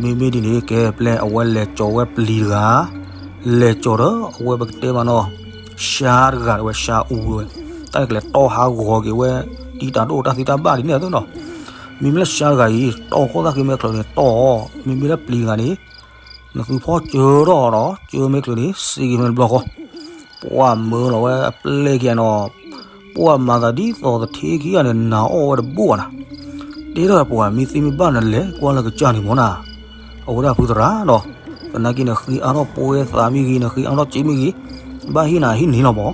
မ့မ့ၢ်ဒ်န့ၣ် ကဲ ပျဲအဝဲလဲၤကၠီၤဝဲပျံၤတဂၤ လဲၤကၠီၤဒီး အဝဲပကတဲမးနီၤ ရှါတဂၤတဲဝဲ ရှါအူဝဲ တၢ်ကလဲၤတီၢ်ဟးဂီၤက့ၤဝဲ တံတၢ်ဒိၣ်တၢ်သ့တၢ်ဘၣ်ဒ်န့ၣ်အသိးနီၤ. မ့မ့ၢ်လၢရှါတဂၤအံၤ တီၢ်ခိၣ်သၣ်ဃ့မဲာ်ချၢန့ၣ်တီၢ်အီၤ, မ့မ့ၢ်လၢပျံၤတဂၤန့ၣ် နသုဖီၣ်ကၢထီၣ်အီၤဒီး ကၢမဲာ်ချၢန့ၣ် စ့က့ၤမဲာ်တဘျီဃီ, ပှၢ်မၢလီၤဝဲအပျဲၢ်ခံဂၤနီၤ, ပှၢ်မၤသးဒ်သိးသထ့ခံဂၤန့ၣ် နၤအီၣ်ဝဲတဘိဘၣ်နၤ, တဲထီၣ်ပှၤမ့ၢ်သ့မ့ၢ်ဘၣ်နလဲၤကွၢ်လၢကစၢ်န့ၣ်မ့ၢ်နၤ, အဝဲဒၣ်ဖုသရၣ်ဒီး, သနာ်က့န့ၣ်ဃ့အါထီၣ်ပှဲၤသးမ့ၢ်ဂ့ၤ နဃ့အါထီၣ်စ့မ့ၢ်ဂ့ၤ, ဘၣ်ဟ့ၣ်နၤဟ့ၣ်န့ၣ်လီၤမး,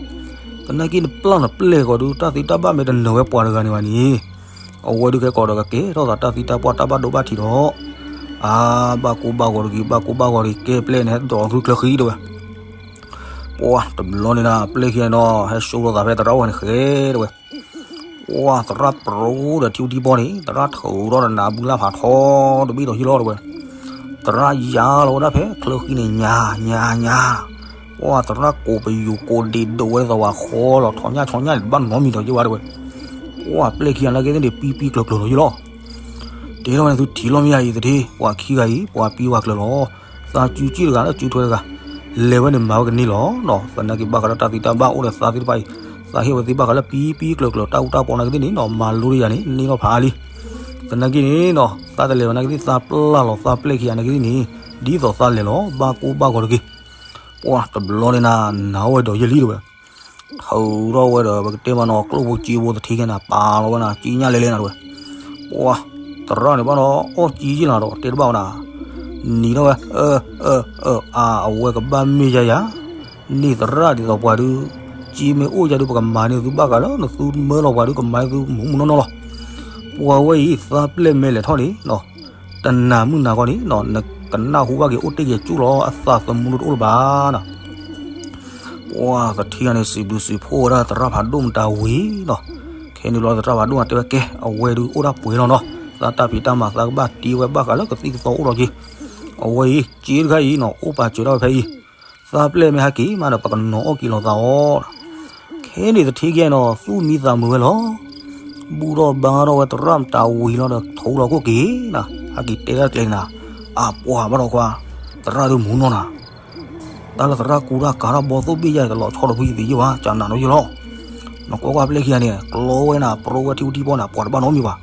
သနာ်က့နပျၢ်နပျဲၢ်ကီးဒုး တၢ်သ့တၢ်ဘၣ်မ့ၢ်တနၢၤဝဲပှၤတဂၤန့ၣ်ဘၣ်န့ၣ် အဝဲဒုးကဲကီးဒီးကကဲထီၣ်သးတၢ်သံတၢ်ပှၢ်တၢ်ဘၣ်ဒိဘၣ်ထံးဒီး, အါ, ဘၣ်ကိၢ်ဘၣ်ဂီၤတဂ့ၤ ဘၣ်ကိၢ်ဘၣ်ဂီၤတဂ့ၤ ကဲပျဲၢ်န့ၣ် ဟဲဒိးသုချၢဃံတဲဝဲ, ပှၢ်တဘျီန့ၣ်ဒၣ် ပျဲၢ်ခံဂၤနီၤ ဟဲစိာ်လိာ်သးဖဲသရၣ်အိၣ်န့ၣ်ဃဲတဲဝဲ, ပှၢ်သရၣ်ပြိဒီးထံဝူထံပီန့ၣ် သရၣ်ထုးထီၣ်ဒီးနးဘုလၢ်ဖးထီတဘ့ၣ်ဒီးယံၤလီၤတဲဝဲ, သရၣ်ယါလီၤဝဲဒၣ်ဖဲချၢဃံန့ၣ် ညါညါညါ ပှၢ်သရၣ်ကိးပယူာ်ကိးဒံးဒိးဝဲဒ်သိးဝဲဃီလီၤ ထီၣ်ညၣ်ဆီညၣ်န့ၣ် တဘၣ်နီတမံၤဒီးယံၤဘၣ်တဲဝဲ, ပှၢ်ပျဲၢ်ခံဂၤနာ်က့သ့ၣ်န့ၣ် ပံပံကျၢၤကျၢၤလီၤယံၤလီၤ, တဲထီၣ်ဝဲန့ၣ်သုထံၣ်လီၤမ့ၢ်ဧါအံၤသထ့ ပှၤခံဂၤအံၤ ပှၤပံပှၤကျၢၤလီၤ, သးစုက့ၣ်တဂၤလၢစုထွဲတဂၤ, လဲၤဝဲန့ၣ်မၤဝဲကန့ၢ်လီၤနီၤ သနာ်က့ဘၣ်ဃးလၢတၢ်သံတၢ်ဘၣ်အိၣ်ဒီးသးသ့ၣ်တဖၣ်အံၤ, သးဟ့ၣ်ဝဲသ့ၣ်ဘၣ်ဃးလၢပံပံကျၢၤကျၢၤ တၢ်အူတၢ်ပီနာ်က့သ့ၣ်န့ၣ်နီၤ မၤလိတယၤန့ၣ် န့ၢ်ထီၣ်ဖးလံ, သနာ်က့န့ၣ်နီၤ သးတလဲၤဘၣ်နာ်က့သ့ၣ် သးပျၢ်လီၤသးပျဲၢ်ခံဂၤနာ်က့သ့ၣ်န့ၣ် ဒ်သိးသးလဲၤလီၤ ဘၣ်ကိၢ်ဘၣ်ဂီၤတဂ့ၤ, ပှၢ်တဘျီန့ၣ်နၤ နၤအိၣ်ဝဲဒီးယဲၢ်လံတဲဝဲ ထုးထီၣ်ဝဲဒီး ပကတဲမးနီၤ ကျိၣ်ဖိစ့ဖိသထ့ခံဂၤန့ၣ် ပာ်လီၤဝဲနၤ က့ညၣ်လဲၤလဲၤနၤတဲဝဲ, ပှၢ်သရၣ်န့ၣ်ဘၣ်နီၤ အီၣ်က့ယဲၢ်နၤဒီးတဲတဘၣ်ဝဲနၤ, နံၤထီၣ်ဝဲ, အၢ အၢ အၢ အါ အဝဲကဘၣ်မ့ၢ်ယါယၤ, န့ၢ်သရၣ်ဒ်သိးပှၤဒုး, က့မ့ၢ်အိၣ်ယၤဒုး ပကမၤန့ၢ်သုဘၣ်ဃးလၢ နသုမၢလီၤပှၤဒုး ကမၤန့ၢ်သုမူးမူးနီၢ်နီၢ်လီၤ, ပှၢ်ဝဲအံၤ သးပျဲၢ်မဲာ်လဲၤထီၣ်န့ၣ် တနၤမုၢ်နၤခီန့ၣ် နကနၢ်ဟူဘၣ်က့ၤ အိၣ်တ့ၢ်က့ၤကၠူၣ်လီၤ အသးသမူတအိၣ်လၢၤဘၣ်နီၤ, ပှၢ်သထ့ဂၤန့ၣ် စံးဘျုးစံးဖှိၣ်ဝဲဒၣ်သရၣ်ဖးဒိၣ်မတၤဝံၤနီၤ, ခဲန့ၣ်ဘျီသရၣ်ဖးဒိၣ်မတၤတဲဝဲကဲ အဝဲဒုးအိၣ်ဒၣ်ပှဲၤလီၤနီၤ သးတၢ်ဖံးတၢ်မၤသးကဘၣ်တ့ဝဲဘၣ်ဃးလၢကသံၣ်ကသီအိၣ်ဒီးက့ၤ, အဝဲအံၤ က့တခါအံၤနီၤ အိၣ်ပာ်စၢၤထီၣ်ဝဲဖဲအံၤ, သးပျဲၢ်မ့ၢ်ဟဲက့ၤမးဒီး ပကနီၤအီၣ်က့ၤလီၤသးအီၤ ခဲန့ၣ်သထ့ကဲနီၤ သူၣ်မံသးမုာ်ဝဲလီၤ, ဘူၣ်ထီၣ်ဘါထီၣ်ဝဲသရၣ်မတၤဝံၤလီၤဒီး ထိးလီၤခိၣ်က့ၤနၤ, ဟဲက့ၤတဲတၢ်ကျဲၤနၤ, အပှၤဘၣ်ဒီးခွါ, သရၣ်ဒုးမူးနီၢ်နၤ, တၢ်လၢသရၣ်ကူတၢ်ကၤထီၣ်ဘီသိၣ်ဘ့ၣ်ယဲၢ် တလီၤဆီဒီးဖုယသ့ၣ်ယဲၢ်ဘၣ် ကနၤနီၤယဲၢ်လီၤ, နကွၢ်ကွၢ်ပျဲၢ်ခံဂၤန့ၣ် ကျီဝဲနၤ ပြိဝဲထံဝူထံပီန့ၣ် ပှၤတဘၣ်နီတမံၤဘၣ်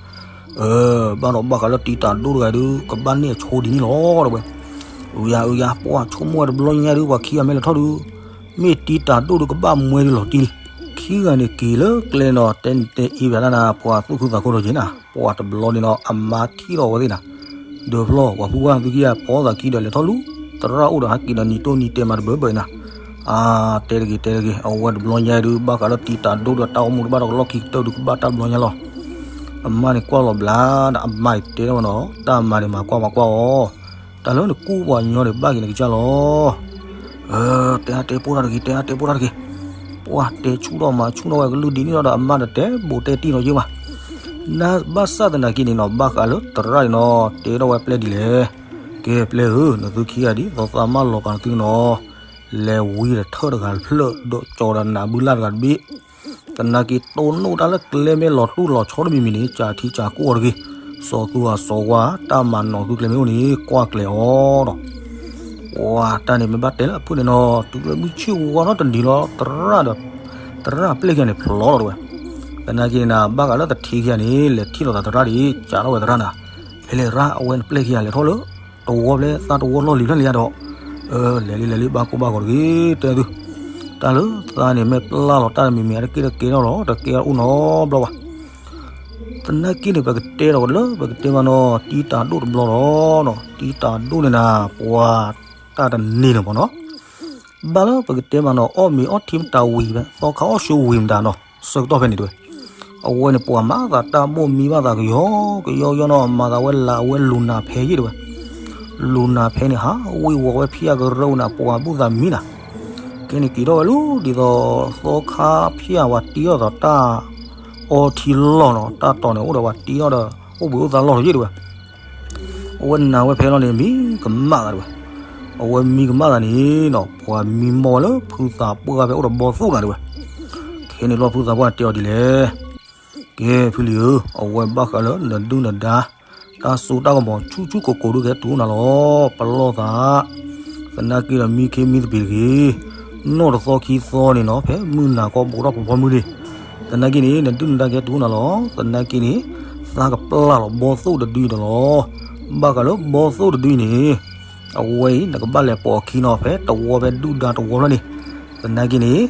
ဘၣ်ဒီးဘၣ်ဃးလၢတံၤတၢ်ဒိၣ်တဂၤဒုး ကဘၣ်န့ၢ်အဆိဒ်န့ၣ်လီၤတဲဝဲ, အုယၤအုယၤ ပှၤဆိကမိၣ်ဝဲတဘျီညါဒုး ပှၤခံဂၤမ့ၢ်လဲၤထီၣ်ဒုး, မ့ၢ်တံၤတၢ်ဒိၣ်ဒုးကဘၣ်မွဲဒုးလီၤတံၢ်လံ, ခံဂၤန့ၣ်က့ၤလၢကျဲနီၤ တဲနတဲအ့ၣ်ပၠးတၢ်နၤ ပှၤသူၣ်ခုသးခုလီၤက့ၤနၤ, ပှၤတဘျီန့ၣ်နီၤ အမါထံၣ်ထီၣ်ဝဲသ့ၣ်နၤ, ဒၢးဖျီၣ် ပှၤဖုဝါသုခံဂၤဖီသးခံဒီးလဲၤထီၣ်လူၤ, သရၣ်အိၣ်ဒီးဟဲက့ၤဒီးနံၤတိၢ်နံၤတဲမၤတဘၢဘၢနၤ, အါ တဲတဂ့ၤတဲတဂ့ၤ အဝဲတဘျီညါဒုး ဘၣ်ဃးလၢတံၤတၢ်ဒိၣ်ဒီးတၢ်အိၣ်မူတဘၣ်ဒီးကလီၢ်ခံကတၢၢ်ဒုးကဘၣ်တၢ်တဘျီညါလီၤ, အမါန့ၣ်ကွၢ်လီၤဘျါဒီးအမါအံၤတဲထီၣ်ဝဲနီၤ တၢ်မၤန့ၣ်မၤကွၢ်မၤကွၢ်အီၤ, တၢ်လၢနကူပှၤညီန့ၣ်ဘၣ်က့ၤနကစၢ်လီၤ တဲအါတဲပိၢ်တၢ်တဂ့ၤ တဲအါတဲပိၢ်တၢ်တဂ့ၤ, ပှၤတဲဆူၣ်ထီၣ်မၤဆူၣ်ထီၣ်ဝဲကလုၢ်ဒ်န့ၣ်ဒီး အမါတတဲဘူးတဲတံၢ်နီၤယဲၢ်ဘၣ်, နဘၣ်ဆၣ်သနာ်က့န့ၣ်နီၤ ဘၣ်ဃးလၢသရၣ်န့ၣ်နီၤ တဲထီၣ်ဝဲပျဲၢ်ဒ်လဲၣ်, ကဲပျဲၢ်ဧၢ နသုခံဂၤဒ်သိးသးမၢလီၤပာ်နသုန့ၣ်နီၤ, လဲၤဝံၤဒီးထၢၣ်တဂၤတဖျၢၣ် ဒီးကၠီဒီးနးဘုလၢ်တဂၤတဘ့ၣ် သနာ်က့တိၢ်နီၣ်တၢ်လၢကျဲမ့ၢ်လီၤတူၢ်လီၤဆီတမံၤမံၤန့ၣ် ကၢ်ထံကၢ်ကိၢ်အီၤတဂ့ၤ, စီၤသူအစီၤဝါ တၢ်မၤနီၢ်သုကျဲမ့ၢ်အိၣ်န့ၣ် ကွၢ်ကျဲၤအီၤဒီး, ပှၤတၢ်န့ၣ်မ့ၢ်ဘၣ်တဲလၢအဖုၣ်န့ၣ်နီၤ တုၤလၢမုၢ်ဆ့ၣ်ဝါထီၣ်တနံၤလီၤ သရၣ်ဒီး, သရၣ်ပျဲၢ်ခံဂၤန့ၣ်ဖျိးလီၤတဲဝဲ, သနာ်က့န့ၣ်နၤ ဘၣ်ဃးလၢသထ့ခံဂၤန့ၣ် လဲၤထံၣ်လိာ်သးသရၣ်ဒံး စးထီၣ်ဝဲသရၣ်နၤ, ဖဲလဲၣ်သရၣ် အဝဲနပျဲၢ်ခံဂၤလဲၤထီၣ်လၢ တဝီဖဲသးတဝီလီၢ်လံၤဖျၢၣ်လံယါဒီး, လဲၤလံလဲၤလံ ဘၣ်ကိၢ်ဘၣ်ဂီၤတဂ့ၤ တဲသု, တၢ်လၢသးန့ၣ်မ့ၢ်ပျၢ်လီၤတၢ်တမံၤမံၤ အတက့ၢ်တကဲထီၣ်လီၤ တကဲထီၣ်အိၣ်နီတဘျီဘၣ်, သနာ်က့န့ၣ် ပကတဲဒီးလၢပကတဲမးနီၤ တံၤတၢ်ဒိၣ်တဘျီလီၤ, တံၤတၢ်ဒိၣ်န့ၣ်နၤ ပှၤတၢ်တန့ၢ်လၢၤဘၣ်နီၤ, ဘၣ်လၢပကတဲမးနီၤ အီၣ်မ့ၤအီထံမတၤဝံၤ သီခါအီၣ်ဆိဝံၤမတၤနီၤ ဆၢကတီၢ်ဖဲန့ၣ်တဲဝဲ, အဝဲန့ၣ်ပှၤမၤသးတၢ်ဘိၣ်မံဘၣ်သးကယီကယီယီနီၤ မၤသးဝဲလၢအဝဲလူၤနၤဖဲယ့ၣ်တဲဝဲ, လူၤနၤဖဲန့ၣ် ဟးဝ့ၤဝီၤဝဲဖံးအကရၢဝဲန့ၣ် ပှၤဘူၣ်သးမံနၤ, ကဲန့ၣ်က့ၤထီၣ်ဝဲလၢ ဒ်သိးသီခါဖံးအဝဲတံၤအီၣ်သးတၢ် အီထံလီၢ်နီၤ တၢ်တီၤန့ၣ် အိၣ်ဒီးပှၤတံၤအီၣ်ဒီး အိၣ်ဘှံးအိၣ်သါလီၢ်လီၤယ့ၣ်တဲဝဲ အဝဲနာ်ဝဲဖဲလီၤန့ၣ် မံကမၣ်သးတဲဝဲ, အဝဲမံကမၣ်သးန့ၣ်နီၤ ပှၤမံမီၢ်ဝဲလၢဖုသးပှၢ်ဖဲအိၣ်ဒီးဘီသိၣ်နၤတဲဝဲ, ခဲန့ၣ်လီၤဖုသးပှၢ်တဲအီၤဒ်လဲၣ်, ကဲဖုလံၤဧၢ အဝဲဘၣ်ဃးလၢနဒုၣ်နဒါ တၢ်စိတၢ်ကမီၤဆူၣ်ဆူၣ်ကိၢ်ကိၢ်ဒုးကဟဲတုၤအိၣ်နၤလီၤ ပလီၢ်သး သနာ်က့ဒီးမံခ့မံသပ့ၤတဂ့ၤ, နီၢ်တသီခံသီန့ၣ်နီၤ ဖဲမုၢ်နၤခီဘူးထီၣ်ဖီဖီမုၢ်န့ၣ်, သနာ်က့န့ၣ် နဒုၣ်နဒါကဟဲတုၤအိၣ်နၤလီၤ သနာ်က့န့ၣ်, သးကပျၢ်လီၤဘီသိၣ်တဒုန့ၣ်လီၤ. ဘၣ်ဃးလၢဘီသိၣ်တဒုန့ၣ် အဝဲအံၤ နကဘၣ်လဲၤပိာ်အခံနီၤ ဖဲတဝီဖဲဒုၣ်ဒါတဝီဖျၢၣ်န့ၣ်, သနာ်က့န့ၣ်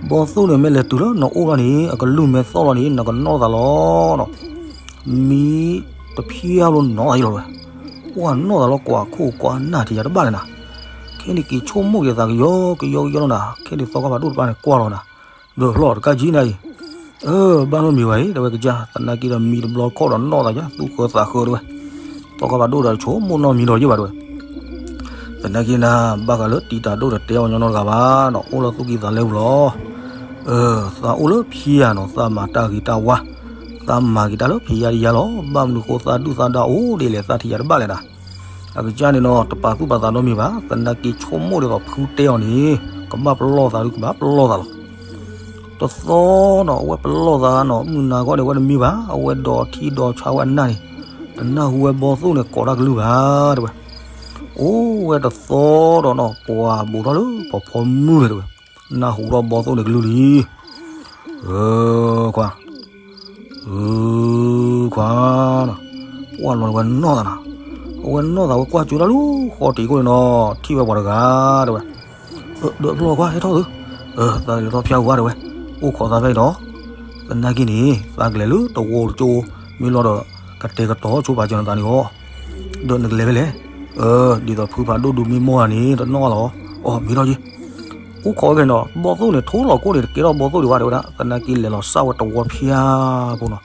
ဘီသိၣ်န့ၣ်မ့ၢ်လဲၤတုၤလၢနအိၣ်ဘျီန့ၣ် အကလုၢ်မဲာ်သီၣ်လီၤန့ၣ် နကနီၣ်သးလီၤဒီး မံတဖျၢၣ်လီၤနီၢ်သးယလီၤဝဲ, ပှၤနီၢ်သးလီၤကွၢ်ခိၣ်ကွၢ်နၢ်ထံယၤတဘၣ်လဲၣ်နၤ, ခဲန့ၣ်က့ၤဆိကမိၣ်က့ၤသးကယီကယီကယီလီၤနၤ, ခဲန့ၣ်သီခါဖးဒိၣ်တဖၣ်န့ၣ်ကွၢ်လီၤနၤ, ဒီးဖျီၣ်တကးကံနၤအံၤ, အၢ ဘၣ်နီတမံၤဘၣ်အံၤ တဲဝဲကစၢ် သနာ်က့ဒီးမံတဘျီခီၣ်ဒီးနီၢ်သးယၤ သူၣ်ဃၢသးဃၢတဲဝဲ, သီခါဖးဒိၣ်ဒီးဆိကမိၣ်နီတမံၤဒီးယဘၣ်တဲဝဲ သနာ်က့နၤ ဘၣ်ဃးလၢတံၤတၢ်ဒိၣ်တတဲအီၤညီညီတဂၤဘၣ်နီၤ, အိၣ်လၢသူၣ်ကံၢ်သးလဲပူၤလီၤ. သးအိၣ်လၢဖံယၤနီၤ, သးမၤတၢ်ဂ့ၤတၢ်ဝါ, သးမၤက့ၤတၢ်လၢဖံယၤတယၤလီၤ. ဘၣ်မနုၤဃိသးဒုၣ်သးဒါအိၣ်ဒ်လဲၣ် သးထံၣ်ယၤတဘၣ်လဲၣ်နၤ. အကစၢ်န့ၣ်နီၤ တပာ်သူၣ်ပာ်သးနီတမံၤဘၣ်, သနာ်က့ဆိကမိၣ်ဒ်သိးဖုတဲအီၤန့ၣ် ကဘၣ်ပလီၢ်သးဒုးကဘၣ်ပလီၢ်သးလီၤ. တသီနီၤ အဝဲပလီၢ်သးနီၤ, မုၢ်နၤခီန့ၣ် အဝဲတမံဘၣ်, အဝဲဒိးထံဒိးဆါဝဲအနၢ်န့ၣ်, တနၢ်ဟူဝဲဘီသိၣ်န့ၣ် ကိးတၢ်ကလုၢ်ဘၣ်တဲဝဲ. အိၣ်ဝဲတသီဒီးနီၤ ပှၤဘူးထီၣ်လၢပှၤဖီမုၢ်န့ၣ်တဲဝဲ, နၢ်ဟူထီၣ်ဘီသိၣ်န့ၣ်ကလုၢ်လံ. ဧၢ ခွါ ဧၢ ခွါနီၤ, ပှၤလီၤန့ၣ်ဝဲနီၢ်သးနၤ, အဝဲနီၢ်သးဝဲကွၢ်စူၤတၢ်လၢ ဃီတံၢ်ခိၣ်န့ၣ်နီၤ ထံၣ်ဝဲပှၤတဂၤတဲဝဲ. ဒီးဖျီၣ်ခွါဟဲထီၣ်ဧၢ, သးလဲၤထီၣ်ဖၠါဝါတဲဝဲ, အိၣ်ခိးသးဖဲအံၤဒီး, သနာ်က့န့ၣ် သးကလဲၤလၢတဝီတကၠိ, မ့ၢ်လီၤဒီး ကတဲာ်ကတီၤဆိပာ်စၢၤနသးန့ၣ်အီၤ, ဒီးနကလဲၤဖဲလဲၣ်. ဒ်သိးဖုဖးဒိၣ်ဒုးမ့ၢ်မိၢ်ဂၤန့ၣ် တနီၣ်လီၤ, အိၣ်မ့ၢ်ထီၣ်က့ၤ အိၣ်ခိးဝဲဖဲန့ၣ်ဒီး ဘီသိၣ်န့ၣ် ထိလီၤကိၣ်န့ၣ် တကဲထီၣ်ဘီသိၣ်ဒံးဘၣ်တဲဝဲဒၣ်, သနာ်က့လဲၤလီၤစၢ်ဝဲတဝီဖၠါဖိနီၤ,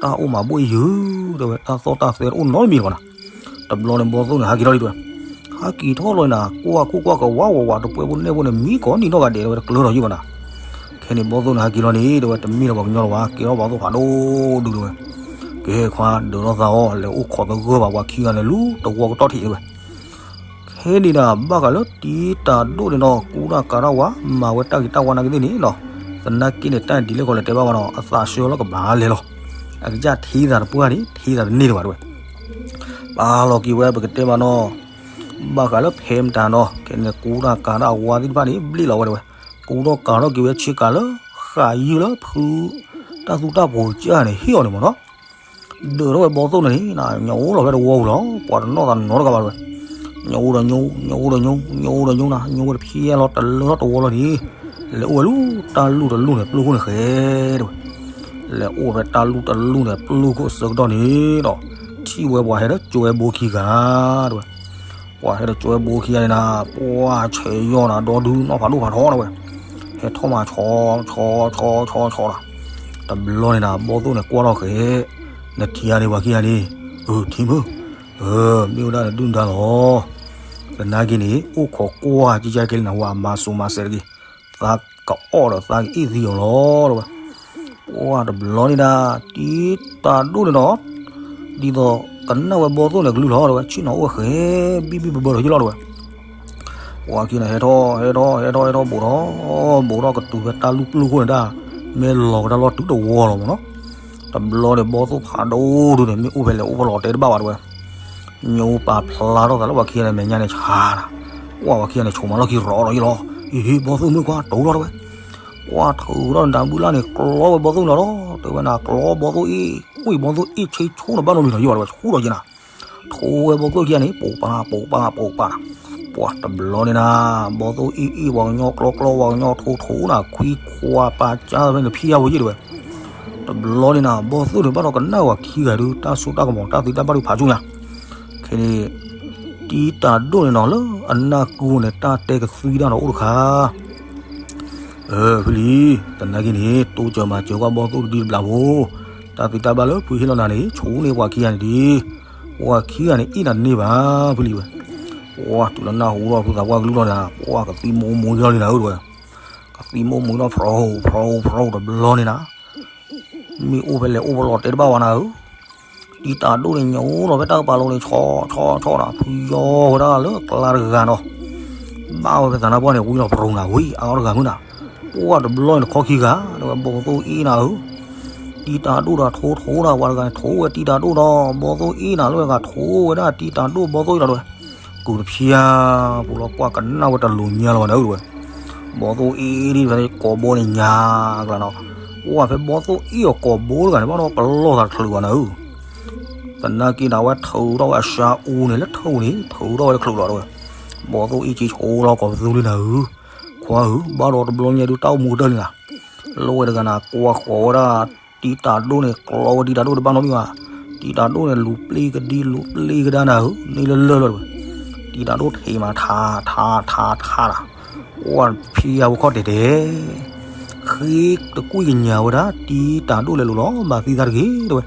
တၢ်အိၣ်မးဘိၣ်ယုာ်တဲဝဲ, တၢ်သီၣ်တၢ်သဲတအိၣ်နီတမံၤလၢၤဘၣ်နၤ. တဘျီန့ၣ်ဘီသိၣ်န့ၣ် ဟးက့ၤထီၣ်လံတဲဝဲ, ဟးက့ၤထီၣ်လီၤနၤ, ကွၢ်ခိၣ်ကွၢ်ကဝါဝးဝး တပှဲၤဖိနဲၣ်ဖိန့ၣ် မံကီးနံၤနီၢ်ဂၤဒဲးတဲဝဲ တကျၢၤထီၣ်ယုာ်ဘၣ်နၤ. ခဲန့ၣ်ဘီသိၣ်န့ၣ် ဟးက့ၤလီၤန့ၣ်တဲဝဲ တမ့ၢ်လၢပှၤကညီလၢၤဘၣ်, ကဲထီၣ်ဘီသိၣ်ဖးဒိၣ်ဒုးတဲဝဲ. ကဲခွါ ဒုးထီၣ်သးအီၤ လဲၤအိၣ်ခိးသဂၢၢ်ဘၣ် ပှၤခံဂၤန့ၣ် လူၤတဝီကတီၢ်ထံးတဲဝဲ. ခဲန့ၣ်ဒီး ဘၣ်ဃးလၢတံၤတၢ်ဒိၣ်န့ၣ်ဒီး ကူတၢ်ကၤတၢ်ဝါ မၤဝဲတၢ်ဂ့ၤတၢ်ဝါနာ်က့သ့ၣ်န့ၣ်ဒီး, သနာ်က့န့ၣ် တၢ်ဒ်လဲၣ်ခီလဲၣ်တဲဘၣ်ဘၣ်နီၤ, အသးဆှၢလီၤကဘၣ်လဲၤလီၤ. အကစၢ်ထံသးတပှၢ်န့ၣ် ထံသးတန့ၢ်လၢၤဘၣ်တဲဝဲ. ပာ်လီၤက့ၤဝဲပကတဲဘၣ်နီၤ, ဘၣ်ဃးလၢဖဲမတၤနီၤ ခဲန့ၣ် ကူတၢ်ကၤတၢ်ဝါသ့ၣ်တဖၣ်န့ၣ် ဘျ့ၣ်လီၤဝဲတဲဝဲ. ကူထီၣ်ကၤထီၣ်က့ၤဝဲဆ့ကၤလၢ ဃာ်ယုၢ်လၢဖု တၢ်သူတၢ်ပိၤကစၢ်န့ၣ် ဟ့ၣ်အီၤန့ၣ်မ့ၢ်နီၤ. ဒုးထီၣ်ဝဲဘီသိၣ်န့ၣ်န့ၣ် ညိအိၣ်လီၤဖဲတဝီပူၤလီၤ, ပှၤတနီၣ်သးနီတဂၤဘၣ်တဲဝဲ. ညိအိၣ်ဒီးညိ ညိအိၣ်ဒီးညိ ညိအိၣ်ဒီးညိနၤ, ညိဝဲတဖျဲလီၤတလၢထီၣ်တဝီလီၤန့ၣ်, လဲၤအိၣ်ဝဲလၢတၢ်လူၢ်တလူၢ်န့ၣ် ပျိၢ်ခိၣ်န့ၣ်ဃဲတဲဝဲ. လဲၤအိၣ်ဖဲတၢ်လူၢ်တလူၢ်န့ၣ် ပျိၢ်ခိၣ်အဆၢကတီၢ်န့ၣ်ဒီး, ထံၣ်ဝဲပှၤဟဲဒီးကၠွဲဘိခံဂၤတဲဝဲ. ပှၤဟဲဒီးကၠွဲဘိခံဂၤန့ၣ်နၤ, ပှၤဆဲးယီၢ်နၤ ဒီဒုနီၢ်ဖးဒိၣ်ဖးထီတဲဝဲ, ဟဲထီၣ်မးဆီဆီဆီဆီဆီဒီး, တဘျီန့ၣ်နၤ ဘီသိၣ်န့ၣ်ကွၢ်ထီၣ်ဃဲ, နထံၣ်ဧါန့ၣ် ပှၤခံဂၤန့ၣ်, အၢ ထံၣ်မုၢ်, အၢ မ့ၢ်ဝဲဒၣ်နဒုၣ်နဒါလီၤ. သနာ်က့န့ၣ် အိၣ်ခိးကွၢ်ကကဲကဲလံနၤ ဝဲအမၤစိၤမၤစဲးတဂ့ၤ, သးကအီၣ်ဒီးသးကအ့ၣ်သံအီၤလီၤတဲဝဲ. ပှၤတဘျီန့ၣ်ဒၣ် တံၤတၢ်ဒိၣ်န့ၣ်ဒီး, ဒ်သိးကနၣ်ဝဲဘီသိၣ်န့ၣ်ကလုၢ်လီၤတဲဝဲ, ဆ့ၣ်နီၤအိၣ်ဝဲဃဲ, ဘံၣ်ဘံၣ်ဘၢဘၢဒီးယလီၤတဲဝဲ. ပှၤခံန့ၣ် ဟဲထီၣ် ဟဲထီၣ် ဟဲထီၣ် ဟဲထီၣ် ဘူးထီၣ်, ဘူးထီၣ်ကတုၤဖဲတၢ်လူၢ်ပျိၢ်ခိၣ်န့ၣ်ဒၣ်, မ့ၢ်လီၤကဒါလီၤတုၤတဝီလီၤမ့ၢ်နီၤ. တဘျီန့ၣ် ဘီသိၣ်ဖးဒိၣ်ဒုန့ၣ် မ့ၢ်အိၣ်ဖဲလဲၣ်အိၣ်ဖဲလဲၣ်တဲတဘၣ်ဘၣ်တဲဝဲ. ညိပာ်ဖျါထီၣ်သးလၢပှၤခံဂၤန့ၣ်မဲာ်ညါန့ၣ်ဆါနၤ, ပှၤပှၤခံဂၤန့ၣ် ဆိးမၤလီၢ်ခံရီၤဒီးယလီၤ, အံၤ ဘီသိၣ်မုၣ်ခွါ တိၤလီၤတဲဝဲ. ပှၤထုးထီၣ်နတၢ်ဘုလၢ်န့ၣ် ကျီဝဲဘီသိၣ်န့ၣ်လီၤ, တဲဝဲနၤ ကျီဘီသိၣ်အ့ၣ်, ဝံၣ်ဘီသိၣ်အ့ၣ်ဆ့ဆိန့ၣ် ဘၣ်နီတမံၤဒီးယဘၣ်တဲဝဲ ဆူဒီးယနၤ. ထိဝဲဘီသိၣ်ခံဂၤန့ၣ် ပိာ်ပာ် ပိာ်ပာ် ပိာ်ပာ်နၤ. ပှၤတဘျီန့ၣ်နၤ, ဘီသိၣ်အ့ၣ်အ့ၣ် ပှၤကညီကျီကျီ ပှၤကညီထိထိနၤ ခွံခွါပာ်ကါဖဲန့ၣ်ဖံယါဝဲယဲၢ်တဲဝဲ. တဘျီန့ၣ်နၤ ဘီသိၣ်န့ၣ် ဘၣ်ဒီးကနၣ်ဝဲခံဂၤဒုး တၢ်စိတၢ်ကမီၤ တၢ်သံတၢ်ဘၣ်ဒုးဖးဆူညါ. ခဲန့ၣ် တံၤတၢ်ဒိၣ်န့ၣ်နီၤ လၢအနၢ်ကူန့ၣ် တၢ်တဲကသွံတၢ်ဒီးအိၣ်တခါ အၢ ဖုလံၤ, သနာ်က့န့ၣ် တိစၢၤမၤစၢၤကွၢ်ဘီသိၣ်တဒုတဘျီဖိ, တၢ်သံတၢ်ဘၣ်လၢဖုဟ့ၣ်လီၤနၤန့ၣ် ဆိန့ၢ်ပှၤခံဂၤန့ၣ်ဒံး, ပှၤခံဂၤန့ၣ်အ့ၣ်နၤတန့ၢ်ဘၣ် ဖုလံၤဝဲ. ပှၤတုၤလၢနၢ်ဟူဒီးဖုသးပှၢ်ကလုၢ်လီၤန့ၣ်, ပှၤကသံမိၢ်မိၢ်လီၤန့ၣ်နၤဧၢတဲဝဲ, ကသံမိၢ်မိၢ်လီၤ ဖြိဖြိဖြိတဘျီန့ၣ်နၤ မ့ၢ်အိၣ်ဖဲလဲၣ်အိၣ်ဖဲလဲၣ်တဲတဘၣ်ဝဲနၤဧၢ, တံၤတၢ်ဒိၣ်န့ၣ် ညိလီၤဖဲတၢ်ကပၤလိၤန့ၣ် ဆီဆီဆီနၤ, ဖုယီၤဝဲဒၣ်လၢကျါတဂၤနီၤ, ဘၣ်ဝဲဖဲသးနါပှၢ်န့ၣ် ဝံလီၤပြူၤနၤ ဝံအါထီၣ်တဂၤမုၢ်နၤ, ပှၤတဘျီန့ၣ်တခီခံဂၤ တဲဝဲ ဘီသိၣ်အ့ၣ်နၤဧၢ, တံၤတၢ်ဒိၣ်ဒီးထိထိနၤ ပှၤတဂၤန့ၣ် ထိဝဲတံၤတၢ်ဒိၣ်ဒီး ဘီသိၣ်အ့ၣ်နၤလၢတဂၤ ထိဝဲဒၣ်တံၤတၢ်ဒိၣ်ဘီသိၣ်အ့ၣ်နၤတဲဝဲ ကူးတဖျါပူၤလီၤ ကွၢ်ကနၣ်ဝဲတလိၤညါလီၤနၤဧၢတဲဝဲ, ဘီသိၣ်အ့ၣ်ဒ်ဖဲကိးဘီန့ၣ်ညါကျါနီၤ, ပှၢ်ဖဲဘီသိၣ်အ့ၣ်အီၤကိာ်ဘိတဂၤန့ၣ် ဘၣ်ဒီးပလီၢ်သးတချုးဘၣ်နၤဧၢ, သနာ်က့န့ၣ် အဝဲထုးထီၣ်ဝဲအစါအူန့ၣ် လၢထုးန့ၣ် ထုးထီၣ်ဝဲတချုးလီၤတဲဝဲ, ဘီသိၣ်အ့ၣ်က့ဆိလီၤကိးပသူလံနၤဧၢ, ခွါဧၢ ဘၣ်ဒီးတဘျီညါဒုးတၢ်အိၣ်မူကတၢၢ်လံနၤ, လၢဝဲတဂၤန့ၣ် ကွၢ်ဃီၤဝဲဒၣ် တံတၢ်ဒိၣ်န့ၣ် ကျီဝဲတံတၢ်ဒိၣ်တဘၣ်နီတမံၤဘၣ်, တံတၢ်ဒိၣ်န့ၣ် လူၤပျ့ၤကဒံလူၤပျ့ၤကဒါနၤဧၢ န့ၣ်လၢလၢလီၤတဲဝဲ, တံတၢ်ဒိၣ်ထံးမးထးထးထးထးနၤ ပှၢ်ဖံယၤဖိခီၣ်တဲာ်တဲာ်, ဃ့တကွံၢ်ကညးဝဲဒၣ် တံတၢ်ဒိၣ်လဲၤလိၤလီၤ မၤသံသးတဂ့ၤတဲဝဲ,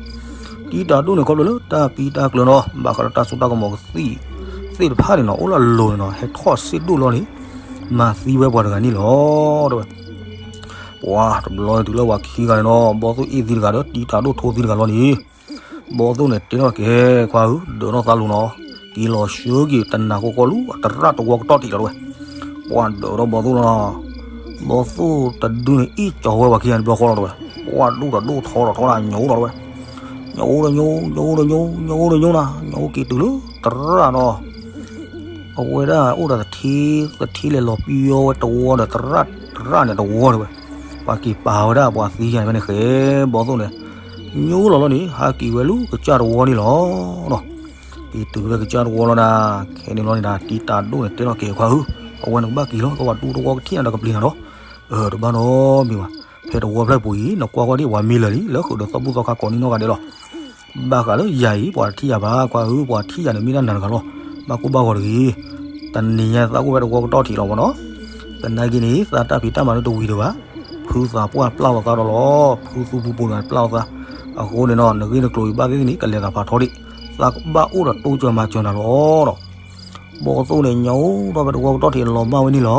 တံတၢ်ဒိၣ်န့ၣ်ခီဖျိလၢတၢ်ပံတၢ်ကျၢၤနီၤ ဘၣ်ဃးလၢတၢ်စိတၢ်ကမီၤကသံၣ်သ့ၣ်တဖၣ်န့ၣ်နီၤ အိၣ်လၢအလိၤန့ၣ်နီၤ ဟဲထီၣ်စ့ၢ်ဒိၣ်လီၤန့ၣ် မၤသံဝဲပှၤတဂၤန့ၣ်လီၤတဲဝဲ ပှၢ်တဘျီတုၤလၢပှၤခံဂၤန့ၣ်နီၤ ဘီသိၣ်အ့ၣ်သံတဂၤဒီး တံတၢ်ဒိၣ်ထိသံတဂၤလီၤန့ၣ်, ဘီသိၣ်န့ၣ်တဲထီၣ်က့ၤ ခွါဧၢ ဒၢးထီၣ်သးလိၤနီၤ, က့ၤလီၤဆှၢက့ၤတနၤဃီဃီလၢအတရၣ်တဝီကတီၢ်ထံးလီၤတဲဝဲ, ပှၢ်ဒၢးထီၣ်ဘီသိၣ်လီၤနီၤ, ဘီသိၣ်တဒုန့ၣ် အ့ၣ်ကၠီၤဝဲပှၤခံဂၤန့ၣ်ဘျီဃီလီၤတဲဝဲ, ပှၢ်ဒူၣ်တဒိၣ်ထီထီၣ်ထီနၤ ညိတၢ်တဲဝဲ, ညိတညိ ညိတညိ ညိတညိနၤ ညိက့ၤတုၤလၢတရၣ်နီၤ အဝဲဒၣ်အိၣ်ဒီးသထ့ သထ့လဲၤလီၤပယီၤဝဲတဝီဒီး တရၣ် တရၣ်န့ၣ်တဝီတဲဝဲ, ပှၤက့ၤပာ်ဝဲဒၣ်ပှၤသံယါန့ၣ်ဖဲန့ၣ်ဃဲ ဘီသိၣ်န့ၣ် ညိလီၤလီၤန့ၣ် ဟးက့ၤဝဲလၢကစၢ်တဝီန့ၣ်လီၤ. က့ၤတုၤဝဲကစၢ်တဝီလီၤနၤ, ခဲန့ၣ်လီၤန့ၣ်ဒီး တံတၢ်ဒိၣ်န့ၣ်တဲထီၣ်က့ၤခွါဧၢ, အဝဲန့ၣ်ကဘၣ်က့ၤလီၤ ကဝၤဒူတဝီကထံၣ်နၤဒီးကပျံၤနၤဒီး, တဘၣ်နီတမံၤဘၣ်, ဖဲတဝီဖျၢၣ်ပူၤအံၤ နကွၢ်ဃီဒ်ပှၤမံလၢာ်လံ လၢဃုာ်ဒီးသီဘူၣ်သီခါကိးနံၣ်နီၢ်ဂၤဒဲးလီၤ. ဘၣ်ဃးလၢယၤအံၤ ပှၤတထံၣ်ယၤဘၣ် ခွါဧၢ, ပှၤထံၣ်ယၤန့ၣ်မ့ၢ်ဒၣ်နၤတဂၤလီၤ. ဘၣ်ကိၢ်ဘၣ်ဂီၤတဂ့ၤ, တနံၤညါသးအိၣ်ဝဲတဝီကတီၢ်ထံးလီၤမ့ၢ်နီၤ, သနာ်က့န့ၣ် သးတၢ်ဖံးတၢ်မၤန့ၣ်တဝံၤဒံးဘၣ်, ဖုသးပှၢ်ပျၢ်လီၤသးဒီးလီၤ, ဖုသူပူၤပူၤန့ၣ်ပျၢ်လီၤသး, အဃိန့ၣ်နီၤ နဂ့ၢ်နကျိၤအံၤဘၣ်သ့ၣ်သ့ၣ်န့ၣ် ကလဲၤသးဖးထီဒံး, သးကဘၣ်အိၣ်ဒီးတိစၢၤမၤစၢၤနၤလီၤဒီး ဘီသိၣ်န့ၣ် ညိထီၣ်ဖဲတဝီကတီၢ်ထံးလီၤမၢ်ဝဲန့ၣ်လီၤ.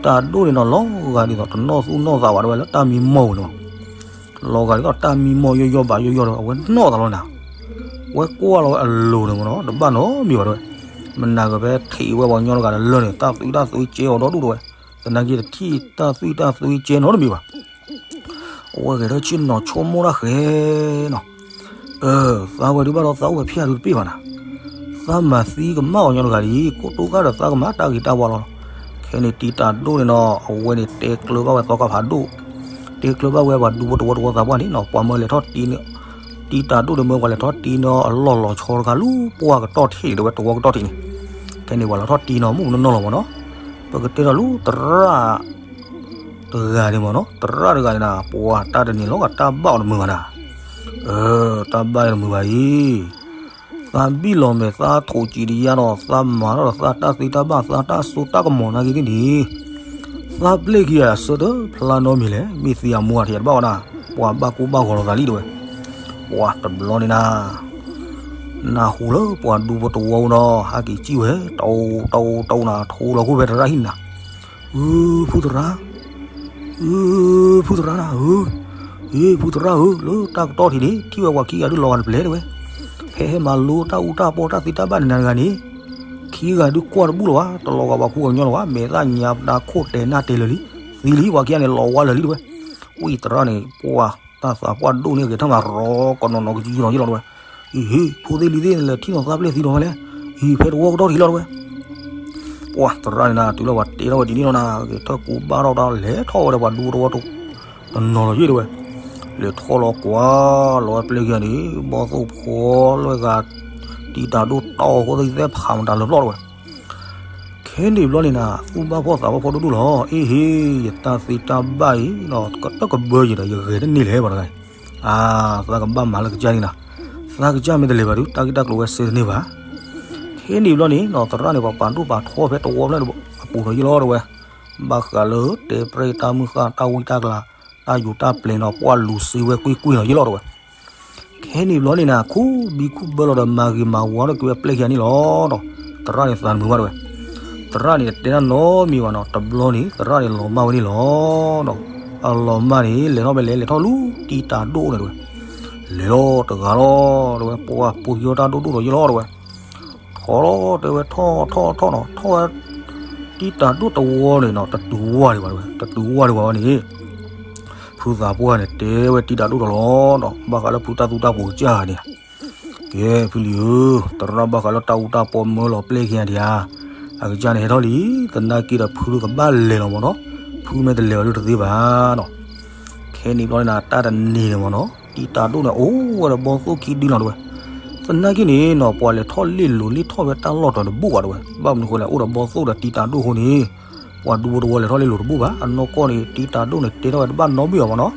တံတၢ်ဒိၣ်န့ၣ်နီၤ လီၤဂာ်ဒ်သိး တနီၣ်သူၣ်နီၣ်သးဘၣ်တဲဝဲ လၢတၢ်မံမီၢ်ဝဲန့ၣ်လီၤ. လီၤဂာ်ဒ်သိးတၢ်မံမီၢ်ယီၢ်ယီၢ်ဘၣ်ယီၢ်ယီၢ်ဒီး အဝဲနီၣ်သးလီၤနၤ, ဝဲကွၢ်လီၤဝဲအလိၤန့ၣ်မ့ၢ်နီၤ တဘၣ်နီတမံၤဘၣ်တဲဝဲ, မနၤဂ့ၤဖဲထံးဝဲပှၤကညီတဂၤလၢာ်န့ၣ် တၢ်သွံၣ်တၢ်သွံၣ်ကဲအီၤဒီဒူၣ်တဲဝဲ, သနာ်က့တထံၣ်တၢ်သွံၣ်တၢ်သွံၣ်ကဲနီတမံၤဘၣ် အဝဲဂဲၤထီၣ်ဆ့ၣ်နီၤဆိကမိၣ်တၢ်ဃဲနီၤ, သးဝဲဒုးဘၣ်ဒီးသးအိၣ်ဝဲဖဲအံၤဒုးတပ့ၢ်ဘၣ်နၤ, သးမၤသံကမၣ်အီၤညီတဂၤလံ, ကိတိၢ်ဃာ်ဒီးသးကမၤတၢ်ဂ့ၤတၢ်ဝါလီၤ. ခဲန့ၣ်တံတၢ်ဒိၣ်န့ၣ်နီၤ အဝဲန့ၣ်တဲကျၢၤဘၣ်ဝဲသီခါဖးဒိၣ်, တဲကျၢၤဘၣ်ဝဲပှၤဒူဖိတဝီတဝီသးပှၢ်န့ၣ်နီၤ ပှၤမၢလဲၤထီၣ်တံန့ၣ်, တံတၢ်ဒိၣ်ဒီးမၢပှၤလဲၤထီၣ်တံန့ၣ်အလီၢ်လီၤဆီတခါလၢပှၢ်ကတီၢ်ထံးတဲဝဲတဝီကတီၢ်ထံးန့ၣ်, ခဲန့ၣ်ပှၤလဲၤထီၣ်တံန့ၣ်မုၢ်နီၢ်နီၢ်လီၤမ့ၢ်နီၤ, ပကတဲဒီးလၢသရၣ် တဂၤန့ၣ်မ့ၢ်နီၤ သရၣ်တဂၤန့ၣ်နၤ ပှၤတၢ်တန့ၢ်လီၤဂာ်တၢ်ဘၣ်အီၤတမုာ်ဘၣ်နၤ, တၢ်ဘၣ်အီၤတမုာ်ဘၣ်အံၤ, သးဘံၣ်လီၤမဲာ်သးထိးကံးတယါဒီး သးမၤထီၣ်ဒီးသးတၢ်သ့တၢ်ဘၣ်သးတၢ်စိတၢ်ကမီၤနာ်က့ၤဒ်န့ၣ်, သးပျဲၢ်ခံဂၤအဆၢတဖျါနီတမံၤလဲၣ် မ့ၢ်သံအမိၢ်အထံးတဘၣ်ဝဲဒၣ်, ပှၤဘၣ်ကိၢ်ဘၣ်ဂီၤလီၤသးလံတဲဝဲ, ပှၤတဘျီန့ၣ်နၤ နၢ်ဟူလၢပှၤဒူဖိတဝီနီၤ ဟဲက့ၤစံၣ်ဝဲ တအိၣ်တအိၣ်တအိၣ်နၤ ထိလီၤခိၣ်ဖဲသရၣ်ဟံၣ်နၤ, အု ဖုသရၣ်, အု ဖုသရၣ်နၤဧၢ, အ့ ဖုသရၣ်ဧၢ, လၢတၢ်ကတီၢ်ထံးန့ၣ် ထံၣ်ဝဲပှၤခံဂၤဒုးလီၤဂာ်တပျဲၢ်တဲဝဲ, ဖဲဟဲမၤလိတၢ်အူတၢ်ပီတၢ်သ့တၢ်ဘၣ်န့ၣ်နၤတဂၤန့ၣ်, ခံဂၤဒုးကွၢ်တဘူၣ်လၢၤဘၣ် တလီၤဂာ်ပှၤခူပှၤကညီလၢၤဘၣ် မဲာ်သၣ်ညါပဒါခိၣ်တဲာ်နၢ်တဲာ်လၢာ်လံ, သံလံ ပှၤခံဂၤန့ၣ်လီၤဝါလၢာ်လံတဲဝဲ, ဝံသရၣ်န့ၣ် ပှၤတၢ်သးပှၢ်ဒိၣ်န့ၣ်ဂဲၤထၢၣ်မးရီကနီၤနီၤကယုၢ်နီၤယ့ၢ်လီၤတဲဝဲ, အံၤဟ့ၣ် ဖိသ့ၣ်လံၤသ့ၣ်န့ၣ် လဲၤထံၣ်နီၤသးပျဲၢ်သံနီၤဖဲလဲၣ်, အံၤဖဲတဝီကတီၢ်ထံးလီၤတဲဝဲ, ပှၤသရၣ်န့ၣ်နၤ တုၤလၢပှၤတဲထီၣ်ဝဲဒ်န့ၣ်လီၤနၤ ဂဲၤထၢၣ်ကူဘၣ်ထီၣ်တၢ်လဲၤထီၣ်ဝဲဒီးပှၤဒူဖိတဝီတနီၤလီၤယ့ၢ်တဲဝဲ, လဲၤထီၣ်လီၤကွၢ်လီၤဝဲပျဲၢ်ခံဂၤန့ၣ် ဘီၣ်သိၣ်ဖီလၢဂၤ တံတၢ်ဒိၣ်တီၢ်အဃိသ့ၣ်သဲၣ်ဖးမတၤလၢာ်ပျီၢ်တဲဝဲ ခဲန့ၣ်ဘျီန့ၣ်နၤ သူၣ်ဘၣ်ဖှီၣ်သးဘၣ်ဖှီၣ်ဒိၣ်ဒိၣ်လီၤ. အ့ၣ်ဟ့ၣ် ယတၢ်သ့တၢ်ဘၣ်အံၤ တကဘၢယံၤဒီး ယဂဲၤတန့ၢ်လဲၣ်ဘၣ်တဂၤအံၤ, အါ သးကဘၣ်မၤလၢကစၢ်န့ၣ်နၤ, သးကစၢ်မ့ၢ်တလဲၤဘၣ်ဒုး တၢ်ဂ့ၢ်တၢ်ကျိၤဝဲစ့တန့ၢ်ဘၣ်. ခဲန့ၣ်ဘျီန့ၣ်နီၤ သရၣ်န့ၣ် ပှၤပာ်ဒိၣ်ပာ်ထီဖဲတဝီဖျၢၣ်အပူၤဒီးယ့ၢ်လီၤတဲဝဲ, ဘၣ်ဃးလၢတဲပြဲၢ်တၢ်မုၢ်ဃၢ် တၢ်ဝံတၢ်ကျါ တၢ်ယူးတၢ်ပျဲၤနီၤ ပှၤလူၤစ့ဝဲကွ့ၢ်ကွ့ၢ်နီၤ ယ့ၢ်လီၤတဲဝဲ ခဲန့ၣ်ဘျီန့ၣ်နၤ ခူဘံခူဘၢလီၤဒီး မၤဂ့ၤမၤဝါထီၣ်က့ၤဝဲပျဲၢ်ခံဂၤန့ၣ်လီၤဒီး သရၣ်န့ၣ်သးတမုာ်ဘၣ်တဲဝဲ, သရၣ်န့ၣ်တတဲတၢ်နီတမံၤဘၣ်နီၤ. တဘျီန့ၣ် သရၣ်န့ၣ်လီၤမၢ်ဝဲန့ၣ်လီၤဒီး အလီၤမၢ်န့ၣ် လဲၤထီၣ်ဖဲလဲၣ် လဲၤထီၣ်လၢတံတၢ်ဒိၣ်န့ၣ်တဲဝဲ, လဲၤလီၤတဂၤလီၤတဲဝဲ ပှၤပူၤယီၢ်တၢ်ဒိၣ်ဒိၣ်ဒီးယ့ၢ်လီၤတဲဝဲ ထီၣ်လီၤတဲဝဲ ထီၣ်ထီၣ်ထီၣ်နီၤ ထီၣ်ဝဲ တံတၢ်ဒိၣ်တဝီန့ၣ်နီၤ တတုၤဝါဒံးဘၣ်တဲဝဲ တတုၤဝါဒံးဘၣ်ဝဲန့ၣ် ဖုသးပှၢ်န့ၣ် တဲဝဲတံတၢ်ဒိၣ်တလီၤဒီး ဘၣ်ဃးလၢဖုတၢ်သူတၢ်ပီၤကစၢ်န့ၣ်, ကဲ ဖုလံၤဧၢ, သရၣ်ဘၣ်ဃးလၢတၢ်အူတၢ်ပီမၢလီၤပျဲၢ်ခံဂၤဒံးဧါ, အကစၢ်န့ၣ်ဟဲထီၣ်လံ, သနာ်က့ဒီးဖုကဘၣ်လဲၤလီၤမ့ၢ်နီၤ, ဖုမ့ၢ်တလဲၤဘၣ်ဒုးတသ့ဘၣ်နီၤ. ခဲ ဟဲန့ၣ်ဘျီန့ၣ် တၢ်တနံၤန့ၣ်မ့ၢ်နီၤ တံၤတၢ်ဒိၣ်န့ၣ် အိၣ်ဝဲဒီးဘီသိၣ်ခံဒုလီၤတဲဝဲ. သနာ်က့န့ၣ်နီၤ ပှၤလဲၤထီၣ်လ့ၣ်လိၤလ့ၣ်ထီၣ်ဝဲတၢ်လီၢ်တတီၤတဘူၣ်ဘၣ်တဲဝဲ. ဘၣ်မနုၤဃိလဲၣ် အိၣ်ဒီးဘီသိၣ်ဒီးတံၤတၢ်ဒိၣ်အဃိန့ၣ် ပှၤဒူဖိတဝီလဲၤထီၣ်လ့ၣ်လိၤတဘူၣ်ဘၣ်. အနီၢ်ကီၢ်န့ၣ် တံၤတၢ်ဒိၣ်န့ၣ် တဲထီၣ်ဝဲတဘၣ်နီတမံၤဘၣ်မ့ၢ်နီၤ.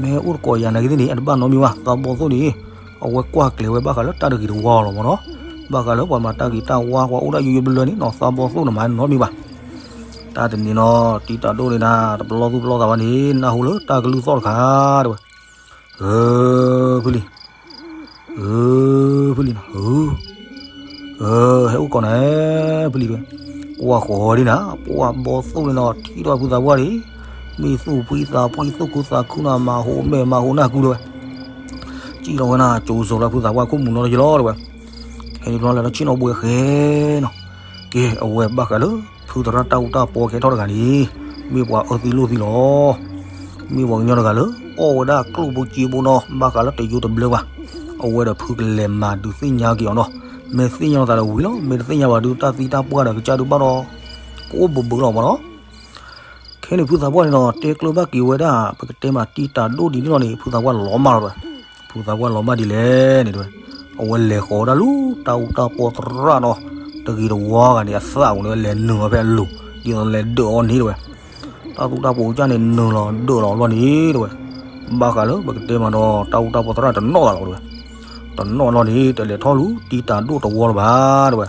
မ့ၢ်အိၣ်တကိးယၤနာ်က့သ့ၣ်န့ၣ် အတဘၣ်နီတမံၤဘၣ်. သးဘီသိၣ်န့ၣ် အဝဲကွၢ်ကျဲၤဝဲဘၣ်ဃးလၢတၢ်တဂ့ၤတဝါလီၤမ့ၢ်နီၤ. ဘၣ်ဃးလၢပှၤမၤတၢ်ဂ့ၤတၢ်ဝါ ပှၤအိၣ်ဒၣ်ယိယိဘျၢန့ၣ်နီၤ သးဘီသိၣ်န့ၣ်မၤနီတမံၤဘၣ်. တၢ်တနံၤနီၤ တံၤတၢ်ဒိၣ်န့ၣ်ဒၣ် တပလီၢ်သူၣ်ပလီၢ်သးဘၣ်န့ၣ် နၢ်ဟူလၢတၢ်ကလုၢ်သီၣ်တခါတဲဝဲ. ဧၢ ဖုလံၤ, ဧၢ ဖုလံၤနီၤ, ဧၢ ဟဲအိၣ်ကီးနၤ ဖုလံၤတဲဝဲ. ကွၢ်ဃီၤဒ်နၤ ပှၤဘီသိၣ်န့ၣ်နီၤ ထံၣ်ထီၣ်ဖုသးပှၢ်န့ၣ် မ့ၢ်သူၣ်ဖှံသးဖှံ သူၣ်ခုသးခုနၤ မၤဟူမဲာ်မၤဟူနၢ်ကူတဲဝဲ. စံၣ်လီၤဝဲနၤကၠိၤစိၤလၢဖုသးပှၢ်ခိၣ်မူၤနီတယလီၤတဲဝဲ. ခဲန့ၣ်ဘျီလဲၤထီၣ်ဆ့ၣ်နီၤဘှဲဃဲနီၤ. ကဲ အဝဲဘၣ်ဃးလၢ ဖုသရၣ်တၢ်အူတၢ်ပီကဲထီၣ်တဂၤန့ၣ် မ့ၢ်ပှၤအၢသံလိၣ်သံလီၤ. မ့ၢ်ပှၤကညီတဂၤလၢ အီၣ်ဝဲဒၣ်ကျိၣ်ဖိစ့ဖိနီၤ ဘၣ်ဃးလၢတယိတဘျၢဘၣ်. အဝဲဒီးဖုကလဲၤမၤဒုးသ့ၣ်ညါက့ၤအီၤနီၤ. မ့ၢ်သ့ၣ်ညါလီၤသးဒီးဝံၤလီၤ မ့ၢ်တသ့ၣ်ညါဘၣ်ဒုး တၢ်သံတၢ်ပှၢ်ဒီးကစၢ်ဒုးဘၣ်ဒီး ကအိၣ်ဘူးဘူးလီၤမ့ၢ်နီၤ. ခဲန့ၣ်ဖုသးပှၢ်န့ၣ်ဒီး တဲကျၢၤဘၣ်က့ၤဝဲဒၣ် ပကတဲမးတံၤတၢ်ဒိၣ်ဒ်န့ၣ်လီၤန့ၣ် ဖုသးပှၢ်လီၤမၢ်လီၤတဲဝဲ. ဖုသးပှၢ်လီၤမၢ်ဒ်လဲၣ်န့ၣ်တဲဝဲ. အဝဲလဲၤဃီၤဝဲဒၣ်လၢ တၢ်အူတၢ်ပီသရၣ်နီၤ တဂ့ၤတဝါဂၤန့ၣ် အသၣ်အူန့ၣ် လဲၤနုာ်လီၤဖဲအလိၤ ဒ်သိးလဲၤဒၢးအီၤန့ၣ်တဲဝဲ. တၢ်သူတၢ်ပီၤကစၢ်န့ၣ် နုာ်လီၤဒၢးလီၤဘျီန့ၣ်တဲဝဲ. ဘၣ်ဃးလၢပကတဲမးဒီး တၢ်အူတၢ်ပီသရၣ်တနီၣ်သးလီၤတဲဝဲ. တနီၣ်လီၤန့ၣ် တလဲၤထီၣ်လူၤ တံၤတၢ်ဒိၣ်တဝီလၢၤဘၣ်တဲဝဲ.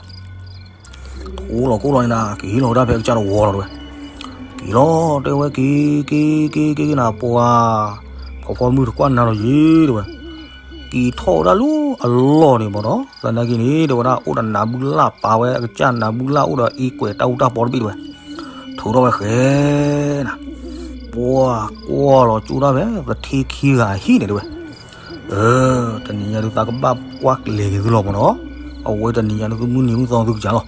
ထူလီၤကိၢ်လီၤန့ၣ်နၤ က့ၤဟ့ၣ်လီၤဝဲဒၣ်ဖဲကစၢ်တဝီလီၤတဲဝဲ. က့ၤလီၤတဲဝဲ က့ၤ က့ၤ က့ၤ က့ၤ က့ၤနၤ ပှၤ ဖီဖီမုၢ်တကွၢ်နၤလီၤယ့ၤတဲဝဲ. က့ၤထီၣ်ဝဲဒၣ်လူၤအလီၢ်န့ၣ်မ့ၢ်နီၤ သနာ်က့န့ၣ် တဲဝဲဒၣ်အိၣ်ဒီးနးဘုလၢ်ပာ်ဝဲ အကစၢ်နးဘုလၢ်အိၣ်ဒီးအ့ကွဲးတၢ်အူတၢ်ပီတဘ့ၣ်တဲဝဲ. ထုးထီၣ်ဝဲဃဲနၤ ပှၤကွၢ်လီၤကၠိတၢ်ဖဲ သထ့ခံဂၤအဟံၣ်န့ၣ်တဲဝဲ. အၢ တနံၤညါဒုးသးကဘၣ်ကွၢ်ကျဲၤက့ၤသုလီၤမ့ၢ်နီၤ. အဝဲတနံၤညါဒုးသုမုၢ်နံၤမုၢ်သီသုကစၢ်လီၤ.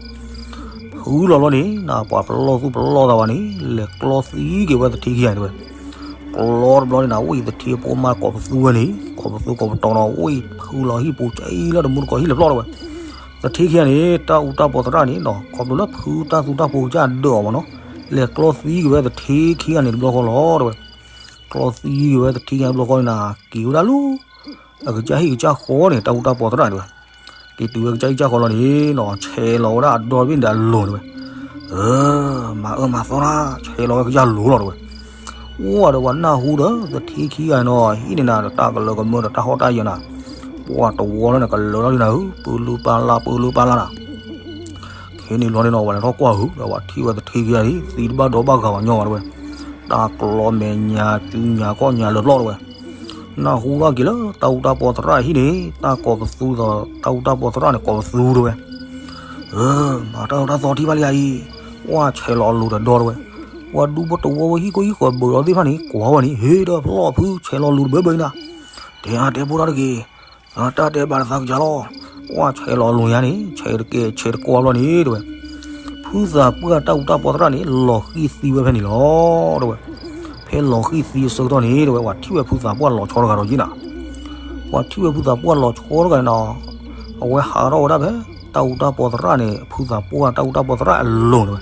ဖုလီၤဘျီန့ၣ် နပှၤပလီၢ်သူၣ်ပလီၢ်သးဘၣ်န့ၣ် လဲၤကျီသံက့ၤဝဲသထ့ခံဂၤန့ၣ်တဲဝဲ. ကျီတဘျီန့ၣ်နၤ ဝံၣ်သထ့ဖိမါကိးပသူဝဲန့ၣ် ကိးပသူကိးပတီၤနီၤ ဝံၣ်ဖုလီၤဟံၣ်ပူၤကၠံလၢတမူတကိးဟံၣ်လဲၤပျီတဲဝဲ. သထ့ခံဂၤန့ၣ် တၢ်အူတၢ်ပီသရၣ်န့ၣ်နီၤ ခီဖျိလၢဖုတၢ်သူတၢ်ပီၤကစၢ်ဒၢးအီၤမ့ၢ်နီၤ လဲၤကျီသံက့ၤဝဲသထ့ခံဂၤန့ၣ်တဘျီဃီလီၤတဲဝဲ. ကျီသံက့ၤဝဲသထ့ခံဂၤတဘျီဃီန့ၣ်နၤ က့ၤဝဲဒၣ်လူၤ အကစၢ်ဟံၣ်ကစၢ်ဃီန့ၣ် တၢ်အူတၢ်ပီသရၣ်တဲဝဲ. က့ၤတုၤဝဲကစၢ်ဟံၣ်ကစၢ်ဃီလီၤန့ၣ်နီၤ ဆဲးလီၤဝဲဒၣ်အဒီတဘ့ၣ်န့ၣ်ဒီးအလိၤတဲဝဲ. အၢ မၤအၢမၤသီနၤ ဆဲးလီၤဝဲကစၢ်လိၤလီၤတဲဝဲ. အိၣ်ဒီးပှၤနၢ်ဟူဒီး သထ့ခံဂၤနီၤ ဟံၣ်န့ၣ်နၤဒီးတၢ်ကလၢကမၢဒီးတၢ်ဟီၣ်တၢ်ယၢၤနၤ ပှၤတဝီလၢနကလၢထီၣ်လံနၤဧၢ ပၢလုပၢ်လၢ် ပၢလုပၢ်လၢ်နၤ. ခဲန့ၣ်ဘျီန့ၣ်နီၤ ပှၤလဲၤထီၣ်ကွၢ်ဧၢ ဒီးပှၤထံၣ်ဝဲသထ့ခံဂၤန့ၣ် သံတဘၣ်ဒီဘၣ်ဂၤဘၣ်ညီဘၣ်တဲဝဲ. တၢ်ကျီမဲာ်ညါစုညါခီၣ်ညါလၢပျီတဲဝဲ. နၢ်ဟူထီၣ်က့ၤလၢတၢ်အူတၢ်ပီသရၣ်အဟံၣ်န့ၣ် တၢ်ကိးပသူဒီး တၢ်အူတၢ်ပီသရၣ်န့ၣ် ကိးပသူတဲဝဲ. အၢ မၤတၢ်အၢတၢ်သီထံၣ်ဘၣ်လံဧါအံၤ ကွၢ်ဆဲးလီၤအလိၤဒီးဒီတဲဝဲ. ပှၤဒူဖိတဝီဝဲဟံၣ်ခိၣ်ဟံၣ်ဃီဘၢးဒီးသ့ၣ်တဖၣ်န့ၣ် ကွၢ်ဝဲန့ၣ် ဟ့ၣ်ဒီးဖျီၣ်ဖုဆဲးလီၤလိၤတဘၢဘၢအံၤနၤ. တဲအါတဲဖိတၢ်တဂ့ၤ တၢ်တဲဘၣ်လၢသးကစၢ်လီၤ. ကွၢ်ဆဲးလီၤအလိၤညါန့ၣ် ဆဲးတကဲဆဲးတကွီဘျီန့ၣ်တဲဝဲ. ဖုသးပှၢ်တၢ်အူတၢ်ပီသရၣ်န့ၣ် လီၤဃံၢ်သံဝဲဖဲန့ၣ်လီၤတဲဝဲ. ဖဲလီၤဃံၢ်သံအဆၢကတီၢ်န့ၣ်တဲဝဲ ပှၤထံၣ်ဝဲဖုသးပှၢ်လီၤဆီတဂၤဒီးယ့ၣ်နၤ. ပှၤထံၣ်ဝဲဖုသးပှၢ်လီၤဆီတဂၤန့ၣ်နီၤ အဝဲဟးထီၣ်ဝဲဒၣ်ဖဲ တၢ်အူတၢ်ပီသရၣ်န့ၣ် ဖုသးပှၢ်တၢ်အူတၢ်ပီသရၣ်အလိၤတဲဝဲ.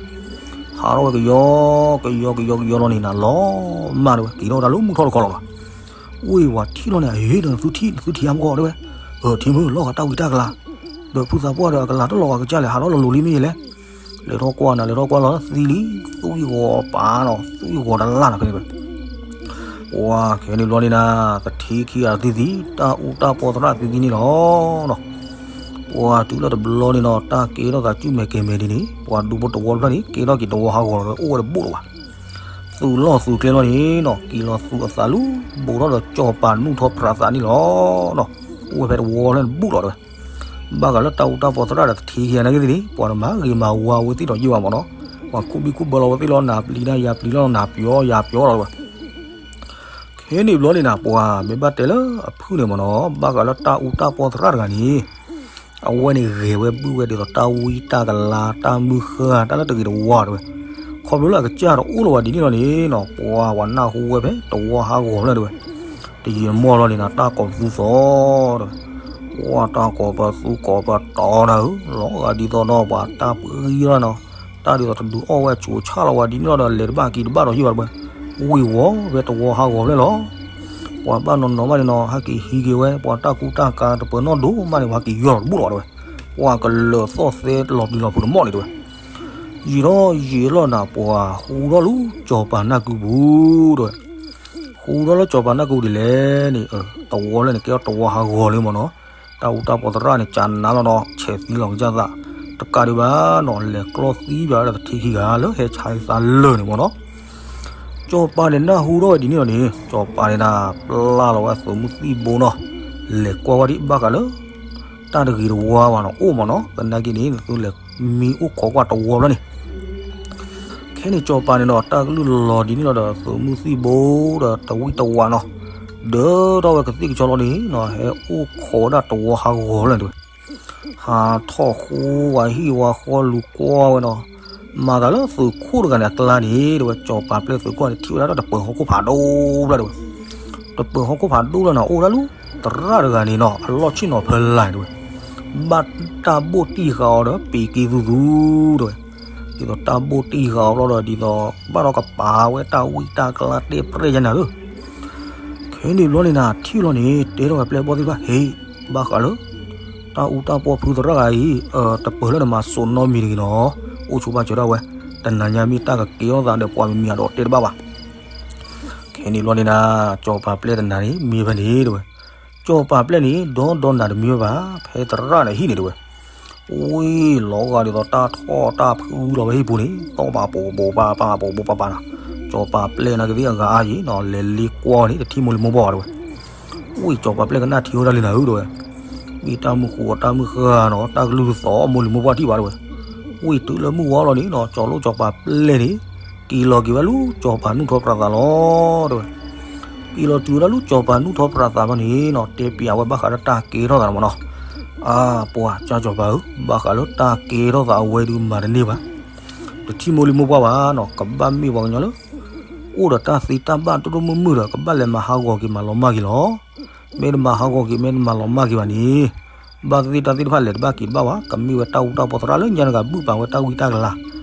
ဟးထီၣ်ဝဲကယီကယီကယီကယီလီၤန့ၣ်နၤ လီၤမၢ်တဲဝဲ က့ၤထီၣ်ဝဲဒၣ်လၢမုၢ်ထီၣ်တခီလီၤလီၤ. ဝ့ၢ်ပှၤထံၣ်လီၤန့ၣ် အဟ့ၣ်ဒီးသုထံၣ်သုထံၣ်ဟါမကီၢ်တဲဝဲ. အၢ ထံမုၢ်လီၤဂာ်တၢ်ဝံတၢ်ကလၤ ဒီးဖုသးပှၢ်ဒီးအကလၤတလီၤဂာ်ကစၢ်လဲၣ် ဟးထီၣ်လီၤလိၤလံမ့ၢ်ယလဲၣ်. လဲၤထီၣ်ကွၢ်နၤ လဲၤထီၣ်ကွၢ်လီၤသံလံ သွံၣ်ဂီၤပာ်နီၤ သွံၣ်ဂီၤတလၢ်နီၤဖဲန့ၣ်တဲဝဲ. ပှၤခဲန့ၣ်ဘျီန့ၣ်နၤ သထ့ခံဂၤသံသံ တၢ်အူတၢ်ပီသရၣ်သံသံန့ၣ်လီၤနီၤ. ပှၤတုၤလၢတဘျီန့ၣ်နီၤ တၢ်ကဲထီၣ်သးစုမဲာ်ကဲၤမဲာ်ဒ်န့ၣ် ပှၤဒူဖိတဝီတဖျၢၣ်န့ၣ် ကဲထီၣ်က့ၤတဝီဟးဂီၤလီၤဒီး အိၣ်ဝဲတဘူၣ်လီၤဘၣ်. သူၣ်လီၢ်သူၣ်ကျဲလီၤန့ၣ်နီၤ က့ၤလီၤသူၣ်အသးလူၤ ဘူးထီၣ်ဒီးကၠီၣ်ပာ်နူၢ်ထီၣ်ပြးသးန့ၣ်လီၤနီၤ. အိၣ်ဝဲဖဲတဝီလၢတဘူၣ်လီၤတဲဝဲ. ဘၣ်ဃးလၢတၢ်အူတၢ်ပီသရၣ်ဒီးသထ့ခံဂၤနာ်က့သ့ၣ်န့ၣ် ပှၤတမၤဂ့ၤမၤဝါဝဲသ့ၣ်ဒီးယ့ၢ်ဘၣ်မ့ၢ်နီၤ. ပှၤခူၣ်ဘံၣ်ခူၣ်ဘၢလီၤဝဲသ့ၣ်လီၤ နၤပျံၤတၢ်ယၤပျံၤလီၤ နၤပျီယၤပျီလီၤတဲဝဲ. ခဲန့ၣ်ဘျီန့ၣ်နၤ ပှၤမ့ၢ်ဘၣ်တဲလၢအဖုၣ်န့ၣ်မ့ၢ်နီၤ ဘၣ်ဃးလၢတၢ်အူတၢ်ပီသရၣ်တဂၤန့ၣ် အဝဲန့ၣ်ဂဲၤဝဲဘုၣ်ဝဲဒ်သိးတၢ်ဝံတၢ်ကလၤ တၢ်မုၢ်ဃၢ် တၢ်လၢတဂ့ၤတဝါတဲဝဲ. ခီဖျိလၢအကစၢ်တအိၣ်လၢၤဘၣ်ဒ်န့ၣ်လီၤန့ၣ်နီၤ ပှၤပှၤနၢ်ဟူဝဲဖဲတဝီဟးဂီၤဖျၢၣ်တဲဝဲ. တယံာ်တမီၢ်လီၤန့ၣ်နၤ တၢ်ကိးပသူသီတဲဝဲ. ပှၤတၢ်ကိးပသူကိးပတီၤနၤဧၢ လီၤဂာ်ဒ်သိးဒီးပှၤတၢ်ပှံၤလီၤနီၤ တၢ်ဒ်သိးတဒုးအီၣ်ဝဲအဆူးအဆၣ်လီၤဝဲဒ်န့ၣ်လီၤဒီး လဲၤတဘၣ်က့ၤတဘၣ်ဒီးယ့ၢ်ဘၣ်တဲဝဲ. ဝ့ၢ်ဝီၤဖဲတဝီဟးဂီၤဖျၢၣ်လီၤ. ပှၤဘၣ်နီၤနီၤဘၣ်န့ၣ်နီၤ ဟဲက့ၤဟံးက့ၤဝဲ ပှၤတၢ်ကူတၢ်ကၤတပၢၤနီၣ်ဒိၣ်မးန့ၣ် ပှၤဟဲက့ၤယီၢ်လီၤတဘူၣ်လီၤတဲဝဲ, ပှၤကလၢာ်သီၣ်သဲလီၤပျံၤလီၤဖုးတမီၣ်န့ၣ်တဲဝဲ, ယံာ်ထီၣ်ယံာ်လီၤနၤ ပှၤဟူထီၣ်လၢစီၤပၤနၢ်ကုပူၤတဲဝဲ, ဟူထီၣ်လၢစီၤပၤနၢ်ကုပူၤဒ်လဲၣ်န့ၣ် တဝီလၢန့ၣ် ကဲထီၣ်တဝီဟးဂီၤလံမ့ၢ်နီၤ, တၢ်အူတၢ်ပီသရၣ်န့ၣ် ကနါလီၤနီၤ ဆဲးသံလီၤကစၢ်သး, တကးဒံးဘၣ်နီၤ လဲၤကျီသံဘၣ်ဝဲဒၣ်တထံခံဂၤလၢဟဲဆါသးလၢာ်န့ၣ်မ့ၢ်နီၤ စီၤပၤန့ၣ်နၢ်ဟူထီၣ်ဝဲဒ်န့ၣ်လီၤန့ၣ် စီၤပၤန့ၣ်ဒၣ် ပျၢ်လီၤဝဲသုးမုၢ်သံၣ်ဘိနီၤ, လဲၤကွၢ်ဝဲဒ်ဘၣ်ဃးလၢ တၢ်တဂ့ၤတဝါဘၣ်နီၤ အိၣ်မ့ၢ်နီၤ, သနာ်က့န့ၣ် သုလဲၤမံအိၣ်ခိးကွၢ်တဝီဖျၢၣ်န့ၣ်, ခဲန့ၣ်စီၤပၤန့ၣ်ဒီး တၢ်ကလုၢ်လီၤဒ်န့ၣ်လီၤဒီး သုးမုၢ်သံၣ်ဘိဒီးတဝံၣ်တဝါနီၤ, ဒၢထီၣ်ဝဲကသ့ၣ်ကဆီလီၤန့ၣ်နီၤ ဟဲအိၣ်ခိးဝဲဒၣ်တဝီဟးဂီၤဖျၢၣ်န့ၣ်တဲဝဲ ဟးထီၣ်ဃိဝဲဟံၣ်ဝဲဃီလူၤကွၢ်ဝဲနီၤ, မၤသးလၢသုးခိၣ်တဂၤန့ၣ်အကျါန့ၣ် တဲဝဲ စီၤပၤပျဲၢ်သုးခိၣ်န့ၣ် ထံၣ်ဝဲဒၣ်တပၢၤဟီၣ်ခိၣ်ဖးဒိၣ်ဖျၢၣ်တဲဝဲ, တပၢၤဟီၣ်ခိၣ်ဖးဒိၣ်ဖျၢၣ်န့ၣ် အိၣ်ဒၣ်လၢ သရၣ်တဂၤန့ၣ်နီၤ အလီၢ်ဆ့ၣ်နီၤဖဲလဲၣ်တဲဝဲ, ဘၣ်တၢ်ဘိၣ်တံၢ်ဃာ်အီၤဒီး ပ့ၤက့သူသူတဲဝဲ, ဒ်သိးတၢ်ဘိၣ်တံၢ်ဃာ်အီၤဘျီဒီး ဒ်သိး ဘၣ်ဒီးကပာ်ဝဲတၢ်ဝံတၢ်ကျါတဲပြဲၢ်ယဲနၤဧၢ ခဲန့ၣ်ဘျီန့ၣ်နၤ ထံၣ်လီၤန့ၣ် တဲထီၣ်ဝဲပျဲၢ်ဘီၣ်သ့ၣ်တဖၣ် ဟ့ၣ် ဘၣ်ဃးလၢ တၢ်အူတၢ်ပီဖုသရၣ်ဂၤအံၤ တပၢၤလၢနမၤစိးနီတမံၤတဂ့ၤနီၤ, အိၣ်ဆိးဘၣ်စၢၤဒၣ်ဝဲ, တနၤညါမ့ၢ်တၢ်ကကဲထီၣ်သးဒီးပှၤမံၤမံၤအဒီးတဲတဘၣ်ဘၣ်. ခဲန့ၣ်ဘျီန့ၣ်နၤ စီၤပၤပျဲၢ်တနၤန့ၣ် မံဖဲန့ၣ်တဲဝဲ, စီၤပၤပျဲၢ်န့ၣ် ဒီဒီနၤတမံဝဲဘၣ် ဖဲသရၣ်န့ၣ်ဟံၣ်န့ၣ်တဲဝဲ ဝံၤလီၤဂာ်ဒ်သိးတၢ်ထီၣ်တၢ်ဖုလီၤဝဲဟံၣ်ပူၤန့ၣ် သီၣ်ပာ်ပိးပိးပာ်ပာ်ပိးပိးပာ်ပာ်နီၤ, စီၤပၤပျဲၢ်နာ်ကသ့ၣ်အဂၤအါယံၤနီၤ လဲၤလ့ကွၢ်န့ၣ် တထံၣ်မိၢ်လံၤမိၢ်ပှၢ်ဘၣ်တဲဝဲ, ဝံၤစီၤပၤပျဲၢ်ကနၣ်ထံဝဲဒၣ်လံနၤဧၢတဲဝဲ, မ့ၢ်တၢ်မုၢ်ဃိတၢ်မုၢ်ဃၢ်နီၤ တၢ်ကလုၢ်သီၣ်မိၢ်လံၤမိၢ်ပှၢ်ထံၣ်ဘၣ်တဲဝဲ, ဝံၤတုၤလၢမုၢ်ဝါလီၤန့ၣ်နီၤ စီၤလိၣ်စီၤပၤပျဲၢ်န့ၣ် က့ၤလီၤက့ၤဝဲလၢစီၤပၤနူၢ်ထီပြးသးလီၤတဲဝဲ က့ၤလီၤတုၤဝဲဒၣ်လၢစီၤပၤနူၢ်ထီပြးသးဘျီန့ၣ်နီၤ တဲပျးဝဲဘၣ်ဃးလၢတၢ်ကဲထီၣ်သးန့ၣ်မ့ၢ်နီၤ, အါ ပှၤကၢ်စီၤပၤဧၢ ဘၣ်ဃးလၢတၢ်ကဲထီၣ်သးအဝဲဒုးမၤတန့ၢ်ဘၣ်, တထံၣ်မိၢ်လံၤမိၢ်ပှၢ်ဘၣ်နီၤ ကဘၣ်မ့ၢ်ပှၤကညီလၢ အိၣ်ဒီးတၢ်သ့တၢ်ဘၣ်ဒိၣ်ဒိၣ်မုၢ်မုၢ်ဒီး ကဘၣ်လဲၤမၤဟးဂီၤက့ၤမၤလီၤမၢ်က့ၤလီၤ. မ့ၢ်တမၤဟးဂီၤက့ၤ မ့ၢ်တမၤလီၤမၢ်က့ၤဘၣ်န့ၣ် ဘၣ်သ့ၣ်သ့ၣ်တၢ်သ့ၣ်တဖၣ်လဲၤတဘၣ်က့ၤတဘၣ်ဘၣ် ကမ့ၢ်ဝဲတၢ်အူတၢ်ပီသရၣ်လၢညါတဂၤဘုၣ်ပာ်ဝဲတၢ်ဝံတၢ်ကလၤ,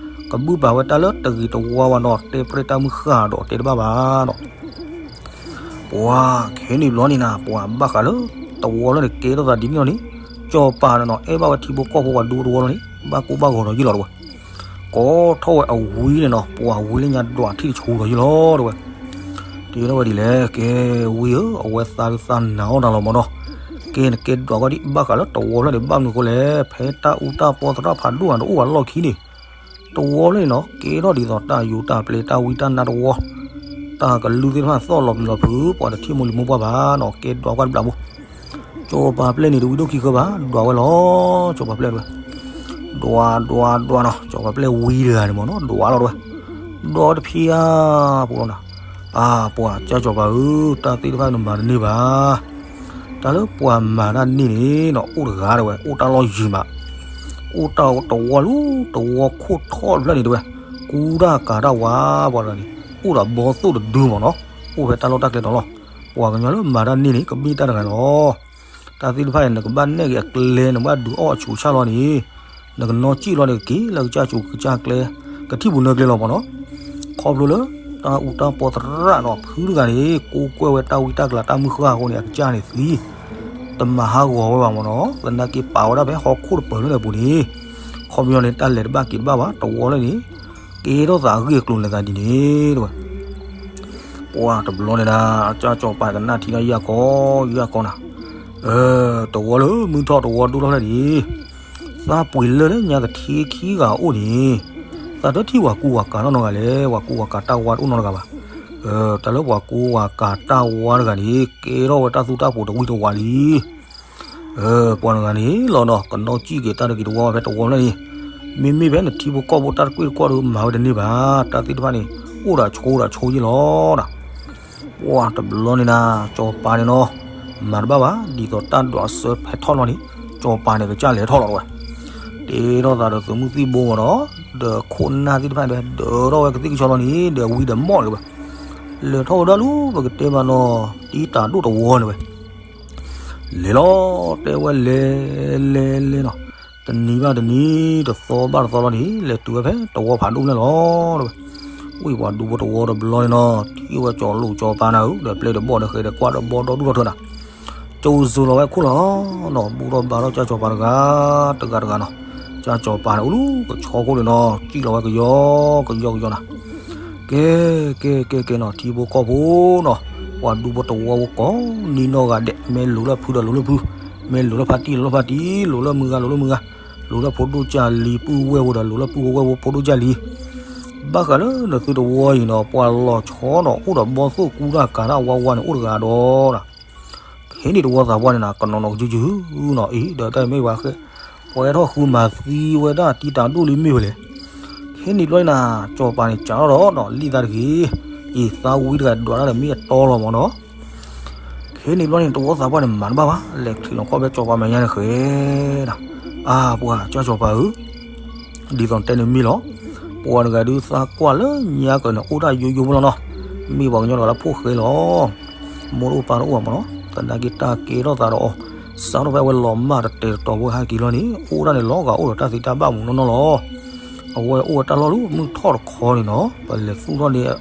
ကဘုၣ်ပာ်ဝဲတၢ်လၢတဂ့ၤတဝါဘၣ်နီၤ တဲပြဲၢ်တၢ်မုၢ်ဃၢ်ဒီးတဲတဘၣ်ဘၣ်နီၤ ပှၤခဲန့ၣ်ဘျီန့ၣ်နၤ ပှၤဘၣ်ဃးလၢ တဝီလၢန့ၣ်ကဲထီၣ်သးဒ်န့ၣ်လီၤန့ၣ်, စီၤပၤန့ၣ်နီၤ အဲၣ်ဘၣ်ဝဲထံဖိကီၢ်ဖိပှၤဒိတဝီလီၤန့ၣ် ဘၣ်ကိၢ်ဘၣ်ဂီၤဒီးယ့ၢ်လီၤတဝဲ, ကိးထီၣ်ဝဲအဝံန့ၣ်နီၤ ပှၤဝံလၢညါဒွးထံၣ်တဆူဒီးယ့ၢ်လီၤတဝဲ, တဲထီၣ်ဝဲဒ်လဲၣ် ကဲဝံဧၢ အဝဲသးဒုးသးနာ်အီၣ်နၤလီၤမ့ၢ်နီၤ, ကဲနကဲဒွးဝဲဒ်ဘၣ်ဃးလၢတဝီလၢန့ၣ် ဘၣ်မနုၤအဃိလဲၣ် ဖဲတၢ်အူတၢ်ပီသရၣ်ဖးဒိၣ်နၤတအိၣ်ဝဲလီၢ်ခံန့ၣ် တဝီလၢန့ၣ်နီၤ ကဲထီၣ်ဒ်သိးတၢ်ယိၤတၢ်ပျဲတၢ်ဝံတၢ်နါတဝီ, တၢ်ကလုၢ်သ့ၣ်တဖၣ်သီၣ်လီၤပျံၤလီၤဖုး ပှၤတထံၣ်မိၢ်လံၤမိၢ်ပှၢ်ဘၣ်နီၤ ကဲဒွးကွၢ်တဘျီဖိ, စီၤပၤပျဲၢ်န့ၣ် တဝံဒိၣ်ခံဃၢဘၣ် ဒွးဝဲလီၤ စီၤပၤပျဲၢ်တဝဲ, ဒွးဒွးဒွးနီၤ စီၤပၤပျဲၢ်ဝံတဂၤန့ၣ်မ့ၢ်နီၤ ဒွးလီၤတဝဲ, ဒွးတဖံးဧါ ပူၤလီၤနၤ, အါ ပှၤကၢ်စီၤပၤဧၢ တၢ်သ့ၣ်တဖၣ်နမၤတန့ၢ်ဘၣ် တၢ်လၢပှၤမၤတၢ်န့ၢ်န့ၣ်နီၤ အိၣ်တဂၤတဝဲ အိၣ်တၢ်လီၢ်ယံၤမး, အိၣ်တၢ်တဝီလၢတဝီခိၣ်ထီၣ်တဖျၢၣ်န့ၣ်တဝဲ, ကူတၢ်ကၤတၢ်ဝါပှၤတဂၤန့ၣ် အိၣ်ဒီးဘီသိၣ်တဒုမ့ၢ်နီၤ, အိၣ်ဖဲတၢ်လီၢ်တၢ်ကျဲတီၤလီၤ, ပှၤကညီလၢမၤတၢ်န့ၢ်န့ၣ် ကမ့ၢ်တၢ်တဂၤလီၤ. တၢ်သ့ၣ်တဖၣ်န့ၣ် နကဘၣ်နဲၣ်က့ၤအကျဲ နဘၣ်ဒုးအီၣ်အဆူးဆၣ်လီၤန့ၣ်, နကနီၢ်စံၣ်လီၤန့ၣ် ကက့ၤလၢကစၢ်ဆူးကစၢ်ကျဲ, ကထံၣ်ပူၤနၢကျဲလီၤမ့ၢ်နီၤ. ခီဖျိလၢ တၢ်အူတၢ်ပီသရၣ်ဒီးဖုတဂၤန့ၣ် ကိးကွဲၢ်ဝဲတၢ်ဝံတၢ်ကလၤတၢ်မုၢ်ဃၢ်အဃိန့ၣ် အကစၢ်န့ၣ်သံ, တမၤဟးဂီၤဝဲဘၣ်မ့ၢ်နီၤ. သနာ်က့ပာ်ဝဲဒၣ်ဖဲဟီၣ်ခိၣ်တပၢၤလၢန့ၣ်အပူၤန့ၣ်, ခီပညီန့ၣ် တၢ်လဲၤတဘၣ်က့ၤတဘၣ်ဘၣ် တဝီလၢန့ၣ်, ကဲထီၣ်သးအဂ့ၢ်အကျိၤလဲၤသးဒ်န့ၣ်တဝဲ ပှၤတဘျီန့ၣ်ဒၣ် ကၢ်စီၤပၤကနၣ်ထံဒီးယၢ်ကီ ယၢ်ကီနၤ, တဝီလၢမုၢ်ထီၣ်တဝီဒိၣ်ထီၣ်ဖျၢၣ်န့ၣ်, သးပှ့ၤလၢလၢညါကထံခံဂၤအိၣ်န့ၣ်, သးတထံၣ်ပှၤကူပှၤကၤနီတဂၤလဲၣ်, ပှၤကူပှၤကၤတၢ်ဝါတအိၣ်နီတဂၤဘၣ်. တၢ်လၢပှၤကူပှၤကၤတၢ်ဝါတဂၤန့ၣ် ကဲထီၣ်ဝဲတၢ်သူတၢ်ပိးတဝံတဝါလံ. ပှၤတဂၤန့ၣ်လီၤနီၤ ကနီၢ်စံၣ်က့ၤတၢ်တဂ့ၤတဝါဖဲတဝီဖျၢၣ်န့ၣ်, မ့မ့ၢ်ဖဲနထံဖိကီၢ်ဖိတၢ်တကွ့ၢ်တကွီၢ်ဒီးမၤဝဲတန့ၢ်ဘၣ်, တၢ်သ့ၣ်တဖၣ်န့ၣ် အိၣ်ဒီးဆိဒီးဆိယ့ၢ်လီၤ. ပှၤတဘျီန့ၣ်ဒၣ် စီၤပၤန့ၣ်နီၤ, မၤတဘၣ်ဘၣ် ဒ်သိးတၢ်ဒွးအစၢဖဲထီၣ်လီၤန့ၣ်, စီၤပၤန့ၣ်ကစၢ်လဲၤထီၣ်လီၤတဝဲ, တ့ထီၣ်သးဒီးသုးမုၢ်သံၣ်ဘိမ့ၢ်နီၤ, ဒီးခိၣ်နၢ်သ့ၣ်တဖၣ်န့ၣ် ဒၢထီၣ်ဝဲကသ့ၣ်ကဆီလီၤန့ၣ် ဒီးဝံဒီးမီၢ်န့ၣ်တဝဲ, လဲၤထီၣ်ဝဲဒၣ်လၢပကတဲမးနီၤ, တံၢ်တၢ်ဒိၣ်တဝီန့ၣ်ဝဲ လဲၤလီၤ တဲဝဲလဲၤ လဲၤလဲၤနီၤ, တနံၤဘၣ်တနံၤ တသီဘၣ်တသီလီၤန့ၣ် လဲၤတုၤဝဲဖဲတဝီဖးဒိၣ်ဖျၢၣ်လီၤတဝဲ. ဝံၢ်ပှၤဒူဖိတဝီတဘျီန့ၣ်နီၤ ထံၣ်ဝဲကၠီၤလိၣ်ကၠီၤပၤနၤဧၢ ဒီးပျဲၢ်ဒီးဘီၣ်ဒီးဃဲၤဒီးကွၢ်ဒီးဘီဒီဒူၣ်ထီၣ်ထၢနၤ, ကၠိစၢၤလီၤဝဲခိၣ်လီၤနီၤ ဘူၣ်ထီၣ်ဘါထီၣ်ကၠီၤပၤတဂၤ တဂၤတဂၤနီၤ, ကၠီၤပၤန့ၣ် အိၣ်လူၤကဆီခိၣ်န့ၣ်နီၤ စံၣ်လီၤဝဲကယီကယီကယီနၤ, ကဲ ကဲ ကဲ ကဲနီၤ ထံဖိကီၢ်ဖိနီၤ, ပှၤဒူဖိတဝီဝဲကိးနံၤနီၢ်ဂၤဒဲး မ့ၢ်လိၤလၢဖုဒီးလိၤလၢဖု, မ့ၢ်လိၤလၢဖါတံၢ်လိၤလၢဖါတံၢ် လိၤလၢမုၢ်ဂၤလိၤလၢမုၢ်ဂၤ, လိၤလၢဖိဒိၣ်ကၢ်လံၤ ပုၢ်ဝဲၢ်ဖိဒီးလိၤလၢပုၢ်ဝဲၢ်ဖိဖိဒိၣ်ကၢ်လံၤ ဘၣ်ဃးလၢနသုတဝီအံၤနီၤ ပှၤလီၤဆီနီၤ အိၣ်ဒီးဘီသိၣ်ကူတၢ်ကၤတၢ်ဝါဝါန့ၣ် အိၣ်တဂၤဒီး, ခဲန့ၣ်တဝီသးပှၢ်န့ၣ်နၤ ကနီၤနီၤကစုကစုနီၤ အံၤ ဒီးတၢ်မ့ၢ်ဘၣ်ဃဲ ပှၤအဲၣ်ထီၣ်ဃုမၤသံဝဲဒၣ်တံၤတၤဒိၣ်လံမ့ၢ်ဝဲလဲၣ်, ခဲန့ၣ်ဘျီန့ၣ်နၤ ကၠီၤပၤန့ၣ် ကးထီၣ်ဒီးနီၤ လံၣ်သးတဂ့ၤ, အံၤသးဝံတဂၤဒွးတၢ်ဒီးမ့ၢ်အတီလီၤမးနီၤ ခဲန့ၣ်ဘျီန့ၣ် တဝီသးပှၢ်န့ၣ် မၤတဘၣ်ဘၣ် လဲၤချံးလီၤခီၣ်ဖဲကၠီၤပၤမဲာ်ညါန့ၣ်ဃဲဒၣ်, အါ ပှၤကၠီၤပၤဧၢ, ဒ်သိးတဲန့ၣ်မ့ၢ်လီၤ, ပှၤတဂၤဒုးသးကွၢ်လၢညါကၢၤန့ၣ် အိၣ်ဒၣ်ယိယိဖိလီၤနီၤ, မ့ၢ်ပှၤကညီတဂၤလၢဖိၣ်ဃဲလီၤ, မိၢ်တအိၣ်ပၢ်တအိၣ်ဘၣ်မးနီၤ, သနာ်က့တၢ်ကဲထီၣ်သးဒီးအီၤ, စးထီၣ်ဖဲအဝဲလီၤမၢ်တတဲာ်တတီၤဖိဟဲက့ၤလီၤန့ၣ် အိၣ်ဒၣ်န့ၣ်လီၤဂာ်အိၣ်ဒီးတၢ်သံတၢ်ဘၣ်မူးနီၢ်နီၢ်လီၤ, အဝဲအိၣ်ဝဲတၢ်လီၢ်လၢမုၢ်ထီၣ်တခီန့ၣ်နီၤ ပလဲၤသူၣ်ထီၣ်န့ၣ်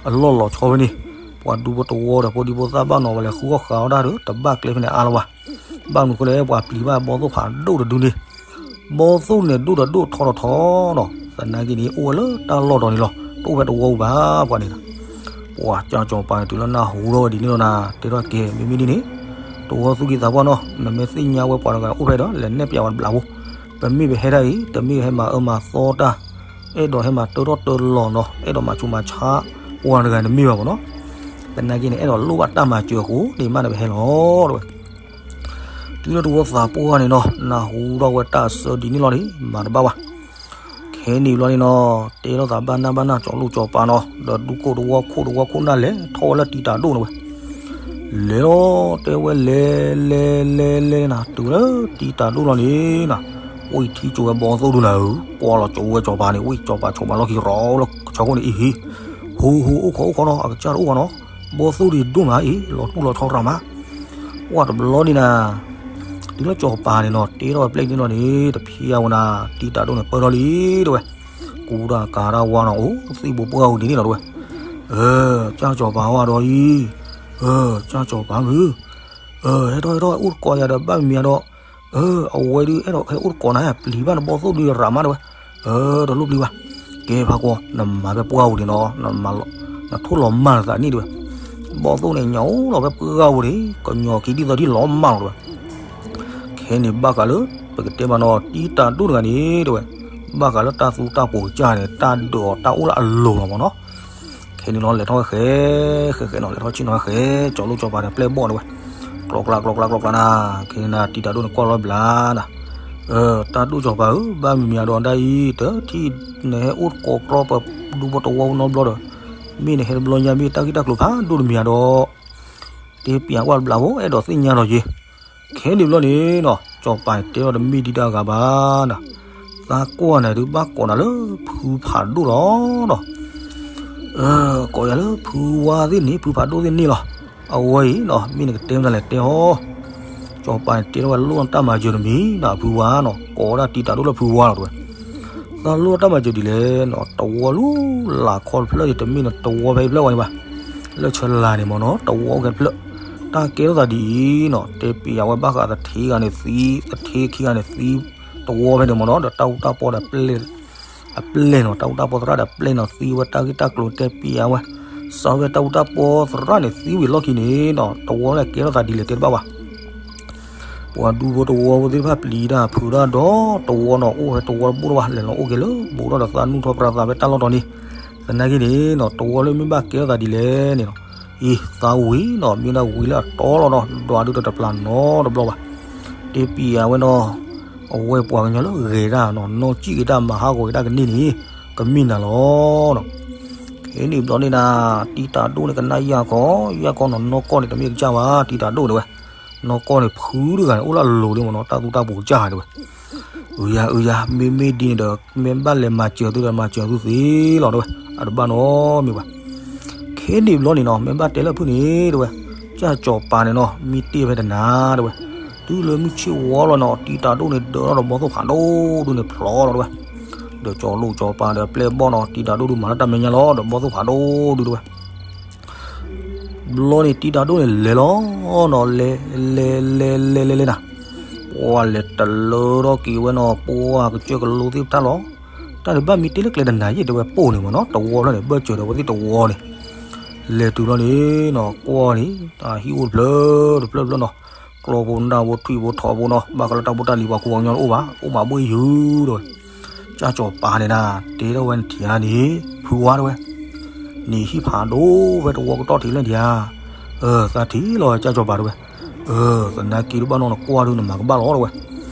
အလီၢ်လီၤဆီဖဲန့ၣ်, ပှၤဒူဖိတဝီဒီးဖိဒံဖိသၣ်ဘၣ်နီၤ ပှၤလဲၤဃုအီၣ်ဃုအီတၢ်ဒီး တဘၣ်ကျဲဖဲန့ၣ်အါလီၤဘၣ်, ဘၣ်မနုၤဃိလဲၣ် ပှၤပျံၤဘၣ်ဘီသိၣ်ဖးဒိၣ်တဒုန့ၣ်, ဘီသိၣ်န့ၣ်ဒိၣ်ဒီးဒိၣ်ထီထီထီနီၤ, သနာ်က့န့ၣ် အိၣ်ဝဲလၢတၢ်လီၢ်ဒီးန့ၣ်လီၤ တအိၣ်ဖဲတဝီပူၤဘၣ်ပှၤန့ၣ်လီၤ, ပှၤကၠီၤပၤန့ၣ် တုၤလၢနၢ်ဟူထီၣ်ဝဲဒ်န့ၣ်လီၤနၤ တဲထီၣ်ကဲ မ့မ့ၢ်ဒ်န့ၣ်, တဝီသူၣ်က့သးပှၢ်နီၤ နမ့ၢ်သ့ၣ်ညါဝဲပှၤတဂၤအိၣ်ဖဲဒီး လဲၤနဲၣ်ပၠးဝဲတဘျီဖိ, ပမ့ၢ်ပဟဲတၢ်အံၤ တမ့ၢ်ဟဲမၤအၢမၤသီတၢ်, အဲၣ်ဒိးဟဲမၤတၢထီၣ်တၢလီၤနီၤ အဲၣ်ဒိးမၤဆူးမၤဆါ ပှၤတဂၤန့ၣ်မ့ၢ်ဘၣ်မးနီၤ, သနာ်က့န့ၣ် အဲၣ်ဒိးလိၣ်ဘၣ်တၢ်မၤစၢၤအဃိန့ၣ်မးန့ၣ် ပဟဲလီၤတဝဲ တုၤလၢတဝီသးပှၢ်န့ၣ်နီၤ နၢ်ဟူထီၣ်ဝဲတၢ်အဆၢဒ်န့ၣ်လီၤန့ၣ် မၤတဘၣ်ဘၣ်, ခဲန့ၣ်ဘျီန့ၣ်နီၤ တဲထီၣ်သးဘၣ်နၢ်ဘၣ်နၢ်ကၠီၤလိၣ်ကၠီၤပၤနီၤ ဒီးဒူခိၣ်တဝီခိၣ်တဝီခိၣ်နၢ်လဲၤထီၣ်ဝဲလၢတံၤတၤဒိၣ်န့ၣ်ဝဲ, လဲၤလီၤ တဲဝဲလဲၤလဲၤလဲၤလဲၤနၤ တုၤလၢတံၤတၤဒိၣ်လီၤန့ၣ်နၤ, ဝံၢ်ထံၣ်ကၠိဝဲဘီသိၣ်ဒုနၤဧၢ, ကွၢ်လီၤကၠိဝဲကၠီၤပၤန့ၣ် ဝံၢ်ကၠီၤပၤဆိးမၤလီၢ်ခံရီလၢကဆီခိၣ်န့ၣ်အံၤဟံၣ်, ဟူဟူအိၣ်ခိးအိၣ်ခိးနီၤ အကစၢ်တအိၣ်ဘၣ်နီၤ, ဘီသိၣ်ဒုဒိၣ်မးအံၤ လီၤထူၣ်လီၤဆီရၤမး ပှၢ်တဘျီန့ၣ်နၤ, တုၤလၢကၠီၤပၤန့ၣ်နီၤ တဲထီၣ်ဝဲပျဲၢ်န့ၣ်လီၤန့ၣ် တဖျါဝဲနၤ တံၤတၤဒိၣ်န့ၣ်ပၢၢ်ထီၣ်လံ တဲဝဲ, ကူတၢ်ကၤတၢ်ဝါနီၤ အိၣ်သံၣ်ဘိပှၢ်ဝဲဒ်န့ၣ်လီၤတဲဝဲ, ကၠၢ်ကၠီၤပၤဝဲဒီးအံၤ, ကၠၢ်ကၠီၤပၤမုၢ်, ဟဲထီၣ်ဟဲထီၣ်အိၣ်တကိးယၤဒီးဘၣ်မံၤမံၤဒီး, အဝဲဒုးအဲၣ်ဒိးဟဲအိၣ်တကိးနၤ ပျံၤဘၣ်နဘီသိၣ်ဒုးရၤမးတဲဝဲ, တလိၣ်ပျံၤဘၣ်, ကဲဖးကွီၤ နမၤဖဲပှၢ်ဝဲန့ၣ်နီၤ နထိၣ်လီၤမၢ်နသးန့ၣ်တဲဝဲ, ဘီသိၣ်န့ၣ်ညါအိၣ်လီၤဖဲပှၢ်ဝဲန့ၣ် ကညီက့ၤဒ်သိးဒ်လီၤမၢ်လီၤတဲဝဲ ခဲန့ၣ်ဘၣ်ဃးလၢ ပကတဲမးနီၤ တံၤတၤဒိၣ်တဂၤန့ၣ် တဲဝဲ, ဘၣ်ဃးလၢတၢ်သူတၢ်ပိၤကစၢ်န့ၣ် တၢ်ဒုးအီၤတၢ်အိၣ်လၢအလိၤလီၤမးနီၤ, ခဲန့ၣ်နီၤ လဲၤထီၣ်ဝဲဃဲ ဃဲဃဲနီၤ လဲၤထီၣ်ဆ့ၣ်နီၤဝဲဃဲ ကၠီၤလိၣ်ကၠီၤပၤဒီးပျဲၢ်ဘီၣ်တဲဝဲ, ကျီကျါ ကျီကျါ ကျီကျါနၤ, ခဲန့ၣ်နၤ တံၤတၤဒိၣ်န့ၣ်ကွၢ်လီၤဘျါနၤ, တၢ်ဒိၣ်ကၠီၤပၤဧၢ ဘၣ်မံၤမံၤဒီးဒ်အံၤ တထံၣ်နဟဲအိၣ်တကိးကြီပဒူဖိတဝီနီတဘျီဒီး, မ့ၢ်နဟဲတဘျီညါမ့ၢ်တၢ်ဂ့ၢ်တၢ်ကျိၤဖးဒိၣ်တမံၤဒီး တဲပျးကွၢ်တဘျီဖိ အဲၣ်ဒိးသ့ၣ်ညါလီၤယ့ၤ, ခဲန့ၣ်ဘျီန့ၣ်နီၤ ကၠီၤပၤတဲထီၣ်တမ့ၢ်ဒံးတၢ်ဂၤဘၣ်နၤ, သးကွၢ်နၤဒုးဘၣ်ကိးနၤလၢဖုဖးဒိၣ်လီၤနီၤ, ကိးယၤလၢဖုဝါသ့ၣ်န့ၣ် ဖုဖးဒိၣ်သ့ၣ်န့ၣ်လီၤ, အဝဲအံၤနီၤ မ့ၢ်နကတဲမတၤလဲၣ်တဲအီၤ ကၠီၤပၤတဲထီၣ်ဝဲလိၣ်တၢ်မၤစၢၤတမံၤနၤ ဖုဝါနီၤ ကိးဝဲဒၣ်တံၤတၤဒိၣ်လၢဖုဝါလီၤတဲဝဲ, သးလိၣ်တၢ်မၤစၢၤဒ်လဲၣ်နီၤ တဝီလူလၢ်ခီတဖျၢၣ်အံၤ တမ့ၢ်နတဝီဖဲအံၤဖျၢၣ်ဝဲန့ၣ်ဘၣ်, လၢဆၢလၤန့ၣ်မ့ၢ်နီၤ တဝီအိၣ်ကဲတဖျၢၣ်, တၢ်ကဲထီၣ်သးဒ်အံၤနီၤ တဲပျးဝဲဘၣ်ဃးသထ့ဂၤန့ၣ်သံ, သထ့ခံဂၤန့ၣ်သံ, တဝီဖဲန့ၣ်မ့ၢ်နီၤ ဒီးတၢ်အူတၢ်ပီဒီး အပျဲၢ်နီၤ တၢ်အူတၢ်ပီသရၣ်ဒီးပျဲၢ်နီၤ သံဝဲတၢ်ဂ့ၢ်တၢ်ကျိၤတဲပျးဝဲ, စးဝဲတၢ်အူတၢ်ပီသရၣ်န့ၣ်သံဝံၤလီၢ်ခံန့ၣ်နီၤ တဝီန့ၣ်ကဲထီၣ်သးဒ်လဲၣ်တဲတဘၣ်ဘၣ်, ပှၤဒူဖိတဝီဖိသ့ၣ်တဖၣ်ပျံၤတၢ်ဖုးတၢ်ဒီး တဝီနီၤ အိၣ်ဖဲတဝီတဘိၣ်တဘၣ် လဲၤလီၤအိၣ်က့ၤလၢဘူးထီၣ်ဒီးသးနူၢ်ထီၣ်ပြၢသးဖဲတၢ်လီၢ်တီၤန့ၣ်, သနာ်က့န့ၣ်နီၤ တဝီလၢမ့ၢ်ဘၣ်ကဲထီၣ်သးဒ်လဲၣ်န့ၣ်နီၤ, အံၤသးဝံၤနီၤ မ့ၢ်ဒၣ်ဝံၤလၢအတီလီၤနီၤ ဒွးဒုးတတပျၢ်နီတဘျီဘၣ်, တဲပျးဝဲနီၤ, အဝဲပှၤကညီလၢဂဲၤတၢ်နီၤ နီၢ်ကံၣ်က့ၤတၢ်မၤဟးဂီၤက့ၤတၢ်ကန့ၢ်န့ၣ် ကမ့ၢ်နၤလီၤနီၤ, ခဲန့ၣ်ဘျီန့ၣ်နၤ တံၤတၤဒိၣ်န့ၣ်ကနၣ်ယၢ်ခီ, ယၢ်ခီနီၤ နီၢ်ကီၢ်န့ၣ် တမ့ၢ်ကစၢ်ဘၣ် တံၤတၤဒိၣ်တဲဝဲ, နီၢ်ကီၢ်န့ၣ် ဖုတဂၤန့ၣ် အိၣ်လၢအလိၤလံမ့ၢ်နီၤ တၢ်သူတၢ်ပိၤကစၢ်တဲဝဲ, အုယၤ အုယၤ မ့မ့ၢ်ဒ်န့ၣ်ဒီး မ့ၢ်ဘၣ်လဲၤမၤစၢၤသုဒီးမၤစၢၤသုသ့လီၤတဲဝဲ, အတဘၣ်နီတမံၤဘၣ်, ခဲန့ၣ်ဘျီန့ၣ်နီၤ မ့ၢ်ဘၣ်တဲလၢဖုန့ၣ်တဲဝဲ, ကၠၢ်ကၠီၤပၤန့ၣ်နီၤ မ့ၢ်တ့ၢ်ဖဲတနၤတဲဝဲ, တုၤလၢမုၢ်ဆ့ၣ်ဝီလီၤနီၤ တံၤတၤဒိၣ်န့ၣ် ဒၢထီၣ်ဒီးဘီသိၣ်ဖးဒိၣ်ဒိၣ်န့ၣ်ဖျိးလီၤတဲဝဲ, ဒီးကၠီၤလိၣ်ကၠီၤပၤဒီးပျဲၢ်ဘီၣ်နီၤ တံၤတၢ်ဒိၣ်ဒုးမၤလၢတၢ်မဲာ်ညါလီၤ ဒီးဘီၣ်သိၣ်ဖးဒိၣ်ဒုးတဲဝဲ ဘျီန့ၣ်တံၤတၢ်ဒိၣ်န့ၣ်လဲၤလီၤနီၤ လဲၤ လဲၤ လဲၤ လဲၤ လဲၤ လဲၤနၤ ပှၤလဲၤတလၢထီၣ်က့ၤဝဲနီၤ ပှၤကစၢၢ်ကလိသ့ၣ်တဖၣ်လီၤ တၢ်န့ၣ်ဘၣ်မံတ့ၢ်လၢကျဲတနၤယံာ်တဲဝဲပိၢ်န့ၣ်မ့ၢ်နီၤ တဝီဖျၢၣ်န့ၣ် ဘၢၣ်စၢၤဒီးဝဲသ့ၣ်တဝီန့ၣ် လဲၤတုၤလီၤန့ၣ်နီၤ ကွၢ်န့ၣ် တၢ်ဟံၣ်အိၣ်တဖျၢၣ်တဖျၢၣ်တဖျၢၣ်နီၤ ကျီဖိနၢ်ဖိထွံၣ်ဖိထိးဖိနီၤ ဘၣ်ဃးလၢတၢ်ဖိတၢ်လံၤပှၤခိၣ်ပှၤကညီတအိၣ်ဘၣ် အိၣ်မးဘှ့ၣ်ယုၤတဲဝဲ ကၢ်ကၠီၤပၤန့ၣ်ဒၣ် တဲထီၣ်ဝဲနထံၣ်ဧါန့ၣ် ဖုဝါတဲဝဲ နံၤဟံၣ်ဖးဒိၣ်ဝဲတဝီကတီၢ်ထံးလၢနထံၣ်ဧါ သးထံၣ်လီၤဝဲကၢ်ကၠီၤပၤတဲဝဲ သနာ်က့တဘၣ်နီၢ်နကွၢ်ဒုးနမၤကဘၣ်လီၤတဲဝဲ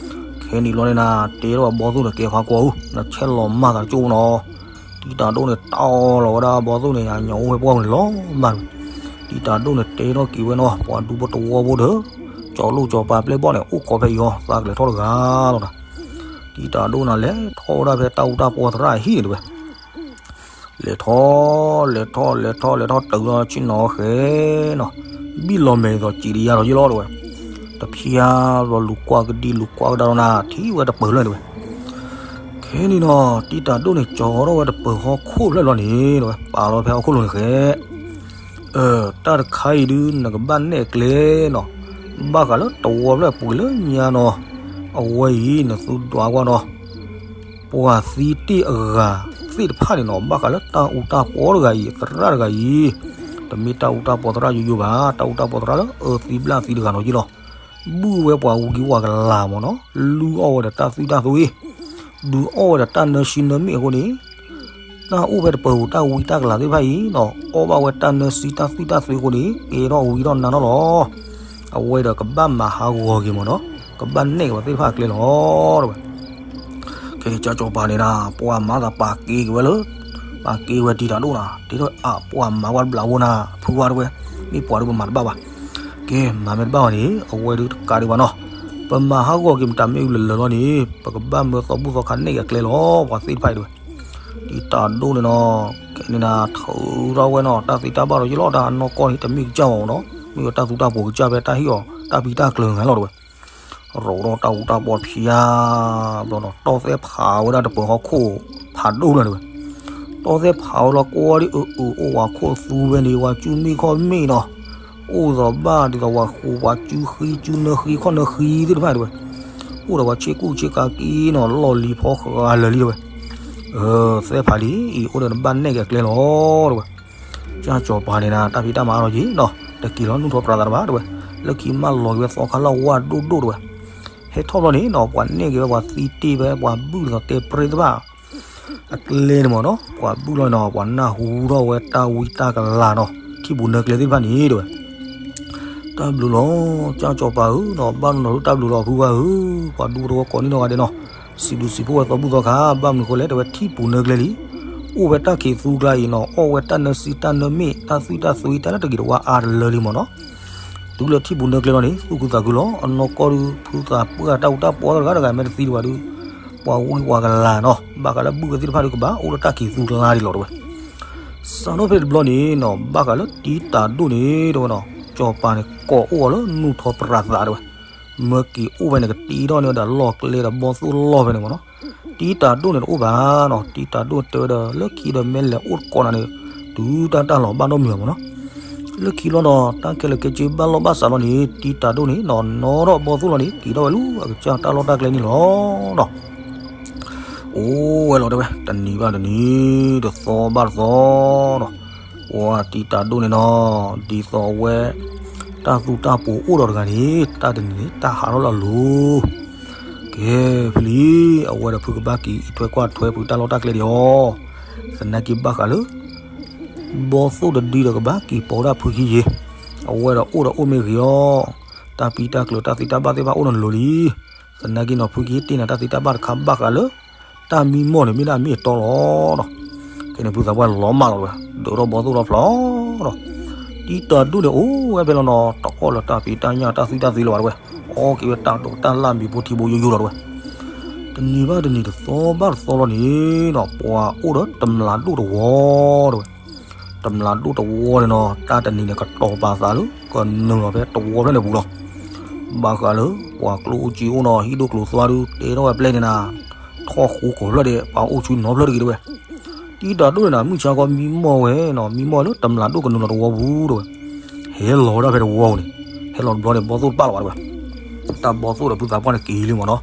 ခဲနံၤလီၤန့ၣ်နၤ တဲထီၣ်ဝဲဘီၣ်သိၣ်န့ၣ် ကဲဖးကွၢ်အူ နဆဲးလီၤမၢ်သးကၠိၣ်နီၤ တံၤတၢ်ဒိၣ်န့ၣ် တၢ်အီၣ်လီၤဝဲဒၣ်ဘီၣ်သိၣ်န့ၣ် အညၣ်အိၣ်ဝဲပှၢ်ဝဲန့ၣ်လီၤမၢ်တဲဝဲ တံၤတၢ်ဒိၣ်န့ၣ် တဲထီၣ်က့ၤဝဲနီၤ ပှၤဒူဖိတဝီဖိဒီး ကၠီၤလိၣ်ကၠီၤပၤပျဲၢ်ဘီၣ်န့ၣ် အိၣ်ကိးဖဲအံၤအီၤ သးကလဲၤထီၣ်တဂၤလီၤတၢ် တံၤတၢ်ဒိၣ်န့ၣ် လဲၤထီၣ်ဝဲဒၣ်ဖဲတၢ်အူတၢ်ပီသရၣ်အဟံၣ်န့ၣ်တဲဝဲ လဲၤထီၣ် လဲၤထီၣ် လဲၤထီၣ် လဲၤထီၣ် တုၤလီၤဆ့ၣ်နီၤဃဲနီၤ, ဘံၣ်လီၤမဲာ်အသိး စံးတယါထီးယ့ၢ်လီၤတဲဝဲ, တဖျါဘျီလူၤကွၢ်ကဒံလူၤကွၢ်ကဒါလီၤနၤ ထံၣ်ဝဲတပၢၤလၢတဲဝဲ, ခဲန့ၣ်နီၤ တံၤတၢ်ဒိၣ်န့ၣ် ကၠီထီၣ်ဝဲတပၢၤဟီၣ်ခိၣ်ဖျၢၣ်ဘျီန့ၣ်တဲဝဲ ပာ်လီၤဖဲဟီၣ်ခိၣ်လိၤန့ၣ်ဃဲ တၢ်တခါအံၤဒုး နကဘၣ်နဲၣ်ကျဲနီၤ, ဘၣ်ဃးလၢတဝီဖျၢၣ်ပှ့ၤလၢညါနီၤ, အဝဲအံၤနသူဒွးကွၢ်နီၤ, ပှၤသံတ့ၢ်အဂၤသ့ၣ်တဖၣ်န့ၣ်နီၤ, ဘၣ်ဃးလၢတၢ်အူတၢ်ပီတဂၤအံၤ သရၣ်တဂၤအံၤ, တမ့ၢ်တၢ်အူတၢ်ပီသရၣ်ယိယိဘၣ်, တၢ်အူတၢ်ပီသရၣ်လၢအၢသံဘျၣ်သံတဂၤနီၤယ့ၢ်လီၤ, ဘုၣ်ဝဲပှၤဝံပှၤကလၤမ့ၢ်နီၤ, လုၢ်အီၣ်ဝဲဒီးတၢ်သွံၣ်တၢ်သွံၣ်, ဒုးအီၣ်ဝဲဒီးတၢ်နၢဆံနၢမ့ၣ်အဃိန့ၣ် တၢ်အိၣ်ဖဲတပၢၤပူၤ တၢ်ဝံတၢ်ကလၤသ့ၣ်တဖၣ်အံၤနီၤ, အီၣ်ဘၣ်ဝဲတၢ်နၢဆံတၢ်သွံၣ်တၢ်သွံၣ်အဃိန့ၣ် ကဲထီၣ်ဝံထီၣ်နါထီၣ်လီၤ. အဝဲဒီးကဘၣ်မၤဟးဂီၤက့ၤမ့ၢ်နီၤ, ကဘၣ်နဲၣ်က့ၤပှၤသ့ၣ်တဖၣ်အကျဲလီၤတဲဝဲ. ခဲန့ၣ်ကၠီကၠီပၤန့ၣ်နၤ ပှၤမၤသးပာ်က့ၤက့ၤဝဲလၢ ပာ်က့ၤဝဲတံၤတၢ်ဒိၣ်နၤ, တဲထီၣ်အပှၤမၤဝဲတဘျီဖိနၤ, ဖုဝါတဲဝဲ, မ့ၢ်ပှၤဒုးပမၤတဘၣ်ဘၣ်. ကဲ မၤမ့ၢ်တဘၣ်ဘၣ်န့ၣ် အဝဲဒုးတကးဒံးဘၣ်နီၤ, ပမၤဟးဂီၤက့ၤမတၤမ့ၢ်ဝံၤလၢာ်လၢာ်လီၤန့ၣ် ပကဘၣ်မၢသီဘူၣ်သီခါနဲၣ်က့ၤအကျဲလီၤ ပှၤသ့ၣ်တဖၣ်အံၤတဲဝဲ. တံၤတၢ်ဒိၣ်န့ၣ်နီၤ, ခဲန့ၣ်နၤ ထုးထီၣ်ဝဲနီၤ တၢ်သံတၢ်ဘၣ်ဒီးယ့ၢ်လီၤ တၢ်အနီၢ်ကီၢ်န့ၣ် တမ့ၢ်ကစၢ်အီၤနီၤ, မ့ၢ်ဝဲတၢ်သူတၢ်ပှီၤကစၢ်ဖဲတၢ်ဟ့ၣ်အီၤ တၢ်ပံတၢ်ကျၢၤဂၤလီၤတဲဝဲ. ရိးထီၣ်တၢ်အူတၢ်ပီတဖျါဘျီနီၤ, တီၢ်သဲဖးဝဲဒၣ်တပၢၤဟီၣ်ခိၣ်ဖးဒိၣ်လီၤတဲဝဲ. တီၢ်သဲဖးဝဲလီၤ ကွၢ်ဒ်အုးအုးအိၣ်ဝဲခိၣ်သူဝဲန့ၣ် ဝဲစုမ့ၣ်ခီၣ်မ့ၣ်နီၤ, အိၣ်ဒီးဘၣ်ဒ်သိးဝဲဃိးဝဲစုဃံ စုနၢဃံခီၣ်နၢဃံသ့ၣ်တဖၣ်တဲဝဲ. အိၣ်ဒီးဝဲဆ့ကူၣ်ဆ့ကၤက့နီၤ လီၢ်လံၤဖီဃးလၢာ်လံတဲဝဲ. သဲဖးဒ်အံၤ အိၣ်ဒီးနဘၣ်နဲၣ်က့ၤအကျဲလီၤတဲဝဲ. ကၠၢ်ကၠီၤပၤန့ၣ်နၤ တၢ်ဖံးတၢ်မၤအါထီၣ်က့ၤနီၤ, တက့ၤလီၤနုာ်ထီၣ်ပြးသးတဘၣ်တဲဝဲ. လၢခံမၢလီၤက့ၤဝဲသီခါလၢဝါဒိၣ်ဒိၣ်တဲဝဲ. ဟဲထီၣ်ဘျီန့ၣ်နီၤ ပှၤနဲၣ်က့ၤဝဲပှၤသံတ့ၢ်ဖဲပှၤဘုၣ်ဒ်သိးတဲပြ့သ့ၣ်တဖၣ် အကျဲန့ၣ်မ့ၢ်နီၤ, ပှၤဘုၣ်လီၤနီၤ ပှၤနၢ်ဟူထီၣ်ဝဲတၢ်ဝံတၢ်ကလၤနီၤ, ထံၣ်ပူၤနၢကျဲသ့ၣ်တဖၣ်န့ၣ်တဲဝဲ. တၢ်ဘျုးလီၤ ကၠၢ်ကၠီၤပၤဧၢနီၤ, ဘၣ်နီၢ်နီၢ်ဒုးတၢ်ဘျုးလီၤဖုဝါဧၢ, ပှၤဒူဖိတဝီကိးနံၣ်နီၢ်ဂၤဒဲးနီၤ, စံးဘျုးစံးဖှိၣ်ဝဲသီဘူၣ်သီခါ, ဘၣ်မနုၤဃိလဲၣ်တဲဝဲ ထံၣ်ပူၤနၢကျဲလံ, အိၣ်ဝဲတၢ်ခံးသူကျါအံၤနီၤ, အီၣ်ဝဲတၢ်နၢဆံတၢ်နၢမ့ၣ် တၢ်သွံၣ်တၢ်သွံၣ် တၢ်လၢတဂ့ၤတဝါအါတလၢလံမ့ၢ်နီၤ. တုၤလၢထံၣ်ပူၤနၢကျဲလီၤန့ၣ် သူၣ်ခုသးခုလီၤ, အနီၢ်ကီၢ်ဒုး ဖုသးပှၢ်တၢ်အူတၢ်ပီတဂၤတဂၤ မ့ၢ်တသံဒံးဘၣ်ဒုး ပှၤဝံပှၤကလၤနီၤ, ဘၣ်ဃးလၢဘုၣ်ကသ့ၣ်တဖၣ်ဒုးကဘၣ်အိၣ်လၢတၢ်ခံးသူကျါဒံးလီၤတဲဝဲ. စးထီၣ်ဖဲတဘျီန့ၣ်နီၤ ဘၣ်ဃးလၢတံၤတၢ်ဒိၣ်န့ၣ်တဲဝဲနီၤ, ကၠီၤပၤန့ၣ် ကိးအိၣ်အီၤလၢနုာ်ထီၣ်ပြးသးတဲဝဲ, မၢက့ၤအိၣ်ဖဲန့ၣ် ကတံထီၣ်န့ၢ်ဝဲဒၣ်လီၢ်ကျဲဒီးဘီၣ်သိၣ်လီၢ်ဖဲန့ၣ်မ့ၢ်နီၤ. တံၤတၢ်ဒိၣ်န့ၣ်တအိၣ်ဘၣ်နီၤ, တံၤတၢ်ဒိၣ်တဲဝဲဒီး လၢခံဒီးမ့ၢ်လဲၤအိၣ်တကိးနၤန့ၣ် တုၤတၢ်တၢ်လီၤဘၣ်နီတမံၤဘၣ်မ့ၢ်နီၤ. လၢခံလီၤနီၤ တၢ်ခဲလၢာ်ခဲဆ့ဘၣ်လီၢ်ဘၣ်စးလီၤန့ၣ် တံၤတၢ်ဒိၣ်န့ၣ်နီၤ နီၣ်ထီၣ်ဘီၣ်သိၣ်လီၤန့ၣ် က့ၤထီၣ်ဝဲလၢအကစၢ်တၢ်လီၢ်တၢ်ကျဲန့ၣ်လီၤနီၤ. အိၣ်ဝဲလီၤတဲဝဲ တနံၤဘၣ်တနံၤ တသီဘၣ်တသီနီၤ, ပှၤတံၤတၢ်ဒိၣ်န့ၣ်နီၤ ဒ်သိးအဝဲ တၢ်သူတၢ်ပှီၤအိၣ်ဒီးတဂၤန့ၣ် တၢ်တနံၤန့ၣ် တၢ်ဟးထီၣ်လၢအလိၤ ကဲ ဖဲလံ အဝဲဒီးဖုကဘၣ်က့ၤအံးထွဲကွၢ်ထွဲဖုတၢ်လီၢ်တၢ်ကျဲဒံးအီၤ, သနာ်က့ဘၣ်ဃးလၢ ဘီၣ်သိၣ်တဒုဒီးကဘၣ်က့ၤပိာ်ဒၣ်ဖုခံယ့ၤ, အဝဲဒီးအိၣ်ဒီးအိၣ်မ့ၢ်ဂ့ၤအီၤ, တၢ်ပံတၢ်ကျၢၤတၢ်သံတၢ်ဘၣ်သ့ၣ်တဖၣ်အိၣ်ဒီးလိၤလံ, သနာ်က့နီၤ ဖုကဟ့ၣ်တ့ၢ်နၤတၢ်သံတၢ်ဘၣ်တခါဘၣ်ဃးလၢ တၢ်မံမီၢ်န့ၣ် မ့ၢ်ဒၣ်မ့ၢ်အတီလီၤနီၤ. ခဲန့ၣ်ဖုသးပှၢ်လီၤမၢ်လီၤတဲဝဲ ဒၢးထီၣ်ဘီၣ်သိၣ်လီၤဖျီနီၤ, တံၤတၢ်ဒိၣ်န့ၣ်အိၣ်ဝဲဖဲလီၤနီၤ တအီၣ်လၢတၢ်ဖံးတၢ်ညၣ်တၢ်သွံၣ်တၢ်သွံၣ်လၢၤဘၣ်တဲဝဲ, အီၣ်က့ၤဝဲတၢ်ဒိးတၢ်လၢ်မံၤဖိထံဖိယိယိလီၤတဲဝဲ. တနံၤဘၣ်တနံၤတသီဘၣ်တသီလီၤန့ၣ်နီၤ ပှၤအိၣ်ဒီးတမျးဒိၣ်တဝီတဲဝဲ, တမျးဒိၣ်တဝီန့ၣ်နီၤ တၢ်တနံၤန့ၣ်ကတီၤပာ်သးလၢ ကနုာ်လီၤဖဲတဝီဖျၢၣ်န့ၣ်ပူၤလီၤ. ဘၣ်ဃးလၢ ပှၤကျိၣ်အိၣ်စ့အိၣ်နီၤ ဟံၣ်ဒိၣ်ကျိၤသွါဒုး တဲထီၣ်ဝဲပျဲၢ်န့ၣ်နၤ, တ ထီၣ်ဃူကိာ်ဖျၢၣ်ဒီး ပှၤအိၣ်ဆူနီဖျၢၣ်တဂ့ၤတဲဝဲ. တံၤတၢ်ဒိၣ်န့ၣ်နၤ မုၢ်ဆါခီမံမီၢ်ဝဲနီၤ, မံမီၢ်ဝဲလၢတမျးဒိၣ်ကနုာ်လီၤတဝီပူၤတဲဝဲ. ဟဲလီၤဝဲဒၣ်ဖဲတဝီပူၤန့ၣ်, ဟဲလီၤတဘျီန့ၣ် ဘီၣ်သိၣ်တပာ်လီၤဘၣ်တဲဝဲ. တၢ်ဘီၣ်သိၣ်ဒီးဖုသးပှၢ်န့ၣ်က့ၤလံမ့ၢ်နီၤ.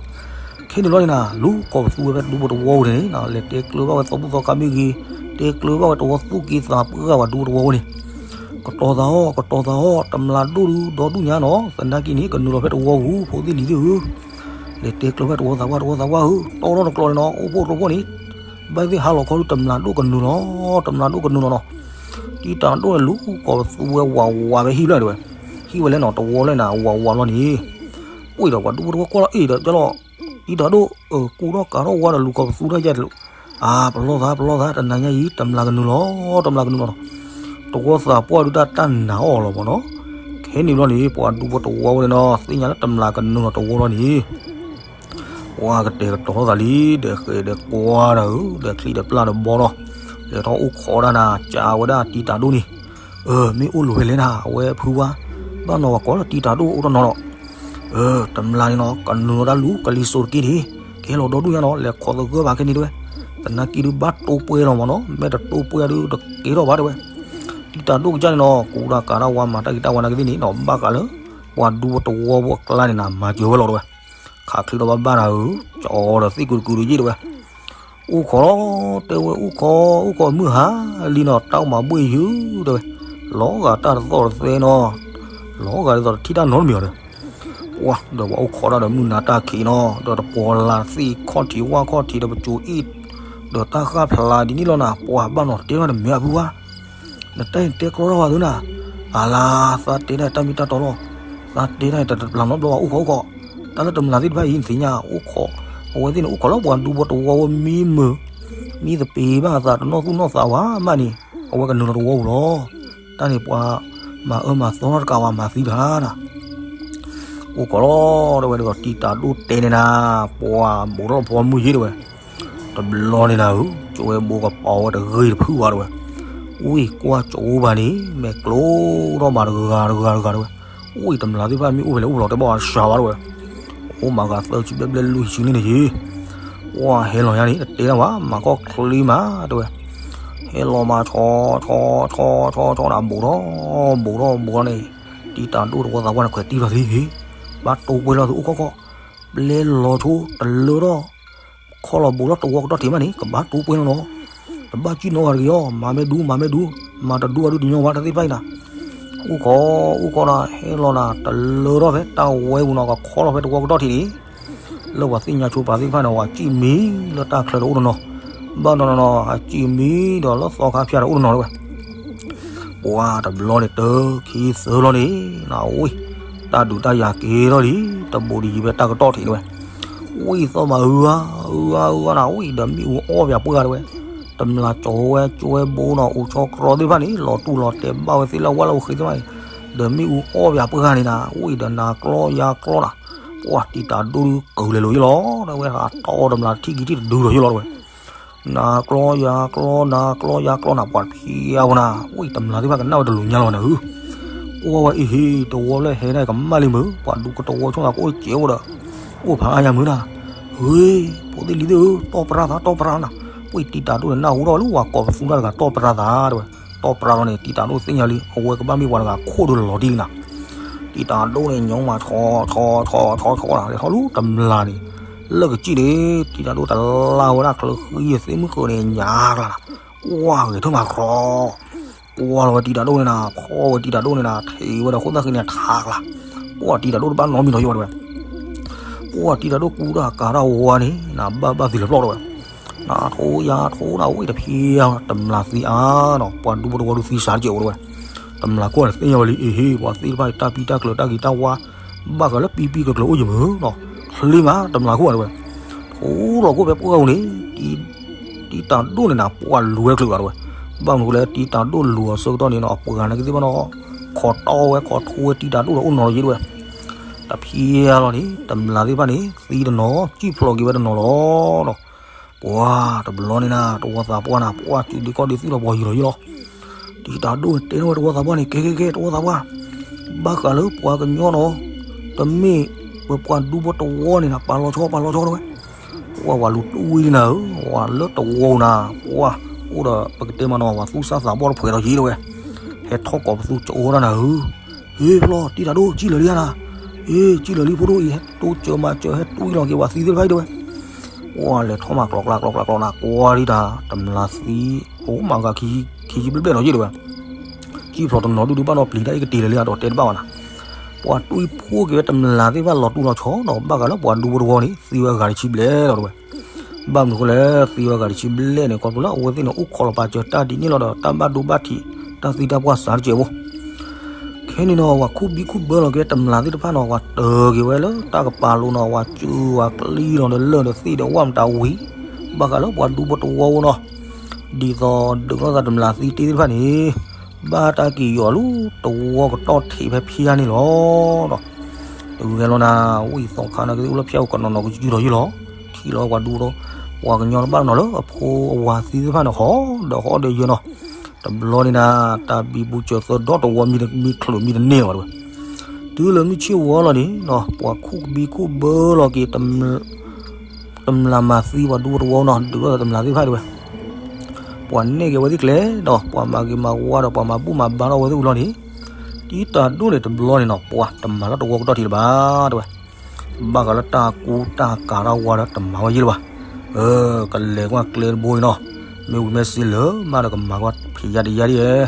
ခဲန့ၣ်ဘျီန့ၣ်နၤ လူၤကိာ်ပသူဝဲဖဲဒူဖိတဝီပူၤန့ၣ်နီၤ, လဲၤတဲကျၢၤဘၣ်ဝဲသီဘူၣ်သီခါမ့ၢ်ဂ့ၤ, တဲကျၢၤဘၣ်ဝဲတဝီသူၣ်က့သးပှၢ်ပှၤဒူဖိတဝီပူၤန့ၣ်, ကတီၤသးအီၤ ကတီၤသးအီၤ, တမျးဒိၣ်ဒုဒီဒူၣ်ညါနီၤ, သနာ်က့န့ၣ် ကနုာ်လီၤဖဲတဝီပူၤ ဖိသ့ၣ်လံၤသ့ၣ်ဧၢ. လဲၤတဲကျၢၤဘၣ်တဝီသးပှၢ် တဝီသးပှၢ်ဧၢ, တီထီၣ်တကျိၤန့ၣ်နီၤ, အိၣ်ဖှိၣ်ရိဖှိၣ်န့ၣ် ဘၣ်သ့ၣ်ဟါလီၤခီဒု တမျးဒိၣ်ကနုာ်လီၤ, တမျးဒိၣ်ကနုာ်လီၤနီၤ. တံၤတၢ်ဒိၣ်န့ၣ် လူၤကိာ်ပသူဝဲဝးဝးဖဲဟံၣ်ဖျၢၣ်တဲဝဲ. ဟံၣ်ဝဲလဲၣ်နီၤ, တဝီလဲၣ်နၤ ဝးဝးလီၤန့ၣ်, ပှ့ၤဒီးပှၤဒူဖိတဝီကွၢ်လီၤအ့ၣ်ဒီး ကၢ်လီၤ, တံၤတၢ်ဒိၣ် ကူထီၣ်ကၤထီၣ်ဝါဒီးလူၤကိာ်ပသူတၢ်ယဲၢ်တလူၤ, အါ ပလီၢ်သး ပလီၢ်သး တနၤညါအံၤ တမျးကနုာ်လီၤ, တမျးကနုာ်လီၤနီၤ. တဝီသးပှၢ်ဒုတၢ်တၢ်နာ်အီၤလီၤမ့ၢ်နီၤ. ခဲန့ၣ်ဘျီန့ၣ် ပှၤဒူဖိတဝီဝဲန့ၣ်နီၤ သ့ၣ်ညါလၢတမျးကနုာ်လီၤတဝီလီၤန့ၣ် ပှၤကတဲာ်ကတီၤထီၣ်သးလံ, ဒီးဃဲၤဒီးကွၢ်ဒီးဧၢ, ဒီးချံဒီးပျၢ်ဒီးဘီဒီး, လဲၤထီၣ်အိၣ်ခိးဒၣ်နၤ, ကးဝဲဒၣ်တံၤတၢ်ဒိၣ်န့ၣ်, အၢ မ့ၢ်အိၣ်လိၤဖဲလဲၣ်နၤ, အဝဲဖုဝါ, ဘၣ်နီၤပှၤကိးလၢတံၤတၢ်ဒိၣ်အိၣ်တနီၤနီၤ, အၢ တမျးန့ၣ်နီၤ ကနုာ်လီၤတၢ်လူၤကလံၤစိးတက့ၢ်န့ၣ်, ကဲလီၤဒီဒူၣ်ညါနီၤ လဲၤခိးသဂၢၢ်ဘၣ်ခဲန့ၣ်တဲဝဲ, သနာ်က့ဒုဘၣ်တိၢ်ပှဲၤလီၤမ့ၢ်နီၤ မ့ၢ်တတိၢ်ပှဲၤဒု တကဲထီၣ်ဘၣ်တဲဝဲ. တံၤတၢ်ဒိၣ်ကစၢ်န့ၣ်နီၤ ကူတၢ်ကၤတၢ်ဝါ မၤတၢ်ဂ့ၤတၢ်ဝါနာ်က့သ့ၣ်န့ၣ်နီၤ ဘၣ်ဃးလၢ ပှၤဒူဖိတဝီဖိအကျါန့ၣ်နၤ မၤစၢၤဝဲလီၤတဲဝဲ. ခးချ့ထီၣ်ဘၣ်ဘၣ်တၢ်ဧၢ, ကၠီဒီးသ့ၣ်ကုၤတကုၤတယ့ၣ်တဲဝဲ. အိၣ်ခိးလီၤတဲဝဲ အိၣ်ခိး အိၣ်ခိးမုၢ်ဟါလံနီၤ တၢ်အိၣ်မၤဘှ့ၣ်ယုၢ်တဲဝဲ, လီၤဂာ်တၢ်တသီၣ်တသဲနီၤ, လီၤဂာ်ဒ်သိးတထံၣ်တၢ်နီတမံၤအီၤဒီး, ပှၤဒီးပှၤအိၣ်ခိးတၢ်ဒီးမုၢ်နၤတၢ်ခံးနီၤ ဒီးတပီၤလၢ်သ့ၣ်ခီၣ်ထံးဝၣ်ခီၣ်ထံးဒီးပစိၤအ့ၣ်, ဒီးတၢ်ဃၣ်ဖျါဒ်န့ၣ်လီၤနၤ ပှၤဘၣ်နီၤတဲထီၣ်တမ့ၢ်အဖုဝါ နတၢ်အံၤတဲကြီထီၣ်ဝဲသုနၤ, အလါ သးတဲတၢ်တၢ်မ့ၢ်တၢ်တီလီၤ, သးတဲတၢ်အံၤတတပျၢ်နီတဘျီဘၣ် အိၣ်ခိးအိၣ်ခိး, တၢ်လၢတမျးသ့ၣ်တဖၣ်အံၤ နသ့ၣ်ညါ အိၣ်ခိး, အဝဲသ့ၣ်န့ၣ်အိၣ်ခိးလၢပှၤဒူဖိတဝီဝဲမံမုာ်, မံသပ့ၤဘၣ်အသးတနီၢ်သူၣ်နီၢ်သးဝဲမးန့ၣ်, အဝဲကနုာ်လီၤတဝီပူၤလီၤ. တၢ်န့ၣ်ပှၤမၤအၢမၤသီထီၣ်တကးဝဲမၤသံတဂၤနၤ အိၣ်ခိးလီၤတဲဝဲဒီး တံၤတၢ်ဒိၣ်တဲန့ၣ်နၤ, ပှၤဘူးထီၣ်ဖိမုၢ်ယ့ၢ်တဲဝဲ, တဘျီန့ၣ်နၤဧၢ, ကၠိဝဲဘိကပီၤဝဲတဂ့ၤတဖုဝဲတဲဝဲ, ဝံၢ်ကွၢ်ကၠိဘၣ်န့ၣ် မဲာ်ကျိထီၣ်ဘၣ်တဂၤတဂၤတဂၤတဲဝဲ, ဝံၢ်တမျးသ့ၣ်တဖၣ်မ့ၢ်အိၣ်ဖဲလဲၣ် အိၣ်ဖဲလဲၣ် တဘၣ်အီၤတစှၤဘၣ်တဲဝဲ, အိၣ်မၤဂၤသၢဆံဘျဲၣ်ဘျဲၣ်လွံၢ်ဆံန့ၣ်န့ၣ်ယ့ၢ်, ပှၤဟဲလီၤညါန့ၣ် တတဲတၢ်ဘၣ် မၤကီၢ်ချ့မးတဲဝဲ, ဟဲလီၤမၤဆီဆီဆီဆီဆီနၤ ဘူးထီၣ် ဘူးထီၣ်ဘူးထီၣ်န့ၣ်, တံၤတၢ်ဒိၣ်တဝီသးပှၢ်န့ၣ် ခွဲးတံၢ်လီၤသံ, ဘၣ်တိၢ်ပှဲၤလီၤသုအိၣ်ခိးခိး, ပျဲလီၤဆိတလၢထီၣ်, ခီလီၤဘူးထီၣ်တဝီကတီၢ်ထံးမးန့ၣ် ကဘၣ်တိၢ်ပှဲၤလီၤနီၤ, တဘၣ်စံၣ်နီတဂၤတဂ့ၤအီၤ မၤမ့ၢ်ဒူမၤမ့ၢ်ဒူ, မၤတဒူအဒူတညီဘၣ်တၢ်သ့ၣ်တဖၣ်အံၤနၤ, အိၣ်ခိး အိၣ်ခိးနၤ ဟဲလီၤနၤ တလၢထီၣ်ဖဲတၢ်ဝဲပူၤနီၤ ကခီလီၤဖဲတဝီကတီၢ်ထံးန့ၣ် လၢပှၤသ့ၣ်ညါဆိပာ်သ့ၣ်တဖၣ်န့ၣ် ပှၤစံၣ်မံလၢတၢ်ချၢဒီးအိၣ်တနီၤ, ဘၣ်နီၤနီၤနီၤ ဟးစံၣ်မံဒီးလၢသီခါဖၠါဒီးအိၣ်တနီၤတဲဝဲ, ပှၤတဘျီန့ၣ်တခံသၢလီၤန့ၣ် နဝံၣ်, တၢ်ဒုးတၢ်ယၤက့ၤထီၣ်လံ တဘူးဒံးယံၤဖဲတၢ်ကတီၢ်ထံးတဲဝဲ, ဝံၣ်သီၣ်မးအုအါ အုအါအုအါနၤ ဝံၣ်ဒီးမ့ၣ်အူအီၣ်ပၠးပှၢ်တဲဝဲ, တမျးကၠီဝဲကၠိဝဲဘိနီၤ အိၣ်ဆီကြီသ့ၣ်တဖၣ်န့ၣ် လီၤတူၢ်လီၤတဲာ်ဘၣ်ဝဲသ့ၣ်လၢဝၣ်လၢအဃ့သ့ၣ်တဖၣ်န့ၣ်, ဒီးမ့ၣ်အူအီၣ်ပၠးပှၢ်န့ၣ်နၤ ဝံၣ်ဒီးနၤကျီယၤကျီနၤ, ပှၤတံၤတၢ်ဒိၣ်ဒုးကလဲၤလိာ်ယ့ၢ်လီၤ တဲဝဲဟးတီၢ်တမျးထံၣ်ကံထံၣ်တဒုလီၤယ့ၢ်လီၤတဲဝဲ နၤကျီယၤကျီ နၤကျီယၤကျီနၤ ပှၤတဖံးအါဝဲနၤ ဝံၣ်တမျးသ့ၣ်တဖၣ်ကနၣ်ဝဲတလူၤညါလီၤနၤဧၢ, ကွၢ်ဝဲအံၤဟ့ၣ် တဝီလၢဟဲဒၣ်ကမၣ်လံမုၢ် ပှၤဒူကတဝီဆိၣ်သးကအိၣ်စဲးဝဲဒီး, အိၣ်ဖးအါယၤမုၢ်နၤ, ဟ့ၣ် ဖိသ့ၣ်လံၤသ့ၣ်ဧၢ တီၢ်ပြၢ်သး တီၢ်ပြၢ်နၤ, ဝံၣ်တံၤတၢ်ဒိၣ်န့ၣ် နၢ်ဟူထီၣ်ဝဲလၢပှၤကိးပသူတၢ်တဂၤ တီၢ်ပြၢ်သးတဲဝဲ, တီၢ်ပြၢ်လီၤန့ၣ် တံၤတၢ်ဒိၣ်သ့ၣ်ညါလံ အဝဲကဘၣ်မ့ၢ်ပှၤတဂၤခိၣ်ဒုးလီၤတံၢ်လံနၤ တံၤတၢ်ဒိၣ်န့ၣ် ညီမးဆီဆီဆီဆီဆီနၤ လဲၤထီၣ်လူတမျးန့ၣ်, လၢကစံၣ်န့ၣ် တံၤတၢ်ဒိၣ်တလၢဝဲဒၣ်ချၢဃံသ့ၣ်မုၢ်ဃုာ်န့ၣ် ညါကျါနၤ, ဝါဂဲၤထၢၣ်မးကြီ, ကွၢ်လီၤဝဲတံၤတၢ်ဒိၣ်န့ၣ်နၤ ဖီၣ်ဝဲတံၤတၢ်ဒိၣ်န့ၣ်နၤ ထံးဝဲဒီးခိၣ်သၣ်ဃံန့ၣ်ထးကျါ, ပှၤတံၤတၢ်ဒိၣ်တဘၣ်နီတမံၤနီၤယိၣ်ဘၣ်တဲဝဲ ပှၤတံၤတၢ်ဒိၣ်ကူတၢ်ကၤတၢ်ဝါန့ၣ် နဘၣ်ဘၣ်သံလီၤပျီၢ်တဲဝဲ, နထိယၤထိနၤဝံၣ်တဖံးတမျးသံအါနီၤ ပှၤဒူဖိတဝီဒုးသံစးတကဲးအိၣ်တဲဝဲ, တမျးခိၣ်န့ၣ်သ့ၣ်ညါဝဲလံ အ့ဟ့ၣ် ပှၤသ့ၣ်တဖၣ်အံၤတၢ်ပံတၢ်ကျၢၤတၢ်ဂ့ၤတၢ်ဝါ, ဘၣ်ဃးလၢပံပံကျၢၤကျၢၤအိၣ်ယံၤမုၢ်နီၤ, ချ့မးတမျးခိၣ်တဲဝဲ, ထိလီၤခိၣ်ဖဲပှၢ်ပူၤန့ၣ် တံၤတၢ်ဒိၣ်န့ၣ်နၤ ပှၤလူၤဝဲတချုးဘၣ်တဲဝဲ, ဘၣ်မနုၤလဲၣ် တံၤတၢ်ဒိၣ်လူၤအီၤဆၢကတီၢ်န့ၣ်နီၤ အပှၤနာ်က့သ့ၣ်တဖၣ်နီၤ, ခိးတီဝဲခိးထိဝဲတံၤတၢ်ဒိၣ်ဒီးအိၣ်နီၤလီၤယ့ၢ်တဲဝဲ, တဖံးလီၤန့ၣ် တမျးသ့ၣ်တဖၣ်န့ၣ် သံတနီၤ စံၣ်ဖျိးက့ၤဝဲတနီၤလီၤနီၤ, ပှၤတဘျီန့ၣ်နၤ တဝီသးပှၢ်နၤ ပှၤစုဒ့ကီၢ်ဒ့သံလီၤပှီၤယံၤလီၤယ့ၢ်လီၤ, တံၤတၢ်ဒိၣ်န့ၣ်တဲထီၣ်ဝဲတဝီသးပှၢ်န့ၣ် ကဲကဲကဲတဝီသးပှၢ်, ဘၣ်ဃးလၢပှၤကညီနီၤ, တမ့ၢ်ပပှၤဒူဖိတဝီန့ၣ်နၤ ပာ်လီၤဆီပာ်လီၤဆီတဲဝဲ, ပှၢ်ဝၤလူၤတူၢ်ဝံၤလံနၤဧၢ, ဝၤလၢတဝီနၤ, ပှၢ်အိၣ်ဒီးပကတဲမးနီၤ ဝၤသူၣ်စၢ်သးဘီၣ်တဖှဲးဒီးယ့ၢ်တဝဲ, ဟဲထီၣ်ကိးပသူကအိၣ်ဒၣ်နၤဧၢ, ဟ့ဖျီ တံၢ်တၢ်ဒိၣ် ကံၣ်လၢာ်လံဧါနၤ, ဟ့ ကံၣ်လၢာ်လံဖိဒိၣ်အံၤ ဟဲတိစၢၤမၤစၢၤ ဟဲတူၢ်လီၤက့ၤဝၤသံသ့ၣ်တဖၣ်အံၤတဝဲ, ပှၢ်လဲၤထီၣ်မၤကျိးကျါကျိးကျါကျိးနၤ ကွၢ်ဒံးတၢ် တမျးသံ အိၣ်မၤဂၤခံဆံဘျဲၣ်ဘျဲၣ်နီၤယ့ၢ်တဝဲ, ကံၣ်ဖျီတနီၤဒုဒုဘၣ်နီၤ ပျံၤတၢ်အ့ၣ်ကတ့ၤလၢာ်လံဧါဒီးတဲတဘၣ်ဘၣ်နၤ, ပှၤတူၢ်ဖှိၣ်က့ၤဝဲတမျးသ့ၣ်တဖၣ်လီၤတူၢ်လီၤဆီနီၤ ဘၣ်ဃးလၢပှၤဒူဖိတဝီန့ၣ် သံဝဲအဂၤတဆံဘျဲၣ်လီၤတဝဲ, ဘၣ်မနုၤအဃိလဲၣ် သံဝဲအဂၤတဆံဘျဲၣ်န့ၣ် ခီဖျိလၢအဝဲသ့ၣ်န့ၣ် အိၣ်ခိးလီၤပာ်စၢၤတၢ်ဒ်န့ၣ်လီၤဒီး တၢ်ဘၣ်ဒိဘၣ်ထံး တၢ်သံတၢ်ပှၢ်စးတကဲးဖိ ခဲန့ၣ်နီၤ ပှၤခူၣ်ဘံခူၣ်ဘၢလီၤက့ၤတမျးသ့ၣ်တဖၣ်နီၤ ပှၤတၢၤက့ၤဝဲလၢတၢ်ကပၤလိၤနီၤ ပှၤစူၤပှၤကျံလီၤဒီးလၢၢ်ဒီးသ့ၣ်ဒီးဝၣ်မတၤဝံၤ, ဘၣ်ဃးလၢပှၤဒူဖိတဝီဖိနီၤ, ဒ်သိးဒုးလိာ်သးတမျးသံတ့သ့ၣ်တဖၣ်န့ၣ်, ဘၣ်တၢ်က့ၤယီၤလၢတဝီကတီၢ်ထံးဖဲဖၠါန့ၣ်လီၤ. တဂဲၤလီၤနၤ ဝံသီခါန့ၣ်ကသ့ၣ်အိၣ်လၢဖၠါအိၣ်ကနီၤနီၤကယူၢ်ထီၣ်ယုၢ်လီၤ, ထံၣ်လီၤပှၤဒူဖိ ပှၤကညီတဘၣ်နီၤလၢအဖိအဝၤသံသ့ၣ်တဖၣ်န့ၣ် ဟီဒီးဟီဒီးယၢၤနီၤ, တဘျီန့ၣ်နၤ တၢ်ဘံဘူစၢၤသၢဒီတဝီမံတန့ၢ်ဘၣ်တဝဲ, တုၤလၢမုၢ်ဆ့ၣ်ဝီလီၤန့ၣ်နီၤ ပှၤခူၣ်ဘံခူၣ်ဘၢလီၤက့ၤ တမျးမၤသံပှၤဒူဖိတဝီနီၤ ဒုးလိာ်သးတမျးသ့ၣ်တဖၣ်တဝဲ, ပှၤနဲၣ်က့ၤဝဲသ့ၣ်ကျဲဒီး ပှၤမၤဂ့ၤမၤဝါဒီး ပှၤမၤဘူၣ်မၤဘါထီၣ်ဝဲသ့ၣ်အူလီၤန့ၣ်, တံၢ်တၢ်ဒိၣ်န့ၣ်တဘျီန့ၣ်နီၤ ပှၤတမၤလၢတဝီကတီၢ်ထံးလၢၤဘၣ်တဝဲ, ဘၣ်ဃးလၢတၢ်ကူတၢ်ကၤတၢ်ဝါဒီးတမၤဝဲယ့ၢ်လၢၤဘၣ်, ကလဲၤကွၢ်ကျဲတဘိအံၤနီၤ, မ့ၢ်ဝံၤမ့ၢ်စ့လၢၤမးဒီးကမၤကွၢ်ဖံးယါတယါဒ်,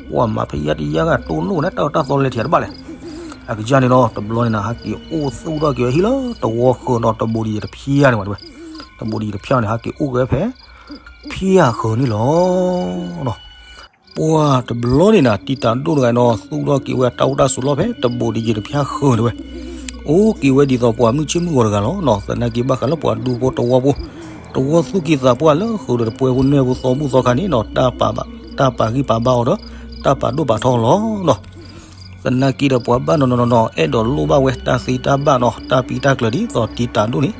ပှၤမၤဖံးယါတယါဂၤတိၢ်နီၣ်ဝဲန့ၣ် တၢ်အၢတၢ်သီလဲၤထံးတဘၣ်လဲၣ် အကစၢ်န့ၣ်နီၤ တဘျီန့ၣ်နၤ ဟးက့ၤအိၣ်သူၣ်ထီၣ်က့ၤဝဲဟံၣ်လၢတဝီဃၢၤနီၤ တဘိးဒံးယတဖျါန့ၣ်ဝဲတဝဲ, တဘိးဒံးယတဖျါန့ၣ် ဟးက့ၤအိၣ်က့ၤဝဲဖဲ ဖျါဃၢၤန့ၣ်လီၤ. ပှၤတဘျီန့ၣ်နၤ တံၢ်တၢ်ဒိၣ်တဂၤနီၤ သူၣ်ထီၣ်က့ၤဝဲတၢ်အိၣ်တၢ်ဆိးလီၢ်ဖဲတဘိးဒံးယတဖျါဃၢၤန့ၣ်ဝဲ, အိၣ်က့ၤဝဲဒ်သိးပှၤမုၢ်ဆ့ၣ်မုၢ်ဂီၤတဂၤလီၤနီၤ, သနာ်က့ဘၣ်ဃးလၢပှၤဒူဖိတဝီဖိ, တဝီသူၣ်က့သးပှၢ်လၢဃုာ်ဒီးတပှဲၤဖိနဲၣ်ဖိသီဘူၣ်သီခါန့ၣ်နီၤ တၢ်ပာ်ဂံၢ်ပာ်ဘါအီၤဒီး တၢ်ပာ်ဒိၣ်ပာ်ထီအီၤလီၤနီၤ. သနာ်က့ဒီးပှၤဘၣ်နီၤနီၤနီၤနီၤ အဲၣ်ဒိးလိၣ်ဘၣ်ဝဲတၢ်သ့တၢ်ဘၣ်နီၤ တၢ်ပံးတၢ်ကျၢၤဒ်သိးတံၢ်တၢ်ဒိၣ်န့ၣ်,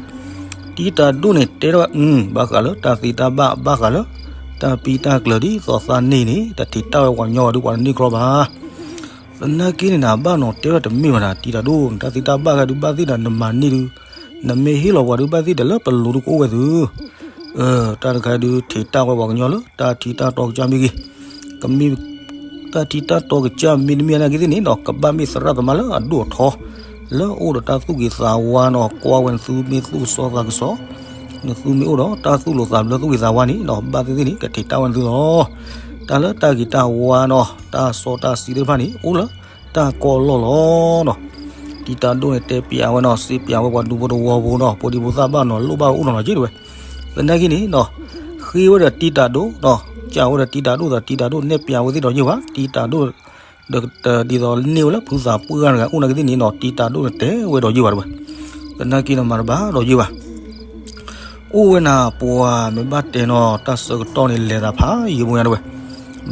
တံၢ်တၢ်ဒိၣ်န့ၣ် တဲထီၣ်ဝဲ ဘၣ်ဃးလၢတၢ်သ့တၢ်ဘၣ် ဘၣ်ဃးလၢတၢ်ပံးတၢ်ကျၢၤဒ်သိးသးန့ၣ်န့ၣ် တထံးတၢ်ဝဲပှၤကညီဝဲဒုးပှၤတန့ၢ်ကြီဘၣ်. သနာ်က့န့ၣ်နၤ ဘၣ်နီၤတဲထီၣ်တမ့ၢ်ဘၣ်နၤ တံၢ်တၢ်ဒိၣ် တၢ်သ့တၢ်ဘၣ်ဂၤဒုးဘၣ်သ့ၣ်ဒီးနမၤန့ၢ်ဒုး, နမ့ၢ်ဟ့ၣ်လီၤပှၤဒုးဘၣ်သ့ၣ်ဒီးလၢပလိၤဒုးကအိၣ်ဝဲသု တၢ်တခါဒုးထံးတၢ်ဝဲပှၤကညီလၢ တၢ်ထံတၢ်တီကစၢ်မ့ၢ်ဂ့ၤ, ကမ့ၢ် တၢ်ထံတၢ်တီကစၢ်မ့တမ့ၢ်နာ်က့သ့ၣ်န့ၣ်နီၤ ကဘၣ်မ့ၢ်သရၣ်သမါလၢအဒိၣ်အထီ လၢအအိၣ်ဒီးတၢ်သူၣ်ဂ့ၤသးဝါနီၤ ကွၢ်ဝဲနသုမ့ၢ်သူၣ်ကစီၣ်သးကစီၣ်, နသုမ့ၢ်အိၣ်ဒီးတၢ်သူၣ်လိာ်သးဘျၢသူၣ်ဂ့ၤသးဝါန့ၣ်နီၤ ဘၣ်သ့ၣ်သ့ၣ်န့ၣ် ကထံးတၢ်ဝဲနသုလီၤ. တၢ်လၢတၢ်ဂ့ၤတၢ်ဝါနီၤ တၢ်စီတၢ်ဆှံသ့ၣ်တဖၣ်န့ၣ် အိၣ်လၢတၢ်ကီလီၢ်လီၤနီၤ. တံၢ်တၢ်ဒိၣ်န့ၣ် တဲပျးဝဲနီၤ စံးပျးဝဲပှၤဒူဖိတဝီဖိနီၤ ဖိဒံဖိသၣ်ဘၣ်နီၤ လိၣ်ဘၣ်အိၣ်နီၤနီၤက့တဝဲ. သနာ်က့န့ၣ်နီၤ ဃ့ဝဲဒီးတံၢ်တၢ်ဒိၣ်နီၤ ကးဝဲဒီးတံၢ်တၢ်ဒိၣ်ဒီး တံၢ်တၢ်ဒိၣ်နဲၣ်ပျးဝဲသ့ၣ်ဒီးယ့ၢ်ဝဲ တံၢ်တၢ်ဒိၣ် ဒီးဒ်သိးန့ၢ်ဝဲလၢဖုသးပှၢ်တဂၤအိၣ်နာ်က့သ့ၣ်န့ၣ်နီၤ တံၢ်တၢ်ဒိၣ်န့ၣ်တဲဝဲဒီးယ့ၢ်ဝဲတဝဲ. သနာ်က့န့ၣ်မၤတဘၣ်ဒီးယ့ၢ်ဝဲ အိၣ်ဝဲနၤပှၤမ့ၢ်ဘၣ်တဲနီၤ တၢ်ဆၢကတီၢ်န့ၣ်လဲၤသးဖးယံာ်ဖိညါတဝဲ.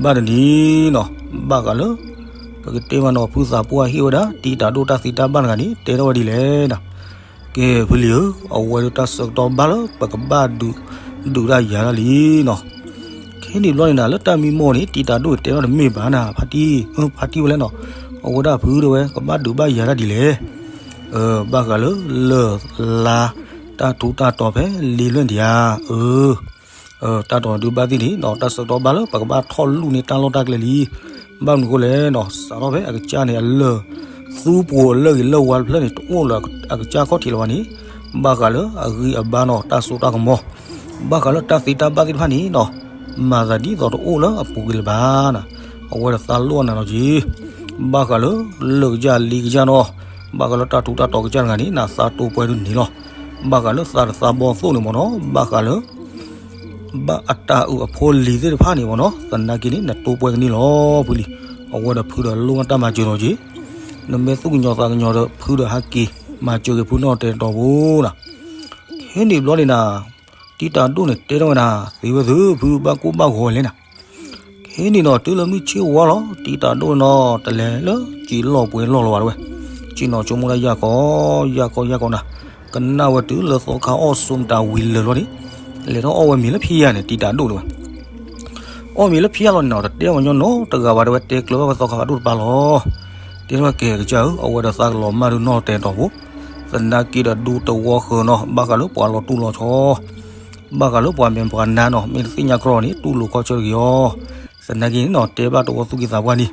ဘၣ်တနံၤနီၤ ဘၣ်ဃးလၢ ပကတဲမးနီၤ ဖုသးပှၢ်ဟ့ၣ်ဝဲဒၣ် တံၢ်တၢ်ဒိၣ်တၢ်သံတၢ်ဘၣ်တဂၤန့ၣ် တဲထီၣ်ဝဲဒ်လဲၣ်နီၤ. ကဲဖုလံၤဧၢ, အဝဲဒၣ်တၢ်ဆၢကတီၢ်ဘၣ်လၢပကဘၣ်ဒုး ဒုးတၢ်ယၤတၢ်လံနီၤ. ခဲန့ၣ်ဘျီန့ၣ်နၤ လၢတၢ်မံမီၢ်န့ၣ် တံၢ်တၢ်ဒိၣ်န့ၣ်တဲထီၣ်တမ့ၢ်ဘၣ်နၤ ဖါတံၢ် ဖါတံၢ်ဝဲလဲၣ်နီၤ. အဝဲဒၣ်ဖုတဝဲ ကဘၣ်ဒုးဘၣ်ယၤတၢ်ဒ်လဲၣ် ဘၣ်ဃးလၢလၢၢ်လါ တၢ်ထူးတၢ်တီၤဖဲလံလွဲၢ်ဒံးဧါ အၢ တၢ်တီၤဒုးဘၣ်သ့ၣ်န့ၣ်နီၤ တၢ်ဆၢကတီၢ်ဘၣ်လၢပကဘၣ်ထီၣ်လူၢ်န့ၢ်တၢ်လီၢ်တၢ်ကျဲလံ. ဘၣ်မနုၤအဃိလဲၣ်နီၤ စးထီၣ်ဖဲအကစၢ်န့ၣ် အလၢၢ်သူပှိၤလၢၢ်ဂ့ၤလၢၢ်ဝါတဖျၢၣ်န့ၣ် တအိၣ်လၢအကစၢ်ခီၣ်ထံးလၢၤဘၣ်န့ၣ် ဘၣ်ဃးလၢအဂံၢ်အဘါနီၤ တၢ်စိတၢ်ကမီၤ ဘၣ်ဃးလၢတၢ်သ့တၢ်ဘၣ်သ့ၣ်တဖၣ်န့ၣ်နီၤ မၤသးဒ်သိးတအိၣ်လၢအပူၤကွံာ်လၢၤဘၣ်နၤ. အဝဲဒီးသးလိၣ်အနၤလီၤက့ၤ ဘၣ်ဃးလၢလၢၢ်ကစၢ်လံကစၢ်နီၤ ဘၣ်ဃးလၢတၢ်ထူးတၢ်တီၤကစၢ်တဂၤန့ၣ် နသးတိာ်ပှဲၤဒုးန့ၣ်လီၤ. ဘၣ်ဃးလၢသးတသးဘီသိၣ်န့ၣ်မ့ၢ်နီၤ ဘၣ်ဃးလၢ ဘၣ်အတၢ်အုးအဖိလံၤသ့ၣ်တဖၣ်န့ၣ်မ့ၢ်နီၤ သနာ်က့န့ၣ် နတိာ်ပှဲၤကန့ၣ်လီၤ ဖုလံၤ. အဝဲဒီးဖုဒီးလိၣ်ဘၣ်တၢ်မၤစၢၤလီၤက့ၤ နမ့ၢ်သူၣ်ကညီၤသးကညီၤဒီး ဖုဒီးဟဲက့ၤမၤစၢၤက့ၤဖုနီၢ်တဲာ်တီၤဖိနီၤ. ခဲန့ၣ်ဘျီန့ၣ်နၤ တံၢ်တၢ်ဒိၣ်န့ၣ်တဲထီၣ်ဝဲနၤ သ့ဝဲသု ဖုဘၣ်ကိၢ်ဘၣ်ဂီၤလဲၣ်နၤ. ခဲန့ၣ်နီၤ တုၤလၢမုၢ်ဆ့ၣ်ဝါလီၤ တံၢ်တၢ်ဒိၣ်နီၤ တလဲၤလၢစံာ်လီၢ်ပှဲၤလီၢ်လီၤဘၣ်တဝဲ စံၣ်နီၤဆိကမိၣ်တၢ်ယၢ်ကီ ယၢ်ကီ ယၢ်ကီနၤ ကနၣ်ဝဲတုၤလၢသီခါအီၣ်ဆိမတၤဝံၤလၢာ်လီၤန့ၣ် လဲၤထီၣ်အီၣ်ဝဲမ့ၤလၢဖံးယါန့ၣ် တံၢ်တၢ်ဒိၣ်တဝဲ အီၣ်မ့ၤလၢဖံးယါလီၤန့ၣ်နီၤ တတဲပှၤကညီနီတဂၤဘၣ်တဝဲ တဲကျၢၤဘၣ်ဝဲသီခါဖးဒိၣ်တပၤလီၤ. တဲထီၣ်ကဲကစၢ်ဧၢ အဝဲဒီးသးကလီၤမၢ်ဒုးနီၢ်တဲာ်တီၤဖိ သနာ်က့ဒီးဒူသဝီဃၢၤနီၤ ဘၣ်ဃးလၢပှၤလီၤတူၢ်လီၤဆီ ဘၣ်ဃးလၢပှၤမဲာ်ပှၤနါနီၤ မ့ၢ်တသ့ၣ်ညါကြီန့ၣ် တူၢ်လိာ်ခီဆၢတဂ့ၤအီၤ. သနာ်က့န့ၣ်နီၤ တဲဘၣ်တဝီသူၣ်ကံၢ်သးပှၢ်န့ၣ်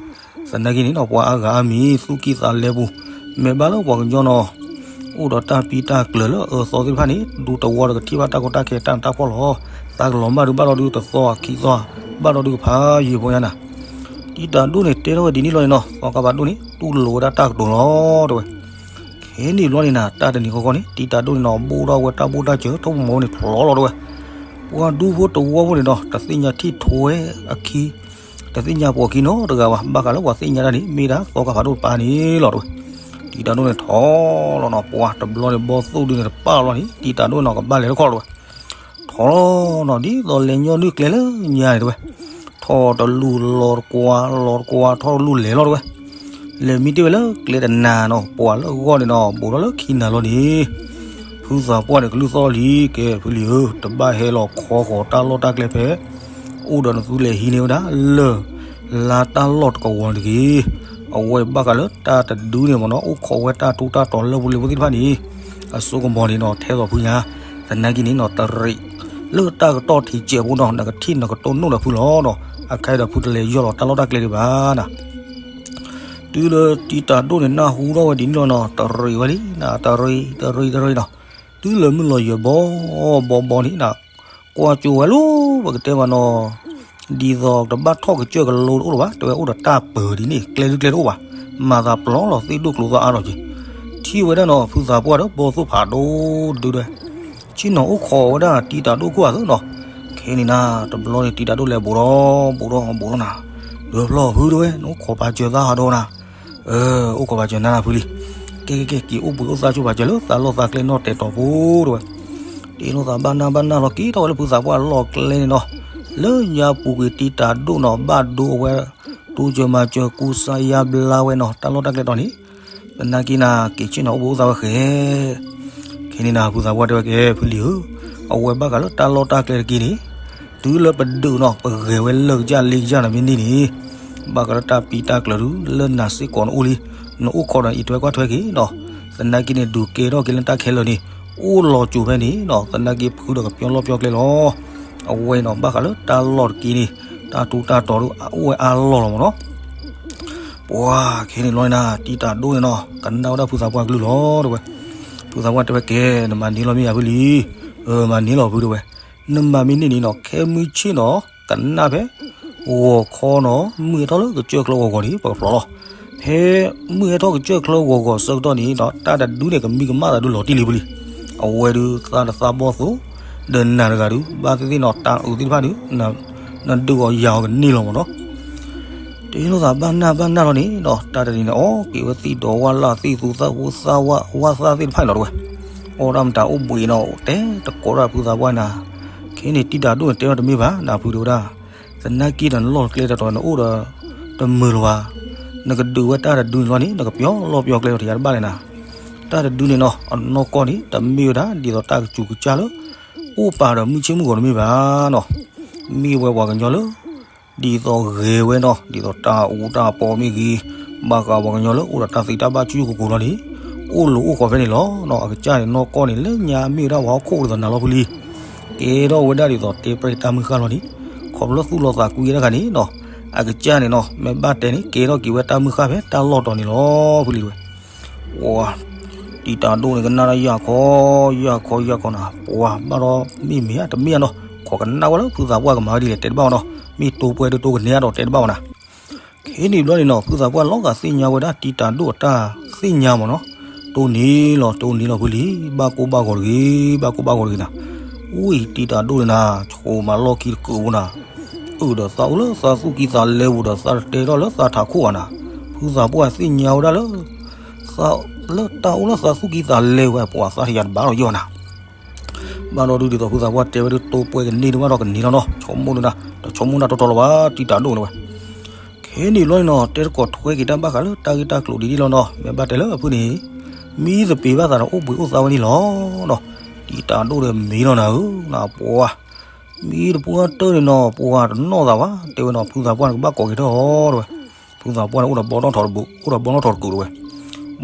သနာ်က့န့ၣ်နီၤ ပှၤအါဂၤအါမံၤ သူၣ်ကံၢ်သးလဲပူၤ မ့ၢ်ဘၣ်လၢပှၤကညီနီၤ အိၣ်ဒီးတၢ်ပံတၢ်ကျၢၤလၢအၢသီသ့ၣ်တဖၣ်န့ၣ် ဒူသဝီဒီးကထံၣ်ဘၣ်တၢ်ကီတၢ်ခဲတၢ်နးတၢ်ဖှီၣ်လီၤ. သးကလီၤမၢ်ဒုးဘၣ်ဒီးဒုးတသီခံသီ ဘၣ်ဒီးဒုးကဖးယံာ်ဖိညါနၤ တံတၢ်ဒိၣ်န့ၣ် တဲထီၣ်ဝဲဒ်န့ၣ်လီၤန့ၣ်နီၤ သီခါဖးဒိၣ်န့ၣ် တူၢ်လိာ်ဝဲဒၣ်တၢ်ကတိၤလီၤ တဲဝဲ. ခဲန့ၣ်ဘျီန့ၣ်နၤ တၢ်တနံၤဃီဃီန့ၣ် တံတၢ်ဒိၣ်န့ၣ်နီၤ ဘိၣ်ထီၣ်ဝဲတၢ်ဘိၣ်တၢ်စၢၤ ထီၣ်ပမီၤန့ၣ်ဖျိလီၤ တဲဝဲ. ပှၤဒူဖိတဝီဖိန့ၣ်နီၤ တသ့ၣ်ညါထံၣ်ထိဝဲအခံ တသ့ၣ်ညါပှၤခံနီတဂၤဘၣ် ဘၣ်ဃးလၢပှၤသ့ၣ်ညါတၢ်န့ၣ် မ့ၢ်ဒၣ်သီခါဖးဒိၣ်တပၤန့ၣ်လီၤ တဲဝဲ. တံတၢ်ဒိၣ်န့ၣ်ထီၣ်လီၤနီၤ ပှၤတဘျီန့ၣ် ဘီသိၣ်ဒုန့ၣ်တပာ်လီၤန့ၣ် တံတၢ်ဒိၣ်နီၤ ကဘၣ်လဲၤတခီ တဲဝဲ ထီၣ်လီၤနီၤ ဒ်သိးလဲၤညီနုၢ်ကျဲလၢညါန့ၣ် တဲဝဲ. ထီၣ်တလူၢ်လီၤတကွၢ် လီၤတကွၢ် ထီၣ်တလူၢ်လဲၤလီၤ တဲဝဲ. လဲၤမံတ့ၢ်ဝဲလၢကျဲတနၤနီၤ ပှၤလၢအဂီၢ်န့ၣ်နီၤ ဘူးထီၣ်လၢခံနၤလီၤန့ၣ် ဖုသးပှၢ်န့ၣ် ကလုၢ်သီၣ်လံ ကဲ ဖုလံၤဧၢ တဘၣ်ဟဲလီၤခီဃီၤတၢ်လီၢ်တၢ်ကျဲဖဲ အိၣ်ဒီးနသူလဲၤဟံးန့ၢ်ဝဲဒၣ်လၢ လါတၢ်လီၢ်တကဝီၤန့ၣ်တဂ့ၤ. အဝဲဘၣ်ဃးလၢတၢ်တဒုန့ၣ်မ့ၢ်နီၤ အိၣ်ခိးဝဲတၢ်ထူးတၢ်တီၤလၢပူၤလံၤဖိသ့ၣ်တဖၣ်န့ၣ် အစိကမီၤန့ၣ်နီၤ ထဲသိးဖုညါ သနာ်က့န့ၣ်နီၤ တရံး လၢတၢ်ကတီၢ်ထံးစဲးဖိနီၤ နကထံၣ်နကတိၢ်နီၣ်ဒီးဖုလီၤနီၤ အခါဒီးဖုတလဲၤယီၢ်လီၤတၢ်လီၢ်တၢ်ကျဲဒံးဘၣ်နၤ တုၤလၢတံတၢ်ဒိၣ်န့ၣ် နၢ်ဟူထီၣ်ဝဲဒ်န့ၣ်လီၤနီၤ တရံးဝဲလံနၤ တရံး တရံး တရံးနီၤ တုၤလၢမုၢ်လီၤယၢၤဘီဘီဘီန့ၣ်နၤ ကွၢ်ကၠိဝဲလီၤ ပကတဲမးနီၤ ဒ်သိးတဘၣ်ထီၣ်ကစၢၢ်ကလိတအိၣ်လၢၤဘၣ် တဲဝဲအိၣ်ဒီးတၢ်ပၢၤဒ်န့ၣ် ကျဲဒုကျဲတအိၣ်ဘၣ် မၤသးပျီလီၤသ့ၣ်ဒိၣ်ကျိၤသီအါထီၣ်က့ၤ ထံၣ်ဝဲဒၣ်နီၤ ဖုသးပှၢ်ဒီးဘီသိၣ်ဖးဒိၣ်တဒုဒီး ဆ့ၣ်နီၤအိၣ်ခိးဝဲဒၣ်တံတၢ်ဒိၣ်ခိၣ်အသိးနီၤ ခဲန့ၣ်နၤ တဘျီန့ၣ် တံတၢ်ဒိၣ်လဲၤဘူးထီၣ် ဘူးထီၣ် ဘူးထီၣ်နၤ ဒုးဖျီၣ်ဖုတဲဝဲ နအိၣ်ခိးပာ်စၢၤသးဟးဒီးနၤ အိၣ်ခိးပာ်စၢၤနၤနၤဖုလံၤ ကဲ ကဲ ကဲ က့ၤအိၣ်ဘှံးအိၣ်သါဆိပာ်စၢၤလၢသးလီၢ်သးကျဲနီၢ်တဲာ်တီၤဖိတဲဝဲ တ့လိာ်သးဘၣ်နၢ်ဘၣ်နၢ်လီၤ က့ၤထီၣ်ဝဲလၢဖုသးပှၢ်လီၢ်ကျဲန့ၣ်နီၤ လၢညါပူၤကွံာ်တံတၢ်ဒိၣ်နီၤ ဘၣ်ဒိအဝဲ တူစၢၤမၤစၢၤကူစါယါဘျါဝဲနီၤ တၢ်လီၢ်တၢ်ကျဲတီၤန့ၣ် သနာ်က့နၤ က့ၤဆ့ၣ်နီၤအိၣ်ဘှံးအိၣ်သါဝဲဃဲ ခဲန့ၣ်နၤ ဖုသးပှၢ်တဲဝဲကဲ ဖုလံၤဧၢ အဝဲဘၣ်ဃးလၢတၢ်လီၢ်တၢ်ကျဲတက့ၢ်န့ၣ် တုၤလၢပဒုးနီၤ ပဂဲၤဝဲလၢကစၢ်လ့ကစၢ်နီၤ မ့ၢ်န့ၢ်န့ၣ် ဘၣ်ဃးလၢတၢ်ပံတၢ်ကျၢၤဒု လၢနၤစ့ၢ်ကီးနအိၣ်လံ နအိၣ်ခိးဒီးအံးထွဲကွၢ်ထွဲက့ၤနီၤ သနာ်က့န့ၣ် ဒုးကဲထီၣ်က့ၤလၢတၢ်ခဲလၢာ်န့ၣ် အိၣ်လီၤစိၤဖဲန့ၣ်နီၤ သနာ်က့ဖုဒီးကပျီလီၢ်ပျီကျဲလီၤ အဝဲနီၤ ဘၣ်ဃးလၢတၢ်လီၢ်တက့ၢ်န့ၣ် တၢ်ထူးတၢ်တီၤဒု အအိၣ်ဝဲအါလီၢ်လီၤမ့ၢ်နီၤ ပှၤခဲန့ၣ်လီၤနၤ တံတၢ်ဒိၣ်န့ၣ်နီၤ ကနၣ်ဝဲဒၣ်ဖုသးပှၢ်ကလုၢ်လီၤတဲဝဲ ဖုသးပှၢ်တဲဝဲကဲ နမၤန့ၢ်လီၤမ့ၢ်ယၤဖုလံၤ မၤန့ၢ်လီၤဖုတဲဝဲ နမၤမ့ၢ်န့ၢ်န့ၣ်နီၤ ခဲမုၢ်ဆ့ၣ်နီၤ ကနၣ်ဖဲ ဂီၤခီနီၤ မုၢ်ဟဲထီၣ်လၢကစၢၢ်ချၢဂီၤဂီၤန့ၣ် ပကဖျိးလီၤ ဖဲမုၢ်ဟဲထီၣ်ကစၢၢ်ချၢဂီၤဂီၤဆၢကတီၢ်န့ၣ်နီၤ တၢ်တဒုန့ၣ် ကမံကမၣ်သးဒုလီၤတံၢ်လံဖုလံၤ အဝဲဒု သးတသးဘီၣ်သိး ဒီးနၤတဂၤဒု ဘၣ်သ့ၣ်သ့ၣ်နီၤ တၢ်အုးသ့ၣ်တဖၣ်ဒု နဒုးအီၤယၤအီၤကန့ၢ်လီၤမ့ၢ်နီၤ တ့လိာ်သးဘၣ်နၢ်ဘၣ်နၢ်လီၤန့ၣ်နီၤ တၢ်တနံၤန့ၣ် အီၣ်က့ၤဝဲသံၣ်ဒီးဝၣ်လၢ်သံၣ်သူသၣ်ဝူသၣ်ဝၣ်ဝၣ်သၣ်သ့ၣ်တဖၣ်န့ၣ်လီၤတဲဝဲ အီၣ်ဒၣ်မတၤအိၣ်ဘှံးနီၤ တဲတကိးဒၣ်ဖုသးပှၢ်နၤ ခဲန့ၣ်တံတၢ်ဒိၣ်န့ၣ် တဲထီၣ်တမ့ၢ်ဘၣ် နၤဖုတဲဝဲဒၣ် သနာ်က့ဒီးနလီၢ်တကျဲတတီၤ နအိၣ်ဒီး တမုာ်လၢၤဘၣ် နကဒုးဝဲတၢ်တဒုန့ၣ်လီၤန့ၣ် နကပျီလီၢ်ပျီကျဲလီၤ တယၤတဘၣ်လဲၣ်နၤ တၢ်တဒုန့ၣ်နီၤ အနီၢ်ကီၢ်န့ၣ် တမ့ၢ်ဝဲဒၣ် ဒ်သိးတၢ်ကစူးကစၢ်လၢ အိၣ်ပာ်ဒီးမုၢ်ဆ့ၣ်မုၢ်ဂီၤတမ့ၢ်ဘၣ်နီၤ မ့ၢ်ဝဲပှၤကညီလၢ ဒ်သိးဂဲၤဝဲနီၤ ဒ်သိးတၢ်အူတၢ်ပီမ့ၢ်ဂ့ၤ ဘၣ်ဃးပှၤကညီလၢအိၣ်ဒီးတၢ်သံတၢ်ဘၣ်ကူကူလီၤန့ၣ် အိၣ်လိၤအိၣ်ဃီၤဖဲန့ၣ်လီၤနီၤ အကစၢ်န့ၣ် နီၢ်ကီၢ်န့ၣ် လၢညါမ့ၢ်ဝဲဒၣ်ပှၤဟီၣ်ခိၣ်ဒ်သိးနၤလီၤဖုလံၤ ကဲထီၣ်ဝဲဒၣ်ဒ်သိးတဲပြဲၢ်တၢ်မုၢ်ဃၢ်လီၤန့ၣ် ခီဖျိသူၣ်လီၤသးကွံဝဲဒၣ်တဂၤန့ၣ်နီၤ အကစၢ်န့ၣ်နီၤ မ့ၢ်ဘၣ်တဲန့ၣ် ကဲထီၣ်က့ၤဝဲတၢ်မုၢ်ဃၢ်ဖဲတၢ်လီၢ်တီၤန့ၣ်လီၤဖုလံၤတဲဝဲ ပှၤ တံတၢ်ဒိၣ်န့ၣ် ကနၣ်ဒီးယၢ်ခီ ယၢ်ခီ ယၢ်ခီနၤ ပှၤဘၣ်ဒီးမ့ၢ်မ့ၢ်ဧါ တမ့ၢ်ဧါနီၤ ခိးကနၣ်ဝဲလၢဖုသးပှၢ်ကမၤဝဲဒ်လဲၣ် တဲတဘၣ်ဘၣ်နီၤ မ့ၢ်တိပှဲၤဒုတိကန့ၢ်အါဒီးတဲတဘၣ်ဘၣ်နၤ ခဲန့ၣ်ဘျီန့ၣ်နီၤ ဖုသးပှၢ်လီၤဂာ်သ့ၣ်ညါဝဲဒၣ်တံတၢ်ဒိၣ်အတၢ်သ့ၣ်ညါမ့ၢ်နီၤ တိၢ်န့ၢ်လီၤ တိၢ်န့ၢ်လီၤဖုလံၤ ဘၣ်ကိၢ်ဘၣ်ဂီၤတဂ့ၤ ဘၣ်ကိၢ်ဘၣ်ဂီၤတဂ့ၤနၤ အူအံၤတံတၢ်ဒိၣ်န့ၣ်နၤ ဆိးမၤလီၢ်ခံတကုာ်ဖိနၤ အုၣ်ဒီးသးအိၣ်လၢသးသူၣ်ကံၢ်သးလဲပူၤဒီးသးတတဲထီၣ်လၢသးထးခိၣ်ဘၣ်နၤ ဖုသးပှၢ်သ့ၣ်ညါဝဲဒၣ်လၢ လၢတၢ်အိၣ်လၢသးသူၣ်ကံၢ်သးလဲဝဲပှၤသးထံၣ်ယၤတဘၣ်ဒီးယီၢ်နၤ ဘၣ်ဒီးဒုးဒ်သိးဖုသးပှၢ်တဲဝဲဒုးတိပှဲၤကန့ၢ်တဘၣ်ဒီးကန့ၢ်လီၤနီၤ ဆိကမိၣ်ဒုးနၤ တဆိကမိၣ်နၤတီတီလီၤဘၣ် တံတၢ်ဒိၣ်န့ၣ်ဝဲ ခဲန့ၣ်ဘျီန့ၣ်နီၤ တဲတကိးထွဲက့ၤတၢ်ဘၣ်ဃးလၢတၢ်ဂ့ၢ်တၢ်ကျိၤဒ်န့ၣ်လီၤနီၤ မ့ၢ်ဘၣ်တဲလၢအဖုန့ၣ် မံသပ့ၤဘၣ်သးဒီးအိၣ်ဘှံးအိၣ်သါဝဲန့ၣ်လီၤနီၤ တံတၢ်ဒိၣ်ဒီးမံလီၤနၤဧၢ နပှၤ မံတပှၢ်တၢၢ်န့ၣ်နီၤ ပှၤတနီၣ်သးဘၣ် တဲဝဲနီၤ ဖုသးပှၢ်န့ၣ်ကဘၣ်ကိးက့ၤထီၣ်အီၤတဲဝဲ ဖုသးပှၢ်န့ၣ်အိၣ်ဒီးဘီနီၣ်ထီၣ်တဘုး အိၣ်ဒီးဘီနီၣ်ထီၣ်တကုာ်တဲဝဲ ဘီနီၣ်ထီၣ်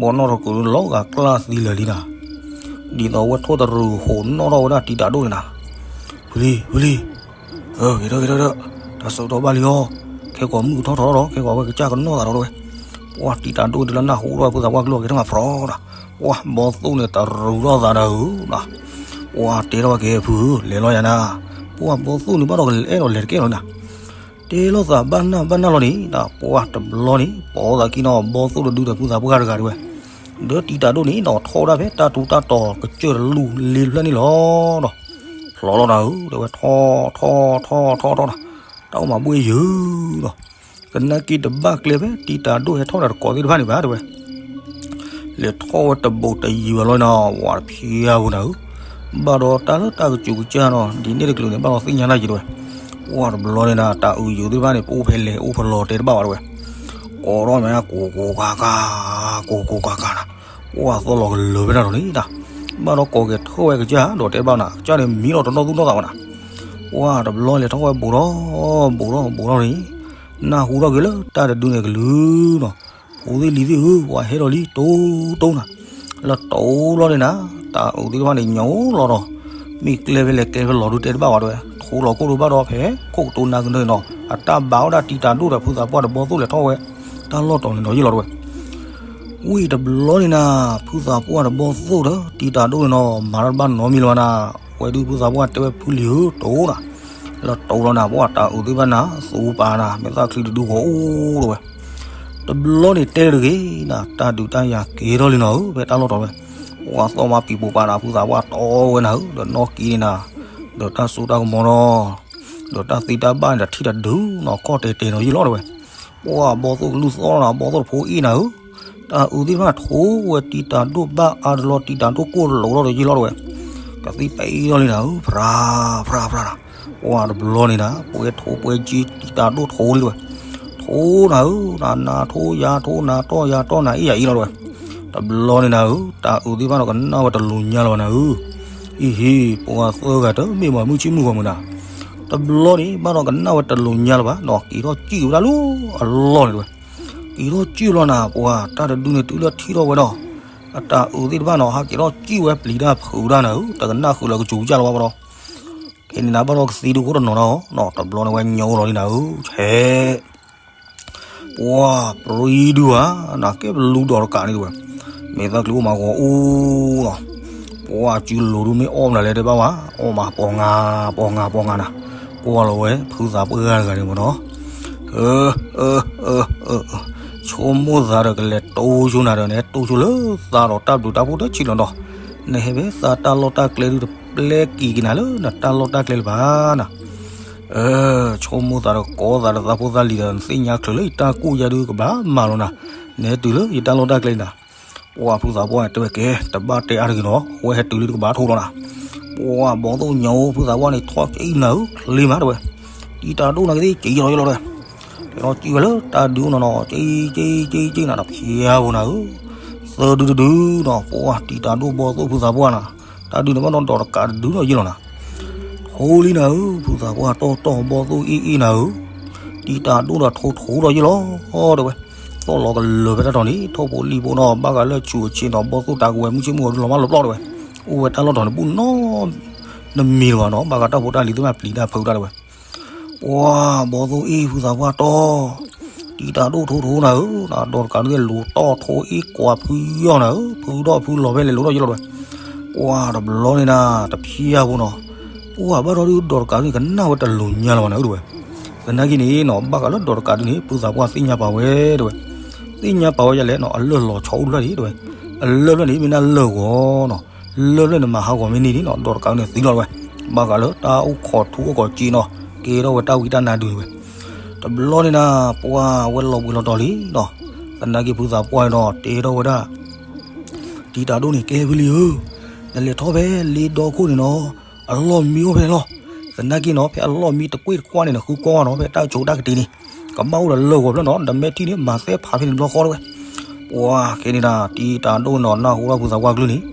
တကုာ်လီၤဂာ်ကျၢ်သံလၢာ်လံနၤ ဒ်သိးအဝဲထိၣ်တရူးဟိးနီၣ်ထီၣ်ဝဲဒၣ်တံၤတၢ်ဒိၣ်န့ၣ်နၤ, ဝံၤလံ ဝံၤလံ, ဂ့ၤထီၣ်ဂ့ၤထီၣ်ဂ့ၤထီၣ်, တၢ်ဆၢကတီၢ်ဘၣ်လံအီၤ, ခဲကိာ်မုၢ်ကထီၣ်ထီၣ်ဒီး ခဲကိာ်ဝဲကစၢ်ကနီၣ်သးဒီးဝဲ, ပှၢ်တံၤတၢ်ဒိၣ်တုၤလၢနၢ်ဟူထီၣ်ဝဲဖုသးပှၢ်ကလုၢ်အီၤက့ၤထီၣ်မးဖြီဒီး, ပှၢ်ဘီသိၣ်န့ၣ်တရူးထီၣ်သးဒီးဧၢ, ပှၢ်တဲထီၣ်ဝဲက့ၤဖုဧၢ လဲၤလီၤယၤနၤ, ပှၢ်ဘီသိၣ်န့ၣ်ဘၣ်ဒီးကလဲၤဒီးလဲၤတကဲလီၤနၤ တဲလိာ်သးဘၣ်နၢ်ဘၣ်နၢ်လီၤန့ၣ် ပှၢ်တဘျီန့ၣ် ပိာ်သးခံနီၤ ဘီသိၣ်တဒုဒီးဖုသးပှၢ်တဂၤတဝဲ, ဒီးတံၤတၢ်ဒိၣ်န့ၣ်နီၤ ထီၣ်ဝဲဒၣ်ဖဲတၢ်ထူးတၢ်တီၤကစၢၢ်တလူၢ်လ့ဖျၢၣ်န့ၣ်လီၤဒီး, ဖျီလီၤနၤဧၢ တဲဝဲ ထီၣ်ထီၣ်ထီၣ်ထီၣ်ထီၣ်ဒီး, တၢ်အိၣ်မးဘှ့ၣ်ယုာ်ဒီး, သနာ်က့တဘၣ်ကျဲဖဲတံၤတၢ်ဒိၣ်ဟဲထီၣ်ဒီးတကိးသ့ၣ်တဖၣ်န့ၣ်ဘၣ်တဲဝဲ လဲၤထီၣ်ဝဲတဘူးတယံၤဘၣ်လီၤနီၤ ဝၤတဖျါဖိနၤဧၢ, ဘၣ်ဒီးတၢ်လၢတၢ်ကစူးကစၢ်နီၤ ဒ်န့ၣ်တကလုာ်န့ၣ် ဘၣ်ဒီးသ့ၣ်ညါတၢ်ယံၤတဲဝဲ, ပှၢ်တဘျီန့ၣ်နၤ တၢ်အုးယုာ်သ့ၣ်တဖၣ်န့ၣ် ပအိၣ်ဖဲလဲၣ်အိၣ်ဖဲလဲၣ်တဲတဘၣ်ဘၣ်တဲဝဲ, ကိးထီၣ်မး ကိးကိးကၤကၤ, ကိးကိးကၤကၤနၤ, ပှၢ်သီၣ်လီၤကလၢၤဖဲတၢ်လီၤန့ၣ်နၤ, ဘၣ်ဒီးကိးက့ၤထီၣ်ဝဲကစၢ်ဒီးတဲတဘၣ်နၤ ကစၢ်န့ၣ်မံလီၤတနီၣ်သူၣ်နီၣ်သးဝဲနၤ, ပှၢ်တဘျီလဲၤထီၣ်ဝဲဘူးထီၣ်, ဘူးထီၣ်ဘူးထီၣ်န့ၣ်, နၢ်ဟူထီၣ်က့ၤလၢတၢ်တဒုန့ၣ်ကလုၢ်နီၤ, ဖိသ့ၣ်လံၤသ့ၣ်ဧၢ ပှၢ်ဟဲလီၤလံ တိတိနၤ, လၢတိလီၤန့ၣ်နၤ, တၢ်အုးသ့ၣ်တဖၣ်န့ၣ် ညိလီၤဒီး, မ့ၢ်ကျဲဖဲလဲၣ်ကျဲဖဲလဲၣ်ဒုတဲတဘၣ်ဘၣ်တဲဝဲ, ထိလီၤခိၣ်ဒီးဘၣ်ဒီးဖဲ ခိၣ်ကတိၤနၤကနၢၤနီၤ အတၢ်ဘၣ်ဝဲဒၣ်တံၤတၢ်ဒိၣ်ဒီးဖုသးပှၢ်တဘီသိၣ်လဲၤထီၣ်ဝဲ, တၢ်လီၢ်တီၤန့ၣ်နီၤယ့ၢ်လီၤတဲဝဲ ဝံၤတဘျီန့ၣ်နၤ, ဖုသးပှၢ်တဘီသိၣ်ဒီးတံၤတၢ်ဒိၣ်န့ၣ်နီၤ မၤတၢ်တဘၣ်နီတမံၤလၢၤဘၣ်နၤ, ဝဲဒုးဖုသးပှၢ်တဲဝဲဖုလံၤဧၢ တိနၤ, လၢတိလီၤနၤ ပှၢ်တၢ်အုးသ့ၣ်တဖၣ်နၤ သူပာ်နၤ မ့ၢ်သၣ်ချံတဒုဂီၤအိၣ်တဲဝဲ, တဘျီန့ၣ်တဲတဂ့ၤနၤ တၢ်ဒုးတၢ်ယၤကဲထီၣ်လံနီၤဧၢ ဖဲတၢ်လီၢ်တီၤဝဲ, ပှၢ်သီၣ်မးပံၤပိာ်ပာ်နၤ ဖုသးပှၢ်တီဝဲနၤဧၢ ဒီးနီၢ်ကံန့ၣ်နၤ, ဒီးတၢ်စိတၢ်ကမီၤဒီး ဒီးတၢ်သ့တၢ်ဘၣ်န့ၣ်ဒီးထံၣ်တဒုနီၤ ကီၢ်တဲာ်တဲာ်နီၤယ့ၢ်လီၤတဲဝဲ, ပှၢ်ဘီသိၣ်ကလုၢ်သီၣ်နၤ ဘီသိၣ်တဖိအ့ၣ်နၤဧၢ, တၢ်အုးသ့ၣ်တဖၣ်ထိဝဲတံၤတၢ်ဒိၣ်ဘၣ်အါတလီၤ တံၤတၢ်ဒိၣ်ကိၢ်လိာ်ထီၣ်ဒီးယ့ၢ်လီၤတဲဝဲ, ကသံၣ်ပဲအ့ၣ်ထီၣ်လံနၤဧၢ ဖြါ ဖြါ ဖြါနၤ, ပှၢ်တဘျီန့ၣ်နၤ ပှဲၤထိပှဲၤက့တံၤတၢ်ဒိၣ်ထိလံတဲဝဲ, ထိနၤဧၢ, နၤထိယၤထိနၤတီၢ်ယၤတီၢ်နၤအ့ၣ်ယၤအ့ၣ်လီၤတဲဝဲ, တဘျီန့ၣ်နၤဧၢ, တၢ်အုးသ့ၣ်တဖၣ်ဒီးကနၣ်ဝဲတလိၤညါလၢၤဘၣ်နၤဧၢ, အံၤဟံၣ် ပှၤသၢဂၤတမ့ၢ်မၤမုၢ်ဆ့ၣ်မုၢ်ဂီၤမုၢ်နၤ, တဘျီန့ၣ်ဘၣ်ဒီးကနၣ်ဝဲတလိၤညါလၢၤဘၣ်နီၤ က့ၤထီၣ်စံၣ်ဝဲဒၣ်လၢအလီၢ်န့ၣ်တဲဝဲ, က့ၤထီၣ်စံၣ်လီၤနၤ ပှၤတၢ်တဒုန့ၣ်တုၤလၢထံၣ်ထီၣ်ဝဲဒီး, အတၢ်အုးသ့ၣ်တဖၣ်နီၤ ဟးက့ၤထီၣ်စံၣ်ဝဲပျံၤတၢ်ဖုးတၢ်နၤဧၢ တကနၣ်ဃုာ်လၢကစူၤကစၢ်လၢၤဘၣ်ဒီး, ခဲန့ၣ်နၤဘၣ်ဒီးကသံဒုးခိၣ်တနီၤနီၤနီၤ တဘျီန့ၣ်ဝဲညိလီၤလံနၤဧၢ, ဆဲး ပှၢ်ပြံဒုဧါ, နကဲပလူဒီးတကးန့ၣ်တဲဝဲ, မ့ၢ်သၣ်ချံအိၣ်မးဂီၤအိၣ်နီၤ, ပှၢ်စုလိၤဒုမ့ၢ်အီၣ်မနုၤလဲၣ်တဲဘၣ်ဝဲ, အီၣ်မးပှၤငါ, ပှၤငါ ပှၤငါနၤ, ကွၢ်လီၤဝဲ ဖုသးပှၢ်တဂၤန့ၣ်မ့ၢ်နီၤ, ဆိကမိၣ်သးဒီးကလဲၤတိဆိနၤဒီးန့ၣ် တိဆိလၢသးဒီးတၢ်ဘျုးတၢ်ဖှိၣ်တဆံးလီၤဒီး, နဟဲဖဲသးတၢ်လီၢ်တၢ်ကျဲဒုတပျဲက့ၤက့ၤနၤလၢနတၢ်လီၢ်တၢ်ကျဲလၢၤဘၣ်နၤ ဆိကမိၣ်သးဒီးကိးသးဒီးသးဖိသးလံၤဒီး နသ့ၣ်ညါချုးလၢယတၢ်ကူၣ်ယါဒုကဘၣ်မၤလီၤနၤ, နဟဲတုၤလၢယတၢ်လီၢ်တၢ်ကျဲနၤ, ပှၢ်ဖုသးပှၢ်တဲဝဲကဲ တဘၣ်တဲအါတဂ့ၤနီၤ အဝဲဟဲတုၤလံတကဘၣ်ထိၣ်လီၤနၤ, ပှၢ်ဘီသိၣ်ညါအိၣ်ဖုသးပှၢ်န့ၣ် ထီၣ်ကအံၣ်နၤဧၢ ချ့မးတဲဝဲ, တံၤတၢ်ဒိၣ်နၤကသ့က့ၤလီၤယလီၤတဲဝဲ, တဲထီၣ်စံၣ်ဝဲလၢတၢ်ဒုအိၣ်နီၤနီၤ က့ၤက့ၤက့ၤက့ၤနၤဒီးဖျါဖိနၤဧၢ, သၢဒုတဒုနီၤပှၢ်တံၤတၢ်ဒိၣ်ဘီသိၣ်ဖုသးပှၢ်နၤ, တၢ်ဒုန့ၣ်ဘၣ်ဒီးဒီးတကးတဒုဒီးယလီၤနၤ ထိလံနၤဧၢ, ဖုသးပှၢ်တီၢ်တီၢ်ဘီသိၣ်အ့ၣ်အ့ၣ်နၤဧၢ, တံၤတၢ်ဒိၣ်ဒီးထိထိဒီးယလီၤတဲဝဲ, သီၣ်လီၤကလၢၤဖဲတၢ်တီၤန့ၣ် ထိၣ်ဖိလံၣ်ဖိနီၤ ဘၣ်ဃးလၢဆူးအဆ့နီၤ ဘီသိၣ်တၢ်ကဝဲၤမုၢ်ဆ့ၣ်မုၢ်ဂီၤဒုလီၤမၢ်လီၤပျီတဲဝဲ, အိၣ်ဝဲတၢ်လီၢ်တီၤန့ၣ် ဘူၣ်နီတမံၤလၢၤဘၣ်နီၤ ဘၣ်ဃးတၢ်ဖိတၢ်လံၤသ့ၣ်တဖၣ်ပျံၤတၢ်ဖုးတၢ်တဲဝဲ ပှၢ်ဘီသိၣ်အ့ၣ်ဖုသးပှၢ်တီၢ်, တံၤတၢ်ဒိၣ်ထိထိနၤဧၢ, ဒီးတကးဒုးသ့ၣ်လိၤတီၢ်ထိအ့ၣ်ကွၢ်ဖုယီၢ်နၤဧၢ, ဖုဒီးဖုလီၤဖဲလဲၣ်လိၤဒီးယလီၤတဲဝဲ, ပှၢ်တဘျီန့ၣ်နၤ တဖျါဖိနီၤ, ပှၢ်ဘၣ်ဒီးဒုးဒီးတကးဒုးန့ၣ် ကနၣ်ဝဲတလိၤညါလၢၤဘၣ်နၤဧၢတဲဝဲ, သနာ်က့န့ၣ်နီၤ ဘၣ်ဃးလၢဒီးတကးဒုးန့ၣ် ဖုသးပှၢ်သ့ၣ်ညါပာ်ဝဲတဲဝဲ, သ့ၣ်ညါပာ်ဝဲဒ်လဲၣ်နီၤ အလၢၢ်လီၤဆီအိၣ်ဖျၢၣ်န့ၣ်တဲဝဲ, အလၢၢ်ဖျၢၣ်န့ၣ် မ့ၢ်နၢ်လၢၢ်ဂီၤနီၤ လၢၢ်ဖျၢၣ်န့ၣ် မၤဟးဂီၤမ့ၢ်န့ၢ်န့ၣ်နီၤ ဒီးတကးဒုးန့ၣ်သံလီၤတဲဝဲ, ဘၣ်ဃးလၢတၢ်အိၣ်ခိးထူအိၣ်ခိးစ့နီၤ ကဲထီၣ်ဝဲတၢ်ဝံတၢ်နါဒုးတဲဝဲ, တဘျီန့ၣ်နၤ ပှၢ်ဝဲလီၤဘှံးလီၤတီၤလံနီၤ, သနာ်က့ဖုသးပှၢ်န့ၣ်ဒီး တဲထီၣ်ဝဲဒၣ် တံၤတၢ်ဒိၣ်န့ၣ် ကဲဖုလံဧၢ, နလဲၤထီၣ်ဖဲလ့ဒီခိၣ်န့ၣ်နီၤ, အလီၢ်မံအိၣ်ဖဲန့ၣ်လီၤ, သနာ်က့နီၤ ဖဲအလီၢ်မံတကွ့ၢ်တကွၢ်န့ၣ် နဃုကွၢ်ဝဲနီၤ ဖဲတၢ်ကၠိတၢ်ကတ့ၤန့ၣ်, ကဘၣ်အိၣ်ဒီးလၢၢ်ဂီၤဖျၢၣ်နီၤ နမဲာ်ထံၣ်န့ၣ် မၤသဲဖးဖဲန့ၣ်တဘျီဃီတဲဝဲ, ပှၢ်ခဲန့ၣ်ဒၣ် တံၤတၢ်ဒိၣ်န့ၣ်နီၤ နၢ်ဟူထီၣ်ဖုသးပှၢ်ကလုၢ်န့ၣ်,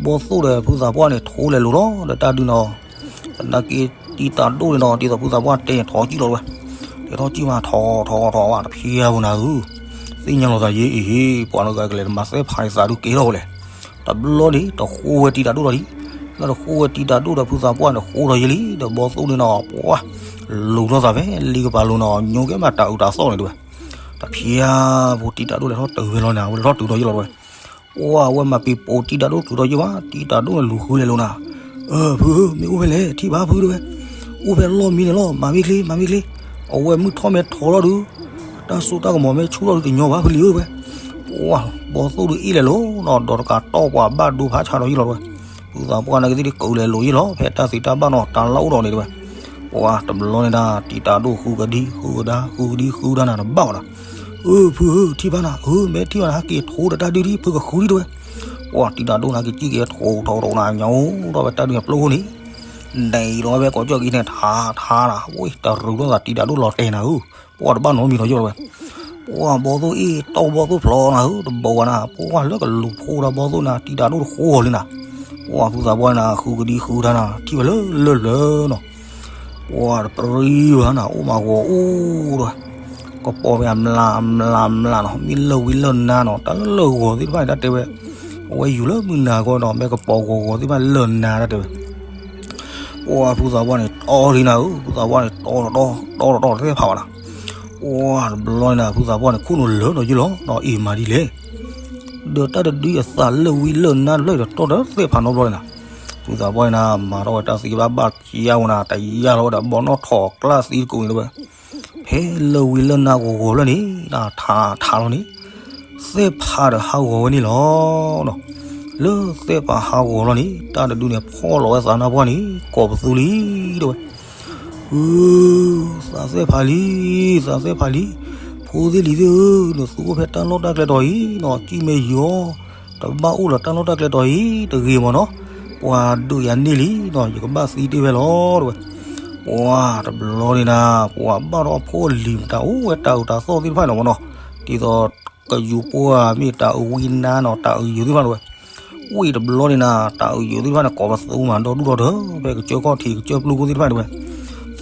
ဘီသိၣ်ဒီးဖုသးပှၢ်န့ၣ် ထိလဲၤလိၤလီၤ ဒီးတၢ်ဒုးနီၤ သနာ်က့ တံၤတၢ်ဒိၣ်န့ၣ်နီၤ ဒ်သိးဖုသးပှၢ်တဲန့ၣ် ထီၣ်ကံၣ်လီၤတဲဝဲ, တဲထီၣ်ကံၣ်မး ထီၣ်ထီၣ်ထီၣ်ဝဲတဖျါဖိနၤဧၢ, သ့ၣ်ညါလီၤသးယဲအံၤဟ့ၣ် ပှၤလၢဂၤကလဲၤတမၤသဲဖးန့ၣ်သးဒုးကဲထီၣ်ဝဲလဲၣ်, တဘျီန့ၣ် တဃိဝဲတံာ်တာ်ဒိၣ်လီၤလံ. လၢတဃိဝဲတံာ်တာ်ဒိၣ်ဒီး ဖုသးပှၢ်န့ၣ် ဃိထီၣ်ယံာ်လံ ဒီးဘီသိၣ်န့ၣ်နီၤ ပှၢ် လူၤထီၣ်သးဖဲလံကပၤလိၤနီၤ ညိကွဲမးတၢ်အုးတၢ်သီၣ်န့ၣ်တဲဝဲ. တဖျါဖိတံာ်တာ်ဒိၣ်လဲၤထီၣ်တုၤဖဲလီၤန့ၣ် အဝဲလဲၤထီၣ်တုၤထီၣ်ယံာ်လီၤတဲဝဲ. ပှၢ် အဝဲမၤပံၤပိာ်တံာ်တာ်ဒိၣ်တုၤထီၣ်ယံာ်ဘၣ် တံာ်တာ်ဒိၣ်န့ၣ်လူၤဃုလဲၤလိာ်နၤ. အၢ ဖုဧၢ မ့ၢ်အိၣ်ဖဲလဲၣ် ထံၣ်ဘၣ်ဖုတဲဝဲ. အိၣ်ဖဲလီၢ်မံန့ၣ်လီၤ မၤမ့ၢ်ချ့ မၤမ့ၢ်ချ့. အဝဲမုၢ်ထီၣ်မဲာ်ထီထီၣ်ဒုး တၢ်စိတၢ်ကမီၤမ့ၢ်ဆူၣ်ထီၣ်ဒုးတညီဘၣ်ဖုလံဧၢတဲဝဲ. ပှၢ် ဘီသိၣ်ဒုးအ့ၣ်လဲၤလိာ်နီၤ ဒီးတကးတီၢ်ပှၤဘၣ်ဒိဖးဆါဒီးယံာ်လီၤတဲဝဲ. ဖုသးပှၢ်နာ်က့သ့ၣ်ဒုးကလဲၤလိာ်ယံာ်လီၤ ဖဲတၢ်သံတၢ်ဘၣ်နီၤ တၢ်လၢအိၣ်ဒီးန့ၣ်တဲဝဲ. ပှၢ် တဘျီန့ၣ်ဒၣ် တံာ်တာ်ဒိၣ်ဃုကဒံဃုကဒါ ဃုကဒံဃုကဒါနၤ တဘၣ်ဘၣ်နီၤ. အၢ ဖုဧၢ ထံၣ်ဘၣ်နၤ အၢ မ့ၢ်ထံၣ်ဘၣ်နၤ ဟဲက့ၤထိဒီးတၢ်ဒုးဒံး ဖုကဃုဒံးတဲဝဲ. ပှၢ် တံာ်တာ်ဒိၣ်နၤက့ၤစံၣ်က့ၤထိထိထိနၤ ညါအိၣ်ဒီးဝဲတၢ်ဒုးန့ၣ်ပျိၢ်ခိၣ်န့ၣ် ဒဲးအံၤဒီးဝဲကိးကၠီၣ်က့ၤန့ၣ် ထါထါနၤ ဝဲတရူးထီၣ်သး တံာ်တာ်ဒိၣ်လီၤတဲာ်နၤဧၢ. ပှၢ် တဘၣ်နီတမံၤလီၤယိၣ်တဲဝဲ. ပှၢ် ဘီသိၣ်အ့ၣ်တီၢ်ဘီသိၣ်ဖျီနၤဧၢ တဘီဝဲနၤ ပှၢ် လၢကလူၤဖိဒီးဘီသိၣ်နၤ တံာ်တာ်ဒိၣ်တဃိဂီၤလံနၤ. ပှၢ် ဖုသးပှၢ်နၤ ဃုကဒံဃုကဒါနၤ ထံၣ်ဝဲလၢလၢၢ်လၢၢ်နီၤ. ပှၢ် တပြံဝဲနၤ အိၣ်မးဂီၤအိၣ်ဒီး ကပီၤဝဲအမျးအမျးအမျးနီၤ မ့ၢ်လၢၢ်ဝံလၢၢ်နါနီၤ တၢ်လၢလၢၢ်ဂီၤသ့ၣ်တဖၣ်န့ၣ် တၢ်တဲဝဲ. အဝဲယူၤလၢမုၢ်နၤဂီၢ်နီၤ မ့ၢ်ကပီၤဂီၤဂီၤသ့ၣ်တဖၣ်လၢၢ်နါတၢ်တဲဝဲ. ပှၢ် ဖုသးပှၢ်န့ၣ် တီထံနၤဧၢ ဖုသးပှၢ်န့ၣ် တီတီတီတီတီသ့ၣ်ဖးဝဲနၤ. ပှၢ် တဘျီန့ၣ်နၤ ဖုသးပှၢ်န့ၣ် ခိၣ်နူာ်လၢာ်နီၤယိၣ်လီၤနီၤ အ့ၣ်မၤဒ်လဲၣ် ဒီးတၢ်တဒုအသးလၢၢ်ဝံလၢၢ်နါတဖျၢၣ်ဒီးတီဒီးသ့ၣ်ဖးနီတဘျီန့ၣ်နၤ. ဖုသးပှၢ်န့ၣ်နၤ မၤထီၣ်ဝဲတၢ်သံဘၣ်ဘၣ်ကယါဝဲနၤ တယါလီၤဝဲဒီးဘီနီၣ်ထိးကျၢ်သံတကိးန့ၣ်တဲဝဲ. ဖဲလၢၢ်ဝံလၢၢ်နါဂီၤဂီၤဖျၢၣ်န့ၣ် နၤထးထးလီၤန့ၣ် သ့ၣ်ဖးဒီးဟးဂီၤဝဲန့ၣ်လီၤနီၤ. လၢသ့ၣ်ဖးဟးဂီၤလီၤန့ၣ် တၢ်တဒုန့ၣ် ဖီၣ်လီၤဝဲသးနါပှၢ်န့ၣ် ကိးပသူလံတဲဝဲ. အၢ သးသ့ၣ်ဖးလံ သးသ့ၣ်ဖးလံ ဖိသ့ၣ်လံၤသ့ၣ်ဧၢ နသုအိၣ်ဖဲတၢ်လီၢ်တၢ်ကျဲတီၤအံၤနီၤ ကံၣ်မဲာ်ယီၤ တဘၣ်အိၣ်လၢၤတၢ်လီၢ်တၢ်ကျဲတီၤအံၤ တဂ့ၤမးနီၤ ပှၤဒုးယၤန့ၢ်လံနီၤ ယကဘၣ်သံတ့ၢ်ဝဲလီၤတဲဝဲ. ပှၢ် တဘျီန့ၣ်နၤ ပှၤဘၣ်ထီၣ်ဖိလံၤမတၤအိၣ်ဝဲတၢ်အုးတၢ်သီၣ်သ့ၣ်တဖၣ်န့ၣ်မးနီၤ ဒ်သိး ကယူၤပှၢ်မ့ၢ်တၢ်အုးဝံနါနီၤ တၢ်အုးယိၤသ့ၣ်တဖၣ်တဲဝဲ. ဝံၣ်တဘျီန့ၣ်နၤ တၢ်အုးယိၤသ့ၣ်တဖၣ်န့ၣ် ကိးပသူမးဒီဒူၣ်ဒီထၢ ဖဲကစၢၢ်ခီၣ်ထံးကစၢၢ်ပျုၢ်ခိၣ်သ့ၣ်တဖၣ်တဲဝဲ.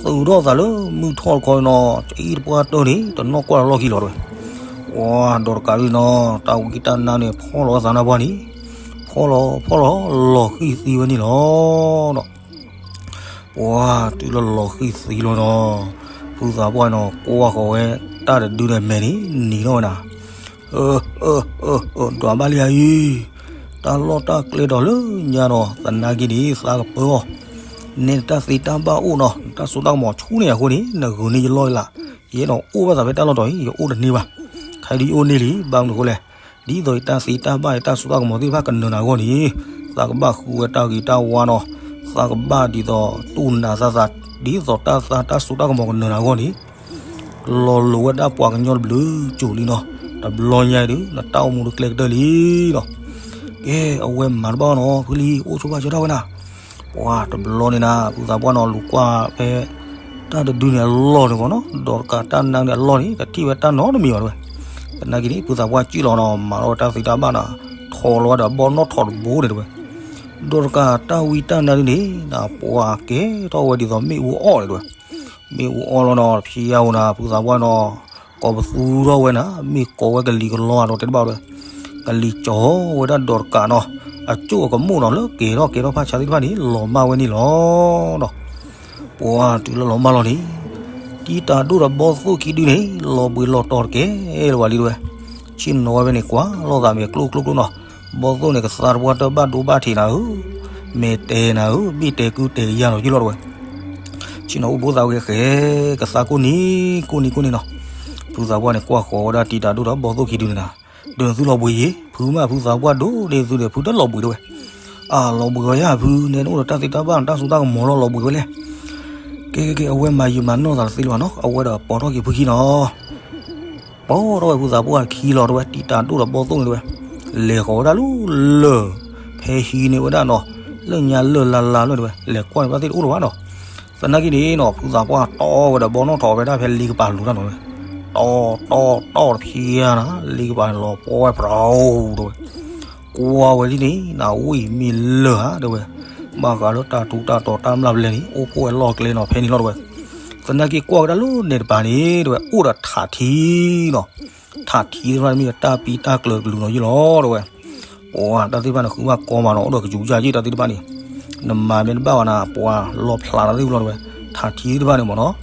သုးထီၣ်သးလၢမုၢ်ထီၣ်တခီနီၤ ကအံၣ်တပှၢ်တၢၢ်န့ၣ် တနီၣ်ကွၢ်လီၢ်ခံလီၤတဲဝဲ. ပှၢ် ဒီးတကးဒုးနီၤ တၢ်ဝံတၢ်နါန့ၣ် ဖီၣ်လီၤဝဲသးနါပှၢ်န့ၣ် ဖီၣ်လီၤဖီၣ်လီၤ လီၤဃံၢ်သံဝဲန့ၣ်လီၤနီၤ. ပှၢ် တုၤလၢလီၤဃံၢ်သံလီၤနီၤ ဖုသးပှၢ်နီၤ ကွၢ်ဃီၤဝဲတၢ်တဒုန့ၣ်မဲာ်န့ၣ် နံၤထီၣ်ဝဲနၤ. အၢ အၢ အၢ အၢ ဒွးဘၣ်လံဧါအံၤ တၢ်လီၢ်တၢ်ကျဲဒီးလၢညါနီၤ သနာ်က့န့ၣ် သးကပၢအီၤ နဲနတၢ်သ့တၢ်ဘၣ်အိၣ်နီၤ နတၢ်စိတၢ်ကမီၤဆူၣ်န့ၢ်အဃိန့ၣ် နဂုာ်န့ၢ်ယလီၢ်လၢ် ယဲဒီးအိၣ်ဘၣ်သးဖဲတၢ်လီၢ်တီၤအံၤ ယအိၣ်တန့ၢ်ဘၣ်. ခဲဒုးယအိၣ်န့ၢ်လံ ဘၣ်မနုၤအဃိလဲၣ် ဒ်သိးယတၢ်သ့တၢ်ဘၣ် ယတၢ်စိတၢ်ကမီၤသ့ၣ်တဖၣ်ကနၢၤနၤအဂီၢ်န့ၣ် သးကဘၣ်ဃုဝဲတၢ်ဂ့ၤတၢ်ဝါနီၤ သးကဘၣ်ဒ်သိးတူၢ်နးသးသး ဒ်သိးတၢ်သးတၢ်စိတၢ်ကမီၤကနၢၤနၤအဂီၢ်န့ၣ် လီၤလိၤဝဲဒၣ်ပှၤကညီတဘျုးကၠိၤလံနီၤ တဘျီညါအံၤဒုး နတၢ်အိၣ်မူတကျဲကတၢၢ်လံနီၤ. ကဲ အဝဲမၤတဘၣ်နီၤ ဖုလံ အိၣ်ဆိဘၣ်ဆၢထၢၣ်ဝဲနၤ. ပှၢ် တဘျီန့ၣ်နၤ ဖုသးပှၢ်နီၤ လူၤကွၢ်ဖဲ တၢ်တဒုန့ၣ်အလီၢ်န့ၣ်ကီးနီၤ ဒီးတကးတၢ်နါန့ၣ်အလီၢ်န့ၣ် တထံၣ်ဝဲတၢ်နီတမံၤဘၣ်တဲဝဲ. သနာ်က့န့ၣ် ဖုသးပှၢ်စံၣ်လီၤနီၤ မၤထီၣ်ဝဲတၢ်သ့တၢ်ဘၣ်နၤ ထိးလီၤဝဲဒီးဘီနီၣ်ထိးတဘိန့ၣ်တဲဝဲ. ဒီးတကးတၢ်ဝံတၢ်နါဒုန့ၣ် နပှၤကဲထီၣ်ဝဲဒ်သိးမ့ၣ်အူအီၣ်န့ၣ်တဲဝဲ. မ့ၣ်အူအီၣ်လီၤနီၤ တဖျါဝဲနၤ ဖုသးပှၢ်နီၤ ကိးပသူထီၣ်ဝဲနၤ မ့ၢ်ကိးဝဲကလံၤကလီဒီးတဲတဘၣ်တဲဝဲ. ကလံၤကၠီဝဲဒၣ်ဒီးတကးနီၤ အကၠိၣ်အကမိၣ်နီၤ လၢကဲၤထီၣ်ကဲၤထီၣ်ဖးဆါသ့ၣ်တဖၣ်န့ၣ် လီၤမၢ်ဝဲန့ၣ်လီၤနီၤ. ပှၢ် တုၤလၢလီၤမၢ်လီၤန့ၣ် တံာ်တာ်ဒိၣ်ဒီးဘီသိၣ်ခံဒုန့ၣ် လီၤဘှံးလီၤတီၤတကဲလၢၤဘၣ်လံတဲဝဲ. ဆ့ၣ်နီၤဝဲဖဲန့ၣ် ကွၢ်လိာ်သးမဲာ်ကျိကျိကျိနီၤ ဘီသိၣ်န့ၣ် ကသါတပှၢ်တၢၢ်ဘၣ်ဒိဘၣ်ထံးနၤဧၢ, မဲာ်တဲာ်နၤဧၢ, ဘ့ၣ်တဲာ်ကုတဲာ်ကယၤလီၤယုၢ်လီၤတဲဝဲ. ဆ့ၣ်နီၤအိၣ်ဘိသးဝဲဃဲ ကသါကိးနံၤကိးနံၤကိးနံၤနီၤ. ဖုသးပှၢ်န့ၣ် ကွၢ်ဃီၤဝဲဒၣ်တံာ်တာ်ဒိၣ်ဒီးဘီသိၣ်ခံဒုန့ၣ်နၤ, ဒီးသုလီၤဘှံးယံၤ ဖုမး ဖုသးပှၢ်ဒိၣ်ဒ်သုဒီး ဖုတလီၤဘှံးတဲဝဲ. အလီၤဘှံးဝဲယၤဖု နဲနအိၣ်ဒီးတၢ်သ့တၢ်ဘၣ် တၢ်စိတၢ်ကမီၤလီၤ လီၤဘှံးဝဲလဲၣ်. ကဲကဲကဲ အဝဲမၤယံာ်မၤနီၢ်သးတသ့လၢၤဘၣ်နီၤ, အဝဲဒီးပိာ်ထီၣ်က့ၤဖုခံနီၤ. ပိာ်ထီၣ်ဝဲဖုသးပှၢ်ခံလီၤတဲဝဲ တံာ်တာ်ဒိၣ်ဒီးဘီသိၣ်န့ၣ်တဲဝဲ, လဲၤဃီၤဝဲဒၣ်လၢလၢၢ် ဖဲဟံးန့ၢ်ဝဲဒၣ်နီၤ, လၢညါလၢၢ်လါလါလၢတဲဝဲ, လဲၤကွၢ်န့ၣ်ဘၣ်သ့ၣ်တအိၣ်လၢၤဘၣ်နီၤ. သနာ်က့န့ၣ်နီၤ ဖုသးပှၢ်တီဝဲဒီးဘီနီၣ်ထိးဝဲဒၣ်ဖဲလ့ကပၤလိၤတၢ်နီၤ, တီ တီ တီတဖျါနၤ လ့ကပၤန့ၣ်လီၤပှီၢ်ဝဲပြီတဲဝဲ. ကွၢ်ဝဲလံန့ၣ် နဝံၣ်မ့ၢ်လၢၢ်ဧါတဲဝဲ, ဘၣ်ဃးလၢတၢ်ထူးတၢ်တီၤတၢ်မျၢ်ပလဲန့ၣ် အိၣ်ဖှိၣ်ဝဲလီၢ်ကျဲနီၤ ဖဲန့ၣ်လီၤတဲဝဲ. သနာ်က့ကွၢ်ကဒါလၢန့ၣ်တပၤန့ၣ်တဲဝဲ အိၣ်ဒီးထးထံနီၤ, ထးထံတဖၣ်န့ၣ်မ့ၢ်တၢ်ပံတၢ်ကျၢၤကလုာ်နီၤယုၢ်လီၤတဲဝဲ. ပှၤတၢ်သ့ၣ်တဖၣ်န့ၣ် ဃုဘၣ်ကီမးနီၤ အိၣ်ဒီးကစူၤကစၢ်က့ တၢ်သ့ၣ်တဖၣ်န့ၣ်, နမၤမ့ၢ်တဘၣ်ဘၣ်နၤ ပှၤလီၤဖျးတၢ်သ့ၣ်တဖၣ်လီၤတဲဝဲ, ထးထံသ့ၣ်တဖၣ်န့ၣ်မ့ၢ်နီၤ.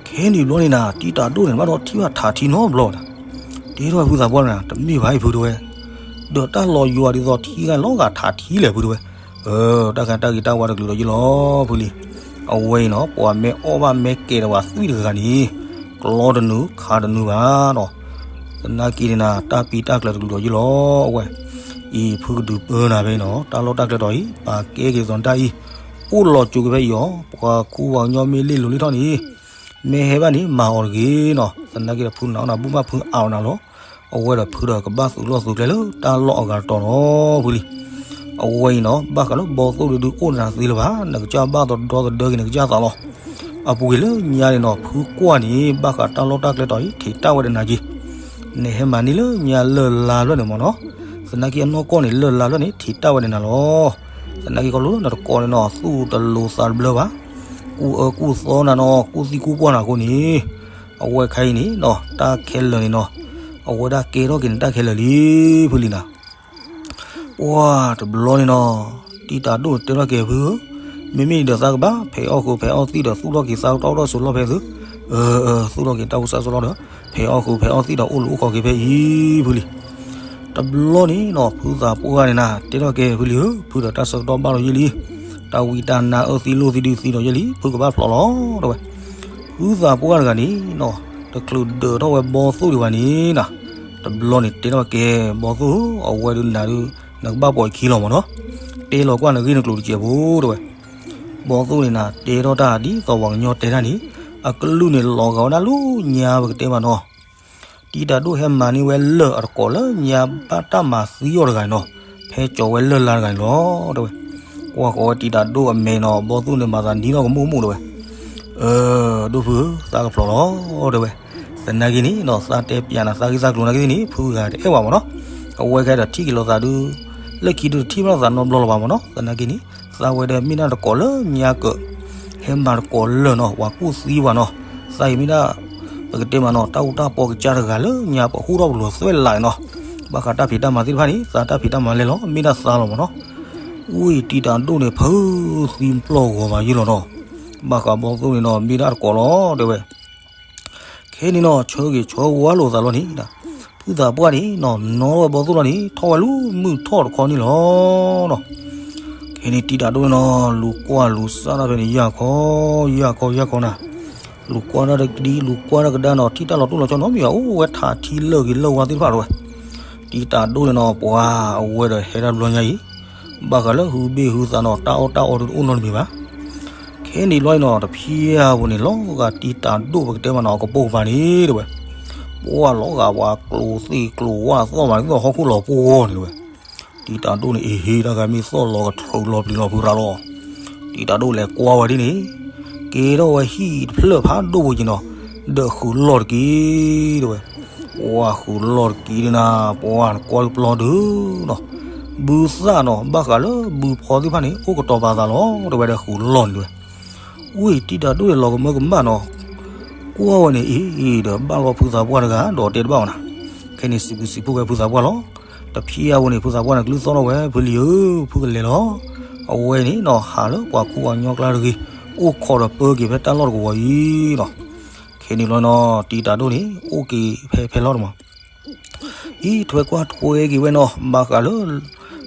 ခဲနံၤဘျီန့ၣ်နၤ တံတၢ်ဒိၣ်န့ၣ် ဘၣ်ဒီးထံၣ်ဘၣ်ထးထံနီတဘျီနၤ, တဲထီၣ်ဝဲဖုသးပှၢ်န့ၣ် တမ့ၢ်ဘၣ်အံၤဖုတဲဝဲ, ဒီးတၢ်လီၤယွၤဒ်သိးထံဂၤလီၤဂာ်ထးထံလဲၣ်ဖုတဲဝဲ, အၢ တၢ်ခါတၢ်ဂ့ၤတၢ်ဝါတကလုာ်ဒီးယ့ၢ်လီၤ ဖုလံ. အဝဲအံၤနီၤ ပှၤမ့ၢ်အီၣ်ဘၣ်မ့ၢ်ကဲဒီးဝဲသွံၣ်တဂၤဂၤန့ၣ် ကျီတနုာ်ခါတနုာ်ဘၣ်နီၤ. သနာ်က့န့ၣ်နၤ တၢ်ပံတၢ်ကျၢၤတကလုာ်ဒီးယ့ၢ်လီၤ အဝဲ. အံၤဖုကဒုးပၢနၤဖဲအံၤနီၤ တၢ်လီၢ်တၢ်ကျဲတီၤအံၤ ပာ်ကဲက့ၤသီတၢ်အံၤ အိၣ်လီၤစိၤက့ၤဖဲအံၤအီၤ ပှၤခူပှၤကညီမ့ၢ်လ့ၣ်လိၤလ့ၣ်ထီၣ်န့ၣ် မ့ၢ်ဟဲဘၣ်န့ၣ် မၤအီၤတဂ့ၤနီၤ. သနာ်က့ဒီးဖုနၤအီၣ်နၤဘူၣ်ဘၣ်ဖုအါအီၤနၤလီၤ. အဝဲဒီးဖုဒီးကဘၣ်သုးလီၢ်သုးကျဲလၢတၢ်လီၢ်အဂၤတတီၤနီၤ ဖုလံ. အဝဲအံၤနီၤ ဘၣ်ဃးလၢဘီသိၣ်ဒုးဒုးအိၣ်နၤသ့လၢၤဘၣ် နကစၢ်ဘၣ်သဒီသဒၢက့ၤနကစၢ်သးလီၤ. အပူၤကွံာ်လၢညါန့ၣ်နီၤ ဖုကွၢ်န့ၣ် ဘၣ်ဃးတၢ်လီၢ်တၢ်ကျဲတီၤအံၤ ထံးတၢ်ဝဲဒီးနၤက့ၤ နဟဲမၤန့ၢ်လၢညါလၢ်လါဖျၢၣ်န့ၣ်မ့ၢ်နီၤ. သနာ်က့အနီၢ်ကီၢ်န့ၣ် လၢ်လါဖျၢၣ်န့ၣ် ထံးတၢ်ဝဲဒီးနၤလီၤ. သနာ်က့ခီဖျိလၢနတကိးန့ၣ်နီၤ သူၣ်တလိၤသးတဘျၢဘၣ်. ကူၣ်အၢကူၣ်သီနၤနီၤ ကူၣ်သံကူၣ်ပှၢ်နၤအဃိန့ၣ် အဝဲခဲအံၤန့ၣ်နီၤ တၢ်ခဲလၢာ်န့ၣ်နီၤ အဝဲဒၣ်ကဲထီၣ်က့ၤန့ၣ်တၢ်ခဲလၢာ်လံ ဖုလံနၤ. ပှၤတဘျီန့ၣ်နီၤ တံတၢ်ဒိၣ်တဲထီၣ်က့ၤဖုဧၢ, မ့မ့ၢ်ဒ်သိးသးကဘၣ် ဖဲးအီၣ်ဃုာ်ဖဲးအီၣ်သံၣ်ဒီး သူၣ်ထီၣ်က့ၤသးတၢ်အိၣ်တၢ်ဆိးလီၢ်ဖဲသု, အၢ အၢ သူၣ်ထီၣ်က့ၤတၢ်အိၣ်သးဆိးလီၢ်ဒီး ဖဲးအီၣ်ဃုာ်ဖဲးအီၣ်သံၣ်ဒီး အိၣ်လူၤအိၣ်ခီက့ၤဖဲအံၤ ဖုလံ. တဘျီန့ၣ်နီၤ ဖုသးပှၢ်န့ၣ်နၤ တဲထီၣ်က့ၤဖုလံဧၢ, ဖုဒီးတၢ်ဆၢကတီၢ်ဘၣ်လီၤယဲလံ, တၢ်ဝံတၢ်နါအၢသံလိၢ်သံဒုသံဒီးယဲလံ, ဖုကဘၣ်ဖျိးလီၤ တဲဝဲ. ဖုသးပှၢ်တဂၤန့ၣ်နီၤ တချုးဒၢးထီၣ်ဝဲဘီသိၣ်ဒံးဘၣ်န့ၣ်နၤ, တဘျီန့ၣ်တဲထီၣ်က့ၤ ဘီသိၣ်ဧၢ, အဝဲဒုးနၤဒုး နကဘၣ်ပိာ်ယခံလီၤမ့ၢ်နီၤ, တဲလီၤကွၢ်နဂ့ၢ်နကျိၤတစဲးဖိ တဲဝဲ. ဘီသိၣ်န့ၣ်နၤ တဲထီၣ်တၢ်ဒ်သိးပှၤကညီတဲတၢ်န့ၣ် အကလုၢ်န့ၣ်လီၤဂာ်ဝဲဒၣ်လၢညါပကတဲမးနီၤ တံတၢ်ဒိၣ်ဟဲမၤန့ၢ်ဝဲလၢၢ်အတကိးလၢညါ ဘၣ်တၢ်မၤသံအီၤတဂၤန့ၣ်နီၤ, ဖဲကၠီၤဝဲလၢၢ်လါတဂၤန့ၣ်လီၤ တဲဝဲ. ကွၢ်ဃီၤဝဲတံတၢ်ဒိၣ်အမဲာ်နီၤ ဘီသိၣ်န့ၣ်မၤသးနံၤနီၣ်ကမူၣ်မူၣ် တဲဝဲ. အၢ ဒိၣ်ဖုဧၢ သးကဖျိးလီၤ တဲဝဲ. သနာ်က့န့ၣ်နီၤ သးတဲပျးနၤသးဂ့ၢ်သးကျိၤနာ်က့သ့ၣ်န့ၣ် ဖုဂၤတအဲၣ်ဝဲမ့ၢ်နီၤ, အဝဲခဲဒီးထံၣ်က့ၤလိာ်သးဒုး လၢခံဒုးတထံၣ်ဘၣ်လိာ်သးနီတဘျီလၢၤဘၣ်မ့ၢ်နီၤ, သနာ်က့န့ၣ် သးဝဲဒီးမ့ၢ်ဒၣ်တကိးလၢညါကၢး ဟဲမၤတကိးလၢၢ်နီၤ ပှၤကူၣ်သံပှၤနီၤ, သးအံၤမ့ၢ်ဒၣ် ပကတဲမးနီၤ တၢ်အူတၢ်ပီကစၢ်တဂၤလၢညါ ပှၤဟူထီၣ်ပလိာ်သွဲၣ်လးနီၤ, ဘၣ်ဃးတၢ်ဖံးတၢ်မၤသ့ၣ်တဖၣ်န့ၣ် သးတၢ်ဖံးတၢ်မၤလဲၤလီၤ မ့ၢ်ဒၣ်သးလီၤမ့ၢ်နီၤ, ဝံၤတံတၢ်ဒိၣ်န့ၣ် ဖုသံပျီၢ်ဂီၤမးယုၢ်လီၤနီၤ, ဘၣ်ဃးဘီသိၣ်န့ၣ်နီၤ မ့ၢ်ဒၣ်တကိးလီၤ တဲဝဲ. ခဲန့ၣ်နီၤ ဆၢဂ့ၤဆၢဝါလိာ်သးလီၤန့ၣ် ဖုသးပှၢ်န့ၣ်နီၤ နီၣ်ဝဲဘီသိၣ်လီၤန့ၣ် ထီၣ်ဝဲလူၤမုၢ်ထီၣ်တခီန့ၣ်လီၤနီၤ. ခဲန့ၣ်တံတၢ်ဒိၣ်နီၤ လူၤကွၢ်လူၤစၢ်တၢ်ဖဲန့ၣ် ယၢ်ခီ ယၢ်ခီ ယၢ်ခီနၤ, လူၤကွၢ်တၢ်တကဒံ လူၤကွၢ်တၢ်ကဒါနီၤ ထံၣ်တၢ်လီၤတိၢ်လီၤဆီနီတမံၤဘၣ် အိၣ်ဝဲထးထံလၢၢ်ဂ့ၤလၢၢ်ဝါသ့ၣ်တဖၣ်တဲဝဲ. တံတၢ်ဒိၣ်န့ၣ်နီၤ ပှၤအဝဲဒီးဟဲတၢ်တဘျီညါအံၤ ဘၣ်ဃးလၢဟုဘ့ၣ်ဟုသးနီၤ တၢ်အီၣ်တၢ်အီဒုးတအိၣ်နီတမံၤဘၣ်. ခဲန့ၣ်ဘျီအံၤနီၤ တဖျဲအါပူၤန့ၣ် လီၤဂာ်တံတၢ်ဒိၣ်ပကတဲမးနီၤ အကပိာ်ကပၤန့ၣ်တဲဝဲ, ပှၤလီၤဂာ်ပှၤကျိၤသ့ၣ်ကျိၤဝၣ်သီၣ်မးဒ်သိးဟီၣ်ခိၣ်လီၤပှီၢ်န့ၣ်တဲဝဲ. တံတၢ်ဒိၣ်န့ၣ် အ့ဟ့ တၢ်ဂၤမ့ၢ်သီၣ်လီၤကထြူးလီၤပျံၤလီၤဖုရၤလီၤ. တံတၢ်ဒိၣ်လဲၤကွၢ်ဝဲဒ်န့ၣ် ကဲထီၣ်ဝဲဟံၣ်တဖျၢၣ်ဖးဒိၣ်ပူၤက့ၤနီၤ ဒီးဃုာ်လီၢ်တက့ၢ်တဲဝဲ. ပှၤဃုာ်လီၢ်တက့ၢ်န့ၣ်နၤ ပှၤနကွၢ်ပျီဒုနီၤ ဘုသၣ်နီၤ ဘၣ်ဃးလၢဘုဖီသ့ၣ်တဖၣ်န့ၣ် အိၣ်ကတီၤပာ်သးလီၤ တဲဝဲဒီးဃုာ်လီၢ်န့ၣ်တဲဝဲ. ဝံၤတံတၢ်ဒိၣ်န့ၣ်လီၤကမၢကမၣ်နီၤ ကွၢ်ဝဲန့ၣ်အံၤ ဒီးဘၣ်လီၤဖုသးပှၢ်တဂၤ ဒီးတဲတဘၣ်ဝဲနၤ. ခဲန့ၣ်စံးဘျုးစံးဖှိၣ်ဝဲဖုသးပှၢ်လီၤ. တဖျဲအါဝဲန့ၣ် ဖုသးပှၢ်န့ၣ် ကလုၢ်သီၣ်ထီၣ်ဝဲ ဖုလံဧၢ ဖုကလဲၤလီၤ. အဝဲန့ၣ်နီၤ ဟးလၢပှၤခူပှၤကညီကျါတဂ့ၤ အိၣ်ခိးဒီးပၢက့ၤဖဲတၢ်လီၢ်တကဝီၤအံၤနီၤ. ခဲန့ၣ်လီၤနီၤ တံတၢ်ဒိၣ်န့ၣ် အိၣ်က့ၤဖဲဖဲလီၢ်တမး အံၤထွဲကွၢ်ထွဲက့ၤဝဲနီၤ ဘၣ်ဃးလၢ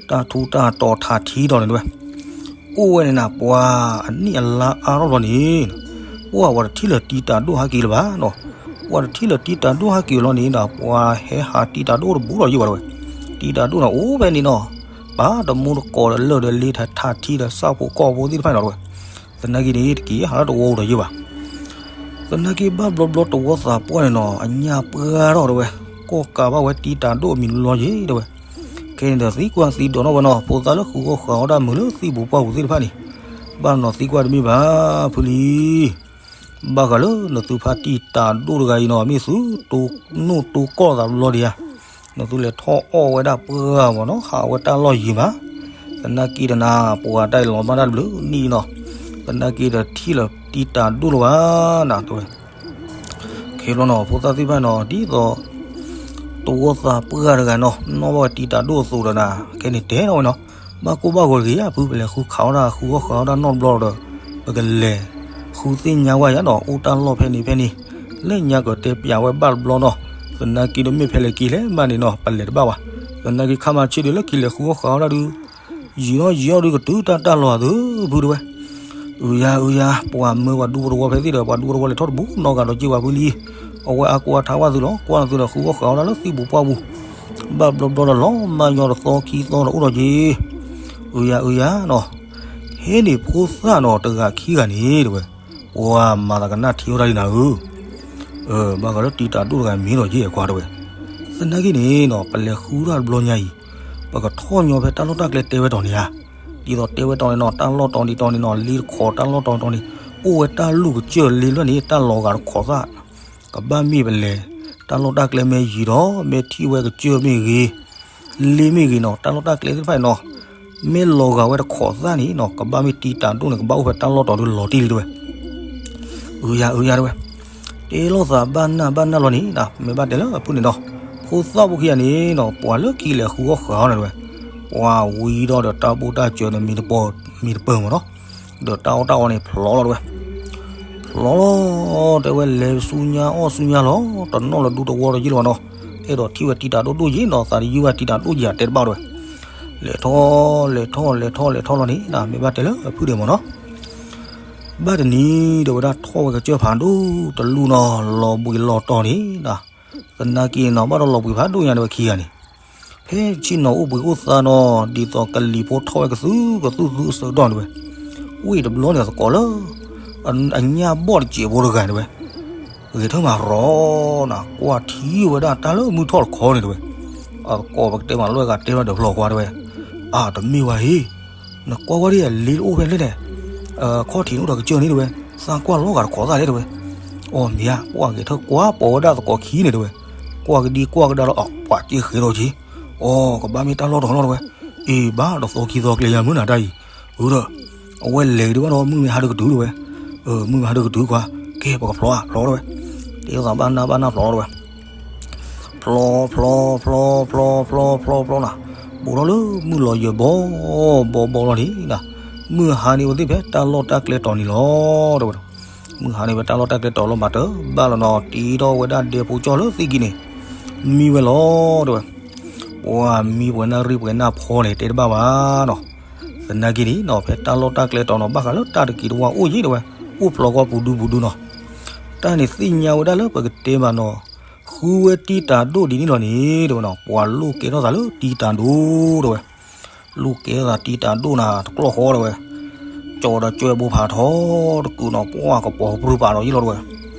တၢ်ထူးတၢ်တီၤထးထံတီၤန့ၣ်တဲဝဲ. အိၣ်ဝဲန့ၣ်နၤ ပှၤအနံၣ်အလါအါထီၣ်ဘျီန့ၣ် ပှၤဝဲတထံၣ်လၢၤတံတၢ်ဒိၣ်ဟဲက့ၤလၢၤဘၣ်နီၤ. ပှၤတထံၣ်လၢၤတံတၢ်ဒိၣ်ဟဲက့ၤလီၤန့ၣ်ဒီး ပှၤဟဲဟးတံတၢ်ဒိၣ်တဘူးဒီးယုၢ်ဘၣ်တဲဝဲ. တံတၢ်ဒိၣ်န့ၣ် အိၣ်ဖဲန့ၣ်နီၤ ပာ်တမူတကိးဒီးလၢၢ်ဒီးလ့ထးထံဒီးစၢ်ဖိကီၢ်ဖိသ့ၣ်တဖၣ်န့ၣ်တဲဝဲ. သနာ်က့န့ၣ် တက့ၤဟးလၢတဝီပူၤဒီးယုၢ်ဘၣ် သနာ်က့ဘၣ်ဘျီဘျီတဝီသးပှၢ်န့ၣ်နီၤ အညၣ်ပှၢ်ထီၣ်တဲဝဲ, ကိးကးဘၣ်ဝဲတံတၢ်ဒိၣ်အမံၤလီၤယ့ၤတဲဝဲ. ခဲန့ၣ်ဒီးသံကွၢ်သံဒိးထီၣ်ဝဲနီၤ ဖိသၣ်လၢဃုာ်ဂီၢ်ဃုာ်အီၣ်တၢ်မုာ်လၢသံၣ်ပူၤပှၢ်ပူၤသ့ၣ်တဖၣ်န့ၣ်, ဘၣ်နီၤသံကွၢ်တမ့ၢ်ဘၣ် ဖုလံ ဘၣ်ဃးလၢနသုဖါတံတၢ်ဒိၣ်တဂၤအံၤနီၤ မ့ၢ်သုတိၢ်နီၣ်တိၢ်ကီၢ်သးဘျီဒံးဧါ, နသုလဲၤထီၣ်အီၣ်ဝဲဒၣ်ပှၢ်မ့ၢ်နီၤ ဟးဝဲတၢ်လီၢ်ယံၤမး, သနာ်က့ဒီးနၤ ပှၤတၢ်လီၤမၢ်တၢ်တဘျုးနံၣ်နီၤ, သနာ်က့ဒီးထံၣ်လၢၤတံတၢ်ဒိၣ်လၢၤဘၣ်နၤတဲဝဲ. ခဲဘျီနီၤ ဖိသၣ်သ့ၣ်တဖၣ်နီၤ ဒ်သိး ပ တဝီသးပှၢ်တဂၤနီၤ နီၣ်ဘၣ်ဝဲတံၤတၢ်ဒိၣ်အသိးဒီးနၤ ခဲန့ၣ်တဲထီၣ်ဝဲနီၤ, ဘၣ်ကိၢ်ဘၣ်ဂီၤတဂ့ၤဧါ ဖု ပလဲၤဃုခးအီၣ်တၢ် ဃုအီၣ်ဃးအီၣ်တၢ်နီတဘျီဒီး ပကလဲၤဃုသ့ၣ်ညါဝဲယါနီၤ အိၣ်တၢ်လီၢ်ဖဲန့ၣ်ဖဲန့ၣ်, လၢညါကတဲပၠးဝဲဘၣ်တဘျီနီၤ, သနာ်က့ဒီးမ့ၢ်ဖဲလဲၣ်က့ၤလဲၣ်မးန့ၣ်နီၤ ပလဲၤတဘၣ်ဘၣ်, သနာ်က့ခါမၤဆ့ၣ်ဒုးလၢခံလဲၤဃုအီၣ်ဃးအီၣ်တၢ်ဒုး ယံာ်ထီၣ်ယံာ်ထီၣ်ဒုးကတုၤတၢ်တၢ်လီၢ်အသုဖုတဲဝဲ, အုယၤအုယၤ ပှၤမၢပှၤဒူဖိတဝီဖဲသ့ၣ်ဒီး ပှၤဒူဖိတဝီလဲၤထီၣ်တဘူးနီတဂၤဒီးက့ၤဘၣ်ဖုလံ, အဝဲအါကိးအါထါဘၣ်သုလီၤ ကွၢ်သုဒီးဃုအီၣ်ဃးအီၣ်တၢ်လၢသံၣ်ပူၤပှၢ်ပူၤ, ဘၣ်ဘျီဘျီဒီးလီၤမၢ်ညီတသီခံသီဒီးအိၣ်ဒီးက့ၤ, အုယၤအုယၤနီၤ, ဟဲန့ၣ်ဖိသၣ်နီၤတဂၤခံဂၤန့ၣ်တဲဝဲ, ပှၤမၤသးကနၣ်ထံဝဲဒၣ်လံနၤဧၢ ဘၣ်ဃးလၢတံၤတၢ်ဒိၣ်တဂၤမ့ၢ်ဒီးယဲၢ်ကွၢ်တဲဝဲ, သနာ်က့န့ၣ်နီၤ ပလဲၤဃုတၢ်တဘျီညါအံၤ, ပကထီၣ်ညီဖဲတၢ်လီၢ်တၢ်ကျဲတဲဝဲတီၤန့ၣ်ဧါ, ဒ်သိးတဲဝဲတီၤန့ၣ်နီၤ တၢ်လီၢ်တီၤန့ၣ်တီၤန့ၣ်နီၤ လ့တခီးတၢ်လီၢ်တီၤန့ၣ်တီၤန့ၣ် အိၣ်ဝဲတၢ်လူၢ်ကစၢၢ်လ့လၢန့ၣ် တၢ်လီၤဂာ်တခီးသၣ်, ကဘၣ်မ့ၢ်ပလဲၤ, တၢ်လီၢ်တၢ်ကျဲမ့ၢ်ယံၤဒီး မ့ၢ်ထံၣ်ဝဲကစၢၢ်မ့ၢ်ဂ့ၤ, လ့မ့ၢ်ဂ့ၤနီၤ တၢ်လီၢ်တၢ်ကျဲသ့ၣ်တဖၣ်န့ၣ်နီၤ မ့ၢ်လီၤဂာ်ဝဲတခီးသၣ်န့ၣ်နီၤ ကဘၣ်မ့ၢ်တံၤတၢ်ဒိၣ်န့ၣ် ကဘၣ်အိၣ်ဖဲတၢ်လီၢ်တီၤဒုးလီၤတံၢ်လံတဲဝဲ, အုယၤအုယၤတဲဝဲ, တဲလိာ်သးဘၣ်နၢ်ဘၣ်နၢ်လီၤန့ၣ် မ့ၢ်ဘၣ်တဲလၢအဖုၣ်န့ၣ်ဒီး, ဖိသၣ်ဖိခံဂၤန့ၣ်နီၤ ပှၤလၢခံလဲၤဃုအီၣ်ဃးအီၣ်န့ၣ်တဲဝဲ, ပှၤဝံၤဒီးဒီးတၢ်ဘိၣ်တၢ်စၢၤန့ၣ်မ့ၢ်တပၢၢ်မ့ၢ်တပၢၢ်မ့ၢ်နီၤ, ဒီးတၢ်အီၣ်တၢ်အီန့ၣ်ဖျိးလီၤတဲဝဲ ဖျိးလီၤ, တဲဝဲလဲၤဆူညါအီၣ်ဆူညါလီၤ တနီၣ်လၢဒူတဝီဒီးယ့ၢ်လီၤနီၤ, အဲၣ်ဒိးထံၣ်ဝဲတံၤတၢ်ဒိၣ်ဒိၣ်ယ့ၢ်နီၤ သးတယုၢ်ဝဲတံၤတၢ်ဒိၣ်ယ့ၢ်တဲတဘၣ်တဲဝဲ, လဲၤထီၣ်လဲၤထီၣ်လဲၤထီၣ်လဲၤထီၣ်လီၤန့ၣ် မ့ၢ်ဘၣ်တဲလၢအဖုၣ်ဒဲးမ့ၢ်နီၤ, ဘၣ်တနံၤဒီးဝဲဒၣ်ထီၣ်ဝဲကစၢၢ်ဖးဒိၣ်တလူၢ်နီၤ လီၤဘှံးလီၤတီၤန့ၣ်, သနာ်က့နီၤ ဘၣ်ဒီးလီၤဘှံးဖးဒိၣ်ညါန့ၣ်ဝဲခံဂၤန့ၣ်, ဖဲဆ့ၣ်နီၤအိၣ်ဘှံးအိၣ်သါနီၤ ဒ်သိးကလံၤဖိထီၣ်ဝဲကသုကသုသုအဆၢကတီၢ်န့ၣ်တဲဝဲ, ဝံၤတဘျီန့ၣ်အသကိးလၢ အညၣ်ဘီၣ်တစဲးဖိတဂၤန့ၣ်တဲဝဲ, ဂဲၤထၢၣ်မးရီၤနၤ ကွၢ်ထံဝဲဒၣ်တၢ်လၢမုၢ်ထီၣ်တခီန့ၣ်တဲဝဲ, အသကိးပကတဲမးလၢဂၤတဲဝဲဒီးဖျီၣ်ကွၢ်တဲဝဲ, အတမ့ၢ်ဝဲဟ့ၣ်, နကွၢ်ကွၢ်ဒ်အလ့တအိၣ်ဖဲလဲၣ်န့ၣ်, ခီၣ်ထံးန့ၣ်အိၣ်ဒီးကစၢၢ်န့ၣ်တဲဝဲ, သးကွၢ်လီၤဂာ်တခီသၣ်လဲၣ်တဲဝဲ, အီၤမ့ၢ်ဧါ ပှၤဂဲၤထၢၣ်ကွၢ်ပိာ်ဝဲဒၣ်သကိးခံန့ၣ်တဲဝဲ, ကွၢ်ကဒံကွၢ်ကဒါလီၤ အပှၤက့ဃဲၤဒီးက့ၤ, အီၤကဘၣ်မ့ၢ်တၢ်လီၢ်တီၤလီၤတဲဝဲ, အ့ၣ်ဘၣ်ဒီးသီခံသီကျဲယၤမုၢ်နၤတၢ်အံၤ, အုဒီး, အဝဲလဲၤကဒံဘၣ်ဒီးမုၢ်မ့ၢ်ဟါဒုးကတုၤတဲဝဲ, မုၢ်မ့ၢ်ဟါဒုးကတုၤကွၢ်, ကဲပကဖျီဧါဖျီတဲဝဲ, တဲသးဘၣ်နၢ်ဘၣ်နၢ်ဖျီတဲဝဲ ဖျီဖျီဖျီဖျီဖျီဖျီဖျီနၤ, ဘူးထီၣ်လၢမုၢ်လီၤယၢၤဘီဘီဘီလီၤန့ၣ်နၤ, မုၢ်ဟါန့ၣ်ဝဲသ့ၣ်ဖဲတၢ်လီၢ်တၢ်ကျဲတီၤန့ၣ်လီၤတဲဝဲဒီး, မုၢ်ဟါန့ၣ်ဖဲတၢ်လီၢ်တၢ်ကျဲတီၤလီၤမးတဘၣ်လီၤနီၤ တ့ထီၣ်ဝဲဒၣ်ဒဲဖိကၠီၣ်လၢသ့ၣ်ကံန့ၣ်, မံဝဲလီၤတဲဝဲ, ပှၤမံပှဲၤနၢ်ရံၣ်ပှဲၤနၢ်ဖီန့ၣ် တဲတဘၣ်ဘၣ်နီၤ သနာ်က့န့ၣ်နီၤ ဖဲတၢ်လီၢ်တၢ်ကျဲတီၤနီၤ ဘၣ်ဃးလၢတၢ်တက့ၤတဝါအိၣ်ယံၤတဲဝဲ, အိၣ်ဖျိးကွၢ်ပူၤဒူပူၤဒူနီၤ, တၢ်န့ၣ်သ့ၣ်ညါဝဲဒၣ်လၢပကတဲမးနီၤ, ဃုဝဲတံၤတၢ်ဒိၣ်ဒ်န့ၣ်လီၤန့ၣ်တဲဝဲနီၤ ပှၤလိၣ်ကဲထီၣ်သးလၢတံၤတၢ်ဒိၣ်တဲဝဲ, လိၣ်ကဲထီၣ်သးတံၤတၢ်ဒိၣ်နၤတကျီၢ်ဃီတဲဝဲ, ကၠီဒီးကၠွဲဘိဖးထီတကုာ်နီၤ ပှၤကပီၤကပြုၢ်ပာ်ဒီးယံၤလီၤတဲဝဲ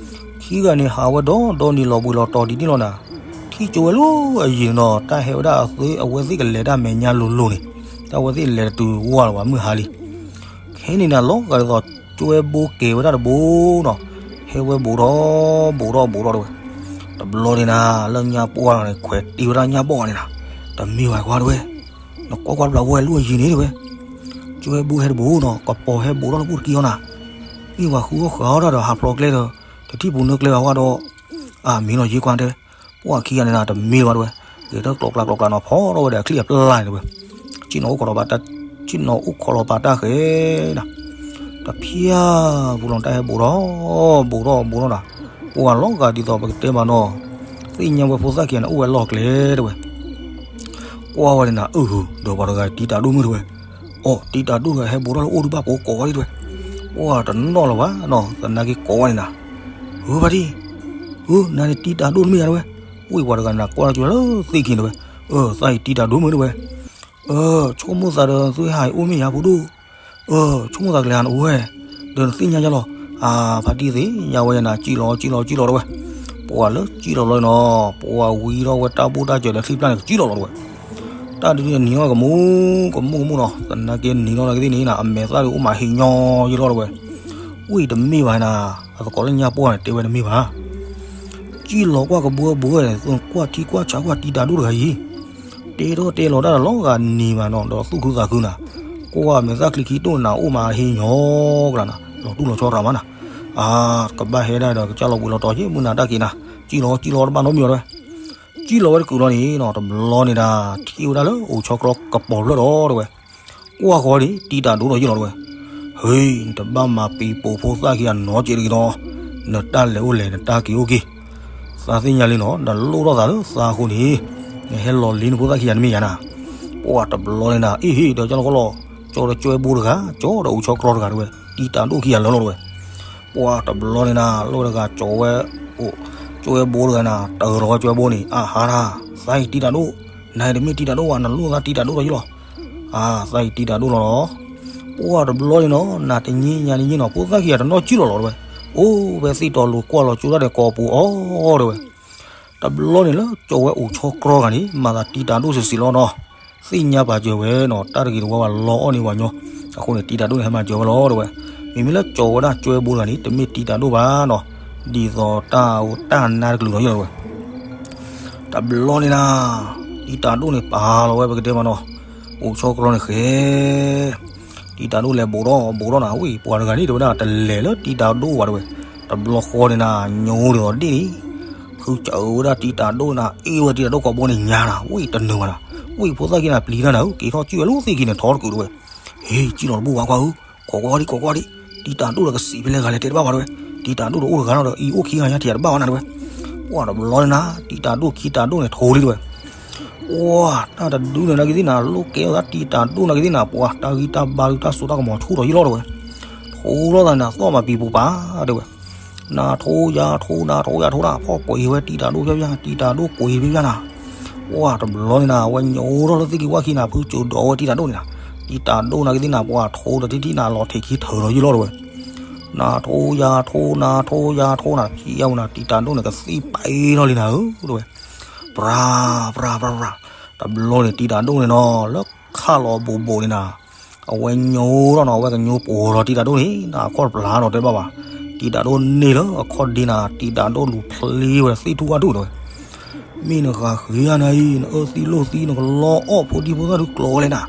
ခံဂၤန့ၣ်ဟးဝဲဒီးဒီနံၤလီၤဘှံးလီၤတီၤဒ်န့ၣ်လီၤနၤ, ထံၣ်ကၠိဝဲလၢအယံၤန့ၣ်နီၤ တၢ်ဟဲဝဲဒၣ်အဝဲသ့ၣ်ကလဲၤတၢ်မဲာ်ညါလိၤလိၤန့ၣ်, တၢ်ဝဲသ့ၣ်လဲၤတတုၤဝါလီၤဘၣ်မုၢ်ဟါလံ, ခဲန့ၣ်နၤလီၤဂာ်ဒ်သိးကၠွဲဘိကဲၤဝဲဒၣ်တဘိနီၤ, ဟဲဝဲဘူးထီၣ်ဘူးထီၣ်ဘူးထီၣ်တဲဝဲ, တဘျီန့ၣ်နၤ လၢညါပှၢ်လီၤန့ၣ် ခွဲးတ့ဝဲဒၣ်ညါဘီၣ်ဂၤန့ၣ်နၤ, တမ့ၢ်ဝဲကွၢ်တဲဝဲ, နကွၢ်ကွၢ်တဘျီဝဲလၢအယံၤန့ၣ်တဲဝဲ ကၠွဲဘိဟဲတဘိနီၤ ကပီၤဟဲဘူးထီၣ်လၢပူၤတကံအီၤနၤ, မ့ၢ်ပှၤဃုအီၣ်ဃးအီၣ်တၢ်ဒီးဟးဖျိးကျဲဒီး, တထံၣ်ပူၤနၢကျဲဘၣ်ဝဲဒီး, အမ့ၢ်နီၤယ့ကွၢ်တဲ, ပှၤခံဂၤန့ၣ်နၤတမ့ၢ်ဘၣ်တဲဝဲ, ဂဲၤထၢၣ်ကျိးကျါကျိးကျါနီၤ ဖီထီၣ်ဝဲဒီးအချံအပျၢ်န့ၣ်တဲဝဲ, ဆ့ၣ်နီၤအိၣ်ခိးလီၤပာ်တၢ်, ဆ့ၣ်နီၤအိၣ်ခိးလီၤပာ်တၢ်ဃဲၤနၤ, တဖၠၣ်ပူၤလီၤတၢ်ဟဲဘူးထီၣ်, ဘူးထီၣ်ဘူးထီၣ်နၤ, ပှၤလီၤဂာ်ဒ်သိးပကတဲမးနီၤ, သ့ၣ်ညါဝဲဖိသၣ်ခံဂၤန့ၣ် အိၣ်ဝဲလီၢ်ကျဲတဲဝဲ ကွၢ်ဝဲန့ၣ်နၤ အၢ ဒီးပှၤတဂၤတံၤတၢ်ဒိၣ်မုၢ်တဲဝဲ, အိၣ် တံၤတၢ်ဒိၣ်တဂၤဟဲဘူးထီၣ်လၢအိၣ်ဒုးဘၣ်ပိာ်ကိးဝဲဒၣ်တဲဝဲ, ပှၤတနီၣ်လၢၤဘၣ်နီၤ သနာ်က့ကိးဝဲန့ၣ်နၤ, ဧၢ ဘၣ်ဒံ, ဧၢ နၤန့ၣ်တံၤတၢ်ဒိၣ်တမ့ၢ်ဧါတဲဝဲ, ဝံၣ်ပှၤတဂၤနၤကွၢ်လီၤကၠွဲလၢသ့ၣ်က့ၤတဲဝဲ, အၢ သးအံၤတံၤတၢ်ဒိၣ်မုၢ်တဲဝဲ, အၢ ဆိကမိၣ်သးဒီးသုဟးအံၤအိၣ်မ့ၢ်ယၤဖိဒိၣ် အၢ ဆိကမိၣ်သးကလဲၤဟးနအိၣ်ဝဲ, ဒီးနသ့ၣ်ညါယါလီၤ, အၢ ဖါတံၢ်သ့ၣ်ညါဝဲယၤနၤ စံၣ်လီၤစံၣ်လီၤစံၣ်လီၤတဲဝဲ, ပှၤလၢစံၣ်လီၤလီၤနီၤ ပှၤဝံၤထီၣ်ဝဲတၢ်ဘိၣ်တၢ်စၢၤဒီးချံပျၢ်န့ၣ် ကစံၣ်လီၤလီၤတဲဝဲ, တၢ်ဒုးနံၤအီၤကမူကမူကမူနီၤ သနာ်က့နံၤလီၤနၤကသ့ၣ်န့ၣ် အမဲာ်သၣ်ဒုးအိၣ်မးဟ့ၣ်ညီယလီၤတဲဝဲ, ဝံၣ်တမ့ၢ်ဘၣ်နၤ အသကိးလၢညါပှၢ်န့ၣ် တဲဝဲတမ့ၢ်ဘၣ် စံၣ်လီၤကွၢ်ကဘုအဘုန့ၣ် ကွၢ်ထံကွၢ်ဆးကွၢ်တံၤတၢ်ဒိၣ်တဂၤအံၤ, တဲထီၣ်တဲလီၤတၢ်ဒီးလီၤဂာ်နံၤမးနီၤ ဒီးသူၣ်ခုသးခုနၤ, ကွၢ်မဲာ်သၣ်ချံခံတိၢ်နၤ အိၣ်မးဟ့ၣ်ညီကလၤနၤ လီၤတူၢ်လီၤဆီရၤမးနၤ, အၢ ကဘၣ်ဟဲဒၣ်ဒီးကစၢ်လီၤဘှံးလီၤတီၤက့ၤ မုၢ်နၤတၢ်က့ၤနၤ, စံၣ်လီၤစံၣ်လီၤတဘၣ်နီတမံၤအီၤတဲဝဲ ကံၣ်လီၤဝဲတကုာ်လီၤန့ၣ်နီၤ တဘျီန့ၣ်ဒၣ် ထံၣ်ဝဲဒၣ်လၢအိၣ်ဆီကျီကပီၤဖျၢၣ်ဒီးတဲဝဲ, ကွၢ်ဃီန့ၣ် တံၤတၢ်ဒိၣ်ဒီးယ့ၣ်လီၤတဲဝဲ, ဟ့ နတဘၣ်မၤပံၤပိာ်ဖိသၣ်ခံဂၤနီတစဲးတဂ့ၤနီၤ, နတၢ်လဲၤအိၣ်လဲၤ နတၢ်က့ၤအိၣ်က့ၤ, သးသ့ၣ်ညါလံနီၤ နလိၣ်ထီၣ်သးလၢသးအဃိန့ၣ်, နဟဲလီၤလ့နဖိသၣ်ခံဂၤနမ့ၢ်ယၤနၤ, ပှၢ်တဘျီန့ၣ်နၤ အ့ဟ့ၣ်ဒီးကၠီလီၤကီလီၤ, ကၠီဒီးကၠွဲဘိတဂၤ ကၠီဒီးအိၣ်ဆီကျီတဂၤတဲဝဲ, တံၤတၢ်ဒိၣ်ခံဂၤလၢလီၤတဲဝဲ ပှၢ်တဘျီန့ၣ်နၤ လီၢ်တဂၤကၠီဝဲ, အိၣ်, ကၠွဲဘိတဂၤနၤ တၢ်လီၤဝဲကၠွဲဘိန့ၣ် အဟါဒၣ်, သးအံၤတံၤတၢ်ဒိၣ်, နတမ့ၢ်တံၤတၢ်ဒိၣ်ဘၣ် နလိၣ်သးတံၤတၢ်ဒိၣ်ဒီးယ့ၣ်လီၤ, အသးအံၤတံၤတၢ်ဒိၣ်လီၤနီၤ, ပှၢ်တဘျီန့ၣ်နီၤ နတနံၤညါတနံၤနီၤ ဖိသၣ်ခံဂၤတနီၣ်ကံၣ်လီၤလီၤတဲဝဲ, အိၣ်ဝဲသ့ၣ်တီၤလိၤကွၢ်လီၤကၠိဒၣ်ဒီးကိာ်ပူၤအီၤတဲဝဲ တဘျီန့ၣ်လၢကၠီဝဲအိၣ်ဆီကျီဂၤန့ၣ် မၤသးတံၤတၢ်ဒိၣ်စံးစံးလီၤနီၤ, သ့ၣ်ညါပာ်စၢၤဝဲနီၤ တၢ်တဂ့ၤတဝါဘၣ်လီအီၣ်န့ၢ်ပှၤညီ, အဃိန့ၣ် တံၤတၢ်ဒိၣ်န့ၣ် ဟဲမၤစၢၤဝဲလီၤတဲဝဲ, မ့မ့ၢ်လၢကၠီဝဲဒၣ်ကၠွဲဘိတဂၤန့ၣ် တမ့ၢ်တံၤတၢ်ဒိၣ်ဘၣ်နီၤ, ဒ်သိးတၢ်အိၣ်တၢ်နါတကလုာ်လီၤယ့ၣ်လီၤတဲဝဲ တဘျီန့ၣ်နၤ, တံၤတၢ်ဒိၣ်န့ၣ်ပာ်လီၤဝဲပကတဲမးနီၤ, အိၣ်ဆီကျီန့ၣ်ဃဲ, တံၤတၢ်ဒိၣ်လဲၤဘူးထီၣ်ဘူးထီၣ်နၤ ဝံၣ်ပှၤတဂၤန့ၣ် တဲဝဲဒၣ် တလဲၤလၢတံၤတၢ်ဒိၣ်ဘၣ်တဲဝဲ, တဘျီဃီန့ၣ်နၤ ညိဒ်သိးဒ့ၣ်န့ၣ်, ဖုစၢၤဝဲဒၣ်တံၤတၢ်ဒိၣ်နၤ အ့ၣ်ဝဲတံၤတၢ်ဒိၣ်ကိာ်ဘိန့ၣ်ညါနၤ ဝံၣ်တနုာ်ဘၣ်နၤ, ဝံၣ်ဖိသၣ်ခံနၤပျံၤတၢ်နၤဧၢ က့ၤထီၣ်ကံၣ်ဝဲလၢသ့ၣ်ခံန့ၣ်ထီတကုာ်တဲဝဲ, ဟ့ ကံၣ်လီၤတဘူၣ်ဘၣ်ကွၢ်ဧၢ, ခိးကွၢ်ဒံး ခိးကွၢ်ဒံး, တံၤတၢ်ဒိၣ်ဒီးကစံးဖဲလဲၣ်ဂၤလဲၣ်တဲတဘၣ်ဘၣ်တဲဝဲ, တံၤတၢ်ဒိၣ်ဒီးအိၣ်တဂၤနီၤဒီး အံၤအိၣ်ခံဂၤညါထံၣ်တဘၣ်ဘၣ်နၤတဲဝဲ, ပှၢ်တဘျီန့ၣ်နၤ တံၤတၢ်ဒိၣ်ခံတၢ်ဒိၣ်န့ၣ်ထိလံတဲဝဲ, ပှၢ်တၢ်တဒုန့ၣ်နာ်က့ၤသ့ၣ်နၤ လိၣ်ကဲထီၣ်သးတံၤတၢ်ဒိၣ်နာ်က့ၤသ့ၣ်နၤ ပှၢ်တၢ်ဂံၢ်တၢ်ဘါဒုးတၢ်စိတၢ်ကမီၤဆူၣ်ထီၣ်ယ့ၣ်လီၤတဲဝဲ, ထိထီၣ်သးန့ၣ်သီၣ်မးပံၤပိာ်ပၤတဲဝဲ နၤထိယၤထိ နၤထိယၤထိနၤ ဖီၣ်ကွံာ်ဝဲတံၤတၢ်ဒိၣ်ဖျါဖျါ တံၤတၢ်ဒိၣ်ကွံာ်ဖျါဖျါနၤ, ပှၢ်တဘျီန့ၣ်နၤ အဝဲညိထီၣ်လၢသ့ၣ်ခံဝၣ်ခံနၤ ဖုစၢၤဒီးဝဲတံၤတၢ်ဒိၣ်န့ၣ်နၤ, တံၤတၢ်ဒိၣ်နာ်က့ၤသ့ၣ်နၤ ပှၢ်ထိဒီးတံၤတံၤနၤလီၤထံးခံထၢၣ်ဒီးယ့ၣ်လီၤတဲဝဲ, နၤထိယၤထိ နၤထိယၤထိနၤ ဖံးယါဝဲနၤ တံၤတၢ်ဒိၣ်န့ၣ်ကသံၣ်ပာ်အ့ၣ်ထီၣ်လံနၤဧၢတဲဝဲ, ပြၤ ပြၤ ပြၤ ပြၤ, တဘျီန့ၣ်တံၤတၢ်ဒိၣ်န့ၣ်နီၤ လၢခးလီၤဘူးဘူးန့ၣ်နၤ အဝဲညိထီၣ်နီၤ အဝဲကညိပိာ်ဒီးတံၤတၢ်ဒိၣ်န့ၣ် နအခီၣ်တပျၢ်ဒီးတဲဘၣ်ဘၣ်, တံၤတၢ်ဒိၣ်န့ၢ်လၢအခီၣ်ဒ့နၤ တံၤတၢ်ဒိၣ်လူၤဖျ့ဝဲသ့ၣ်ထူၣ်ဝၣ်ထူၣ်တဲဝဲ, မ့ၢ်နဃးဃ့ယါနၤအံၤ နအၢသံလိၣ်သံ နကလီအီၣ်ဖိဒံဖိသၣ်ဒုးကျိးဝဲလဲၣ်နၤ,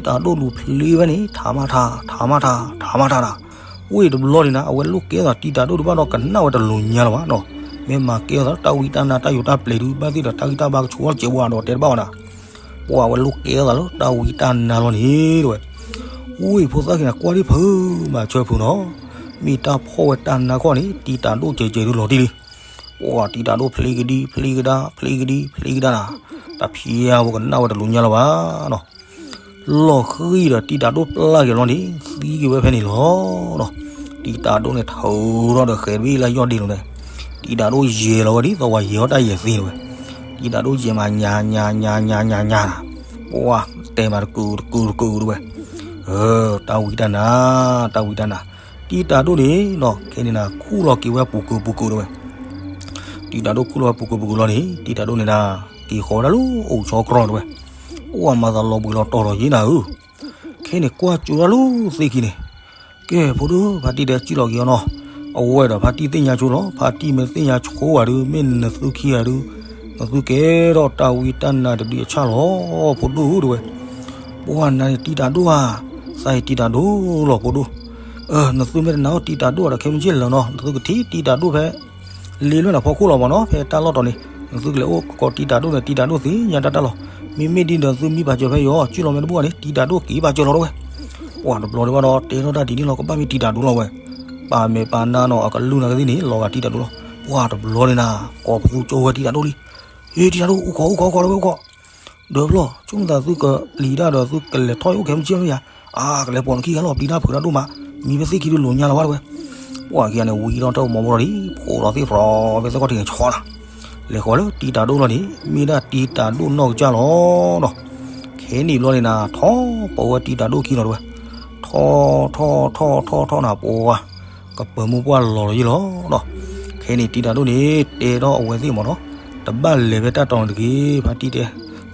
တံၤတၢ်ဒိၣ်လူၤဖျ့ဝဲန့ၣ် ထးမးထး ထးမးထး ထးမးထးနၤ, ဝံၣ်တဘျီန့ၣ်နၤ အဝဲလိၣ်ကဲထီၣ်သးတံၤတၢ်ဒိၣ်တဘၣ်ဒီးကနၣ်ဝဲတလိၤညါလၢၤဘၣ်နီၤ, မ့ၢ်မၤကဲထီၣ်သးတၢ်ဝံတၢ်နါတၢ်ယိးတၢ်ပျဲၤဒုး ဘၣ်သ့ၣ်ဒီးတၢ်ဂံၢ်တၢ်ဘါကဆူၣ်ထီၣ်စဲးဝါဒီးတဲတဘၣ်ဘၣ်နၤ, ပှၢ်အဝဲလိၣ်ကဲထီၣ်သးလၢတၢ်ဝံတၢ်နါလီၤန့ၣ်တဲဝဲ, ဝံၣ်ဖိသၣ်ခံနၤကွၢ်ဒံးဖုးမၤဆၢဖုးနီၤ, မ့ၢ်တၢ်ဖီၣ်ဝဲတၢ်နါခီၣ်န့ၣ် တံၤတၢ်ဒိၣ်ကဲးကဲးဒုးလီၤတံၢ်လံ, ပှၢ်တံၤတၢ်ဒိၣ်ဖျ့ကဒံ ဖျ့ကဒါ ဖျ့ကဒံ ဖျ့ကဒါနၤ, တၢ်ဖံးယါဖိကနၣ်ဝဲတလိၤညါလၢၤဘၣ်နီၤ လီၤဃံၤဒီးတံၤတၢ်ဒိၣ်ပျၢ်က့ၤလီၤန့ၣ် သံက့ၤဝဲဖဲန့ၣ်လီၤနီၤ, တံၤတၢ်ဒိၣ်န့ၣ်ထၢထီၣ်ဒီးဃဲၤတဘ့ၣ်လၢယီၢ်ဒ့နီၤ, တံၤတၢ်ဒိၣ်ယဲၤလီၤဝဲဒ်သိးဝဲယဲၤထီၣ်တၢ်ယဲၤသ့တဲဝဲ, တံၤတၢ်ဒိၣ်ယဲၤမးညါညါညါညါညါညါနၤ, ပှၢ်တဲမးတကုာ်တကုာ်တကုာ်တဲဝဲ, တၢ်ဝံတၢ်နါ တၢ်ဝံတၢ်နါ, တံၤတၢ်ဒိၣ်န့ၣ်နီၤ ခဲန့ၣ်နၤ ခူၣ်လီၤက့ၤဝဲပူၤကုာ်ပူၤကုာ်တဲဝဲ တံၤတၢ်ဒိၣ်ခူၣ်လီၤဝဲပူၤကုာ်ပူၤကုာ်လီၤန့ၣ် တံၤတၢ်ဒိၣ်န့ၣ်ဒၣ် က့ၤဃီၤဝဲဒၣ်လၢအိၣ်ဆီကျီတဲဝဲ, အိၣ်မၤသးလီၤဘှံးလီၤတီၤဒီးယ့ၣ်နၤဧၢ, ခဲန့ၣ်ကွၢ်ကၠိဒၣ်လၢသ့ၣ်ခံန့ၣ်, ကဲဖိဒိၣ် ဖါတံၢ်တဲကံၣ်လီၤက့ၤအီၤနီၤ, အဝဲဒီးဖါတံၢ်သ့ၣ်ညါဆိလီၤ ဖါတံၢ်မ့ၢ်သ့ၣ်ညါဆိဂၤဒုး မ့ၢ်နသုခံဂၤဒုး, နသုကဲထီၣ်တၢ်ဝံတၢ်နါတဒုအဆၣ်လီၤ, ဖိဒိၣ်ဧၢတဲဝဲ, ပှၢ်နၤန့ၣ်တံၤတၢ်ဒိၣ်ဧါ, သးအံၤတံၤတၢ်ဒိၣ်လီၤဖိဒိၣ်, နသုမ့ၢ်တနာ်အီၣ်တံၤတၢ်ဒိၣ်ဒီးခဲမုၢ်ဆ့ၣ်လၢာ်နီၤ နသုကထံၣ်တံၤတၢ်ဒိၣ်ဖဲ လ့လွဲၢ်နၤဖီခိၣ်လီၤမးနီၤ ဖဲတၢ်လီၢ်တီၤန့ၣ် နသုကလဲၤအိၣ်ကကိးတံၤတၢ်ဒိၣ်န့ၣ် တံၤတၢ်ဒိၣ်သ့ၣ်ညါတၢ်တၢ်လီၤ, မ့မ့ၢ်ဒ်ဒီးသုမံဘၣ်စၢၤဖဲယီၤ ကံၣ်လီၤမ့ၢ်တဘူၣ်ဘၣ်န့ၣ် တံၤတၢ်ဒိၣ်က့ၤဘၣ်စၢၤလီၤတဲဝဲ, ပှၢ်တဘျီဒံးဘၣ်ဒီး တဲထီၣ်တၢ်ဒ်န့ၣ်လီၤ ကဘၣ်မ့ၢ်တံၤတၢ်ဒိၣ်လီၤဝဲ, ပာ်မဲာ်ပာ်နါနီၤ အကလုၢ်နၤကသ့ၣ်န့ၣ် လီၤဂာ်တံၤတၢ်ဒိၣ်လီၤ, ပှၢ်တဘျီန့ၣ်နၤ ကိးပသူကၠိဝဲတံၤတၢ်ဒိၣ်လံ, ဟ့ တံၤတၢ်ဒိၣ် အိၣ်ခိး အိၣ်ခိး အိၣ်ခိး တဲဝဲ အိၣ်ခိး ဒီးဖျီၣ် ဆိကမိၣ်သးသုကပျံၤတၢ်ဒီးသုကလဲၤထီၣ်အိၣ်ခဲမုၢ်ဆ့ၣ်မ့ၢ်ယါ, အါ ကလဲၤပိာ်နခံဂၤလီၤ ပျံၤတၢ်ဖုးတၢ်ဒိၣ်မး, မံဖဲသ့ၣ်ခံဒုးလိာ်ညါလၢၤဘၣ်တဲဝဲ, ပှၢ်ခံဂၤန့ၣ် ဝံထီၣ်တၢ်မီၤဘီဒီး ဖိးလီၤသ့ၣ်ဖျိးဖဲသ့ၣ်ခီၣ်ထံးန့ၣ်ဆီနၤ, လဲၤဃီၤလၢတံၤတၢ်ဒိၣ်လီၤန့ၣ် မ့ၢ်ဒၣ်တံၤတၢ်ဒိၣ်နီၢ်ကစၢ်လီၤနီၤ, ခဲနံၣ်ဘျီန့ၣ်နၤ ထီၣ်ပိာ်ဝဲတံၤတၢ်ဒိၣ်ခံလီၤတဲဝဲ, ထီၣ် ထီၣ် ထီၣ် ထီၣ် ထီၣ်နၤ ပှၢ် ကပၢၤမုၢ်ပှၢ်လီၤလီၤယ့ၣ်လီၤနီၤ, ခဲနံၣ်တံၤတၢ်ဒိၣ်န့ၣ် တဲထီၣ်အဝဲသ့ၣ်မးနီၤ, တဘၣ်လဲၤဖဲတၢ်တီၤန့ၣ်တဂ့ၤ, ဖါတံၢ်တဲ,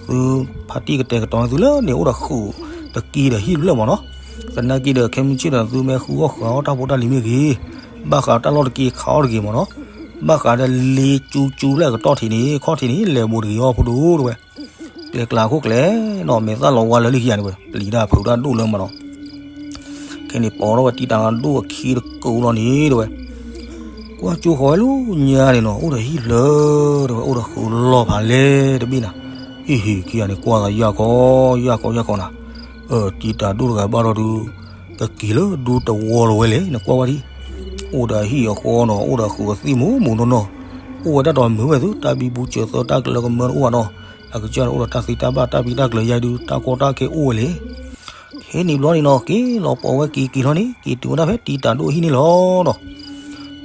သု ဖါတံၢ်ကတဲာ်ကတီၤသုလၢန့ၣ်အိၣ်ဒီးဃုာ်တက့ၢ်ဒီးဟံၣ်ဖျၢၣ်မးနီၤ, သနာ်က့ဒီးခဲမုၢ်ဆ့ၣ်ဒီးသုမ့ၢ်ဃုအီၣ်ဃုအီတၢ်ဖိတၢ်လံၤမ့ၢ်ဂ့ၤ, ဘၣ်ဃးတၢ်လီၢ်တက့ၢ်ခးအီၣ်တဂ့ၤမးနီၤ, ဘၣ်ဃးဒီးလ့ကၠူကၠူလၢအကတီၢ်ထံးန့ၣ် ခီၣ်ထံးန့ၣ် လဲၤဘူးတဂ့ၤအီၤဖိဒိၣ်တဲဝဲ ကျဲကျါခိၣ်ကျဲနီၤ မဲာ်သၣ်လီၤဝါလၢလံခံဂၤန့ၣ်ဝဲ ပျံၤတၢ်ဖုးတၢ်ဒိၣ်လၢမးနီၤ, ခဲန့ၣ်ပိာ်ထီၣ်ဝဲတံၤတၢ်ဒိၣ်အခံတကုာ်လီၤန့ၣ်တဲဝဲ, ကွၢ်ကၠိဃီၤဝဲလၢညါန့ၣ်နီၤ အိၣ်ဒီးဟံၣ်လၢ တဲဝဲ အိၣ်ဒီးဃုာ်လီၢ်ဖးလဲၢ်တဘ့ၣ်နၤ, ဟံၣ်ဟံၣ်ခံဂၤန့ၣ် ကွၢ်သးယၢ်ခီ ယၢ်ခီ ယၢ်ခီနၤ, တံၤတၢ်ဒိၣ်တဂၤဘၣ်ဒီးဒုး ကက့ၤလၢဒူတဝီလီၤဝဲလဲၣ် နကွၢ်ဝဲဒံး, အိၣ်ဒီးဟံၣ်အဃီနီၤ အိၣ်ဒီးဃုာ်အသ့ၣ်မူးမူးနီၢ်နီၢ်, အိၣ်ဝဲတၢ်တီၤမုာ်ဝဲသု တၢ်ဘံဘူစၢၤသၢတၢ်ကလၢကမၢတအိၣ်ဘၣ်နီၤ, အကစၢ်န့ၣ်အိၣ်ဒီးတၢ်သ့တၢ်ဘၣ်တၢ်ဘံတၢ်ကျၢၤယါဒုး တၢ်ကီတၢ်ခဲအိၣ်ဝဲလဲၣ် ခဲနံၤဘျီန့ၣ်နီၤ က့ၤလီၤပိာ်ဝဲက့ၤက့ၤထီၣ်န့ၣ် က့ၤတုၤဝဲဒၣ်ဖဲတံၤတၢ်ဒိၣ်အဟံၣ်န့ၣ်လီၤနီၤ,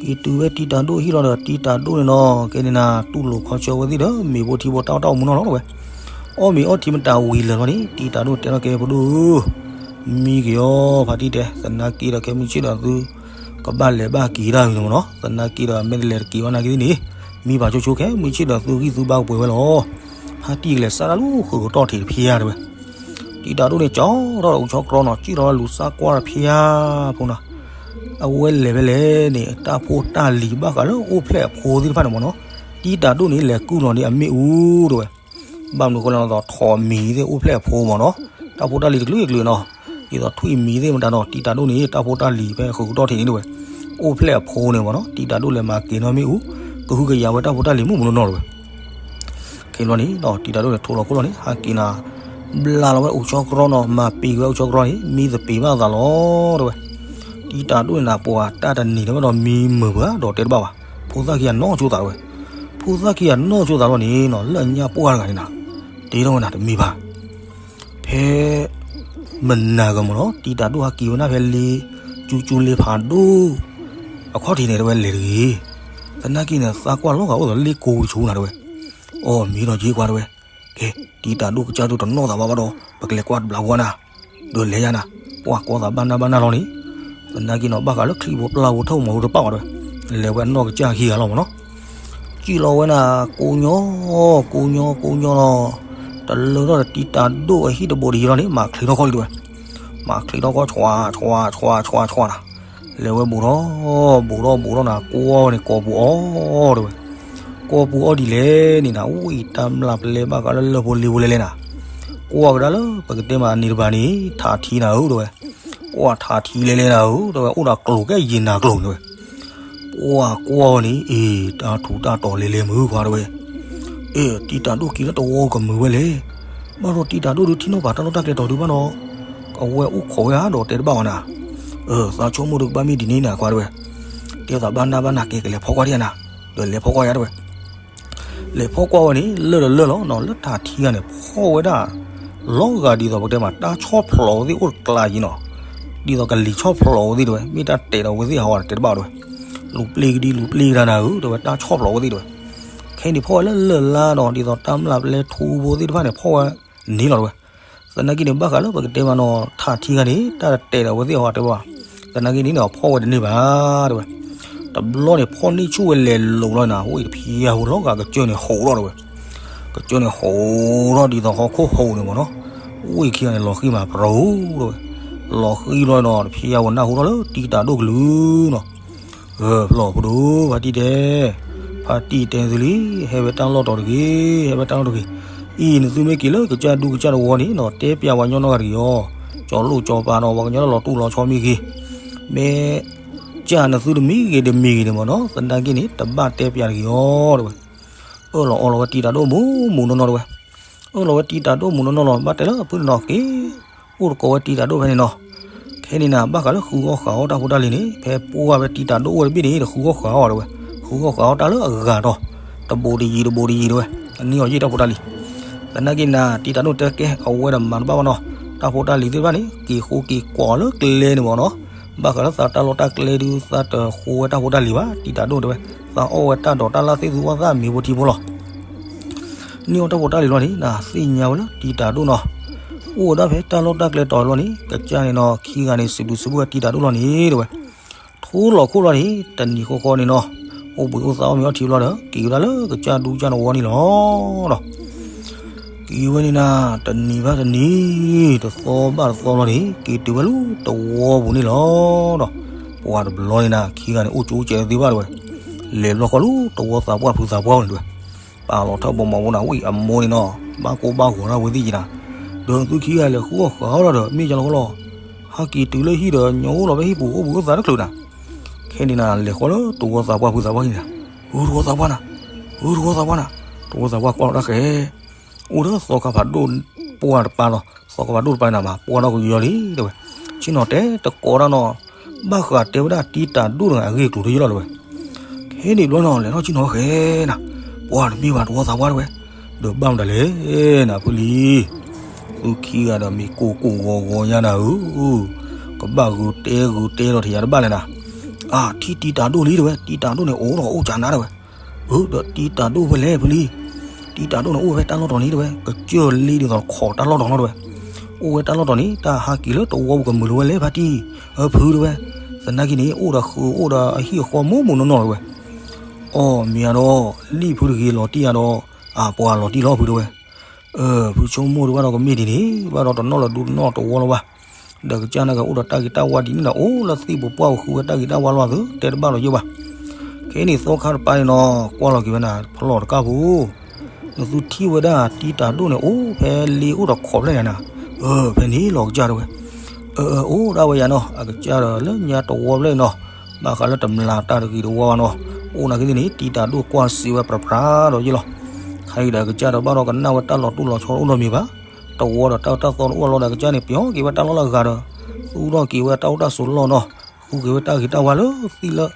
က့ၤတုၤဝဲတံၤတၢ်ဒိၣ်အဟံၣ်လီၤဒီး တံၤတၢ်ဒိၣ်န့ၣ်နီၤ ကဲန့ၣ်နၤ တူၢ်လိာ်ခီဆၢဝဲသ့ၣ်ဒီး မ့ၤဖိထံဖိတၢ်အီၣ်တၢ်အီမူနီၢ်နီၢ်လီၤဝဲ, အီၣ်မ့ၤအီထံမတၤဝံၤလၢာ်လီၤန့ၣ် တံၤတၢ်ဒိၣ်တဲထီၣ်ကဲ ပဒိၣ်ဧၢ, မံက့ၤအီၤ ဖါတံၢ်တဲ သနာ်က့ဒီးခဲမုၢ်ဆ့ၣ်ဒီးသု ကဘၣ်လဲၤဘၣ်က့ၤတၢ်မံၤမနီၤ သနာ်က့ဒီးမ့ၢ်တလဲၤတက့ၤဘၣ်နာ်က့သ့ၣ်န့ၣ် မံဖးဆိဆိခဲ မုၢ်ဆ့ၣ်ဒီးသုဂံၢ်သုဘါကပှဲၤဝဲလီၤ, ဖါတံၢ်ကလဲၤစးတၢ်လၢဃုာ်ကတီၢ်ထံးတဖျါတဲဝဲ, တံၤတၢ်ဒိၣ်န့ၣ် ကၠီထီၣ်ဒီးအိၣ်ဆီကြီနီၤ စံၣ်ထီၣ်လၢလူၤစးကွၢ်တဖျါဖိနီၤ, အဝဲလဲၤဖဲလဲၣ်န့ၣ် တၢ်ဖိတၢ်လံၤဘၣ်ဃးလၢအိၣ်ဖျဲၣ်အဖိသ့ၣ်တဖၣ်န့ၣ်မနီၤ, တံၤတၢ်ဒိၣ်န့ၣ် လဲၤကုၢ်လီၤန့ၣ်အမ့ၣ်အူတဲဝဲ ဘၣ်မနုၤဃိလဲၣ်နီၤ သိးထိးမံၤသ့ၣ်အိၣ်ဖျဲၣ်အဖိမနီၤ, တၢ်ဖိတၢ်လံၤတကလုာ်ကလုာ်နီၤ, ဒ်သိးထွံၣ်မံၤသ့ၣ်မတၤနီၤ တံၤတၢ်ဒိၣ်န့ၣ် တၢ်ဖိတၢ်လံၤဖဲဃုာ်ကတီၢ်ထံးန့ၣ်တဲဝဲ, အိၣ်ဖျဲၣ်အဖိန့ၣ်မနီၤ တံၤတၢ်ဒိၣ်လဲၤမၤကဲၤနီၢ်မ့ၣ်အူ, ကဟုကယာ်ဝဲတၢ်ဖိတၢ်လံၤမူးမူးနီၢ်နီၢ်တဲဝဲ ခဲဘျီန့ၣ် တံၤတၢ်ဒိၣ်န့ၣ် ထိးလီၤခိၣ်လီၤန့ၣ် ဟးက့ၤနၤ ဘျါလီၤဝဲအိၣ်ဆီကြီနီၤ မၤပံၤဝဲအိၣ်ဆီကြီန့ၣ် မံသပ့ၤဘၣ်သးလီၤတဲဝဲ, တံၤတၢ်ဒိၣ်န့ၣ်နၤ ပှၤတၢ်တနံၤလၢၤဘၣ်ဒီးမံမုာ်ပှၤဒီးတဲတဘၣ်ဘၣ်, ဖိသၣ်ခံဂၤနီၢ်ဆိသးတဲဝဲ, ဖိသၣ်ခံဂၤနီၢ်ဆိသးလီၤန့ၣ်နီၤ လၢအညၣ်ပှၢ်တဂၤန့ၣ်နၤ, တဲထီၣ်ဝဲနၤတမံၤဘၣ် ဖဲ မနၤဂၤမနီၤ တံၤတၢ်ဒိၣ်ဟဲက့ၤဝဲဒၣ်ဖဲလ့ ကၠူကၠူလ့ဖးဒိၣ် အခီၣ်ထံးန့ၣ်တဲဝဲလဲၤတဂ့ၤ, သနာ်က့န့ၣ် သးကွၢ်လီၤဂာ်အိၣ်ဒီးလ့ကိဝံၤဆူနၤတဲဝဲ, အီၣ်မ့ၢ်ဒီးက့ၤကွၢ်တဲဝဲ, ကဲ တံၤတၢ်ဒိၣ်ကစၢ်ဒိၣ်တနီၣ်သးဘၣ်ဘၣ်ဒီး ပကလဲၤကွၢ်တဘျီဝဲနၤ, ဒီးလဲၤယါနၤ, ပှၤကိးသးဘၣ်နၢ်ဘၣ်နၢ်လီၤန့ၣ်, သနာ်က့နီၤ ဘၣ်ဃးလၢချံဖိပျၢ်ဖိထၢၣ်မီၤဖိတပၣ်ဝဲတဲဝဲ, လဲၤဝဲအနီၢ်ကစၢ်ခံဂၤလီၤမနီၤ စံၣ်လီၤဝဲနၤ ကိးညီ ကိးညီ ကိးညီလီၤ, တလၢထီၣ်ဒီးတံၤတၢ်ဒိၣ်အဟံၣ်တဘိးတယံၤလီၤန့ၣ် မၤချ့ထီၣ်ခီၣ်လံတဲဝဲ, မၤချ့ထီၣ်ခီၣ် ဆွး ဆွး ဆွး ဆွး ဆွးနၤ, လဲၤဝဲဘူးထီၣ် ဘူးထီၣ် ဘူးထီၣ်နၤ ကွၢ်ဝဲန့ၣ် ကိးပူၤအီၣ်တဲဝဲ, ကိးပူၤအီၣ်ဒ်လဲၣ်န့ၣ်နၤ ဝံၣ်တၢ်မျၢ်ပလဲဘၣ်ဃးလၢလၢၢ်ဖိလ့ဖိလဲၣ်လဲၣ်နၤ, ကွၢ်ကဒါလၢပကတဲမးအန့ၣ်တဘၣ်န့ၣ် ထးထံနၤဧၢတဲဝဲ, ကွၢ်ထးထံလဲၣ်လဲၣ်နၤဧၢတဲဝဲ အိၣ်ဒီးကျိၤကဲယံာ်နၤကျိၤန့ၣ်တဲဝဲ ကွၢ်ကွၢ်ဝဲန့ၣ် အ့ တၢ်ထူးတၢ်တီၤလဲၤလဲၤမုာ်ခွါတဲဝဲ, အ့ တံၤတၢ်ဒိၣ်က့ၤလၢတဝီကမုာ်ဝဲလဲၣ်, ဘၣ်ဒီးတံၤတၢ်ဒိၣ်ဒုးထံၣ်နီၣ်ပာ်တၢ်လီၢ်တၢ်ကျဲတီၤဒုးဘၣ်နီၤ, အဝဲအိၣ်ခိးဝဲဧါဒီးတဲတဘၣ်ဝဲနၤ, အၢ သးဆိကမိၣ်ဒုးကဘၣ်မ့ၢ်ဒ်န့ၣ်နၤခွါတဲဝဲ, တဲသးဘၣ်နၢ်ဘၣ်နၢ်ကဲကလဲၤဖီၣ်ကွၢ်ဒံးနၤ, ဒီးလဲၤဖီၣ်ကွၢ်ယါတဲဝဲ လဲၤဖီၣ်ကွၢ်ဝဲန့ၣ် လၢၢ်ဒီးလၢၢ်လီၤနီၤ လၢထးထံဂၤန့ၣ် ဖီၣ်ဝဲဒၣ် လီၤဂာ်ဒ်သိးပကတဲမး တၢ်ဆီၣ်ဖျိးဝဲသ့ၣ်အိၣ်တကျါယံၤနီၤ, ဒ်သိးကလံၤဆီၣ်ဖျိးဝဲသ့ၣ်တဲဝဲ မ့ၢ်တၢ်တဲာ်ဒီးဝဲသ့ၣ်ဟးဂီၤဒီးတဲတဘၣ်ဝဲတဲဝဲ, လူၤပျ့ၤကဒံလူၤပျ့ၤကဒါနၤဧၢ တဲဝဲ တၢ်ဆီၣ်ဖျိးဝဲသ့ၣ်တဲဝဲ, ခဲအံၤန့ၣ်ဖီၣ်ဝဲလၢလၢၢ်လီၤနီၤ ဒ်သိးတၢ်မျၢ်ပလဲထူဖိသ့ၣ်တဖၣ်န့ၣ် ဖီၣ်ဝဲန့ၣ်လီၤတဲဝဲ သနာ်က့န့ၣ် ဘၣ်ဃးလၢပကတဲမးနီၤ ထးထံဂၤန့ၣ် တၢ်တဲာ်ဒီးဝဲသ့ၣ်ဟးဂီၤတဲဘၣ်, သနာ်က့န့ၣ်န့ၣ် ဖီၣ်ဝဲတန့ၢ်ဘၣ်တဲဝဲ, တဘျီန့ၣ် ဖီၣ်န့ၢ်ဆူၣ်ဝဲလဲၤလိာ်လီၤနၤ ဝံၣ်တဖျါဖိလီၤဂာ်ကစၢၢ်န့ၣ်ဟးထီၣ်တဲဝဲ, ကစၢၢ်န့ၣ်ဟးထီၣ်ဒ်သိးဟီၣ်ခိၣ်ဟးန့ၣ်မးနီၤ, ဝံၣ်ခံဂၤန့ၣ် လီၤဃံၤမးပရိတဲဝဲ, လီၤဃံၤလီၤနီၤ တဖျါဖိနၢ်ဟူထီၣ်လၢတံၤတၢ်ဒိၣ်ကလုၢ်နီၤ ဖျီၣ်ဖိဒိၣ် ဖါတံၢ်တဲ, ဖါတံၢ်တဲသုလံ, ဟဲဝဲတၢ်လီၢ်တီၤတဂ့ၤ, ဟဲဝဲတၢ်လီၢ်တဂ့ၤ, အံၤနသုမ့ၢ်က့ၤလၢကစၢ်ဒူကစၢ်တဝီန့ၣ်နီၤ တဲပျးဝဲညီနီၢ်ဂၤတဂ့ၤအီၤ, ကၠီလိၣ်ကၠီပၤနီၤ ပှၤကညီလၢလီၤတူၢ်လီၤဆီမ့ၢ်ဂ့ၤ, မ့ၢ်ကၢ်နသုတမံၤဂ့ၤတမံၤဂ့ၤန့ၣ်မးနီၤ သနာ်က့န့ၣ် တဘၣ်တဲပျးတဂ့ၤအီၤတဲဝဲ, အၢၣ်လီၤအီလီၤဝဲတံၤတၢ်ဒိၣ်မူးမူးနီၢ်နီၢ်တဲဝဲ, အၢၣ်လီၤဝဲတံၤတၢ်ဒိၣ်မူးနီၢ်နီၢ်လီၤ ဘၣ်တဲလၢအဖုၣ်န့ၣ်နီၤ က့ၤ အိၣ်တကိးဝဲတံၤတၢ်ဒိၣ်ဖဲန့ၣ်နီၤ, ခဲန့ၣ်နၤ ဘၣ်ဃးလၢဃုအီၣ်ဃုအီတၢ်ဖိတၢ်လံၤန့ၣ် ဖဲပှၢ်ဝဲတံၤတၢ်ဒိၣ်အိၣ်ဝဲတဘ့ၣ်န့ၣ် တဃုအီၣ်ဃုအီတဲဝဲ, ဃုအီၣ်ဃုအီတၢ်လၢအဂၤဒီး တဘိးတယံၤတဘိးတယံၤတဲဝဲ, အန့ၢ်အီၤယ့ၢ်တၢ်ဖိတၢ်လံၤ, သနာ်က့နၤ တံၤတၢ်ဒိၣ်တဲကဲ အဝဲဒီးမၤတဘၣ်ဘၣ်နီၤ, တၢ်ဖိတၢ်လံၤသ့ၣ်တဖၣ်န့ၣ် က့ၤဃိက့ၤကွၢ်လၢကျဲန့ၣ်မးနီၤ, ဘၣ်ဃးလၢသးတၢ်လီၢ်တၢ်ကျဲဒုး သးတဃိဝဲတၢ်ဖိတၢ်လံၤဘၣ်, တံၤတၢ်ဒိၣ်တဲဝဲ, သးအီၣ်ဝဲတၢ်ဒိးတၢ်လၢ်သ့ၣ်သူအီၣ်သၣ်မ့ၤဖိထံဖိလီၤ န့ၢ်အီၤတၢ်ဖိတၢ်လံၤလီၤန့ၣ် နသ့ၣ်ညါဝဲလၢတံၤတၢ်ဒိၣ်နီၤ, အိၣ်ဝဲဒၣ်ဖဲတၢ်လီၢ်တၢ်ကျဲတီၤလီၤန့ၣ် ကစၢ်န့ၣ်နီၤ ခံဂၤန့ၣ် စံးဘျုးစံးဖှိၣ်ဝဲတံၤတၢ်ဒိၣ်လီၤန့ၣ်တဲဝဲ, ထူလီၤခိၣ်လီၤန့ၣ် တနံၤဃီဃီန့ၣ်နီၤ, အိၣ်ဘှံးအိၣ်သါအီၣ်မ့ၤအီထံဘျီဒီး က့ၤဝဲဒၣ်လၢကစၢ်ဒူကစၢ်နဝီန့ၣ်လီၤ. က့ၤဝဲန့ၣ်နၤ တနံၤဘၣ်တနံၤ တသီဘၣ်တသီလီၤန့ၣ် က့ၤတုၤဝဲလၢတဝီပူၤန့ၣ်လီၤ. ပှၤတဘျီန့ၣ်နၤ ခံဂၤန့ၣ် အိၣ်ကၠိကဲသ့ဘၣ်တဲဝဲ, လဲၤဘျီဃီလၢတဝီသးပှၢ်ဖုးသးပှၢ်န့ၣ်တဲဝဲ ပာ်လီၤထၢၣ်ဘီမီၤဖိနၤ ဝံၣ်အမိၢ်န့ၣ်နီၤ ဘၣ်ကိၢ်ဘၣ်ဂီၤဒၣ်ဝဲသ့ၣ်က့နၤ, ဒီးသုခံဂၤလဲၤဃုအီၣ်ဃုအီလီၤဒီး မ့ၢ်ကလီၤဃီလီၤ, ဟဲက့ၤတုၤလၢဟံၣ်ဒီး ညီအိၣ်လီၤဖဲဟံၣ်ပူၤ အိၣ်ဘှံးအိၣ်သါတချုးနၤ, က ခဲန့ၣ်နၤ လဲၤဃီလၢတဝီသးပှၢ်ဖုသးပှၢ်န့ၣ်နၤ, အုးတဝီသးပှၢ်နၤ, အုးတဝီသးပှၢ်နၤ, တဝီသးပှၢ်ကွၢ်လီၤတၢ်ဃဲ, အိၣ်ဒီးသီခါဖးဒိၣ်ပှၢ်တပၤလီၤ, သီခါဖးဒိၣ်တပၤန့ၣ်နၤ မၤပှၢ်ထီၣ်ကယီလံတဲဝဲ, ဆ့ၣ်နီၤတဲတကိးတၢ်နီၤ, ဘၣ်ဃးတဲဝဲဒၣ်တံတၢ်ဒိၣ်တဂၤအဂ့ၢ်အကျိၤတယဲလီၤတဲဝဲ, ခဲန့ၣ်ဘျီနီၤ လဲၤထီၣ်ဆ့ၣ်နီၤဃဲနၤ, ပှၤတမ့ၢ်ဘၣ်တဝီသးပှၢ်တဲဝဲ, ဒီးဘၣ်မတၤလဲၣ်နၤဖုလံ သုခံဂၤဒီးမ့ၢ်ကိၢ်ကိၢ်ဂီၤဂီၤညါနၤဧၢ, ကဘၣ်ဂုာ်တဲဂုာ်တဲဒီးထံၣ်ယၤတဘၣ်လဲၣ်နၤ, အါထံၣ်တံတၢ်ဒိၣ်လံတဲဝဲ, တံတၢ်ဒိၣ်န့ၣ်အိၣ်ဒီးအိၣ်ကနၤတဲဝဲ, အၢ ဒီးတံတၢ်ဒိၣ်ဖဲလဲၣ်ဖုလံ, တံတၢ်ဒိၣ်န့ၣ်အိၣ်ဝဲတၢ်လီၢ်တီၤန့ၣ်တဲဝဲ, ကစၢၢ်လ့ဒ်သိးတခိးတၢ်လီၢ်တီၤလီၤတဲဝဲ, အိၣ်ဝဲတၢ်လီၢ်တီၤန့ၣ် တၢ်ဟးက့ၤလၢတဝီပူၤကမုာ်လီၤဝဲလဲၣ်ဖါတံၢ်, အၢဖုတဲဝဲ, သနာ်က့န့ၣ် အိၣ်ဒီးဃုာ်အိၣ်ဒီးအဟံၣ်အဃီမိၢ်မိၢ်နီၢ်နီၢ်တဲဝဲ, အီၣ်မ့ၢ်ဧါဒီး လံၣ်ဖုတဂ့ၤလီၤတံၢ်ဧါဒီး, အပှၤလီၤတံၢ်လီၤဖုတဲဝဲ, အၢ ဖုဆိကမိၣ်တဘၣ်ဒီးကမ့ၢ်ဒ်န့ၣ် ဘၣ်ဒီးတနီၣ်လၢၤဒူတနီၣ်တဝီလၢၤဘၣ်, ဒီးကစၢ်နာ်က့အိၣ်ဒီးတၢ်ဂ့ၤတၢ်ဝါဒ်န့ၣ်ဒီး အိၣ်လၢသံၣ်ပူၤပှၢ်ပူၤဃုဝဲတၢ်ဂ့ၤတၢ်ဝါလီၤသု တဲတဘၣ်လီၤယိၣ်ဘၣ်, ခဲန့ၣ်သီခါတပၤန့ၣ်နီၤ ကွၢ်လီၤက့ၤဝဲနၤ ဖီလီၤတကၢ်ဖိ နသုထံၣ်ဝဲဒၣ်တံတၢ်ဒိၣ်န့ၣ် အိၣ်ဖဲလ့အိၣ်ဒီးခိးဖျဲၣ်န့ၣ်နၤ, အၢ ဖဲန့ၣ်လီၤကစၢ်တဲဝဲ, အၢ အၢ အိၣ်ဒၣ်ဝဲယၤနီၤ အကစၢ်ဒီးလၢညါတဝီဖျဲၣ်နီၤ, ဘၣ်ဃးလၢတမျၢ်တၢ်တဂ့ၤတဝါဘၣ်နီၤ, အိၣ်နာ်က့သ့ၣ်န့ၣ် တံတၢ်ဒိၣ်ကွၢ်စ့ဝဲပြးပြးဒီးယ့ၣ်လီၤ, ခဲအံၤဒီးအကစၢ်ဒီးဘၣ်ဒီးကနၣ်ဝဲတၢ်လီၤတိၢ်လီၤဆီတအိၣ်နီတမံၤဘၣ်, တဝီဒီးတၢ်အၢတၢ်သီတအိၣ်လီၤဒီးအကစၢ်န့ၣ် ပျီက့ၤဝဲတၢ်လီၢ်လၢအဂၤဒီး, သူၣ်ထီၣ်က့ၤဝဲတၢ်အိၣ်တၢ်ဆိးလီၢ်နီၤ, ဃုက့ၤဝဲတၢ်ဂ့ၤတၢ်ဝါလၢသံၣ်လၢ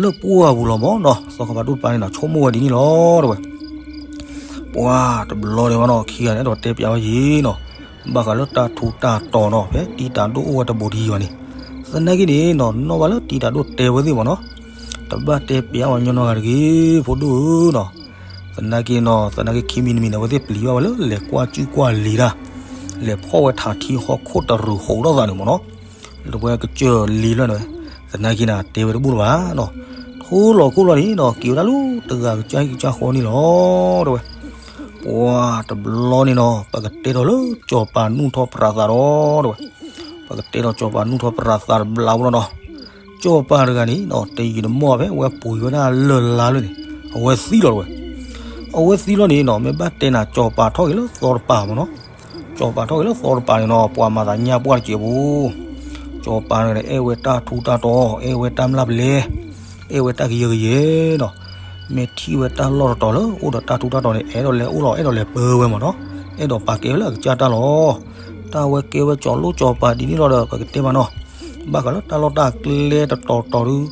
လၢပှၢ်ပူၤလီၤမ့ၢ်နီၤ, သီခါဖးဒိၣ်တပၤန့ၣ်နီၤ ဆိကမိၣ်ဝဲဒ်န့ၣ်လီၤတဲဝဲ, ပှၤတဘျီဒံးဘၣ်နီၤ ခံဂၤန့ၣ်အဲၣ်ဒိးတဲပျးဝဲယံၤနီၤ, ဘၣ်ဃးလၢတၢ်ထူးတၢ်တီၤနီၤ ဖဲတံတၢ်ဒိၣ်အိၣ်ဝဲတဘူးတယံၤဘၣ်န့ၣ်, သနာ်က့န့ၣ်နီၤ နီၣ်ဘၣ်လၢတံတၢ်ဒိၣ်တဲဝဲသ့ၣ်မ့ၢ်နီၤ, တဘၣ်တဲပျးအီၤညီနီတဂၤတဂ့ၤ ဖိဒိၣ်ဧၢနီၤ, သနာ်က့နီၤ သနာ်က့ခံမံၤတမံၤန့ၣ် အဝဲသ့ၣ်ပျံၤဘၣ်ဝဲလၢလဲၤကွၢ်ကူၣ်ကွၢ်လံၤတၢ်, လဲၤဖီၣ်ဝဲထးထံဟီၣ်ခိၣ်တရူးဟိးထီၣ်သးန့ၣ်မ့ၢ်နီၤ, လၢပှၤကစၢၢ်လံလၢန့ၣ်, သနာ်က့နၤတဲဝဲတဘူၣ်လၢၤဘၣ်နီၤ, ထူလီၤခိၣ်လီၤန့ၣ်နီၤ က့ၤဝဲဒၣ်လၢတဂၤကစၢ်ဟံၣ်ကစၢ်ဃီန့ၣ်လီၤတဲဝဲ, ပှၤတဘျီန့ၣ်နီၤ ပကတဲထီၣ်လၢစီၤပၤနူၢ်ထီၣ်ပြးသးဒီးတဲဝဲ, ပကတဲထီၣ်စီၤပၤနူၢ်ထီၣ်ပြးသးတဘျီဘျီနီၤ, စီၤပၤတဂၤန့ၣ်နီၤ တယံာ်တမီၢ်ဖဲအဝဲပှ့ၤဝဲဒၣ်လၢၢ်လါလၢန့ၣ်, အဝဲသံလီၤတဲဝဲ, အဝဲသံလီၤန့ၣ်နီၤ မ့ၢ်ဘၣ်တဲနၤ စီၤပၤထီၣ်က့ၤလၢသီတပၤမ့ၢ်နီၤ, စီၤပၤထီၣ်က့ၤလၢသီတပၤန့ၣ်နီၤ ပှၤမၤသးညါပှၢ်တစဲးဖိ, စီၤပၤန့ၣ်အဲၣ်ဝဲတၢ်ထူးတၢ်တီၤ အဲၣ်ဝဲတၢ်မျၢ်ပလဲ, အဲၣ်ဝဲတၢ်ကယၢကယဲနီၤ, မ့ၢ်ထံၣ်ဝဲတၢ်လီၢ်တတီၤလၢအိၣ်ဒီးတၢ်ထူးတၢ်တီၤန့ၣ် အဲၣ်ဒိးလဲၤအိၣ်လီၤ အဲၣ်ဒိးလဲၤပၢဝဲမ့ၢ်နီၤ, အဲၣ်ဒိးပာ်ကဲဝဲလၢအကစၢ်တၢ်လီၤ, တၢ်ဝဲကဲဝဲကၠီၤလိၣ်ကၠီၤပၤဒ်န့ၣ်လီၤဒီး ပကတဲမ့ၢ်နီၤ, ဘၣ်ဃးလၢတၢ်လီၢ်တၢ်ကျဲတတီၤတီၤဒုး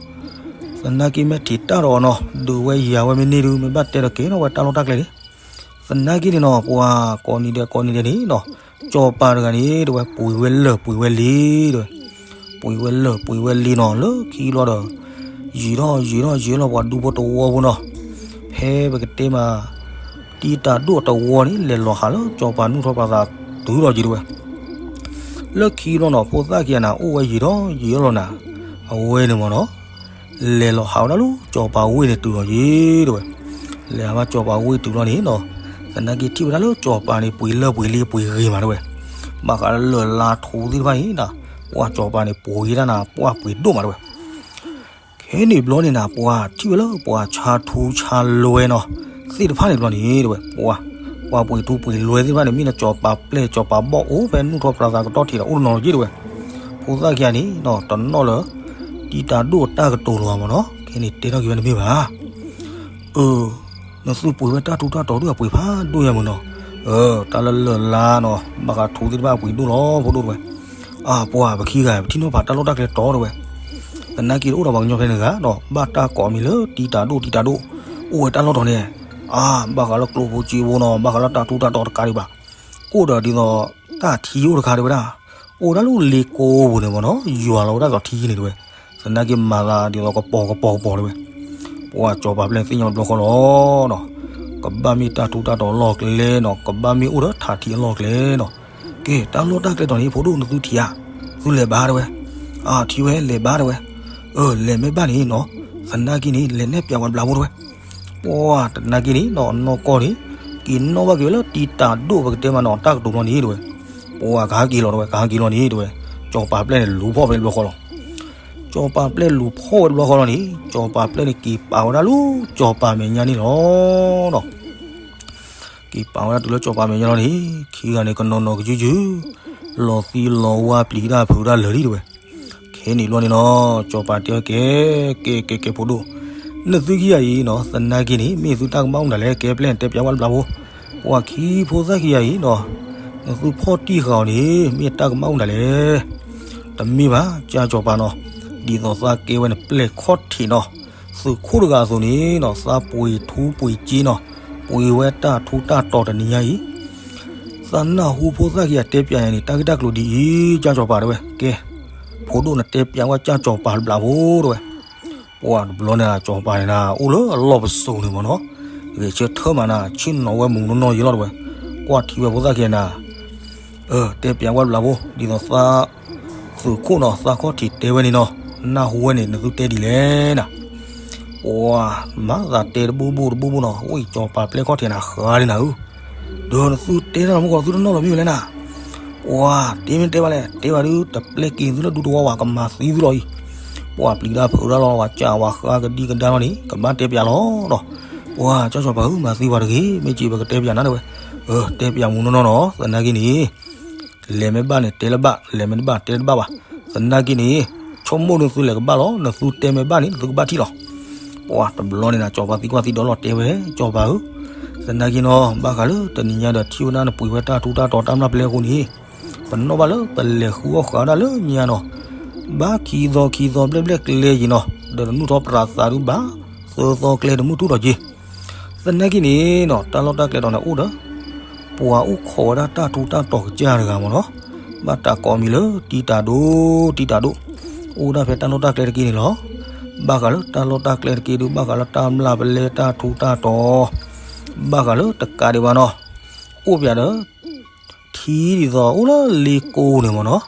သနာ်က့မ့ၢ်ထံးတၢ်ဒီးအီၤနီၤ ဒုးဝဲယၤဝဲမ့ၢ်န့ၢ်ဒုး မ့ၢ်ဘၣ်တဲဒီးကဲထီၣ်ဝဲတၢ်လီၢ်တၢ်ကျဲန့ၣ်, သနာ်က့န့ၣ်နီၤ ပှၤကိးနံၤဒဲးကိးနံၤဒဲးန့ၣ်နီၤ, စီၤပၤတဂၤန့ၣ် တဲဝဲပှ့ၤဝဲလၢၢ်ပှ့ၤဝဲလံၤတဲဝဲ, ပှ့ၤဝဲလၢၢ်ပှ့ၤဝဲလံၤနီၤ လၢခံလီၤဒီး ယံာ်ထီၣ်ယံာ်ထီၣ်ယံာ်လီၤ ပှၤဒူဖိတဝီဖိနီၤ, ဖဲပကတဲမး တံတၢ်ဒိၣ်တဝီန့ၣ် လဲၤလီၤဟးလၢစီၤပၤနူၢ်ထီၣ်ပြးသးတုၤလီၤက့ၤတဲဝဲ, လၢခံလီၤနီၤ ဖိသၣ်ခံဂၤန့ၣ် အိၣ်ဝဲယံာ်ထီၣ်ယံာ်လီၤနၤ, အဝဲန့ၣ်မ့ၢ်နီၤ လဲၤလီၤဟးဝဲဒၣ်လၢစီၤပၤဝ့ၢ်န့ၣ်တုၤလီၤက့ၤတဲဝဲ, လဲၤဟးဘၣ်စီၤပၤဝ့ၢ်တုၤလီၤန့ၣ်နီၤ, သနာ်က့ထံၣ်ဝဲဒၣ်လၢစီၤပၤန့ၣ် ပှ့ၤလၢၢ်ပှ့ၤလံၤပှ့ၤဂ့ၤမးတဲဝဲ, ဘၣ်ဃးလၢလၢၢ်လါထူသ့ၣ်တဖၣ်န့ၣ်နီၤ, ပှၤစီၤပၤန့ၣ် ပှ့ၤတၢ်နၤ ပှၢ်ပှ့ၤဒိၣ်မးတဲဝဲ ခဲန့ၣ်ဘျီန့ၣ်နၤ ပှၤထံၣ်ဝဲလၢပှၤဆါထူဆါလွဲနီၤ, သ့ၣ်တဖၣ်န့ၣ်ဘျီန့ၣ်တဲဝဲ, ပှၤ ပှၤပှ့ၤထူပှ့ၤလွဲသ့ၣ်တဖၣ်န့ၣ် မ့ၢ်နစီၤပၤပျဲၢ်စီၤပၤဘီၣ်အိၣ်ဖဲ နူၢ်ထီၣ်ပြးသးကတီၢ်ထံးဒီးအိၣ်တနီၤလီၤက့ၤတဲဝဲ, ဖိသၣ်ခံဂၤန့ၣ်နီၤ တနီၣ်လၢ တံတၢ်ဒိၣ်တၢ်ကတိၤလီၤမ့ၢ်နီၤ, ခဲန့ၣ်တဲထီၣ်က့ၤဝဲတမ့ၢ်ဘၣ် အၢ နသုပှ့ၤဝဲတၢ်ထူးတၢ်တီၤဒုးအပှ့ၤဖးဒိၣ်ယါမ့ၢ်နီၤ, အၢ တၢ်လၢလၢၢ်လါနီၤ ဘၣ်ဃးထူသ့ၣ်တဖၣ်အပှ့ၤဒိၣ်လီၤဖိဒိၣ်တဲဝဲ, အၢ ပှၤပခံဂၤ ပထံၣ်နီၣ်ဖးတၢ်လီၢ်တၢ်ကျဲတီၤတဲဝဲ, သနာ်က့တအိၣ်ဒီးပှၤကညီဖဲန့ၣ်တဂၤနီၤ ဘၣ်တၢ်ကိးမံၤလၢတံတၢ်ဒိၣ်တံတၢ်ဒိၣ်, အိၣ်ဝဲတၢ်လီၢ်တီၤန့ၣ်, အၢ ဘၣ်ဃးလၢကျိဖိစ့ဖိနီၤ ဘၣ်ဃးလၢတၢ်ထူးတၢ်တီၤတကးဒံးဘၣ်, အိၣ်ဒီးဒ်သိးတၢ်ထံအိၣ်တခါတဲဝဲဒၣ်, အိၣ်ဝဲဒၣ်လၢလ့ကိပူၤန့ၣ်မ့ၢ်နီၤ ယွၤလီၤဝဲဒၣ်ဒီးထံန့ၣ်တဲဝဲ, သနာ်က့မၤသးဒ်သိးကပီၤကပီၤကပီၤတဲဝဲ, ပှၤစီၤပၤပျဲၢ်န့ၣ်သ့ၣ်ညါတဘျီဃီလီၤနီၤ, ကဘၣ်မ့ၢ်တၢ်ထူးတၢ်တီၤအလီၢ်ကျဲနီၤ ကဘၣ်မ့ၢ်အိၣ်ဒီးထးထံအလီၢ်ကျဲနီၤ, ကဲတၢ်လီၢ်တၢ်ကျဲတီၤန့ၣ် ဖိဒိၣ်နသုထံၣ်ဧါ, သုလဲၤဘါတဲဝဲ, အၢ ထံၣ်ဝဲလဲၤဘါတဲဝဲ, အၢ လဲၤမ့ၢ်ဘၣ်န့ၣ်နီၤ, သနာ်က့န့ၣ် လဲၤနဲၣ်ပျးဝဲတဘျီဖိတဲဝဲ, ပှၤတနာ်က့န့ၣ်နီၤ အနီၢ်ကီၢ်န့ၣ် က့ၤနီၣ်ဘၣ်က့ၤဝဲလၢတံတၢ်ဒိၣ်ပကတဲမးနီၤ တၢ်ကတိၤဘျီန့ၣ်တဲဝဲ, ပှၤကဟးက့ၤလီၤတဲဝဲ ကဟးက့ၤလီၤန့ၣ်တဲဝဲ, စီၤပၤပျဲၢ်န့ၣ်လူၤဖီၣ်ဝဲတဘျီဃီလီၤ, စီၤပၤပျဲၢ်လူၤဖီၣ်ဝဲတဘျီဃီလီၤန့ၣ် စီၤပၤပျဲၢ်န့ၣ်က့ၤပာ်ဝဲဒၣ်လၢစီၤပၤမဲာ်ညါန့ၣ်လီၤနီၤ က့ၤပာ်ဝဲဒၣ်တုၤလၢစီၤပၤမဲာ်ညါလီၤန့ၣ် ခံဂၤန့ၣ်ကနီၤနီၤကယုၢ်ယုၢ်, လီၤသံလီၤဝါပျံၤတၢ်ဖုးတၢ်လၢာ်လံတဲဝဲ, ခဲ ဟဲနံၣ်ဘျီန့ၣ်နီၤ စီၤပၤတဲဝဲကဲ, ကဲကဲကဲဖိဒိၣ်, နသုခံဂၤအံၤနီၤ သနာ်က့န့ၣ် မ့ၢ်သုတၢ်ကမၣ်အိၣ်မနုၤလဲၣ် ကဲပျဲၢ်န့ၣ် တဲပျးဝဲတဘျီဖိ, ပှၤခံဖိသၣ်ခံဂၤအံၤနီၤ, နသုဖီၣ်တံၢ်ဃာ်အီၤန့ၣ် မ့ၢ်တၢ်ကမၣ်အိၣ်မနုၤလဲၣ်, တမ့ၢ်ဘၣ် ကၢ်စီၤပၤနီၤ, ဒ်သိးသးကဲဝဲန့ၣ် ပျဲၢ်ခီၣ်ထံးနီၤ, သုးခိၣ်တဂၤအသိးန့ၣ်နီၤ သးပှ့ၤထူပှ့ၤက့နီၤ, ပှ့ၤဝဲတၢ်ထူးတၢ်တီၤတနံၤညါအံၤ သးနၢ်ဟူဖိသၣ်ခံဂၤတဲပျးယၤန့ၣ် တၢ်ဂ့ၢ်တၢ်ကျိၤဒ်အံၤ ကၢ်စီၤပၤတဲဝဲ, ကဲ, ဖိဒိၣ်နတဲပျးဝဲကၢ်စီၤပၤတဘျီဖိတဲဝဲ, ပှၤတဘျီန့ၣ် စီၤပၤန့ၣ်နၤ အိၣ်လၢအလီၢ်ပစိာ်န့ၣ်မ့ၢ်နီၤ, ဂဲၤဆၢထၢၣ်မးနၤ ဆ့ၣ်နီၤဝဲမူးနီၢ်နီၢ်ယံၤလီၤတဲဝဲ, ကွၢ်ထံဝဲဖိသၣ်ခံဂၤနၤ တဲပျးဝဲတဘျီဖိ ဒ်သိးသး သုးခိၣ်နီၤ သးခီၣ်ထံးတဲဝဲန့ၣ်နီၤ, နၢ်ဟူဝဲန့ၣ် နသုတဲဒ်လဲၣ်နၤ, ပှၤမၤသးတဲတဘူၣ်ဘူၣ်တဘူၣ်ဘူၣ်နီၤ, အိၣ်အံၤစီၤပၤပျဲၢ်ခီၣ်ထံးနၤဃါန့ၣ်နၤဧၢ, ဒီးနသုတဲတၢ်လီၤမုၢ်ကီး သုတနီၣ်လီၤမ့ၢ်ဝဲလဲၣ်နၤ, ပှၤတဲမ့ၢ်တဲဘၣ်လဲၣ် တဲဘၣ်ဒုး တပျဲၢ်က့ၤသုလၢဒူသဝီဝဲ ကမၤသံသုလီၤအံၤ, ပှၤပျံၤတၢ်ဖုးတၢ်လီၤ ပှၤကးဝဲဃါကဒံကဒါလီၤန့ၣ် ကဘၣ်တဲပျးလီၤဒီး, ပှၤကၢ်စီၤပၤဧၢ မၤသံပှၤတဂ့ၤ မ့ၢ်က့ၤပကတဲပျးနၤတဲဝဲ, တဲပျးမူးနီၢ်နီၢ်နီၤ သနာ်က့န့ၣ် လဲၤမ့ၢ်ဘၣ်န့ၣ် တဲလၢဘၣ် လဲၤမ့ၢ်တဘၣ် တဲတဘၣ်ဘၣ်, သနာ်က့န့ၣ် ဆိကမိၣ်နသုလဲၤကဘၣ်လီၤ နသုတဲမ့ၢ်ဘၣ်န့ၣ် နသုကဘၣ်ထံၣ်လီၤ, ပှၤတဘျီန့ၣ်နၤ စီၤပၤသံကွၢ်သံဒီးလီၤတဲဝဲ စီၤပၤဧၢ, သနာ်က့နီၤ ဘၣ်ဃးလၢတနံၤညါဒီးထံၣ်ဝဲဒၣ်နပှ့ၤဝဲတၢ်ထူးတၢ်တီၤတၢ်မျၢ်ပျဲၢ်အဃိန့ၣ်, ပနီၣ်ဘၣ်လၢပလဲၤဃုအီၣ်ဃာ်ဝဲဒၣ်လၢညါနီၤ, ဘၣ်ခံသီခံသီဘျဲၣ်ဘျဲၣ်ကျဲယံၤနီၤ ဒီးတနူၢ်ထီၣ်ပြးသးဒုးဘၣ်, သၢသီကျဲတမုၢ်ထူၣ်ဒီးက့ၤ သနာ်က့န့ၣ်နီၤ တၢ်လီၢ်တၢ်ကျဲတီၤန့ၣ်အိၣ်ဒီး ပှၤအိၣ်ခိးဝဲဒၣ်တၢ်ထူးတၢ်တီၤကစၢ်တဂၤမ့ၢ်နီၤ, ဘၣ်တၢ်ကိးမံၤလၢတံတၢ်ဒိၣ် တံတၢ်ဒိၣ်, အိၣ်ဒၣ်ဖဲတၢ်လီၢ်တၢ်ကျဲတက့ၢ်န့ၣ်လီၤ, ဘၣ်ဃးလၢတၢ်လီၢ်တၢ်ကျဲတက့ၢ်ဒုး ဘၣ်ဃးလၢတၢ်မျၢ်ပျဲၢ်တၢ်ထူးတၢ်တီၤ, ဘၣ်ဃးလၢတကးဒံးဘၣ်နီၤ, အိၣ်ပၠးဒီး ထံဒ်သိးအိၣ်လၢလ့ကိန့ၣ်မ့ၢ်နီၤ,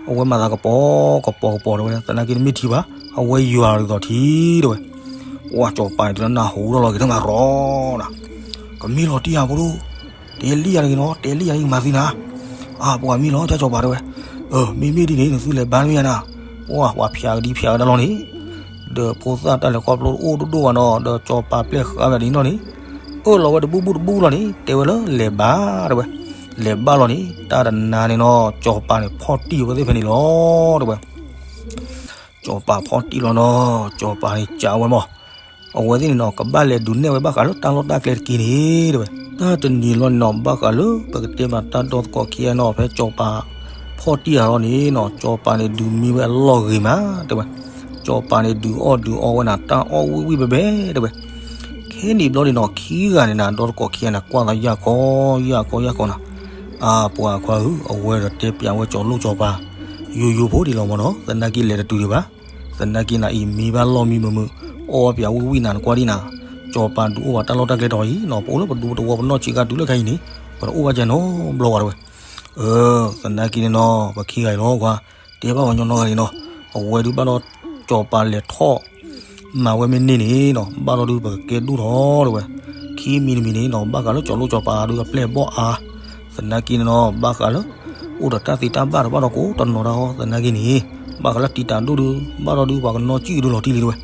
အဝဲမၤသးကပီၤကပီၤကပီၤတဲဝဲ သနာ်က့တမ့ၢ်ထံဘၣ်, အဝဲယွၤဒ်သိးထံတဲဝဲ, ပှၤစီၤပၤန့ၣ်တုၤလၢနၢ်ဟူထီၣ်လီၤက့ၤတမၤရီနီၤ, ကမ့ၢ်လီၤတံၢ်ဧါဖိဒိၣ်, တဲလံယၤတဂ့ၤနီၤ တဲလံယၤတဂ့ၤမၤသံနၤ, အါပှၤမ့ၢ်လီၤ ကၢ်စီၤပၤတဲဝဲ, မ့မ့ၢ်ဒ်န့ၣ် နသုလဲၤဘါတမ့ၢ်ယၤနၤ, ပှၤပှၤဖျါကဒံဖျါကဒါလီၤန့ၣ်, ဒီးဖိသၣ်တၢ်လဲၤခီဖျိတအိၣ်ဒိၣ်ဒိၣ်ဘၣ်နီၤ ဒီးစီၤပၤပျဲၢ်ဃာ်ဝဲဒ်နီၢ်န့ၣ်, အၢၣ်လီၤဝဲတဘူၣ်ဘူၣ်တဘူၣ်လီၤန့ၣ် တဲဝဲလၢလဲၤဘါတဲဝဲ, လဲၤဘါလီၤန့ၣ် တၢ်တနၤန့ၣ်နီၤ စီၤပၤန့ၣ်ဖီၣ်တံၢ်ဝဲသ့ၣ်ဖဲန့ၣ်လီၤတဲဝဲ, စီၤပၤဖီၣ်တံၢ်လီၤနီၤ စီၤပၤန့ၣ်ကးဝဲမး, အဝဲသ့ၣ်န့ၣ်နီၤ ကဘၣ်လဲၤဒုးနဲၣ်ဝဲဘၣ်ဃးလၢတၢ်လီၢ်တၢ်ကျဲတက့ၢ်န့ၣ်တဲဝဲ, တၢ်တနံၤလီၤန့ၣ်နီၤ ဘၣ်ဃးလၢပကတဲမးတၢ်ဒီသကိးခံဂၤနီၤ ဖဲစီၤပၤဖီၣ်တံၢ်အလီၢ်န့ၣ်နီၤ စီၤပၤန့ၣ်ဒုးမံဝဲအလီၢ်ဂ့ၤမးတဲဝဲ, စီၤပၤန့ၣ်ဒုးအီၣ်ဒုးအီဝဲနၤ တၢ်အီၣ်ဝံၣ်ဝံၣ်ဘဲဘဲတဲဝဲ, ခဲနံၣ်ဘျီန့ၣ်နီၤ ခံဂၤန့ၣ်နၤ ဒီသကိးခံဂၤန့ၣ် ကွၢ်သးယၢ်ခီယၢ်ခီယၢ်ခီနၤ, အါပှၤခွါဧၢ အဝဲဒီးတဲပျးဝဲစီၤလိၣ်စီၤပၤ ယိယိဖိဒ်လီၤမ့ၢ်နီၤ သနာ်က့လဲၤတတုၤဒံးဘၣ်, သနာ်က့နၤအံၤမံဘၣ်လီၢ်မံမုာ်မုာ်, အီၣ်ပၠးဝံၣ်ဝံၣ်နၤနကွၢ်ဒံးနၤ, စီၤပၤဒုးအိၣ်ဝဲတၢ်လီၢ်တၢ်ကျဲတီၤအံၤနီၤ ပအိၣ်လၢပဒူပတဝီပနီၢ်ဆံးကါတုၤလၢခဲအံၤန့ၣ် ပတအိၣ်ဘၣ်ကဲနီတဘျီဘၣ်တဲဝဲ, သနာ်က့န့ၣ်နီၤ ပခံဂၤအံၤလီၤခွါ တဲဘၣ်ပှၤညီနီတဂၤန့ၣ်နီၤ, အဝဲဒုးဘၣ်ဒီး စီၤပၤလဲၤထီၣ် မၤဝဲမ့ၢ်န့ၢ်န့ၣ်နီၤ ဘၣ်ဒီးဒုးပကကဲဒိၣ်ထီၣ်တဲဝဲ, ခံမံၤတမံၤန့ၣ်နီၤ ဘၣ်ဃးလၢစီၤလိၣ်စီၤပၤဒုးအပျဲၢ်အဘီၣ်အါ, သနာ်က့န့ၣ်နီၤ ဘၣ်ဃးလၢ အိၣ်ဒီးတၢ်သ့တၢ်ဘၣ်ဒီးဘၣ်ဒီးကိးတနီၤတၢ်အီၤ သနာ်က့န့ၣ်, ဘၣ်ဃးလၢတံၤတၢ်ဒိၣ်ဒုး ဘၣ်ဒီးဒုးပှၤကနီၢ်ကံၣ်ဒုးလီၤတံၢ်လံတဲဝဲ,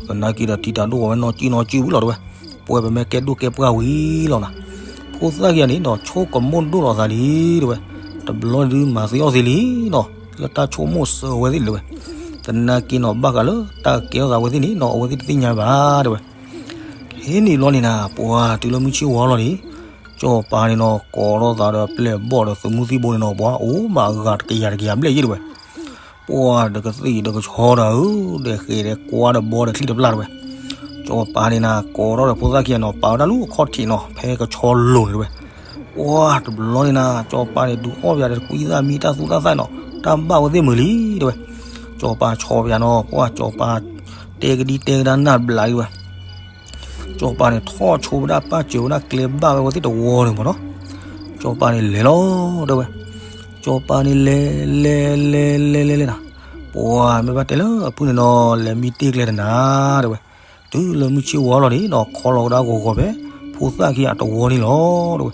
သနာ်က့ဒီးတံၤတၢ်ဒိၣ်ဝဲနီၢ်ကံၣ်နီၢ်ကံၣ်ဝံၤလီၤတဲဝဲ, ပဝဲပမ့ၢ်ကဲဒိၣ်ကဲပှၢ်ဝံၤလီၤနၤ, ဖိသၣ်ခံဂၤန့ၣ်နီၤ ဆိကမိၣ်ဒိၣ်လီၤသးလံတဲဝဲ, တဘျီဒုးမၤသံအီၣ်သံလံနီၤ လၢတၢ်ဆိကမိၣ်စၢၤအဝဲသ့ၣ်လံတဲဝဲ, သနာ်က့နီၤ ဘၣ်ဃးလၢတၢ်ကဲထီၣ်သးဝဲသ့ၣ်န့ၣ်နီၤ အဝဲသ့ၣ်တသ့ၣ်ညါဘၣ်တဲဝဲ, ခဲနံၣ်ဘျီန့ၣ်နၤ ပှၤတုၤလၢမုၢ်ဆ့ၣ်ဝါလီၤန့ၣ်, စီၤပၤန့ၣ်နီၤ ကိးထီၣ်သးဒီးပျဲၢ်ဘီၣ်ဒီးသုးမုၢ်သံၣ်ဘိန့ၣ်နီၤ ပှၤအိၣ်မးအဂၤတကယၤတကယၤဘျဲၣ်ယဲတဲဝဲ, ပှၤဒီးကသံၣ်ဒီးကဆီတၢ်ဧၢ, ဒီးဃဲၤဒီးကွါဒီးဘီဒီးချံၣ်တပျၢ်တဲဝဲ, စီၤပၤန့ၣ်နၤ ကိးထီၣ်ဒီးဖိသၣ်ခံဂၤနီၤ ပာ်ဝဲဒၣ်လၢအခီၣ်ထံးနီၤ ဖဲကဆီလိၤန့ၣ်တဲဝဲ, ပှၤတဘျီန့ၣ်နၤ စီၤပၤန့ၣ်ဒုးအီၣ်ပၠးဒီးတကွံသၣ်မံတၢ်သူၣ်တၢ်သၣ်နီၤ တၢ်ဘၣ်ဝဲသ့ၣ်မုာ်လံတဲဝဲ, စီၤပၤဆီပၠးနီၤ ပှၤစီၤပၤ တဲကဒံတဲကဒါနၢ်ဘျးတဲဝဲ စီၤပၤန့ၣ်ထီၣ်ဆိဝဲဒၣ်ပၢ်စၢၤဝဲဒၣ်ကျဲဘၣ်ဝဲဝဲသ့ၣ်တဝီန့ၣ်မ့ၢ်နီၤ, စီၤပၤန့ၣ်လဲၤလီၤတဲဝဲ, စီၤပၤန့ၣ်လဲၤလဲၤလဲၤလဲၤလဲၤလဲၤနၤ, ပှၤမ့ၢ်ဘၣ်တဲလၢအဖုၣ်န့ၣ်နီၤ လဲၤမံတ့ၢ်ကျဲတနၤတဲဝဲ, တုၤလၢမုၢ်ဆ့ၣ်ဝါလီၤန့ၣ်နီၤ ခီလီၤဝဲဒၣ်ဂီၤဂီၤဖဲ ဖိသၣ်ခံဂၤအတဝီန့ၣ်လီၤတဲဝဲ,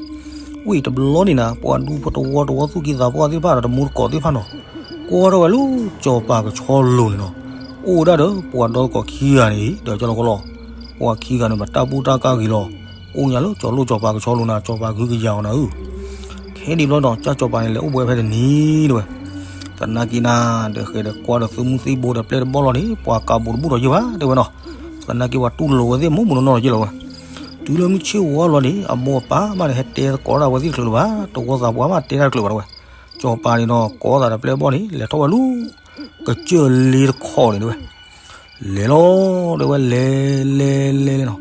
ဝံၤတဘျီန့ၣ်နၤ ပှၤဒူဖိတဝီတဝီသူၣ်ကံၢ်သးပှၢ်သ့ၣ်တဖၣ်ဒီးတမူတကိးသ့ၣ်တဖၣ်နီၤ, ကွၢ်ထီၣ်ဝဲလၢစီၤပၤကဆီလိၤန့ၣ်နီၤ, အိၣ်ဝဲဒၣ်ဒီးပှၤဒီသကိးခံဂၤန့ၣ် ဒီးကၠီလီၤကီလီၤ, ပှၤခံဂၤန့ၣ် ဘၣ်တၢ်ဘူၣ်တၢ်ကၢ်ဂ့ၤလီၤ, အိၣ်ညါလၢစီၤလိၣ်စီၤပၤကဆီလိၤနၤ စီၤပၤကဟုကယာ်အီၤနၤဧၢ, ခဲနံၣ်ဘျီဒီး ကၠီစီၤပၤန့ၣ် လဲၤအိၣ်ဘှံးဖဲတနံၤတဲဝဲ, သနာ်က့နၤ ဒီးဃဲၤဒီးကွၢ်ဒီးသုးမုၢ်သံၣ်ဘိဒီးပျဲၢ်တဘီၣ်လီၤန့ၣ် ပှၤကးဘူးတဘူးဒီးယဲၢ်ဘၣ် တဲဝဲနီၤ. သနာ်က့ပှၤတူၢ်လိာ်ဝဲသ့ၣ်မူမူနီၢ်နီၢ်ဒီးယဲၢ်လီၤဝဲ. တုၤလၢမုၢ်ဆ့ၣ်ဝါလီၤန့ၣ် အမိၢ်အပၢ်မးန့ၣ် ဟဲတဲသကိးတၢ်ဝဲသ့ၣ်တချုးလၢၤဘၣ်, တဝီသးပှၢ်မးတဲတၢ်တချုးဘၣ်တဲဝဲ. စီၤပၤန့ၣ်နီၤ ကိးသးဒီးပျဲၢ်တဘီၣ်န့ၣ် လဲၤထီၣ်ဝဲလၢ ကစၢၢ်လ့တခီန့ၣ်တဲဝဲ. လဲၤလီၤ တဲဝဲ လဲၤလဲၤလဲၤလဲၤနီၤ,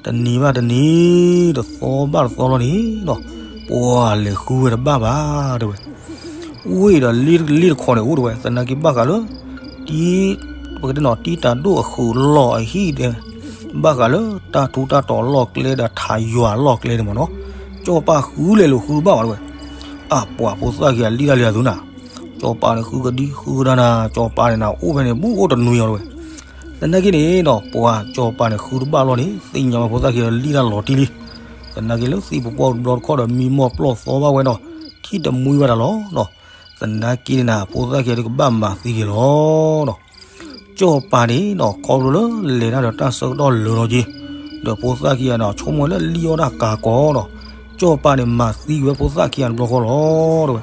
တနံၤဘၣ်တနံၤ တသီဘၣ်တသီလီၤန့ၣ်နီၤ, ပှၤလဲၤဃုဝဲတဘၣ်ဘၣ် တဲဝဲ. ဝ့ၢ်ဒီးလ့တခီန့ၣ်အိၣ်တဲဝဲ သနာ်က့ဘၣ်ဃးလၢ တံ ပကတဲနီၤ တံတၢ်ဒိၣ်အဃုာ်လီၢ်အဟံၣ်ဒီး ဘၣ်ဃးလၢတၢ်ထူးတၢ်တီၤအလီၢ်ကျဲဒီးထးယွၤအလီၢ်ကျဲန့ၣ်မ့ၢ်နီၤ, စီၤပၤဃုလဲၤလိာ်ဃုတဘၣ်ဘၣ်တဲဝဲ. အပှၤဖိသၣ်ခံဂၤလံၣ်တၢ်လံအသုနၤ, စီၤပၤန့ၣ်ဃုကဒံဃုကဒါနၤ, စီၤပၤန့ၣ်နၤအိၣ်ဖဲန့ၣ် ဘူးအိၣ်တနွံအီၤတဲဝဲ. သနာ်က့န့ၣ်နီၤ ပှၤစီၤပၤန့ၣ်ဃုတဘၣ်လီၤန့ၣ် သ့ၣ်ညါဝဲဖိသၣ်ခံဂၤလံၣ်တၢ်လီၤတံၢ်လံ. သနာ်က့လၢသံၣ်ပပှၢ်တဘျီတခီၣ်ဒီးမံမီၢ်ပျီၢ်သီဘၣ်ဝဲနီၤ, ထံၣ်တမှံဝဲဒၣ်လီၤနီၤ. သနာ်က့န့ၣ်နၤ ဖိသၣ်ခံဂၤဒုးကဘၣ်မၤသံက့ၤလီၤနီၤ. စီၤပၤန့ၣ်နီၤ ခီဖျိလၢလဲၤတၢ်ဒီးတၢ်ဆၢကတီၢ်လၢာ်လီၤက့ၤ, ဒီးဖိသၣ်ခံဂၤန့ၣ် ဆိကမိၣ်ဝဲလၢလံၣ်အီၣ်တၢ်ကၤကီနီၤ, စီၤပၤန့ၣ်မၤသံက့ၤဝဲဖိသၣ်ခံဂၤတဘျီဃီလီၤတဲဝဲ.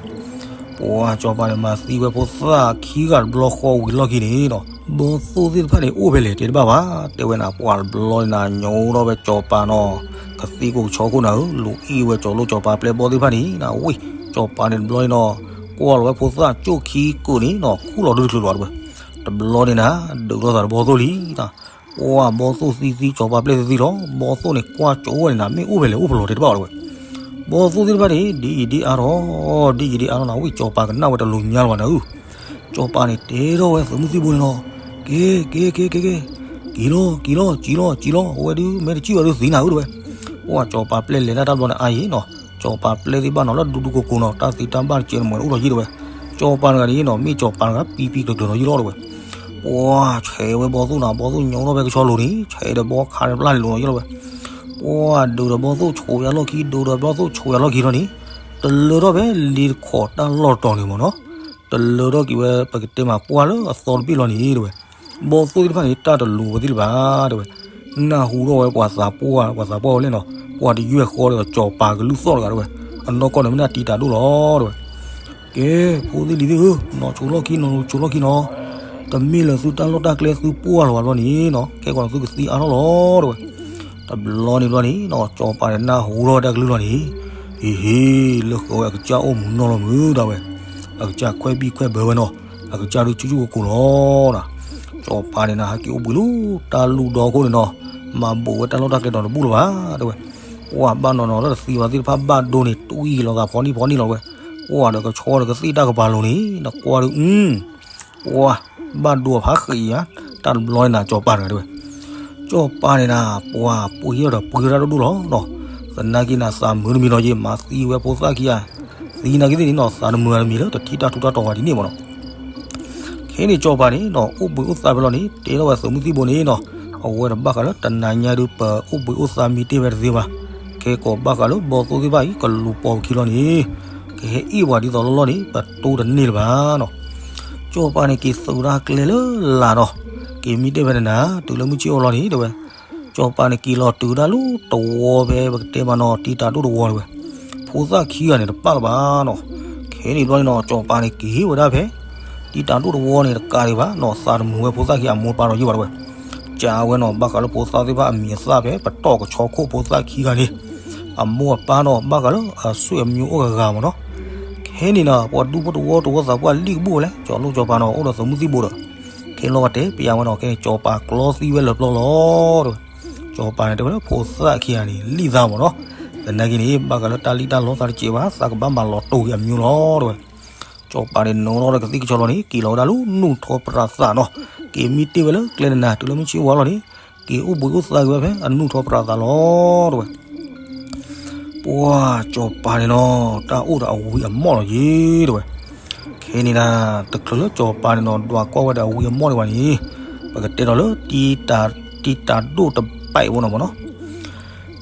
ပှၤစီၤပၤန့ၣ်မၤသံဝဲဖိသၣ်ခံဂၤတဘျီဃီဝံၤလီၢ်ခံန့ၣ်နီၤ, ဘီသိၣ်သ့ၣ်တဖၣ်န့ၣ် အိၣ်ဖဲလဲၣ်တဲတဘၣ်ဘၣ် တဲဝဲနၤ ပှၤတဘျီန့ၣ်နၤ ညိထီၣ်ဝဲစီၤပၤနီၤ, ကသံၣ်ကိးကဆီခိၣ်နၤဧၢ, လူၤအ့ၣ်ဝဲစီၤလိၣ်စီၤပၤပျဲၢ်ဘီၣ်သ့ၣ်တဖၣ်န့ၣ်နၤ, ဝ့ၢ် စီၤပၤန့ၣ်တဘျီန့ၣ်နီၤ ကွၢ်လီၤဝဲဖိသၣ်ကၠိၣ်ခံကိာ်န့ၣ်နီၤ ခူၣ်လီၤဒုတချုးလီၤတဲဝဲ. တဘျီန့ၣ်နၤ ဒုးထီၣ်သးတဘီသိၣ်လံနၤ, ပှၤဘီသိၣ်သံသံ စီၤပၤပျဲၢ်သံသံလီၤ, ဘီသိၣ်န့ၣ်ကွၢ်ကၠိဝဲန့ၣ်နၤ မ့ၢ်အိၣ်ဖဲလဲၣ်အိၣ်ဖဲလဲၣ်တဲတဘၣ်တဲဝဲ. ဘီသိၣ်သ့ၣ်တဖၣ်န့ၣ် ဒ်အံၤဒ်အါထီၣ်, ဒ်အံၤဒ်အါထီၣ်နၤ ဝံၣ်စီၤပၤကနၣ်ဝဲတလိၤညါလၢၤဘၣ်နၤဧၢ, စီၤပၤန့ၣ်တဲထီၣ်ဝဲသုးမုၢ်သံၣ်ဘိန့ၣ်လီၤ, က့ၤ က့ၤ က့ၤ က့ၤ က့ၤ, က့ၤလီၤ က့ၤလီၤ က့ၤလီၤ က့ၤလီၤ, အဝဲဒုး မ့ၢ်တစံၣ်ဝဲဒုးသံနၤဧၢတဲဝဲ. ပှၤစီၤပၤပျဲၢ်လဲၤတၢ်တဘျီန့ၣ်အါယံၤနီၤ, စီၤပၤပျဲၢ်သ့ၣ်ဘၣ်နီၤ လၢဒူဒူကိကိနီၤ တၢ်သံတၢ်ဘၣ်တကဲန့ၣ်မ့ၢ်အိၣ်ထီၣ်ယံၤတဲဝဲ. စီၤပၤတဂၤန့ၣ်နီၤ မ့ၢ်စီၤပၤတဂၤ ပံပံကျၢၤကျၢၤနီၤယံၤလီၤတဲဝဲ. ပှၤဆဲးဝဲဘီသိၣ်နၤ ဘီသိၣ်ညိထီၣ်ဖဲကဆီလိၤန့ၣ် ဆဲးဒီးဘီခါတဖျၢၣ်န့ၣ်လိၤနီၤယံၤလီၤဝဲ. ပှၤဒုးဒီးဘီသိၣ်ဆိးယၤလီၢ်ခံ ဒုးဒီးဘီသိၣ်ဆိးယၤလီၢ်ခံလီၤန့ၣ် တလၢထီၣ်ဖဲလ့တခီတၢ်လီၢ်တတီၤန့ၣ်မ့ၢ်နီၤ, တလၢထီၣ်က့ၤဝဲ ပကတဲမးပှၢ်လၢအသီတဘ့ၣ်လီၤန့ၣ်တဲဝဲ. ဘီသိၣ်သ့ၣ်တဖၣ်န့ၣ် တၢ်တလူၤဝဲသ့ၣ်လၢၤဘၣ်တဲဝဲ. နၢ်ဟူထီၣ်ဝဲပှၤသးပှၢ် ပှၤသးပှၢ်ဝဲလဲၣ်နီၤ, ပှၤတယွဲၢ်ဃီဒီးစီၤပၤကလုၢ်သီၣ်တဂၤတဲဝဲ. အနီၢ်ကီၢ်န့ၣ်မ့ၢ်ဒၣ်တံတၢ်ဒိၣ်လီၤတဲဝဲ. ကဲ ဖိသ့ၣ်လံၤသ့ၣ်ဧၢ, နီၢ်ဆိးလီၢ်ခံ နီၢ်ဆိးလီၢ်ခံနီၤ, တမ့ၢ်လၢသုတၢ်လီၢ်တၢ်ကျဲသုပှၢ်လၢၤဘၣ်ဘျီန့ၣ်နီၤ ခဲကီးသုကသံအါထီၣ်လီၤတဲဝဲ. တဘျီန့ၣ်ဘျီန့ၣ်နီၤ စီၤပၤန့ၣ်နၢ်ဟူထီၣ်ဝဲတၢ်ကလုၢ်လီၤန့ၣ်, ဟ့ၣ်ဟ့ၣ် လၢဃီဝဲအကစၢ်အိၣ်မူနီၢ်လီၤမုာ်ဒၣ်ဝဲ, အကစၢ်ခွဲးဘံၣ်ခွဲးဘၢဝဲနီၤ, အကစၢ်ဒုးဆူၣ်ဆူၣ်ကိၤကိၤလီၤနၤ. စီၤပၤန့ၣ်နၤ ဟဲက့ၤအိၣ်ဘှံးလၢတၢ်လူၢ်ဒီခိၣ်န့ၣ်နီၤ, မၤဘူးဝဲတၢ်လီၢ်တၢ်ကျဲဒီးတဘူၣ်လၢၤဘၣ်တဲဝဲ. ပှၤဘၣ်နီၤနီၤလၢတသံဘၣ်သ့ၣ်တဖၣ်ဘၣ်ဒိန့ၣ် တွံၢ်လီၤသးဖီနံၣ်ဖီနံၣ်လီၤဝဲ. ပှၤဒီးကဆီဒီးကသ့ၣ်တၢ်ကပၤလိၤန့ၣ် နကွၢ်ဒုး အု ပှၤဘၣ်ဒိအဖးဃံဧါ, တၢ်တဘျီန့ၣ်နၤ စီၤပၤတဂၤတဲဝဲ. စီၤပၤန့ၣ်နၤ ပှၤပှ့ၤထီၣ်ဒီးပှ့ၤထီၣ်တၢ်ဒိၣ်ဒိၣ်လီၤနီၤ. သနာ်က့နၤသးမုာ်တမံၤလီၤယဲၢ် မၤသံဝဲဖိသၣ်ခံဂၤ, သံနာ်က့သ့ၣ်န့ၣ်နီၤ သးတမုာ်တမံၤလၢတထံၣ်တၢ်ထူးတၢ်တီၤဘၣ်ဒ်န့ၣ်မ့ၢ်နီၤ. ခဲန့ၣ်စီၤပၤန့ၣ်နီၤ အိၣ်ဘှံးအိၣ်သါဖဲလီၤန့ၣ် တဲထီၣ်ဝဲသုးမုၢ်သံၣ်ဘိန့ၣ်နီၤ, အဝဲတဘၣ်ဃးလၢတနၤညါဒုး ပအိၣ်ဘှံးအိၣ်သါမံတ့ၢ်ဝဲတသ့ဘၣ်. ခဲကိးဘၣ်ဃးလၢဘီသိၣ်သ့ၣ်တဖၣ်အံၤ ကလူၤပိာ်ပခံလီၤန့ၣ် ကဟဲအ့ၣ်ပှၤဒ်သိးလီၢ်လီၢ်န့ၣ် ပတိတန့ၢ်လၢၤဘၣ်နီၤ. စီၤပၤန့ၣ်က့ၤသုးတၢ်ကျဲလၢလာ်ဒီး က့ၤမံတ့ၢ်ဝဲတနၤ တုၤလၢမုၢ်ဆ့ၣ်အိၣ်လီၤန့ၣ်တဲဝဲ. စီၤပၤန့ၣ်က့ၤလီၤတုၤတၢ်လၢတဝီဖဲပကတဲမးနီၤ တံတၢ်ဒိၣ်တဝီတဲဝဲ. ဖိသၣ်ခံဂၤန့ၣ်တပာ်လၢၤဘၣ်နီၤ. ခဲန့ၣ်ဘျီန့ၣ်နီၤ စီၤပၤန့ၣ်က့ၤဟ့ၣ်ဝဲဒၣ်ဖဲ တံတၢ်ဒိၣ်တဝီန့ၣ်တကးဒံးဘၣ်နီၤ သးတမုာ်ဝဲဖိသၣ်ခံဂၤအမိၢ်ပၢ်ဒီးယဲၢ်ဘၣ်တဲဝဲ. ကးဝဲနီၤ ဘၣ်ဃးလၢဖိသၣ်သ့ၣ်တဖၣ်အမံၤအသၣ်ဖဲပတီၢ်ကဆီခိၣ်ဖိသၣ်ခံဂၤန့ၣ် အမိၢ်အပၢ်နီၤ ဘၣ်ဃးလၢအဆွေမျိုးအိၣ်ဂၤဂၤမ့ၢ်နီၤ. ခဲန့ၣ်နီၤ ပှၤဒူဖိတဝီတဝီသးပှၢ်လံၣ်ကဘူၣ်ဝဲလဲၣ် စီၤလိၣ်စီၤပၤနီၤ အိၣ်ဒီးသုးမုၢ်သံၣ်ဘိဒီး ခဲလီၤဝဲတဲပျးဝဲနီၤ ခဲန့ၣ် စီၤပၤကျီသံဝဲလၢပျီလီၤတဲဝဲ. စီၤပၤန့ၣ်တဲဝဲလၢဖိသၣ်ခံဂၤန့ၣ် လံၣ်သးမ့ၢ်နီၤ. သနာ်က့န့ၣ် ဘၣ်ဃးလၢတၢ်လံၣ်တၢ်လီသးတစဲးဘၣ် သးကဘၣ်မၤလီၤတိၢ်က့ၤအမံၤလီၤတဲဝဲ. စီၤပၤန့ၣ်နိထီၣ်ဒီးကသံၣ်ကဆီလီၤန့ၣ် က့ၤလီၤဝဲဒၣ်လၢနူၢ်ထီပရးသးနီၤ. က့ၤမံတ့ၢ်ဝဲလၢကျဲနနၤ တုၤလၢမုၢ်ဆ့ၣ်ဝါလီၤန့ၣ် က့ၤအိၣ်ဘှံးအိၣ်သါက့ၤဝဲဖဲအနူၢ်ထီပရးသးလီၤတဲဝဲ. ပှၤစီၤပၤန့ၣ်နီၤ တၢ်အိၣ်ဒီးအဝံအမီၢ်လီၤယ့ၤတဲဝဲ. ခဲန့ၣ်နၤ တချုးလၢစီၤပၤန့ၣ်နီၤ ဒွးကွၢ်ဝဲဒီးအဝံအမီၢ်ဒံးဘၣ်န့ၣ် ပကတဲဒီးလၢ တံတၢ်ဒိၣ်တပာ်အံၤဖိနီၤမ့ၢ်န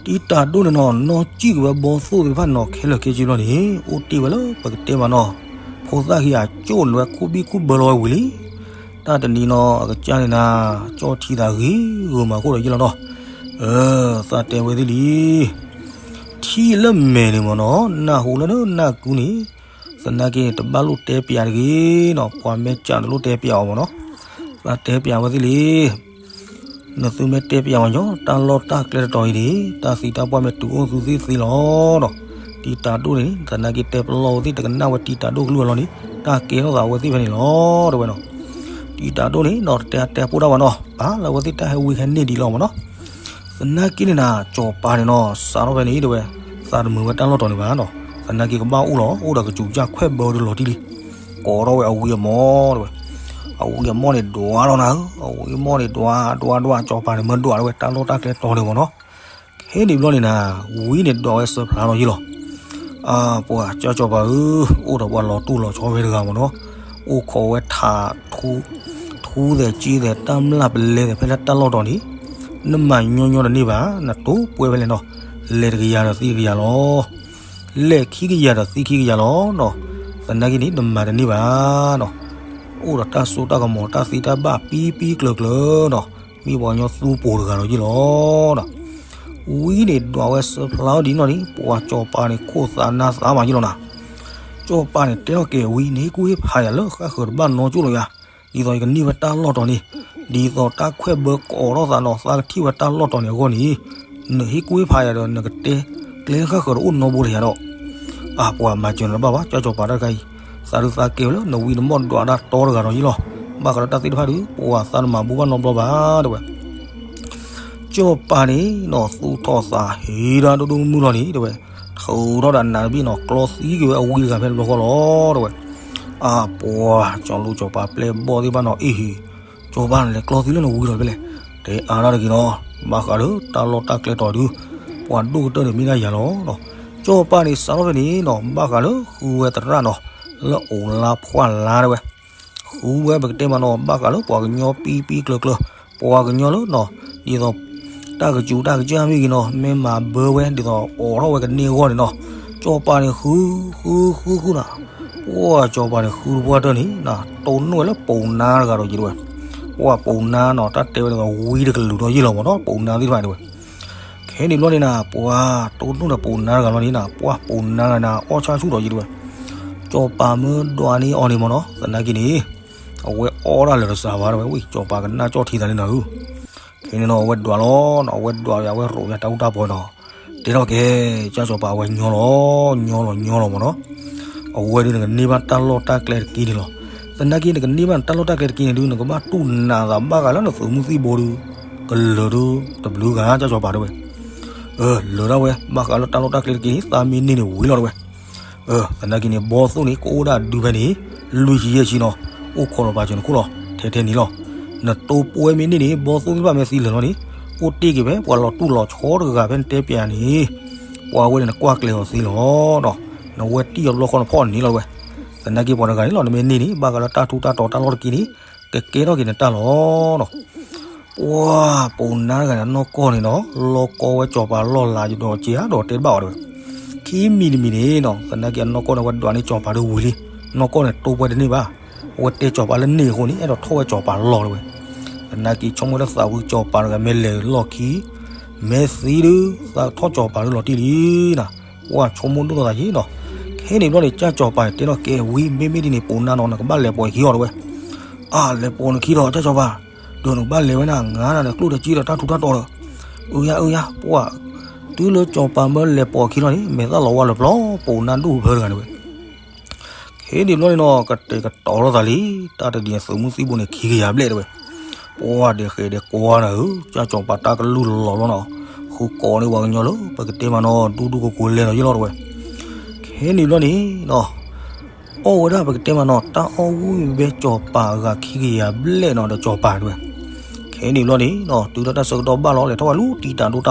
ီၤ. တံတၢ်ဒိၣ်န့ၣ်နီၤ နီၢ်စံၣ်က့ၤဝဲဘီသိၣ်သ့ၣ်တဖၣ်နီၤ ခဲလၢာ်ခဲဆ့ဘျီန့ၣ် အိၣ်တ့ၢ်ဝဲလၢပကတဲမးနီၤ ဖိသၣ်ခံဂၤကၠိၣ်န့ၣ်ဝဲ ခူၣ်ဘံၣ်ခူၣ်ဘၢလီၤဝဲဝံၤလံ. တၢ်တနံၤနီၤ အကစၢ်န့ၣ်နၤ ကၠီထံသးဂ့ၤဂီၤမးခိၣ်ဒီးယဲၢ်လီၤနီၤ. အၢ သးတဲဝဲသ့ၣ်လံ ထံၣ်လၢမဲာ်န့ၣ်မ့ၢ်နီၤ နၢ်ဟူလၢနၢ်ကူန့ၣ် သနာ်က့န့ၣ် တဘၣ်လိၣ်တဲပၠးတဂ့ၤနီၤ, ပှၤမဲာ်ကၠးတလိၣ်တဲပၠးအီၤမ့ၢ်နီၤ. ဘၣ်တဲပၠးဝဲသ့ၣ်လံ, နသုမ့ၢ်တဲပၠးဝဲညီ တၢ်လီၢ်တၢ်ကျဲတတီၤအံၤန့ၣ် တၢ်သံတၢ်ပှၢ်မ့ၢ်တုၤအိၣ်သုသ့ၣ်သ့လီၤနီၤ. တံၤတၢ်ဒိၣ်န့ၣ် သနာ်က့တဲပလီၢ်ဝဲသ့ၣ် တကနၣ်ဝဲတံၤတၢ်ဒိၣ်ကလုၢ်အလီၢ်န့ၣ် တၢ်ကဲထီၣ်သးဝဲသ့ၣ်ဖဲန့ၣ်လီၤ တဲဝဲနီၤ. တံၤတၢ်ဒိၣ်န့ၣ်နီၤ တတဲတဲပိၢ်တၢ်ဘၣ်နီၤ, ပာ်လၢအဝဲသ့ၣ်တၢ်ဟဲဝံဟဲန့ၢ်ဒံးလီၤမ့ၢ်နီၤ. သနာ်က့န့ၣ်နၤ စီၤပၤန့ၣ်နီၤ စးထီၣ်ဖဲန့ၣ်တဲဝဲ, သးတမုာ်ဝဲတၢ်လီၢ်တီၤန့ၣ်ဘၣ်နီၤ. သနာ်က့ကဘၣ်အိၣ်လီၤ အိၣ်ဒီးကစူၤကၢ်ခွဲၣ်ဘၢဒုလီၤတံၢ်လံ, ကိးထီၣ်ဝဲအဝံအမီၢ်တဲဝဲ. အဝံအမီၢ်န့ၣ်ဒွးလီၤနၤဧၢ, အဝံအမီၢ်န့ၣ်ဒွးဒွးဒွး စီၤပၤန့ၣ်မၢဒွးလီၤဝဲတၢ်လီၢ်တၢ်ကျဲတီၤန့ၣ်မ့ၢ်နီၤ. ခဲန့ၣ်ဘျီန့ၣ်နၤ ဝံန့ၣ်ဒွးဝဲစၢဖျါလီၤယံလီၤ. ပှၤကၢ်စီၤပၤဧၢ, အိၣ်ဒီးပှၤလီၤတိၢ်လီၤဆီဖဲတဂၤမ့ၢ်နီၤ, အိၣ်ခိးဝဲထး ထူသဲးက့သဲး တၢ်မျၢ်ပလဲသဲး ဖဲလၢတၢ်လီၢ်တီၤန့ၣ် နမၤညီညီတန့ၢ်ဘၣ်, နတိၢ်ပှဲၤဖဲလဲၣ်နီၤ, လဲၤတကယၤဒီးသံတကယၤလီၤ. လဲၤခံကယၤဒီးသံခံကယၤလီၤနီၤ. သနာ်က့န့ၣ် နမၤတန့ၢ်ဘၣ်နီၤ. အိၣ်ဒီးတၢ်စိတၢ်ကမီၤ တၢ်သံတၢ်ဘၣ်ပံပံကျၢၤကျၢၤနီၤ, မ့ၢ်ပှၤကညီသူပှိၤတဂၤလီၤယံလီၤနီၤ. ဝံန့ၣ်ဒွးဝဲစၢဖျါအီၤဒ်နီၢ်န့ၣ် ပှၤစီၤပၤန့ၣ်ခိၣ်သးနါသးမးယံလီၤနၤ. စီၤပၤန့ၣ်တဲထီၣ်က့ၤဝံ နဟ့ၣ်ကူၣ်ဟ့ၣ်ဖးယၤလၢဃၣ်ဃၢၤတဘၣ်နီကၠိၣ်လီၤယၤ, ဒ်သိးယကန့ၢ်ဝဲတၢ်လီၢ်တီၤန့ၣ်, ဒ်သိးတၢ်ခွဲၣ်ဘၢကိးထီၣ်သးနီၤ သးကထံၣ်ဝဲတၢ်လီၢ်တီၤန့ၣ်အဂီၢ်န့ၣ်, နဟ့ၣ်ကူၣ်ဟ့ၣ်ဖးယၤဒီး နကတဲကျဲလၢဃၣ်ဃၢၤတအိၣ်နီတဘိတယၤဒီး အပှၤမၤစၢၤနၤတဘၣ်ဘၣ် ကၢ်စီၤပၤတၢ်တခါအံၤ, သးဒုးသးကဲဝဲလၢနဝံနမီၢ်ဒွးတၢ်တီတဂၤဒီးယံလီၤ. ဘၣ်ဃးလၢတၢ်သ့ၣ်တဖၣ်ဒုး ပှၤသးတမၤဘူၣ်ဘၣ်နီတဘျီဘၣ် တဲဝဲ. စီၤပၤန့ၣ်နီၤ သူၣ်ထီၣ်သးဟ့တၢ်ဒိၣ်ဒိၣ်မုၢ်မုၢ်လီၤန့ၣ် တဲဝဲ, ထုးထီၣ်ဒီးနးတဘ့ၣ်နီၤ ကျီသံက့ၤဝဲအဝံတဂၤဖဲတဘျီဃီလီၤ တဲဝဲ. အပှၤ ကၠီၤလူၢ်စီၤပၤပျဲၢ်ဘီၣ်သ့ၣ်တဖၣ်နီၤ အ့ၣ်ဟ့ၣ်, စီၤပၤနလဲၤကျီသံလၢနဝံလီၤဖဲလဲၣ်, တဲအါတၢ်တဂ့ၤနီၤ, ဘၣ်ဃးလၢတၢ်လီၢ်တၢ်ကျဲတီၤဒုး ပှၤဒိၣ်ကတၢၢ်န့ၣ်မ့ၢ်ဒၣ်ယၤလီၤ. စီၤပၤန့ၣ်စးထီၣ်ဖဲန့ၣ်နီၤ ဘၣ်ဃးလၢဃုဝဲသရၣ်နီၤ လၢအိၣ်လါဖှၣ်လါတဲဝဲ ဃုဝဲပကတဲမးနီၤ ဘၣ်ဃးလၢပှၤကညီပံပံကျၢၤကျၢၤ, ပှၤကညီလၢနီၤ ဒ်သိး တၢ်ကစူၤတၢ်ကစၢ်မ့ၢ်ဂ့ၤနီၤ မ့ၢ်မၤဘၢဝဲ ဒ်သိးအိးထီၣ်ဝဲကန့ၢ်အဂီၢ်န့ၣ်နီၤ, စီၤပၤန့ၣ်ဃု ဃု ဃု ဃုနၤ, ပှၤစီၤပၤန့ၣ်ဃုတပှၢ်တၢၢ်န့ၣ် တိၢ်နီၣ်ဝဲလၢပိာ်နါတဂၤဒီးယံၤတဲဝဲ, ပှၤပိာ်နါနီၤ တၢ်တဲဝဲဒ်သိးဝံတကလုာ်ဒီးယံၤလီၤမးနီၤ ပိာ်နါသ့ၣ်တဖၣ်တဲဝဲ ခဲန့ၣ်ဘျီန့ၣ်နၤ ပှၤတိၢ်နီၣ်ဒီးပိာ်နါတဂၤလီၤန့ၣ်နၤ ပှၤပိာ်နါတဂၤန့ၣ် အီၣ်ဆၣ်ဆူၣ်ဒီးယံၤတဲဝဲ, စီၤပၤမၢဒွးန့ၢ်အီၤန့ၣ်မးနီၤ သနာ်က့န့ၣ် အဝဲအီၣ်ဒၣ်လၢာ်တစှၤဘၣ်တဲဝဲ ဝံ စီၤပၤကနၣ်ကၠီၣ်ထံသးလံနၤဧၢ, ခဲန့ၣ်နီၤ အဝဲဒွးလီၤနီၤ အဝဲဒွးဝဲအဝဲရိးဝဲတၢ်အူတၢ်ပီၤနီၤ, တဲထီၣ်က့ၤ ကၢ်စီၤပၤအဝဲညီလီၤ ညီလီၤညီလီၤမးနီၤ, အဝဲဒုးနကန့ၢ်ဘၣ်တၢ်လီၢ်တၢ်ကျဲတက့ၢ်န့ၣ်လီၤ, သနာ်က့နကန့ၢ်ဘၣ်နတၢ်လီၢ်တၢ်ကျဲတက့ၢ်န့ၣ်ဒုး နကဘၣ်တူၢ်နးသးဘၣ်ဃးလၢနသုးမုၢ်သံၣ်ဘိဒုး ကလၢၤဒုးတဘျုးဂၤ ကၢ်စီၤပၤတဲဝဲ, လၢၤဒၣ်ဝဲ ဘၣ်ဃးလၢတၢ်လီၢ်တၢ်ကျဲတက့ၢ်န့ၣ် သးမ့ၢ်န့ၢ်န့ၣ်ဝံၤလီၤတဲဝဲ သနာ်က့န့ၣ် ဘီသိၣ်န့ၣ် ကအိၣ်ဒၣ်ဒုးဖဲန့ၣ် လွံၢ်ဆံယဲၢ်ဆံနီၤ, အိၣ်ခိးလီၤပာ်စၢၤနခိၣ်လီၤ ထဲထဲန့ၣ်လီၤ, နတိၢ်ပှဲၤမ့ၢ်န့ၢ်န့ၣ် ဘီသိၣ်သ့ၣ်တဖၣ်မ့ၢ်သံလၢာ်လီၤန့ၣ် အိၣ်တ့ၢ်က့ၤဖဲပှၤလီၤတူၢ်လီၤဆီတဂၤဖဲနတဲပၠးန့ၣ်, ပှၤဝဲန့ၣ်နကွၢ်ကျဲၤအီၤသ့လီၤနီၤ, နဝဲတံၢ်အီၤတဘျီဃီနဖီၣ်န့ၣ်လီၤတဲဝဲ, သနာ်က့ပှၤတဂၤန့ၣ်လီၤ နမ့ၢ်န့ၢ်န့ၣ် ဘၣ်ဃးလၢတၢ်ထူးတၢ်တီၤတၢ်လီၢ်တက့ၢ်န့ၣ် ကကဲထီၣ်က့ၤနတၢ်လီၤနီၤ ပှၤပိာ်နါတဂၤန့ၣ် အနီၢ်ကီၢ်န့ၣ်ဒီး လီၤကီဝဲစီၤပၤလီၢ်လၤဒီးက့ၤဒီးတဲတဘၣ်အီၤတဲဝဲ, ခံမံၤတမံၤန့ၣ်နီၤ သနာ်က့အနီၢ်ကီၢ်န့ၣ် အဝဲဒွးန့ၢ်စီၤပၤဒီးဝံၤလံ, နီၢ်ကီၢ်န့ၣ်တိၢ်ပှဲၤတန့ၢ်ဘၣ်, အဝဲတဲစီၤပၤလၢန့ၣ်အဃိန့ၣ် အဲၣ်ဒိးထီၣ်ဝဲစီၤပၤလီၢ်တဲဝဲ, သနာ်က့ဆိကမိၣ်လၢသးဝံၤစီၤပၤတဂၤမ့ၢ်လဲၤလီၢ်ခံ မ့ၢ်သံဒုး သးထီၣ်စီၤပၤဒုးလီၤတံၢ်လံနၤ, ပှၤဆိကမိၣ်ဒိၣ်ထီၣ်သးယံၤနီၤ, ခဲန့ၣ်ဘျီန့ၣ် ကၢ်စီၤပၤန့ၣ်တဲထီၣ်က့ၤဝံၤ မ့မ့ၢ်ဒ်န့ၣ် ပိာ်နါနီၤ နကဘၣ်လဲၤပိာ်ခံအီၤတဲဝဲ, အၢ လဲၤပိာ်နခံဒီး ကၢ်စီၤပၤ, ဒီးနကဘၣ်လဲၤဝဲနၤ ငါနၤန့ၣ် ကျိၣ်တက့ဒီးတၢ်ထူးတၢ်တီၤဒီး, အၢယါ အၢယါ ပှၤ, တုၤလၢစီၤပၤမၢလဲၤပိာ်ခံလီၤန့ၣ် မဲာ်သၣ်လီၤဝါလၢပျီ ပိာ်နါဒိၣ်ဖၢတဂၤန့ၣ်ဝဲ ခဲန့ၣ်ဘျီန့ၣ်နီၤ ကတဲာ်ကတီၤထီၣ်သးလံ, တၢ်တဒ်န့ၣ် သုးမုၢ်သံၣ်ဘိန့ၣ် ခံကယၤဘျဲၣ်တဲဝဲ, ပှၤဒဲးဃဲးဒဲးကွၢ်နၤဧၢ, ကၢ်စီၤပၤတၢ်ကလုၢ်လီၤလီၤနီၤ, ဃုကိးန့ၢ်ပှၤကညီလၢ ပကတဲမးနီၤ ဒူဒူကိးကိးလဲၤလီၤယံၤလီၤတဲဝဲ, ခဲန့ၣ်ဘျီန့ၣ်နီၤ အီၣ်ဝဲဒၣ်ပကတဲမးနီၤ တၢ်အီၣ်ဝံၣ်ဝဲစီၤပၤအဂၤခံကယၤဘျဲၣ်နီၤ ဒီးစီၤပၤတဲဝဲ, ခဲန့ၣ်ဘျီန့ၣ်နီၤ တုၤလၢတၢ်ဆၢကတီၢ်ဘၣ်လီၤ လဲၤထီၣ်ဝဲလူၤတံၢ်တၢ်ဒိၣ်တၢ်လီၢ်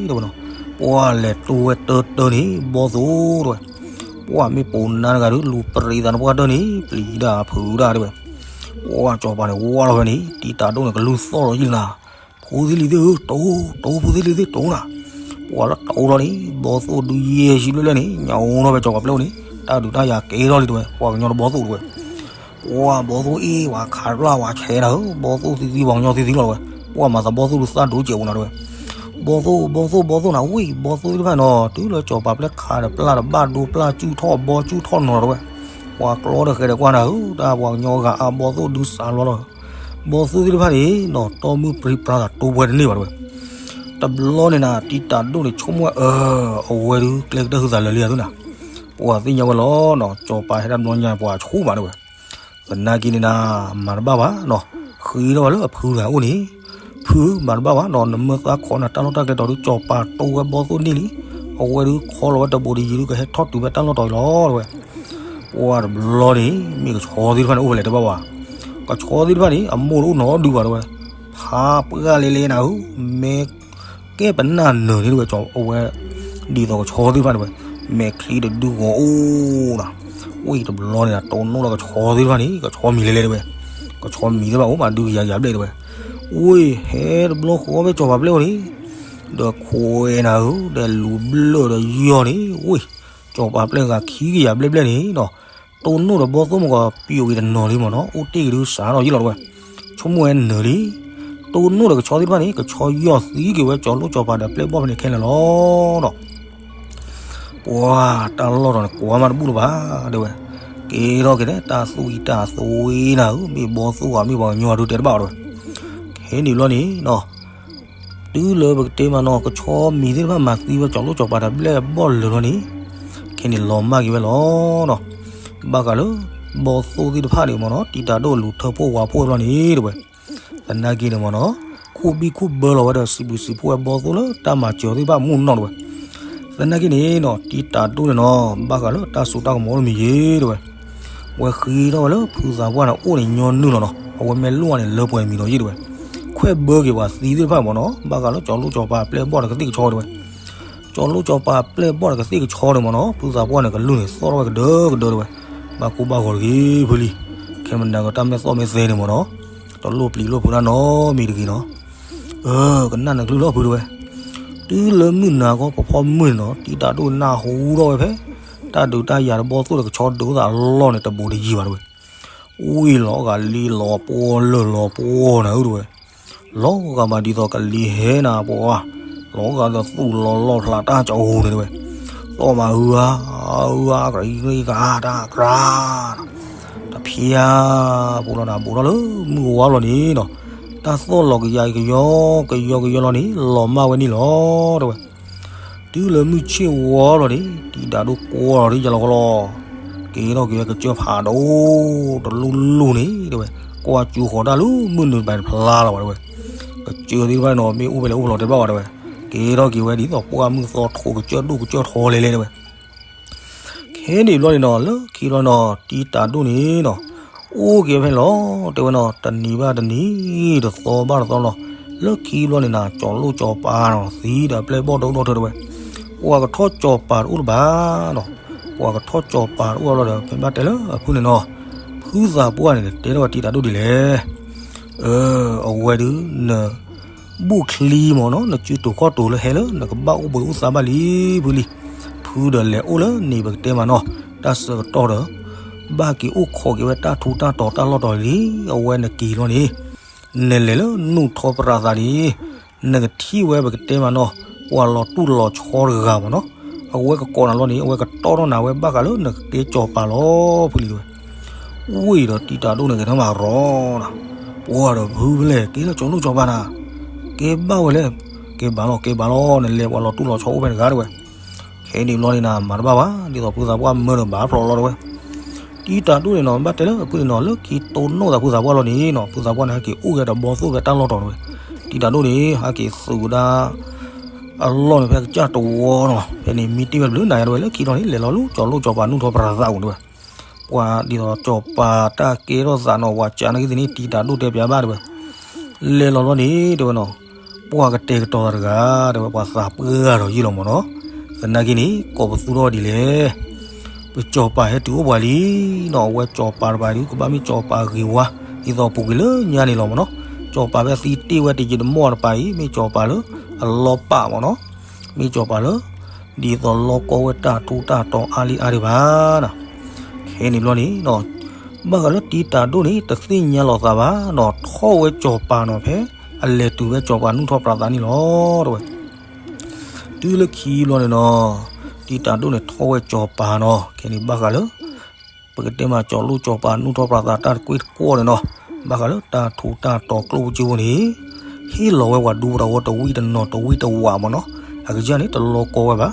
တဲဝဲ, တသီဘၣ်တသီ, တသီဘၣ်တသီလီၤန့ၣ် တဲဝဲနီၤ, ပှၤလဲၤတိၢ်ဝဲတၢတၢန့ၣ် ဘီၣ်သိၣ်တဲဝဲ, ပှၤမ့ၢ်ပိာ်နါတဂၤဒုး လူၤပရံးသးနပှၢ်တၢၢ်န့ၣ် ပျံၤဒၣ်ဖုးဒၣ်တဲဝဲ, ပှၤစီၤပၤန့ၣ် ဝါလီၤဝဲန့ၣ် တံၢ်တၢ်ဒိၣ်န့ၣ် ကလူၤသီၣ်လီၤယံၤနၤ, ဖိသ့ၣ်လံၤသ့ၣ်ဧၢ တိၢ်, တိၢ်ဖိသ့ၣ်လံၤသ့ၣ်တိၢ်နၤ, ပှၤလၢတိၢ်လီၤန့ၣ် ဘီၣ်သိၣ်ဒုးယဲၢ်ဆံဘျဲၣ်လၢန့ၣ် ညၣ်အိၣ်ထီၣ်ဖဲစီၤပၤပျဲၢ်အိၣ်န့ၣ် တၢ်ဒုးတၢ်ယၤကဲထီၣ်လံတဲဝဲ ပှၤကညီတဘီၣ်သိၣ်တဲဝဲ ပှၤဘီၣ်သိၣ်အ့ၣ် ပှၤခးတပျၢ်ပှၤဆဲးနၤဧၢ, ဘီၣ်သိၣ်သံသံ ပှၤကညီသံသံလီၤတဲဝဲ, ပှၤမၤသးဘီၣ်သိၣ်ဒုးသၣ်ဒိၣ်စဲးပူၤနၤတဲဝဲ, ဘီသိၣ် ဘီသိၣ် ဘီသိၣ်နၤ, ဝံၣ် ဘီသိၣ်သ့ၣ်တဖၣ်နီၤ တုၤလၢစီၤပၤပျဲၢ်ခးဒီးပျၢ်ဒီးဘၣ်ဒိပျၢ် ကူၣ်ထီၣ်ဘီကူၣ်ထီၣ်နီၤတဝဲ, ပှၤကျီဒီးဃဲဒီးကွၢ်နၤဧၢ, တၢ်ပှၤကညီဂၤအါဘီသိၣ်ဒုးစးလီၤလီၤ, ဘီသိၣ်သ့ၣ်တဖၣ်န့ၣ်နီၤ တီမုၢ်ပြံပြါသးတိဝဲတန့ၢ်ဘၣ်တဝဲ. တဘျီန့ၣ်နၤ တံၤတၢ်ဒိၣ်န့ၣ် ဆိကမိၣ်ဝဲ အၢ အဝဲဒုးကျဲကတၢၢ်ဟုသးလၢာ်လံဧါသ့ၣ်နၤ, ပှၤသ့ၣ်ညါဝဲလီၤနီၤ စီၤပၤဟဲတၢ်ဘျီညါပှၤဆူၣ်ဘၣ်တဝဲ. သနာ်က့န့ၣ်နၤ မၤတဘၣ်ဘၣ်နီၤ, ဃ့ထီၣ်ဝဲလၢအဖုတဂၤအိၣ်န့ၣ်, ဖုဧၢ မၤတဘၣ်ဘၣ်နီၤ နမ့ၢ်သးခိးနၤတၢ်လီၢ်တၢ်ကျဲတီၤဒုး စီၤပၤတိဝဲဘီသိၣ်န့ၢ်လံ, အဝဲဒုးခီလီၤဝဲတဘိးတယံၤဒုး ကဟဲထီၣ်တုၤဖဲတၢ်လီၢ်တီၤအံၤလီၤတဝဲ. ပှၤတဘျီန့ၣ် မ့ၢ်ကဆီသ့ၣ်တဖၣ်န့ၣ် အိၣ်ဖဲလဲၣ်တဲဘၣ်ဝဲ, ကဆီသ့ၣ်တဖၣ်န့ၣ် အမိၢ်တအိၣ်နီတဒုဘၣ်တဝဲ, ဖးပှၢ်လဲၤလဲၤနၤဧၢ, မ့ၢ် ကဲပနၢ်နၢၤန့ၣ်တဝဲ အဝဲ ဒ်သိးကဆီသ့ၣ်တဖၣ်တဝဲ, မဲာ်ချံတဒုဂီၤအိၣ်နီၤ, ဝံၣ်တဘျီန့ၣ် တိၢ်နီၣ်လၢကဆီသ့ၣ်တဖၣ်န့ၣ် ကဆီမံၤလဲၤလဲၤတဝဲ, ကဆီမံၤသ့ၣ်တဖၣ်အိၣ်မးဒုကယၤယၤဘျဲၣ်တဝဲ, ဝံၣ်ဟဲတဘျီဃီဖဲစီၤပၤပျဲၢ်အိၣ်န့ၣ်, ဒီးခွဲးနၤဧၢ ဒီးလူၤဘျၢၣ်ဒီးယီၢ်န့ၣ် ဝံၣ် စီၤပၤပျဲၢ်ဂၤခံကယၤဘျဲၣ်ဘျဲၣ်န့ၣ်နီၤ, တိၢ်နီၣ်ဒီးဘီသိၣ်မ့ၢ်ကီး ပံၤအိၣ်ဂ့ၤတနီၤလံမ့ၢ်နီၤ အိၣ်တ့ၢ်က့ၤဒုးစးထီၣ်ယံာ်လီၤတဝဲ, ဆိကမိၣ်ဝဲနၢၤလံ, တိၢ်နီၣ်ဒီးကဆီသ့ၣ်တဖၣ်န့ၣ် ကဆီယီၢ်သံက့ၤဝဲ စီၤလိၣ်စီၤပၤဒီးပျဲၢ်ဘီၣ်ဖဲန့ၣ်ခဲလၢာ်လီၤနီၤ. ပှၤတၢ်လီၢ်တီၤန့ၣ် ကွၢ်မးတဘူၣ်လၢၤဘၣ်တဲဝဲ, ကဲထီၣ်က့ၤန့ၣ် တၢ်သူၣ်အံၤတၢ်သဝ့နၤဧၢ မ့ၢ်ဘီသိၣ်ဧါ မ့ၢ်ပှၤကညီဧါဒုးတဲတဘၣ်အီၤတဲဝဲ, ခဲန့ၣ်ဘျီန့ၣ်နီၤ တုၤလၢပကတဲမးနီၤ ကဆီမံၤသ့ၣ်တဖၣ်မၤသံဝဲ စီၤလိၣ်စီၤပၤဒီးပျဲၢ်ဘီၣ်လၢာ်လီၤန့ၣ်, ခဲန့ၣ်လီၤမၢ်က့ၤဝဲလီၤနီၤ. ဘၣ်ဃးလၢ ဘီသိၣ်သ့ၣ်တဖၣ်န့ၣ်မ့ၢ်နီၤ တံၤတၢ်ဒိၣ်လူၤထၢဖှိၣ်ဝးဖှိၣ်ဘျီန့ၣ်တဲဝဲ, သနာ်က့န့ၣ်မ့ၢ်နီၤ ခူၣ်ဘံၣ်ခူၣ်ဘၢလီၤဝဲဒီး စံးဘျုးစံးဖှိၣ်ဝဲဘီသိၣ်လၢတၢ်မၤစၢၤသ့ၣ်တဖၣ်မုၢ်နီၢ်တဲဝဲ, သနာ်က့န့ၣ်နီၤ တံၤတၢ်ဒိၣ်န့ၣ်နီၤ ဘၣ်ဃးလၢတၢ်စိတၢ်ကမီၤအိၣ်တမံၤယ့ၣ်တဲဝဲ, ဝဲဃ့ထီၣ်ဝဲလၢဖုသးပှၢ်န့ၣ် အိၣ်န့ၣ်ညီနုၢ်လီၤနီၤ အဝဲမ့ၢ်လိၣ်အီၤန့ၣ် လၢပှဲၤတမံၤလီၤယ့ၣ်တဲဝဲ, ခွဲးဘၢက့ၤပှၤသံသ့ၣ်တဖၣ်မ့ၢ်နီၤ ဘၣ်ဃးလၢစီၤလိၣ်စီၤပၤပျဲၢ်ဘီၣ်ဒီးကသ့ၣ်ကဆီတဲဝဲ, စီၤလိၣ်စီၤပၤပျဲၢ်ဘီၣ်ဒီးကသ့ၣ်ကဆီန့ၣ်မ့ၢ်နီၤ ဖုသးပှၢ်န့ၣ် ကလုၢ်န့ၣ် သီၣ်ထီၣ်ဝဲကဒၢကဒၢတဲဝဲ, ဘၣ်ကိၢ်ဘၣ်ဂီၤတဂ့ၤဖုလံ, ခဲမနၤကတၢ်မဲာ်သီၣ်မဲာ်သဲန့ၣ်မ့ၢ်နီၤ တလိၣ်ပျံၤလိၣ်ဖုးတၢ်နီတမံၤတဂ့ၤနီၤ, အၢ ကနၣ်နကလုၢ်လီၤဖုတဲဝဲ, တုၤလၢမုၢ်နၤခီဖီဖီမုၢ်န့ၣ်နီၤ တံၤတၢ်ဒိၣ်နၢ်ဟူထီၣ်ဝဲဖဲ တၢ်ဒုးတၢ်ယၤတဘီသိၣ်ဒီးကဆီဒုးသးအလီၢ်န့ၣ် တဘူးတယံၤဘၣ်တဲဝဲ, ဝံၣ်လီၤဂာ်လံလီၤပှီၢ်လၢာ်လီၤပှီၢ်နၤဧၢတဲဝဲ, လီၤဂာ်ဘၣ်ဒ်သိးကလံၤဟဲနၤပှီၢ်, လီၤဂာ်ဒီးသူၣ်လီၤလီၢ်ဖျးတၢ်ကအိၣ်န့ၣ်တဲဝဲ, သီၣ်မးအုအါ အုအါ ကရံကရံကရါတၢ်ကြၢး တဖျါ, ပူၤလီၤနၤဘူးထီၣ်လၢမုၢ်ဝါလီၤန့ၣ်နီၤ, တၢ်သီၣ်လီၤကယၤကယီကယီကယီလီၤန့ၣ် လီၤမၢ်ဝဲန့ၣ်လီၤတဲဝဲ, တုၤလၢမုၢ်ဆ့ၣ်ဝါလီၤန့ၣ် တံၤတၢ်ဒိၣ်ကွၢ်လီၤဒ်ယလီၤဃီလီၤ, ကဲထီၣ်က့ၤဝဲကစၢၢ်ဖးဒိၣ်တလူၢ်လူၢ်န့ၣ်တဲဝဲ, ကွၢ်ကၠူဃီၤတၢ်လၢမုၢ်နုာ်တဘၣ်တဖျါလီၤဘၣ်တဲဝဲ, ကစၢၢ်သ့ၣ်တဖၣ်နီၤ မ့ၢ်အိၣ်ဖဲလဲၣ်အိၣ်ဖဲလဲၣ်တဲဘၣ်ဝဲတဲဝဲ, ကဲထီၣ်က့ၤဝဲဒ်သိးပှၢ်မုၢ်သီထိ ကစၢၢ်ဒိၣ်ကစၢၢ်ထီလဲၤလဲၤတဲဝဲ ခဲန့ၣ်ဘျီန့ၣ်နီၤ လၢခံဘျီနီၤ တံၤတၢ်ဒိၣ်န့ၣ်နီၤ အိၣ်က့ၤဖဲန့ၣ်လီၤ တဲဝဲနီၤ တနံၤဘၣ်တနံၤ တသီဘၣ်တသီလီၤ. လၢခံဘျီန့ၣ်နၤ ကၠီၤလိၣ်ကၠီၤပၤနီၤ သံဒီးပျဲၢ်ဘီၣ်ဒိၣ်ဒိၣ်ထၢထၢတဲဝဲ, ပှၤကထီၣ်ကၠီၤပၤတအိၣ်လၢၤဘၣ်နီၤ, ပှၤကထီၣ်ကၠီၤပၤတအိၣ်လၢၤဘၣ်ဒီး ဖဲဘၣ်တဲလၢအဖုန့ၣ်နီၤ, ဖုသးပှၢ်န့ၣ် တဲထီၣ်ဝဲတံၤတၢ်ဒိၣ်ဒ်လဲၣ်, အဝဲဒုးန ဘူၣ်ချံမ့ၢ်နီၤ နစုတူာ်ခီၣ်တူာ်လၢဟဲလၢ နကဘၣ်အိၣ်ဘှံးအိၣ်သါဘၣ်လံ ဖုလံ. ဖုဒီးလဲၤအိၣ်လၢန့ၣ်ပကတဲမးနီၤ တၢ်ဆၢကတီၢ်ဒီး ဘၣ်က့ၤအိၣ်ခိးက့ၤဝဲတၢ်ထူးတၢ်တီၤတၢ်လီၢ်တီၤလံ. အဝဲနက့ၤလီၤန့ၣ် နလဲၤလၢနူၢ်ထီပရၤသးန့ၣ် နကထံၣ်ဝဲပကတဲမးနီၤ ပှၤလီၤတူၢ်လီၤဆီတဂၤမးနီၤ အဝဲကကိးနၤလီၤန့ၣ် အဝဲကတီထီၣ်နၤဝဲဘၣ်ဃးလၢနကကဲကၠီၤပၤလီၤ ဖုလံတဲဝဲ. ဝံၤဒီးတံၤတၢ်ဒိၣ်န့ၣ် ကဲထီၣ်မးရီနၤ, ပှၤဒီးဖုဖဲလဲၣ် ကဲလၢကၠီၤလိၣ်ကၠီၤပၤနၤ, ကဲဘၣ်ဝဲလဲၣ်, ကဲဘၣ်လီၤ ကဲဘၣ်လီၤ နလဲၤပှၤလီၤတူၢ်လီၤဆီအိၣ်ဖဲတဂၤတဲဝဲ. ခဲန့ၣ်ဘျီန့ၣ်နၤ မၤတဘၣ်ဘၣ် ဒ်သိးဖုသးပှၢ်မၢဒီးဘၣ်ဖျိးလီၤတဲဝဲ. တံၤတၢ်ဒိၣ်န့ၣ်နီၤ ဘၣ်တဲလၢဖုန့ၣ်နီၤ လၢခံတိၢ်နီၣ်သးဖုသးပှၢ်လီၤန့ၣ်နီၤ ဖုသးပှၢ်န့ၣ် ဟဲက့ၤအိၣ်က့ၤဒီးဘီသိၣ်ဖဲတၢ်လီၢ်တီၤတဲဝဲ. တံၤတၢ်ဒိၣ်န့ၣ် ဟဲက့ၤသုးဝဲဒၣ် အလီၢ်န့ၣ်ဖဲကစၢ်တဝီနီၤ ဖဲန့ၣ်မံတ့ၢ်ဝဲတဘျုးနၤယါတဲဝဲ လၢခံလီၤန့ၣ် လဲၤလီၤလၢကၠီၤလိၣ်ကၠီၤပၤနူၢ်ထီပရၤသးအိၣ်တဲဝဲ. ပှၤဒ်သိးကၠီၤပၤတၢ်ကဲထီၣ်သးနီၤ ပှၤကးနာ်က့သ့ၣ်န့ၣ် တံၤတၢ်ဒိၣ်တဲပၠးဘၣ်တဲဝဲ. လဲၤလီၤလီၤန့ၣ်တဲဝဲနီၤ ပှၤကတဲာ်ကတီၤသးတဂၤတဲဝဲ ပှၤသးပှၢ်ဒီးယံာ်လီၤမးနီၤ. သနာ်က့န့ၣ် ကိးပသူထီၣ်ဝဲဒ်လဲၣ် ပကၠီၤပၤဟဲတုၤအိၣ်ပှၤလံနီၤ အဝဲကၠီၤပၤတပၤဒုး ကဘၣ်မ့ၢ်ကၠီၤပၤဂ့ၤဝါ ဒ်သိးပူၤကွံာ်လၢညါန့ၣ်လီၤမးနီၤ. ကၠီၤပၤဖဲသံတ့ၢ်ဝဲတယံာ်တမီၢ်တပၤအံၤ မ့ၢ်ကၠီၤပၤလၢအလီၤပာ်မးနီၤ မ့ၢ်ကၠီၤပၤလၢ ဒ်သိးလီၢ်ကီၢ်ဝဲတၢ်ထူးတၢ်တီၤအါလံအါဒံးဘၣ်နီၤ. ခဲန့ၣ်ဘျီန့ၣ်နီၤ ဘၣ်ဃးလၢတံၤတၢ်ဒိၣ်န့ၣ် တသ့ၣ်ညါလီၤသးဘၣ်နီၤ ထီၣ်ဝဲကၠီၤပၤနီၤ ဖဲအလဲၤတုၤဝဲကၠီၤပၤနူၢ်ထီၣ်ပြးသးန့ၣ်လီၤတဲဝဲ. တုၤလၢခံဘျီန့ၣ်နီၤ, တံၤတၢ်ဒိၣ်န့ၣ်ထီၣ်ဝဲစီၤပၤနီၤ, ခဲန့ၣ်ဘၣ်ဃးလၢ ပကတဲမး ကၠီၤလိၣ်စီၤပၤ နူၢ်ထီၣ်ပြးသးတၢ်တကွ့ၢ်တကွီၢ်န့ၣ်နီၤ, ဘၣ်ဃးလၢတၢ်ထူးတၢ်တီၤကျိၣ်ပူၤစ့ဖိန့ၣ် ဟ့ၣ်လီၤဝဲပှၤဒူဖိတဝီတဝံၣ်တနီၤတဝံၣ်တဝးမ့ၢ်နီၤ, အကစၢ်န့ၣ် တလီၤကီဝဲဘၣ်,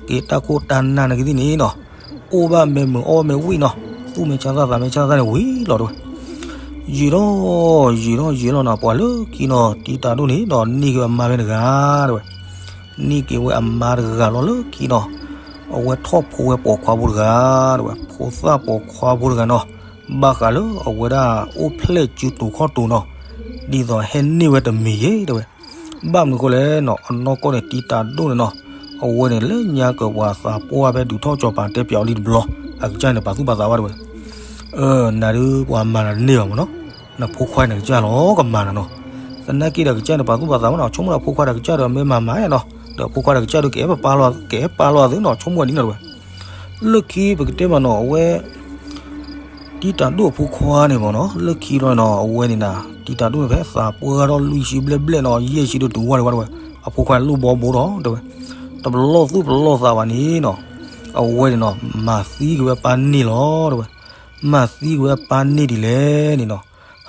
က့ၤတၢ်ခိၣ်တၢ်နၢ်န့ၣ်ကသ့ၣ်န့ၣ်နီၤ, အိၣ်ဘၣ်မ့ၢ်မုာ်အီၣ်မ့ၢ်ဝံၣ်နီၤ, သူၣ်မ့ၢ်ဆါသၣ်သးမ့ၢ်ဆါသၣ်န့ၣ်ဝံၤလီၤတဲဝဲ, ယံာ်ထီၣ် ယံာ်ထီၣ်ယံာ်လီၤနီၤ, ပှၤလၢခံနီၤ တံၤတၢ်ဒိၣ်န့ၣ်ဒီးန့ၢ်က့ၤဝဲအမါဖဲန့ၣ်တဂၤတဲဝဲ, န့ၢ်က့ၤဝဲအမါတဂၤလီၤလၢခံနီၤ, အဝဲထီၣ်ဖိဝဲပိာ်ခွါဖိတဂၤတဲဝဲ, ဖိသၣ်ပိာ်ခွါဖိတဂၤနီၤ, ဘၣ်ဃးလၢအဝဲဒၣ်အိၣ်ဖျဲၣ်စုတူာ်ခီၣ်တူာ်နီၤ, ဒ်သိးဟဲန့ၢ်ဝဲတမံၤယဲတဲဝဲ, ဘၣ်မနုၤအဃိလဲၣ်နီၤ, အနီၢ်ကီၢ်န့ၣ် တံၤတၢ်ဒိၣ်န့ၣ်နီၤ, အဝဲန့ၣ်လၢညါကပှၤသးပှၢ်ဖဲဒုးထီၣ်စီၤပၤတဲပၠးအီၤလံတဘျီ, အကစၢ်န့ၣ် ပာ်သူၣ်ပာ်သးဘၣ်တဲဝဲ, နၤဒုးပှၤမၤနၤတန့ၢ်ဘၣ်မ့ၢ်နီၤ, နဖိခွါန့ၣ်ကစၢ်လီၤ ကမၤနၤနီၤ, သနာ်က့ဒီးကစၢ်န့ၣ် ပာ်သူၣ်ပာ်သးမ့ၢ်နီၤ, ဆိကမိၣ်ဒီးဖိခွါဒီးကစၢ်ဒီးမ့ၢ်မၤမၤနီၤ, ဒီးဖိခွါဒီးကစၢ်ဒီး ကအဲၣ်ပာ်လီၤအသုနီၤ, ဆိကမိၣ်ဝဲဒ်န့ၣ်တဲဝဲ, လၢခံပကတဲမးနီၤ, အဝဲ တံၤတၢ်ဒိၣ်အဖိခွါန့ၣ်မ့ၢ်နီၤ, လၢခံဘျီနီၤ အဝဲန့ၣ်နၤ, တံၤတၢ်ဒိၣ်န့ၣ်ဖဲသးပှၢ်ထီၣ်လွံၢ်ဆံဘျဲၣ်ဘျဲၣ်နီၤ, ယဲၢ်ဆံဒိၣ်တုၤဝဲန့ၣ်ဝဲတဲဝဲ, အဖိခွါလိၣ်ဘီဘိဒီးတဲဝဲ, တပလီၢ်သူၣ်ပလီၢ်သးဘၣ်န့ၣ်နီၤ, အဝဲန့ၣ်နီၤ မၤသံက့ၤဝဲပၢ်န့ၣ်လီၤတဲဝဲ, မၤသံက့ၤဝဲပၢ်န့ၣ်ဒ်လဲၣ်န့ၣ်နီၤ,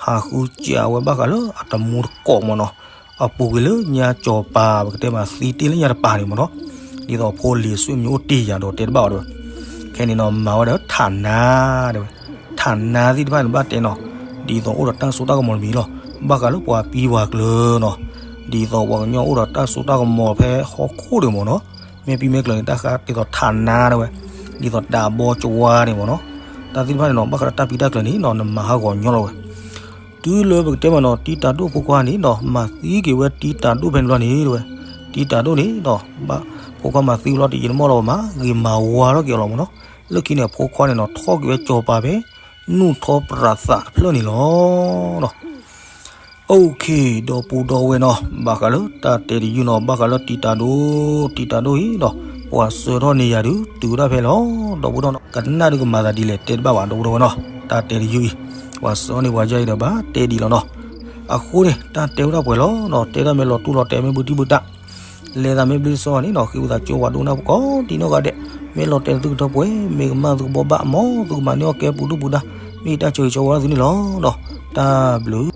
ဟးဃုစံးဝဲဘၣ်ဃးလၢအတမူတကိးမ့ၢ်နီၤ, အပူၤကွံာ်လၢညါစီၤပၤ ပကတဲမးသံတ့ၢ်လၢညါတပၤန့ၣ်မ့ၢ်နီၤ, ဒ်သိးဖိလံၤအဆွေမျိုးအိၣ်တ့ၢ်ယၤဒီးတဲတဘၣ်အီၤတဲဝဲ, ခဲန့ၣ်နီၤ မၤဝဲဒီးထးနါတဲဝဲ, ထးနါသ့ၣ်တဖၣ်န့ၣ်ဘၣ်တဲနီၤ, ဒ်သိးအိၣ်ဒီးတၢ်စိတၢ်ကမီၤတမံၤလီၤ, ဘၣ်ဃးလၢပှၤပံပှၤကျၢၤနီၤ, ဒ်သိးပှၤကညီအိၣ်ဒီးတၢ်စိတၢ်ကမီၤဖဲဟီၣ်ခိၣ်ဒၣ်မ့ၢ်နီၤ, မ့ၢ်ပံမ့ၢ်ကျၢၤန့ၣ် တၢ်ဃးဒ်သိးထးနါတဲဝဲ, ဒ်သိးဒးဘီကဝါန့ၣ်မ့ၢ်နီၤ, တၢ်သ့ၣ်တဖၣ်န့ၣ်နီၤ ဘၣ်ဃးဒီးတၢ်ပံတၢ်ကျၢၤန့ၣ်နီၤ နမၤဟးဂီၤညီလီၤဝဲ တုၤလၢပကတဲမ့ၢ်နီၤ တံၤတၢ်ဒိၣ်ဖိခွါန့ၣ်နီၤ မၤသံက့ၤဝဲတံၤတၢ်ဒိၣ်ဖဲန့ၣ်ဘျီန့ၣ်တဲဝဲ, တံၤတၢ်ဒိၣ်န့ၣ်နီၤ ဘၣ်ဖိခွါမၤသံဝဲလီၤတယံာ်တမီၢ်လီၤ မၤဂ့ၤမၤဝါထီၣ်က့ၤအီၤလီၤမ့ၢ်နီၤ, လၢခံန့ၣ် အဖိခွါန့ၣ်နီၤ ထီၣ်က့ၤဝဲစီၤပၤဖဲ နူၢ်ထီၣ်ပြးသးတဖျၢၣ်န့ၣ်လီၤနီၤ. အိၣ်ခ့ ဒီပုၢ်ဒီဝဲၢ်နီၤ ဘၣ်ဃးလၢတၢ်တဲတယုၢ်နီၤ ဘၣ်ဃးလၢတံၤတၢ်ဒိၣ် တံၤတၢ်ဒိၣ်အံၤဒီး ပှၤဆှၢထီၣ်န့ၢ်ယၤဒုး တုၤဝဲဒၣ်ဖဲလီၤ ဒီပုၢ်ဒီဝဲၢ်နီၤ ကနၣ်ဒုးကမၤသးဒ်လဲၣ်တဲတဘၣ်ဘၣ် ဒီပုၢ်ဒီဝဲၢ်နီၤ တၢ်တဲတယုၢ်အံၤ ပှၤဆှၢန့ၢ်ပှၤယါအံၤဒီးဘၣ်တဲဒ်လီၤနီၤ. အဃိန့ၣ် တၢ်တဲဝဲဒၣ်ပှဲၤလီၤနီၤ တဲဒၣ်မ့ၢ်လီၤတူၢ်လီၤတဲာ်မ့ၢ်ဘုတံၢ်ဘုတၢ် လဲၤသးမ့ၢ်ဘျုးတစီန့ၣ်နီၤ ဃ့ဝံသးစူၤပှၤဒိကနၣ်ပှၤကိးဒံနီၢ်ဂၤဒဲး မ့ၢ်လီၤတဲာ်သုကထၢပှဲၤ မ့ၢ်ကမၣ်သုကဘီဘၣ် မ်သုကမၤန့ၢ်အီၣ်ကဲပူၤဒူၣ်ပူၤဒါ မ့ၢ်ယတၢ်ဆၢဂ့ၤဆၢဝါသုန့ၣ်လီၤနီၤ တၢ်ဘျုး